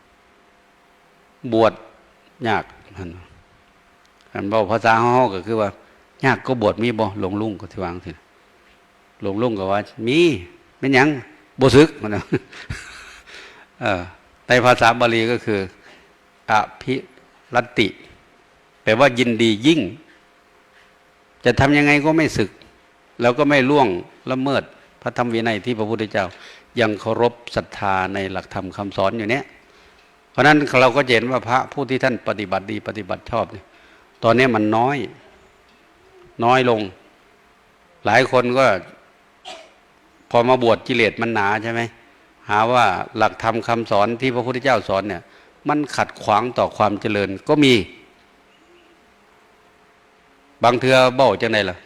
บวชยาก เพิ่นว่า คันเว้าภาษาเฮาก็คือว่า ยากกว่าบวชมีบ่หลวงลุง ก็สิว่าจั่งซี้ หลวงลุงก็ว่า มี แม่นหยัง บ่สึก เพิ่นว่า เออ ในภาษาบาลีก็คือ อภิรัตติ แปลว่ายินดียิ่ง จะทำยังไงก็ไม่สึก แล้วก็ไม่ล่วงละเมิดพระธรรมวินัยที่พระพุทธเจ้ายังเคารพศรัทธาในหลักธรรมคำสอนอยู่เนี่ย เพราะฉะนั้นเราก็จะเห็นว่าพระผู้ที่ท่านปฏิบัติดีปฏิบัติชอบเนี่ย ตอนนี้มันน้อย น้อยลง หลายคนก็ พอมาบวชกิเลสมันหนาใช่ไหม หาว่าหลักธรรมคำสอนที่พระพุทธเจ้าสอนเนี่ย มันขัดขวางต่อความเจริญก็มี บางเทื่อเว้าจั่งใดล่ะ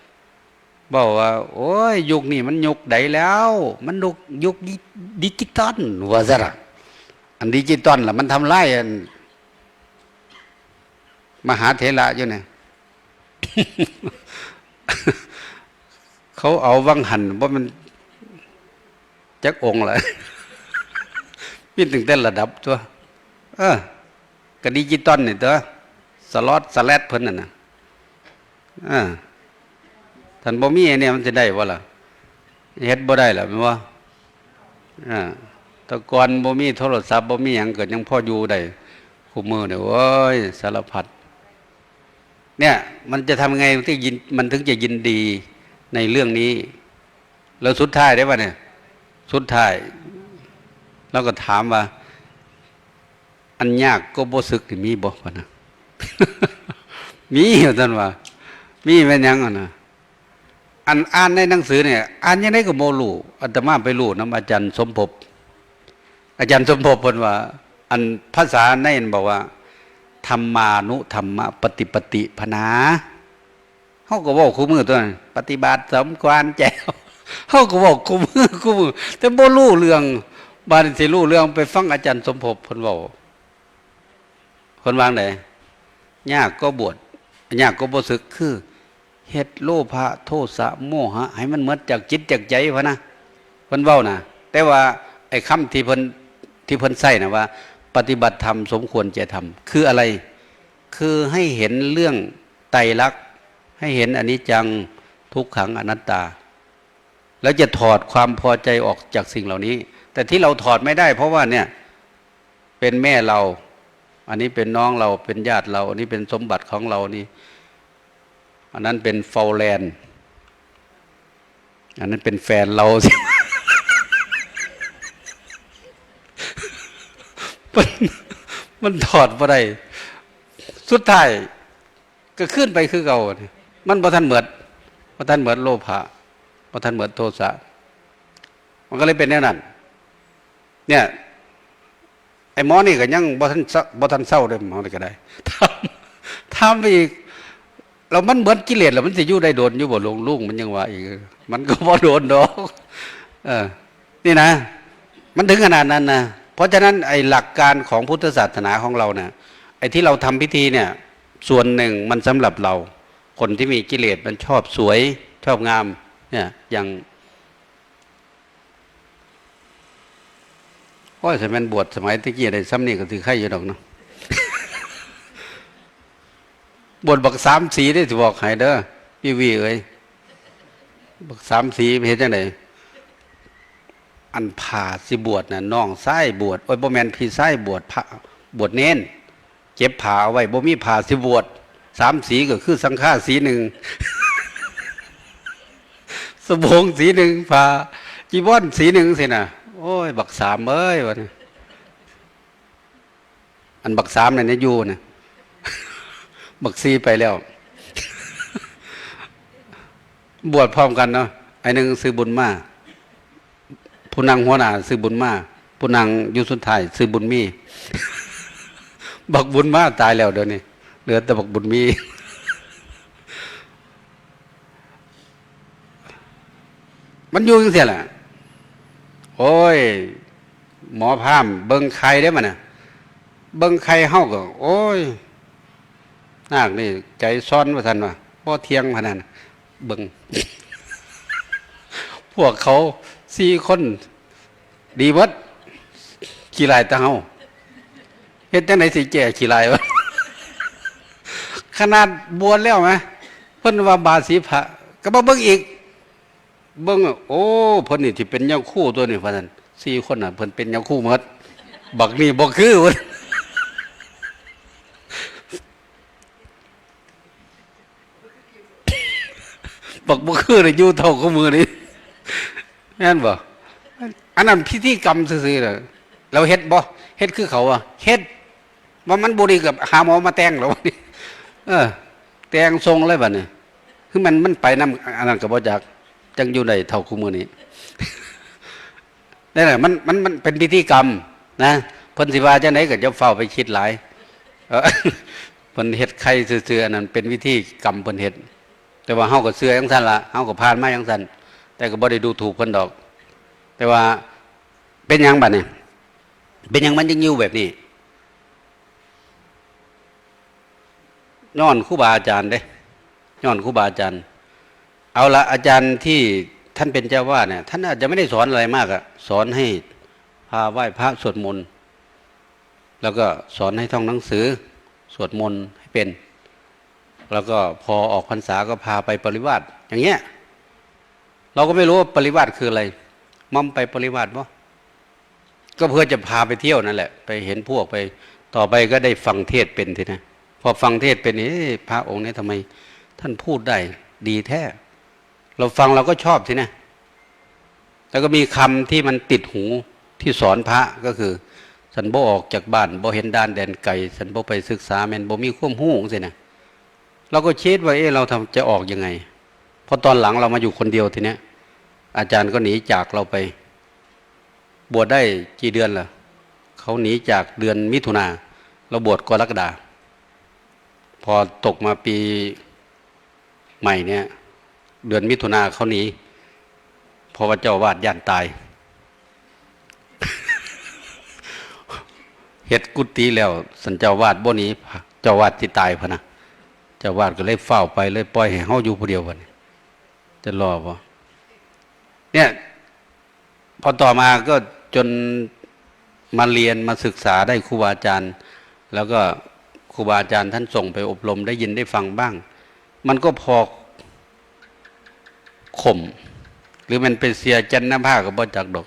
เว้าว่า โอ้ย ยุคนี้มันยุคใดแล้ว มันยุค ยุคดิ ดิจิตอล ว่าซั่นน่ะ อันดิจิตอลล่ะ มันทำลายอัน มหาเถระอยู่เนี่ย เขาเอาวังหัน บ่แม่นจักองค์ละ มีตั้งแต่ระดับตั๊ว เออ ก็ดิจิตอลนี่ตั๊ว สล็อตสแล็ตเพิ่นนั่นน่ะ เออ คันบ่มีอันเนี้ยมันสิได้บ่ล่ะ เฮ็ดบ่ได้ล่ะแม่นบ่ อ่า แต่ก่อนบ่มีโทรศัพท์ บ่มีหยังก็ยังพออยู่ได้ คุมื้อนี่ โอ้ย สารพัด เนี่ย มันจะทำไงมันถึงยิน มันถึงจะยินดีในเรื่องนี้ แล้วสุดท้ายได้ปะเนี่ย สุดท้าย เราก็ถามว่า อันยากกว่าบ่สึกนี่มีบ่ พะนะ มี ว่าซั่นว่า มีแม่นหยังหั่นน่ะ อันอ่านในหนังสือเนี่ย อ่านจั่งใดก็บ่รู้ อาตมาไปรู้นำอาจารย์สมภพ อาจารย์สมภพเพิ่นว่า อันภาษาในนั้นบอกว่า ธัมมานุธัมมปฏิปติ พะนา เฮาก็เว้าคู่มื้อตั๊วนั้น ปฏิบัติสมควรแจ๋ว เฮาก็เว้าคู่มื้อคู่มื้อ แต่บ่รู้เรื่อง บาดนี้สิรู้เรื่องไปฟังอาจารย์สมภพเพิ่นเว้า เพิ่นว่าจั่งใด ยากกว่าบวช ยากกว่าบ่สึก คือ เฮ็ดโลภะ โทสะ โมหะ ให้มันหมดจากจิตจากใจพะนะ เพิ่นเว้านะ แต่ว่าไอ้คำที่เพิ่น ที่เพิ่นใส่นะว่า ปฏิบัติธรรมสมควรแก่ธรรม คืออะไร คือให้เห็นเรื่องไตรลักษณ์ ให้เห็นอนิจจัง ทุกขัง อนัตตา แล้วจะถอดความพอใจออกจากสิ่งเหล่านี้ แต่ที่เราถอดไม่ได้ เพราะว่าเนี่ย เป็นแม่เรา อันนี้เป็นน้องเรา เป็นญาติเรา อันนี้เป็นสมบัติของเรานี่ อันนั้นเป็นฟอลแลนด์ อันนั้นเป็นแฟนเรา มัน มันถอดบ่ได้ สุดท้ายก็คืนไปคือเก่า มันบ่ทันหมด บ่ทันหมดโลภะ บ่ทันหมดโทสะ มันก็เลยเป็นแนวนั้น เนี่ย ไอ้หมอนี่ก็ยังบ่ทันเซา บ่ทันเซาเลย หมอนี่ก็ได้ ถาม ถามไปอีก แล้วมันหมดกิเลสแล้วมันสิอยู่ได้โดนอยู่บ่ หลวงลุง มันยังว่าอีก มันก็บ่โดนดอก เออ นี่นะ มันถึงขนาดนั้นนะ เพราะฉะนั้นไอ้หลักการของพุทธศาสนาของเราเนี่ย ไอ้ที่เราทำพิธีเนี่ย ส่วนหนึ่งมันสำหรับเรา คนที่มีกิเลสมันชอบสวย ชอบงาม เนี่ย อย่าง โอ้ย ถ้าแม่นบวชสมัยตะกี้ได้ส่ำนี้ก็สิไคอยู่ดอกเนาะ บวชบักสามสีเด้ สิบอกให้เด้อ พี่วีเอ้ย บักสามสีเฮ็ดจั่งใด อันผ้าสิบวชน่ะ น้องชายบวช โอ้ย บ่แม่น พี่ชายบวชพระ บวชเณร เก็บผ้าเอาไว้ บ่มีผ้าสิบวช สามสีก็คือสังฆาสีหนึ่ง สบงสีหนึ่ง ผ้าจีวรสีหนึ่งสินะ โอ้ย บักสามเอ้ย ว่านี่ อันบักสามนั่นเนี่ยอยู่นะ บักสี่ไปแล้ว บวชพร้อมกันเนาะ ไอ้หนึ่งชื่อบุญมา ผู้นั่งหัวหน้าชื่อบุญมา ผู้นั่งอยู่สุดท้ายชื่อบุญมี บักบุญมาตายแล้วเดี๋ยวนี้ เหลือแต่บักบุญมี มันอยู่จังซี่แหละ โอ้ย หมอพราหมณ์เบิ่งไข่เด้มันน่ะ เบิ่งไข่เฮาก็ โอ้ย นาคนี่ใจซ่อนว่าซั่นว่า บ่เที่ยงพะนัน เบิ่ง พวกเขาสี่คน ดีเบิด ขี้ร้ายแต่เฮา เฮ็ดจั่งใดสิแก้ขี้ร้ายวะ ขนาดบวชแล้วแหม เพิ่นว่าบาสีพระ ก็มาเบิ่งอีก เบิ่งอะ โอ้ เพิ่นนี่สิเป็นยาคูตัวนี้ ว่าซั่น สี่คนน่ะ เพิ่นเป็นยาคูหมด บักนี่บ่คือ ว่าซั่น บักบ่คือเลย อยู่เท่าคู่มื้อนี้ แม่นบ่ อันนั้นพิธีกรรมซื่อๆน่ะ เราเฮ็ดบ่ เฮ็ดคือเขาอะ เฮ็ด ว่ามันบ่ดีก็หาหมอมาแต่งแล้ว นี่ เออ แต่งส่งเลยบัดนี้ คือมัน มันไปนำ อันนั้นก็บ่จัก จั่งอยู่ได้เท่าคู่มื้อนี้ นั่นแหละ มัน มัน มันเป็นพิธีกรรมนะ เพิ่นสิว่าจั่งใดก็อย่าฟ้าวไปคิดหลาย เออ เพิ่นเฮ็ดไข่ซื่อๆ อันนั้นเป็นพิธีกรรมเพิ่นเฮ็ด แต่ว่าเฮาก็เชื่อจั่งซั่นล่ะ เฮาก็ผ่านมาจั่งซั่น แต่ก็บ่ได้ดูถูกเพิ่นดอก แต่ว่าเป็นหยังบัดนี้ เป็นหยังมันจึงอยู่แบบนี้ ย้อนครูบาอาจารย์เด้ ย้อนครูบาอาจารย์ เอาละ อาจารย์ที่ท่านเป็นเจ้าวาดเนี่ย ท่านอาจจะไม่ได้สอนอะไรมากอะ สอนให้พาไหว้พระสวดมนต์ แล้วก็สอนให้ท่องหนังสือ สวดมนต์ให้เป็น แล้วก็พอออกพรรษาก็พาไปปริวาส อย่างเงี้ย เราก็ไม่รู้ว่าปริวาสคืออะไร มัมไปปริวาสบ่ ก็เพื่อจะพาไปเที่ยวนั่นแหละ ไปเห็นพวกไป ต่อไปก็ได้ฟังเทศน์เป็นทีนะ พอฟังเทศน์เป็น เอ๊ะ พระองค์นี้ทำไมท่านพูดได้ดีแท้ เราฟังเราก็ชอบทีนะ แล้วก็มีคำที่มันติดหูที่สอนพระก็คือ สันบ่ออกจากบ้าน บ่เห็นด่านแดนไกล สันบ่ไปศึกษา แม่นบ่มีความรู้จั่งซี้นะ เราก็คิดว่า เอ๊ะ เราทำ จะออกยังไง เพราะตอนหลังเรามาอยู่คนเดียวทีเนี้ย อาจารย์ก็หนีจากเราไป บวชได้กี่เดือนล่ะ เขาหนีจากเดือนมิถุนา เราบวชกรกฎา พอตกมาปีใหม่เนี่ย เดือนมิถุนาเขาหนี เพราะว่าเจ้าอาวาสย้านตาย เฮ็ดกุฏิแล้ว สันเจ้าอาวาสบ่หนี เจ้าอาวาสสิตายพะนะ เจ้าอาวาสก็เลยฟ้าวไป เลยปล่อยให้เฮาอยู่ผู้เดียวบัดนี้ จะรอบ่ เนี่ย พอต่อมาก็จน มาเรียนมาศึกษาได้ครูบาอาจารย์ แล้วก็ครูบาอาจารย์ท่านส่งไปอบรมได้ยินได้ฟังบ้าง มันก็พอข่ม หรือมันไปเสียจันนภาก็บ่จักดอก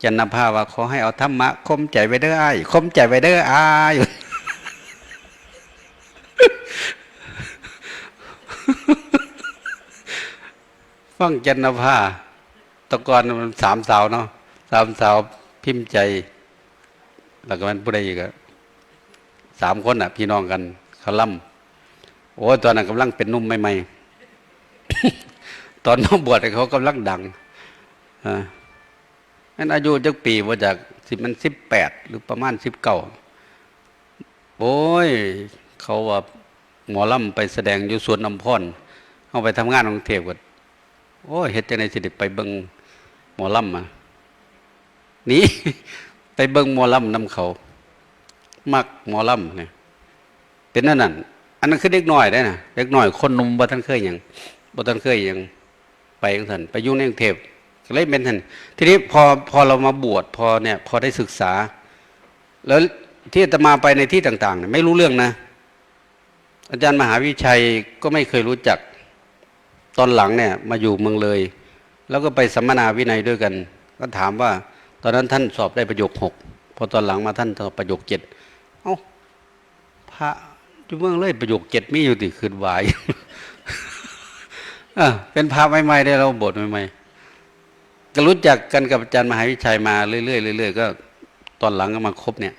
จันนภาว่าขอให้เอาธรรมะข่มใจไว้เด้ออ้ายข่มใจไว้เด้ออ้าย ฟังจันนภา ตะกอนมันสามสาวเนาะ สามสาวพิมพ์ใจ แล้วก็มันผู้ใดอีกอะ สามคนน่ะ พี่น้องกัน เขาล่ำ โอ้ย ตอนนั้นกำลังเป็นหนุ่มใหม่ๆ ตอนมาบวชเขากำลังดัง อ่า นั่นอายุจักปีบ่จัก สิมันสิบแปด หรือประมาณสิบเก้า โอ้ย เขาว่าหมอลำไปแสดงอยู่สวนอัมพร เอาไปทำงานกรุงเทพฯ ก็ โอ้ย เฮ็ดจั่งใดสิได้ไปเบิ่งหมอลำอะ นี่ ไปเบิ่งหมอลำนำเขา มักหมอลำเนี่ย เป็นแนวนั้น อันนั้นคือเด็กน้อยเด้นะ เด็กน้อยคนหนุ่มบ่ทันเคยหยัง บ่ทันเคยหยัง ไปจั่งซั้น ไปอยู่ในกรุงเทพฯ ก็เลยเป็นซั่น ทีนี้พอ พอเรามาบวช พอเนี่ย พอได้ศึกษา แล้วที่อาตมาไปในที่ต่างๆเนี่ย ไม่รู้เรื่องนะ อาจารย์มหาวิชัยก็ไม่เคยรู้จัก ตอนหลังเนี่ยมาอยู่เมืองเลย แล้วก็ไปสัมมนาวินัยด้วยกัน ก็ถามว่า ตอนนั้นท่านสอบได้ประโยคหก พอตอนหลังมาท่านสอบประโยคเจ็ด เอ้า พระอยู่เมืองเลยประโยคเจ็ดมีอยู่ติ คิดว่า อ่ะ เป็นพระใหม่ๆ ได้ เราบวชใหม่ๆ ก็รู้จักกันกับอาจารย์มหาวิชัยมาเรื่อยๆ เรื่อยๆ ก็ตอนหลังก็มาคบเนี่ย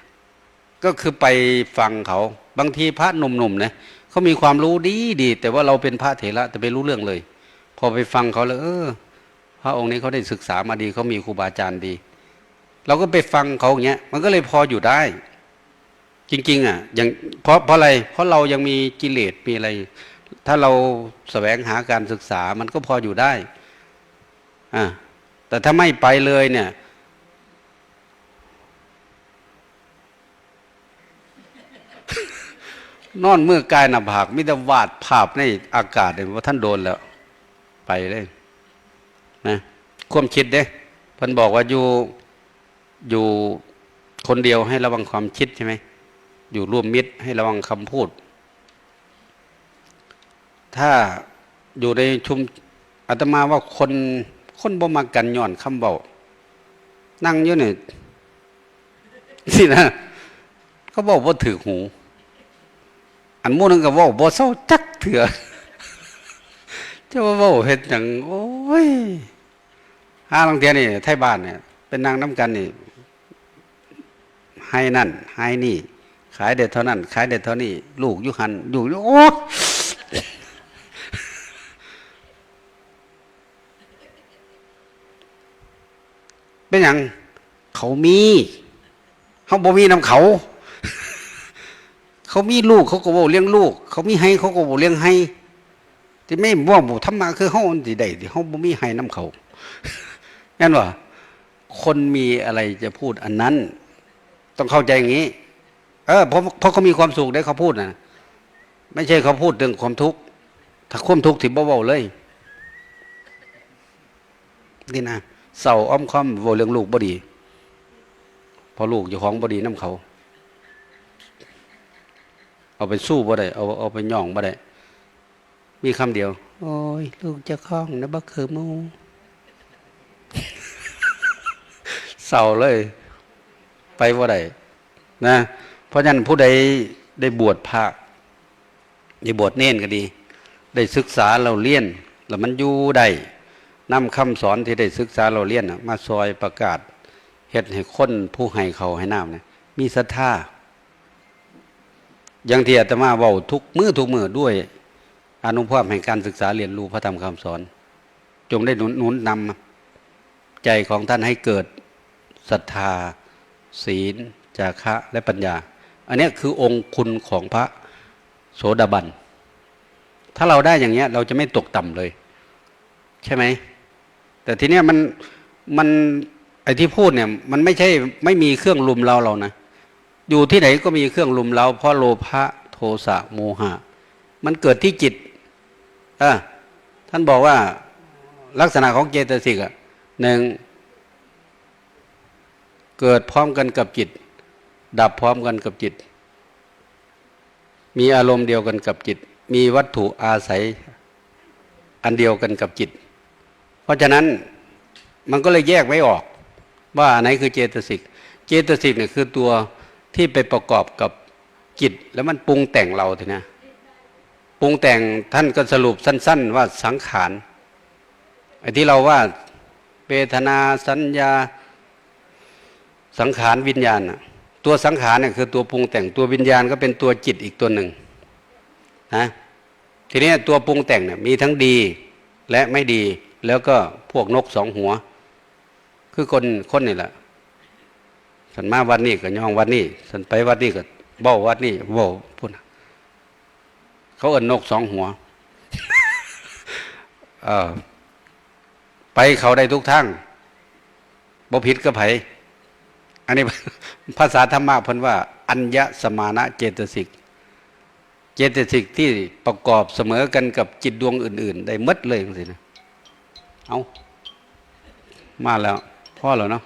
ก็คือไปฟังเขา บางทีพระหนุ่มๆ เนี่ย เขามีความรู้ดีๆ แต่ว่าเราเป็นพระเถระแต่ไม่รู้เรื่องเลย พอไปฟังเขาแล้ว เออ พระองค์นี้เขาได้ศึกษามาดี เขามีครูบาอาจารย์ดี เราก็ไปฟังเขาอย่างเงี้ย มันก็เลยพออยู่ได้ จริงๆ อ่ะ อย่าง เพราะ เพราะอะไร เพราะเรายังมีกิเลส มีอะไร ถ้าเราแสวงหาการศึกษา มันก็พออยู่ได้ อ่ะ แต่ถ้าไม่ไปเลยเนี่ย นอนเมื่อยกายหน้าผาก มีแต่วาดภาพในอากาศเนี่ย ว่าท่านโดนแล้ว ไปเลย นะ ความคิดเด้ เพิ่นบอกว่าอยู่ อยู่คนเดียวให้ระวังความคิดใช่ไหม อยู่ร่วมมิตรให้ระวังคำพูด ถ้าอยู่ในชุม อาตมาว่าคน คนบ่มักกันย้อนคำเว้า นั่งอยู่นี่ สินะ เขาเว้าบ่ถืกหู อันหมู่นึงก็เว้าบ่เซาจักเทื่อ จะว่าเว้าเฮ็ดหยัง โอ้ย หาลางเทื่อนี่ ไทบ้านเนี่ย เป็นนั่งนำกันนี่ ไฮ่นั่น ไฮ่นี่ ขายได้เท่านั้น ขายได้เท่านี้ ลูกอยู่หั่น ลูกอยู่ โอ้ เป็นหยัง เขามี เฮาบ่มีนำเขา เขามีลูก เขาก็เว้าเรื่องลูก เขามีไฮ่ เขาก็เว้าเรื่องไฮ่ ที่ไม่เว้าธรรมะคือเฮาสิได้ติ เฮาบ่มีไฮ่นำเขา แม่นบ่ คนมีอะไรจะพูดอันนั้น ต้องเข้าใจอย่างนี้ เออ เพราะ เพราะเขามีความสุขเด้ เขาพูดน่ะ ไม่ใช่เขาพูดเรื่องความทุกข์ ถ้าความทุกข์ที่บ่เว้าเลย นี่นะ เศร้าอ้อมค้อม เว้าเรื่องลูกบ่ดี เพราะลูกเจ้าของบ่ดีนำเขา เอาไปสู้บ่ได้ เอา เอาไปย่องบ่ได้ มีคำเดียว โอ้ย ลูกเจ้าของนะบ่คือหมู่ เศร้าเลย ไปบ่ได้ นะ เพราะฉะนั้นผู้ใดได้บวชพระ ได้บวชเณรก็ดี ได้ศึกษาเล่าเรียน แล้วมันอยู่ได้ นำคำสอนที่ได้ศึกษาเล่าเรียนน่ะ มาซอยประกาศ เฮ็ดให้คนผู้ให้ข้าวให้น้ำเนี่ย มีศรัทธา อย่างที่อาตมาเว้าทุกมื้อทุกมื้อ ด้วยอานุภาพแห่งการศึกษาเรียนรู้พระธรรมคำสอน จงได้หนุน หนุนนำใจของท่านให้เกิดศรัทธา ศีล จาคะ และปัญญา อันเนี้ยคือองค์คุณของพระโสดาบัน ถ้าเราได้อย่างเงี้ย เราจะไม่ตกต่ำเลย ใช่ไหม แต่ทีเนี้ยมัน มัน ไอ้ที่พูดเนี่ย มันไม่ใช่ไม่มีเครื่องรุมเร้าเรานะ อยู่ที่ไหนก็มีเครื่องรุมเร้า เพราะโลภะ โทสะ โมหะ มันเกิดที่จิต เออ ท่านบอกว่าลักษณะของเจตสิกอ่ะ หนึ่ง เกิดพร้อมกันกับจิต ดับพร้อมกันกับจิต มีอารมณ์เดียวกันกับจิต มีวัตถุอาศัยอันเดียวกันกับจิต เพราะฉะนั้นมันก็เลยแยกไม่ออก ว่าอันไหนคือเจตสิก เจตสิกเนี่ยคือตัวที่ไปประกอบกับจิต แล้วมันปรุงแต่งเราทีนะ ปรุงแต่ง ท่านก็สรุปสั้นๆ ว่าสังขาร ไอ้ที่เราว่าเวทนา สัญญา สังขาร วิญญาณน่ะ ตัวสังขารเนี่ยคือตัวปรุงแต่ง ตัววิญญาณก็เป็นตัวจิตอีกตัวหนึ่งนะ ทีนี้ตัวปรุงแต่งเนี่ยมีทั้งดีและไม่ดี แล้วก็พวกนกสองหัว คือคนคนนี่แหละ สันมาวัดนี้ก็ย่องวัดนี้ สันไปวัดนี้ก็เบ้าวัดนี้ เบ้าพุ่น เขาเอิ้นนกสองหัว เออ ไปเขาได้ทุกทาง บ่ผิดกับไผ อันนี้ ภาษาธรรมะเพิ่นว่า อัญญสมานะเจตสิก เจตสิกที่ประกอบเสมอกันกับจิตดวงอื่นๆ ได้หมดเลยจังซี่นะ เอา มาแล้ว พอแล้วเนาะ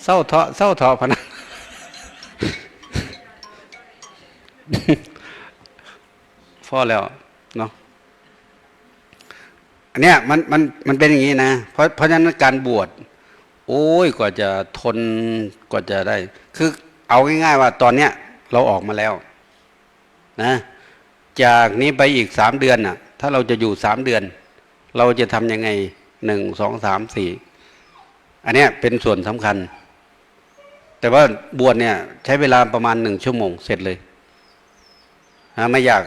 เซาเถาะ เซาเถาะ พะนะ พอแล้วเนาะ อันเนี้ยมัน มัน มันเป็นอย่างนี้นะ เพราะ เพราะฉะนั้นการบวช โอ้ย กว่าจะทน กว่าจะได้ คือเอาง่ายๆว่าตอนเนี้ยเราออกมาแล้วนะ จากนี้ไปอีกสามเดือนน่ะ ถ้าเราจะอยู่สามเดือน เราจะทำยังไง หนึ่ง สอง สาม สี่ อันเนี้ยเป็นส่วนสำคัญ แต่ว่าบวชเนี่ยใช้เวลาประมาณหนึ่งชั่วโมงเสร็จเลยนะ ไม่ยาก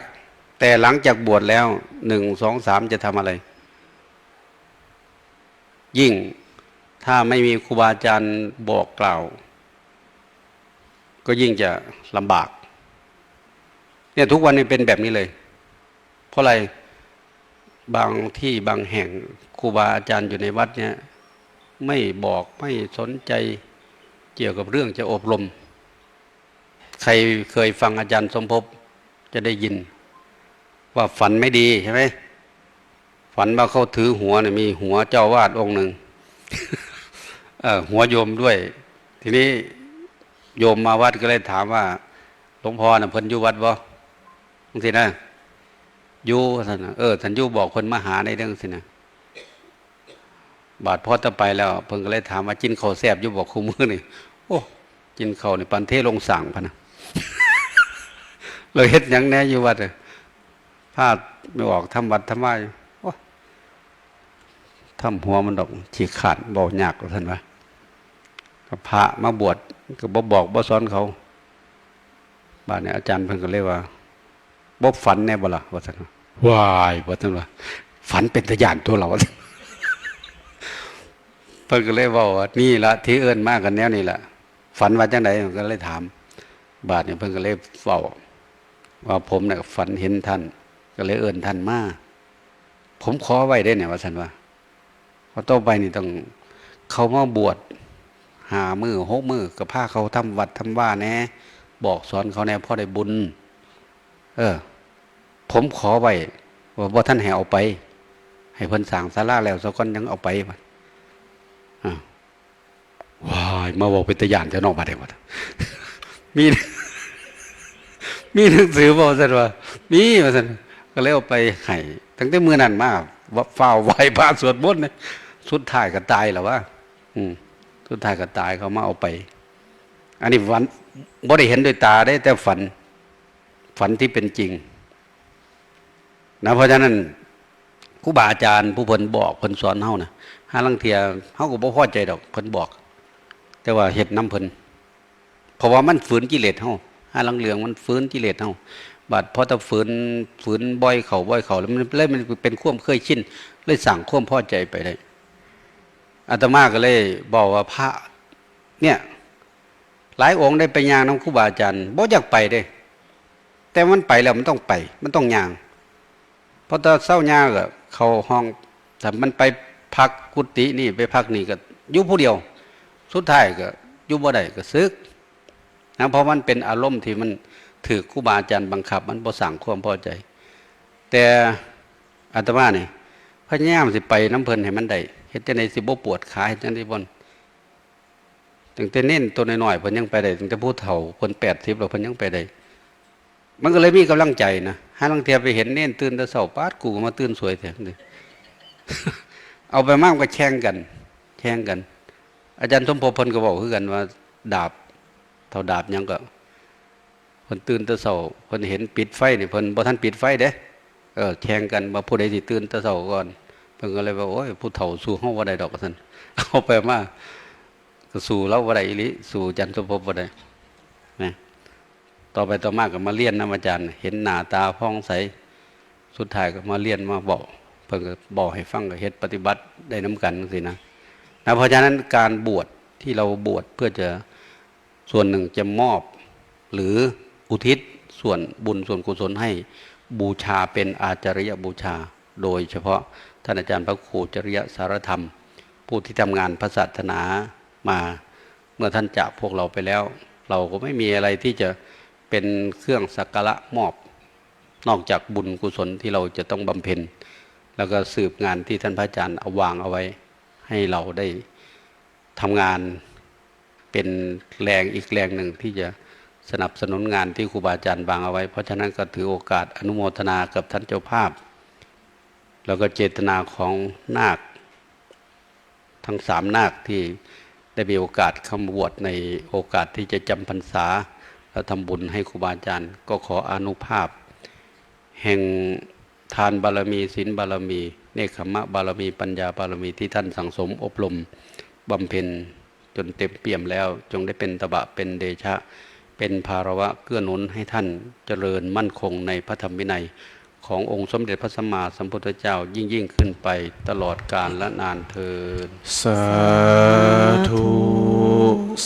แต่หลังจากบวชแล้ว หนึ่ง สอง สาม จะทำอะไร ยิ่งถ้าไม่มีครูบาอาจารย์บอกกล่าว ก็ยิ่งจะลำบาก เนี่ยทุกวันนี้เป็นแบบนี้เลย เพราะอะไร บางที่บางแห่งครูบาอาจารย์อยู่ในวัดเนี่ย ไม่บอกไม่สนใจเกี่ยวกับเรื่องจะอบรม ใครเคยฟังอาจารย์สมภพจะได้ยิน ว่าฝันไม่ดีใช่ไหม ฝันว่าเขาถือหัวเนี่ย มีหัวเจ้าอาวาสองค์หนึ่ง เอ่อ หัวโยมด้วย ทีนี้โยมมาวัดก็เลยถามว่า หลวงพ่อน่ะเพิ่นอยู่วัดบ่ จังซี่นะ อยู่ ซั่นน่ะ เออ ท่านอยู่ บอกเพิ่นมาหาในเรื่องสินะ บาดพอจะไปแล้ว เพิ่นก็เลยถามว่า กินข้าวแซ่บอยู่บ่คู่มื้อนี่ โอ้ กินข้าวนี่ปานเทลงสร้างพะนะ เราเฮ็ดหยังแหน่อยู่วัดอะ พาไม่ออกทำวัดทำวาอยู่ โอ้ ทำหัวมันดอก ขี้คร้าน เว้ายาก ว่าซั่นวะ ก็พามาบวช ก็บ่บอกบ่สอนเขา บาดนี้อาจารย์เพิ่นก็เลยว่า บ่ฝันแน่บ่ล่ะ ว่าซั่นวะ ว้าย ว่าซั่นวะ ฝันเป็นตาย้านตัวเรา เพิ่นก็เลยเว้าว่า นี่ละที่เอิ้นมากันแนวนี้ละ ฝันว่าจังใด เพิ่นก็เลยถาม บาดนี้เพิ่นก็เลยเว้าว่า ผมน่ะฝันเห็นท่าน ก็เลยเอิ้นท่านมา ผมขอไว้เด้เนี่ย ว่าซั่นวะ ว่าต่อไปนี่ต้องเข้ามาบวชห้ามื้อหกมื้อ ก็พาเขาทำวัดทำวาแหน่ บอกสอนเขาแหน่ พอได้บุญ เออ ผมขอไว้ ว่าบ่ทันให้เอาไป ให้เพิ่นสร้างศาลาแล้วซะก่อนจั่งเอาไป ว่า อ่า ว้าย มาเว้าเป็นตาย้านแท้เนาะ บาดนี้ ว่า มี มีหนังสือบ่ ซั่นว่า มี ว่าซั่น ก็เลยเอาไปให้ ตั้งแต่มื้อนั้นมา ว่า ฟ้าวไหว้พระสวดมนต์เนี่ย สุดท้ายก็ตายแล้ววะ อืม สุดท้ายก็ตาย เขามาเอาไป อันนี้ฝัน บ่ได้เห็นด้วยตาเด้ แต่ฝัน ฝันที่เป็นจริง นะ เพราะฉะนั้น ครูบาอาจารย์ผู้เพิ่นบอกเพิ่นสอนเฮานะ ห่าลางเทื่อเฮาก็บ่พอใจดอก เพิ่นบอก แต่ว่าเฮ็ดนำเพิ่น เพราะว่ามันฝืนกิเลสเฮา ห่าลางเรื่องมันฝืนกิเลสเฮา บาดพอถ้าฝืน ฝืนบ่อยเข้า บ่อยเข้า แล้วมัน แล้วมันเป็นความเคยชิน เลยสร้างความพอใจไปได้ อาตมาก็เลยบอกว่าพระ เนี่ย หลายองค์ได้ไปย่างนำครูบาอาจารย์ บ่อยากไปเด้ แต่มันไปแล้วมันต้องไป มันต้องย่าง พอตอนเช้าย่างก็เข้าห้อง ถ้ามันไปพักกุฏินี่ ไปพักนี่ก็อยู่ผู้เดียว สุดท้ายก็อยู่บ่ได้ก็สึกนะ เพราะมันเป็นอารมณ์ที่มันถืกครูบาอาจารย์บังคับ มันบ่สร้างความพอใจ แต่อาตมานี่พยายามสิไปนำเพิ่นให้มันได้ เฮ็ดจั่งใดสิบ่ปวดขา เฮ็ดจั่งใดบ่ ตั้งแต่เณรตัวน้อยๆ เพิ่นยังไปได้ ตั้งแต่ผู้เฒ่า เพิ่นแปดสิบแล้ว เพิ่นยังไปได้ มันก็เลยมีกำลังใจนะ ห่าลางเทื่อไปเห็นเณรตื่นแต่เช้า ป๊าด กูก็มาตื่นสวยแท้ เอาไปมามันก็แข่งกัน แข่งกัน อาจารย์สมภพเพิ่นก็เว้าคือกันว่า ดาบ เฒ่าดาบหยังก็ เพิ่นตื่นแต่เช้า เพิ่นเห็นปิดไฟนี่ เพิ่นบ่ทันปิดไฟเด้ เออ แข่งกันว่าผู้ใดสิตื่นแต่เช้าก่อน เพิ่นก็เลยว่า โอ้ย ผู้เฒ่าสู้เฮาบ่ได้ดอก ว่าซั่น เอาไปมา ก็สู้ลาวบ่ได้อีหลี สู้อาจารย์สมภพบ่ได้ นะ ต่อไปต่อมาก็มาเรียนนำอาจารย์ เห็นหน้าตาผ่องใส สุดท้ายก็มาเรียนมาเว้า เพิ่นก็บอกให้ฟัง ก็เฮ็ดปฏิบัติได้นำกันจั่งซี้นะ นะ เพราะฉะนั้นการบวชที่เราบวชเพื่อจะ ส่วนหนึ่งจะมอบ หรืออุทิศส่วนบุญส่วนกุศลให้บูชาเป็นอาจาริยบูชา โดยเฉพาะท่านอาจารย์พระครูจริยสารธรรม ผู้ที่ทำงานพระศาสนามา เมื่อท่านจากพวกเราไปแล้ว เราก็ไม่มีอะไรที่จะเป็นเครื่องสักการะมอบ นอกจากบุญกุศลที่เราจะต้องบำเพ็ญ แล้วก็สืบงานที่ท่านพระอาจารย์เอาวางเอาไว้ ให้เราได้ทำงาน เป็นแรงอีกแรงหนึ่งที่จะสนับสนุนงานที่ครูบาอาจารย์วางเอาไว้ เพราะฉะนั้นก็ถือโอกาสอนุโมทนากับท่านเจ้าภาพ แล้วก็เจตนาของนาค ทั้งสามนาคที่ได้มีโอกาสเข้ามาบวชในโอกาสที่จะจำพรรษา และทำบุญให้ครูบาอาจารย์ ก็ขออานุภาพ แห่งทานบารมี ศีลบารมี เนกขัมมะบารมี ปัญญาบารมีที่ท่านสั่งสมอบรมบำเพ็ญจนเต็มเปี่ยมแล้ว จงได้เป็นตบะเป็นเดชะ เป็นภาระวะเกื้อหนุนให้ท่านเจริญมั่นคงในพระธรรมวินัย ขององค์สมเด็จพระสัมมาสัมพุทธเจ้ายิ่งๆขึ้นไปตลอดกาลและนานเทอญ สาธุ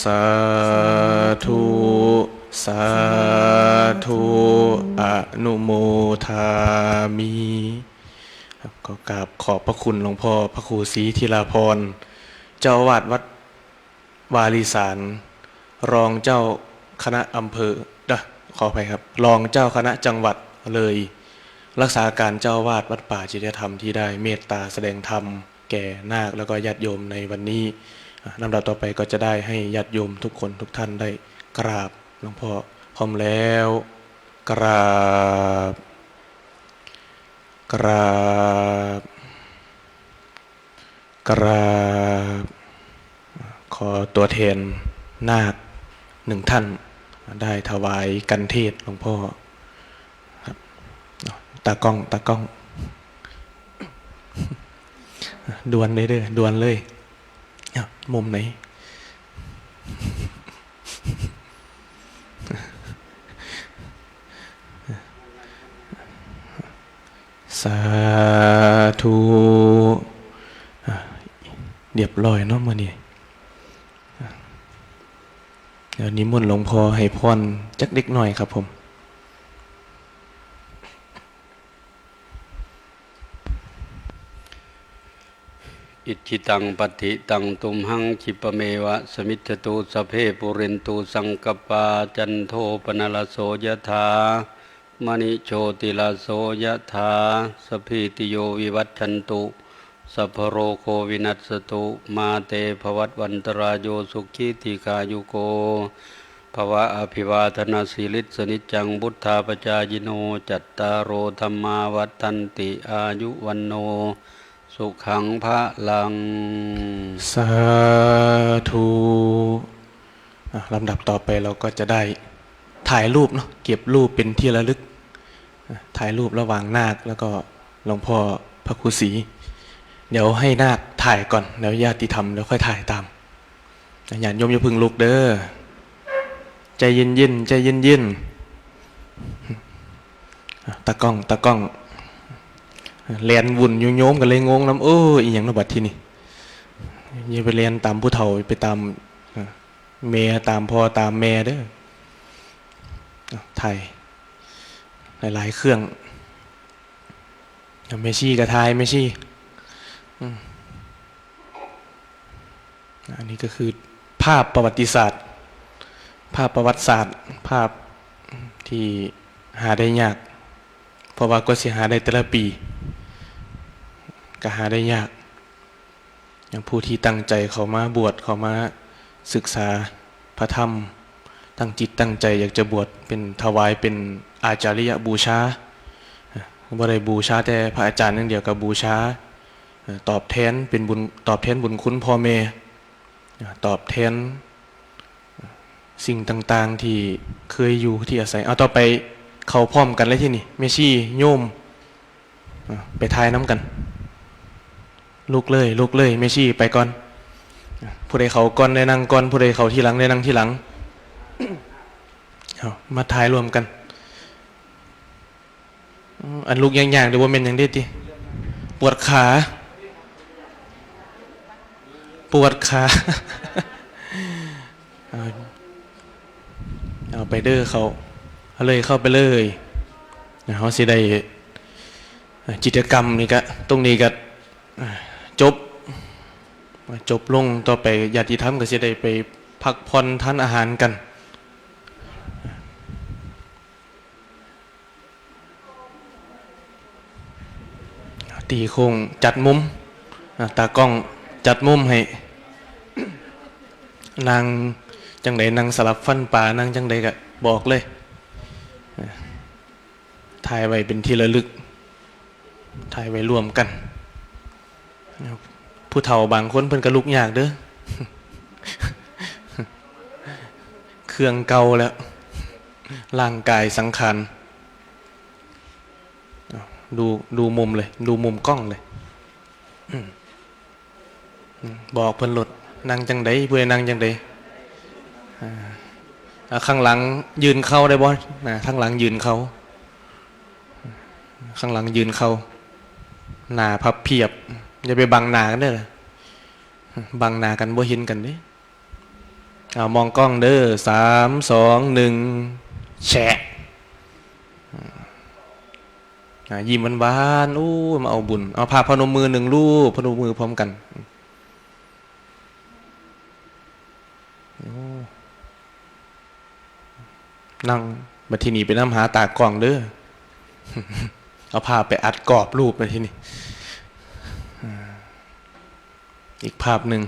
สาธุ สาธุ อนุโมทามิ ครับ ขอกราบขอบพระคุณหลวงพ่อพระครูศรีธีราพร เจ้าอาวาสวัดวารีสาร รองเจ้าคณะอำเภอ เอ้อ ขออภัยครับ รองเจ้าคณะจังหวัดเลย รักษาการเจ้าอาวาสวัดป่าจริยธรรมที่ได้เมตตาแสดงธรรมแก่นาคแล้วก็ญาติโยมในวันนี้ อ่ะ ลำดับต่อไปก็จะได้ให้ญาติโยมทุกคนทุกท่านได้กราบหลวงพ่อ พร้อมแล้ว กราบ กราบ กราบ ขอตัวแทนนาคหนึ่งท่าน ได้ถวายคันเทศหลวงพ่อ ครับ ตากล้อง ตากล้อง ด่วนเลยเด้อ ด่วนเลย อ่ะ มุมไหน สาธุ อ่ะ เรียบร้อยเนาะมื้อนี้ อ่ะ เดี๋ยวนิมนต์หลวงพ่อให้พรจักเล็กน้อยครับผม อิจฉิตังปัตถิตังตุมหัง คิปะเมวะสมิจจตุ สัพเพปูเรนตูสังกปปา จันโทปนรสโสยะถา มณิโชติรสโสยะถา สัพพีติโยวิวัชชันตุ สัพพะโรโควินัสสตุ มาเตภวัตวันตรายโย สุขีทีคายุโกภวะ อภิวาทนาสีลิสสนิจจัง บุทธาปจายิโน จัตตาโรธัมมาวัฒนติ อายุวันโน สุขังพะลัง สาธุ อ่ะ ลำดับต่อไปเราก็จะได้ถ่ายรูปเนาะ เก็บรูปเป็นที่ระลึก อ่ะ ถ่ายรูประหว่างนาคแล้วก็หลวงพ่อพระครูศรี เดี๋ยวให้นาคถ่ายก่อน แล้วญาติธรรมแล้วค่อยถ่ายตาม ญาติโยมอย่าเพิ่งลุกเด้อ ใจเย็นๆ ใจเย็นๆ อ่ะ ตากล้อง ตากล้อง แล่นวุ่นอยู่ โยมก็เลยงงนำ เออ อีหยังเนาะบัดทีนี้ อย่าไปแล่นตามผู้เฒ่า ไปตาม อ่ะ แม่ตามพ่อตามแม่เด้อ อ่ะ ถ่าย หลายๆ เครื่อง อ่ะ แม่ชีก็ถ่าย แม่ชี อืม อันนี้ก็คือภาพประวัติศาสตร์ ภาพประวัติศาสตร์ ภาพที่หาได้ยาก เพราะว่ากว่าสิหาได้แต่ละปี ก็หาได้ยาก อย่างผู้ที่ตั้งใจเข้ามาบวช เข้ามา ศึกษาพระธรรม ตั้งจิตตั้งใจอยากจะบวชเป็น ถวายเป็นอาจาริยบูชา บ่ได้บูชาแต่พระอาจารย์อย่างเดียว ก็บูชา เอ่อ ตอบแทนเป็นบุญ ตอบแทนบุญคุณพ่อแม่ เอ่อ ตอบแทนสิ่งต่างๆที่เคยอยู่ที่อาศัย เอา ต่อไปเข้าพร้อมกันเลยทีนี้ แม่ชี โยม อ่ะ ไปถ่ายนำกัน ลุกเลย ลุกเลย แม่ชีไปก่อน อ่ะ ผู้ใดเข้าก่อนได้นั่งก่อน ผู้ใดเข้าทีหลังได้นั่งทีหลัง เอา มาถ่ายร่วมกัน อืม อันลุกยากๆ เดี๋ยวบ่แม่นหยังเด้ติ ปวดขา ปวดขา เอา เอาไปเด้อ เข้า เอาเลย เข้าไปเลย เฮาสิได้ อ่า กิจกรรมนี่ก็ ตรงนี้ก็ อ่า จบ จบลง ต่อไปญาติธรรมก็สิได้ไปพักผ่อนทานอาหารกัน ตีโค้ง จัดมุม อ่า ตากล้องจัดมุมให้ นั่งจั่งใด นั่งสลับฟันปลา นั่งจั่งใดก็บอกเลย อ่า ถ่ายไว้เป็นที่ระลึก ถ่ายไว้ร่วมกัน ผู้เฒ่าบางคนเพิ่นก็ลุกยากเด้อ เครื่องเก่าแล้ว ร่างกายสังขาร ดู ดูมุมเลย ดูมุมกล้องเลย อืม อืม บอกเพิ่นโลด นั่งจั่งใด ผู้ใดนั่งจั่งใด อ่า อ่า ข้างหลังยื่นเข่าได้บ่ อ่า ข้างหลังยื่นเข่า ข้างหลังยื่นเข่า หน้าพับเพียบ อย่าไปบังหน้ากันเด้อ บังหน้ากันบ่เห็นกันเด้ เอา มองกล้องเด้อ สาม สอง หนึ่ง แชะ อ่า ยิ้มหวานๆ โอ้ มาเอาบุญ เอา ภาพพนมมือหนึ่งรูป พนมมือพร้อมกัน โอ้ นั่ง บัดทีนี้ไปนำหาตากล้องเด้อ เอาภาพไปอัดกรอบรูปบัดทีนี้ อ่า อีกภาพหนึ่ง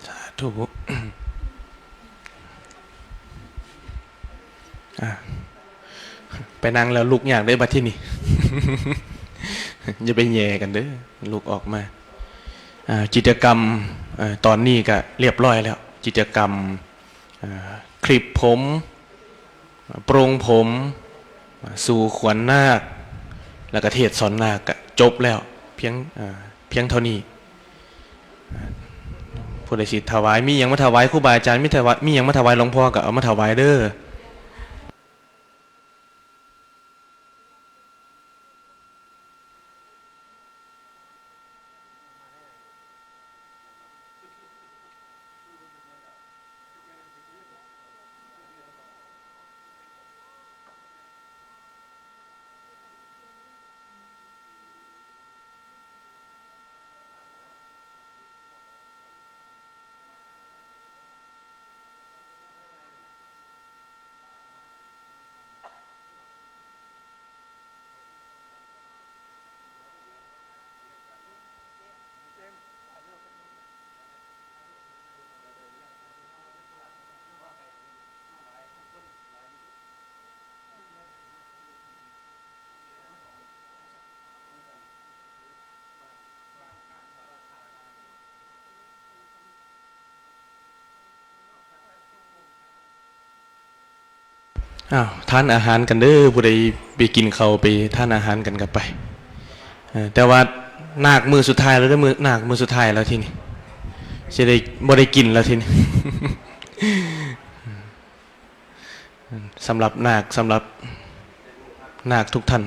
สาธุ อ่ะ ไปนั่งแล้วลุกยากได้บัดทีนี้ อย่าไปแหย่กันเด้อ ลุกออกมา อ่า กิจกรรม อ่า ตอนนี้ก็เรียบร้อยแล้ว กิจกรรม อ่า คลิปผม ปรงผม สู่ขวัญนาค แล้วก็เทศน์สอนนาคก็จบแล้ว เพียง อ่า เพียงเท่านี้ ผู้ใดสิถวาย มีหยังมาถวายครูบาอาจารย์ มีถวาย มีหยังมาถวายหลวงพ่อก็เอามาถวายเด้ออ้าว ทานอาหารกันเด้อ ผู้ใดไปกินข้าวไปทานอาหารกันก็ไป เอ่อ แต่ว่านาคมื้อสุดท้ายแล้วเด้อ มื้อ นาคมื้อสุดท้ายแล้วทีนี้ สิได้ บ่ได้กินแล้วทีนี้ สำหรับนาค สำหรับนาคทุกท่าน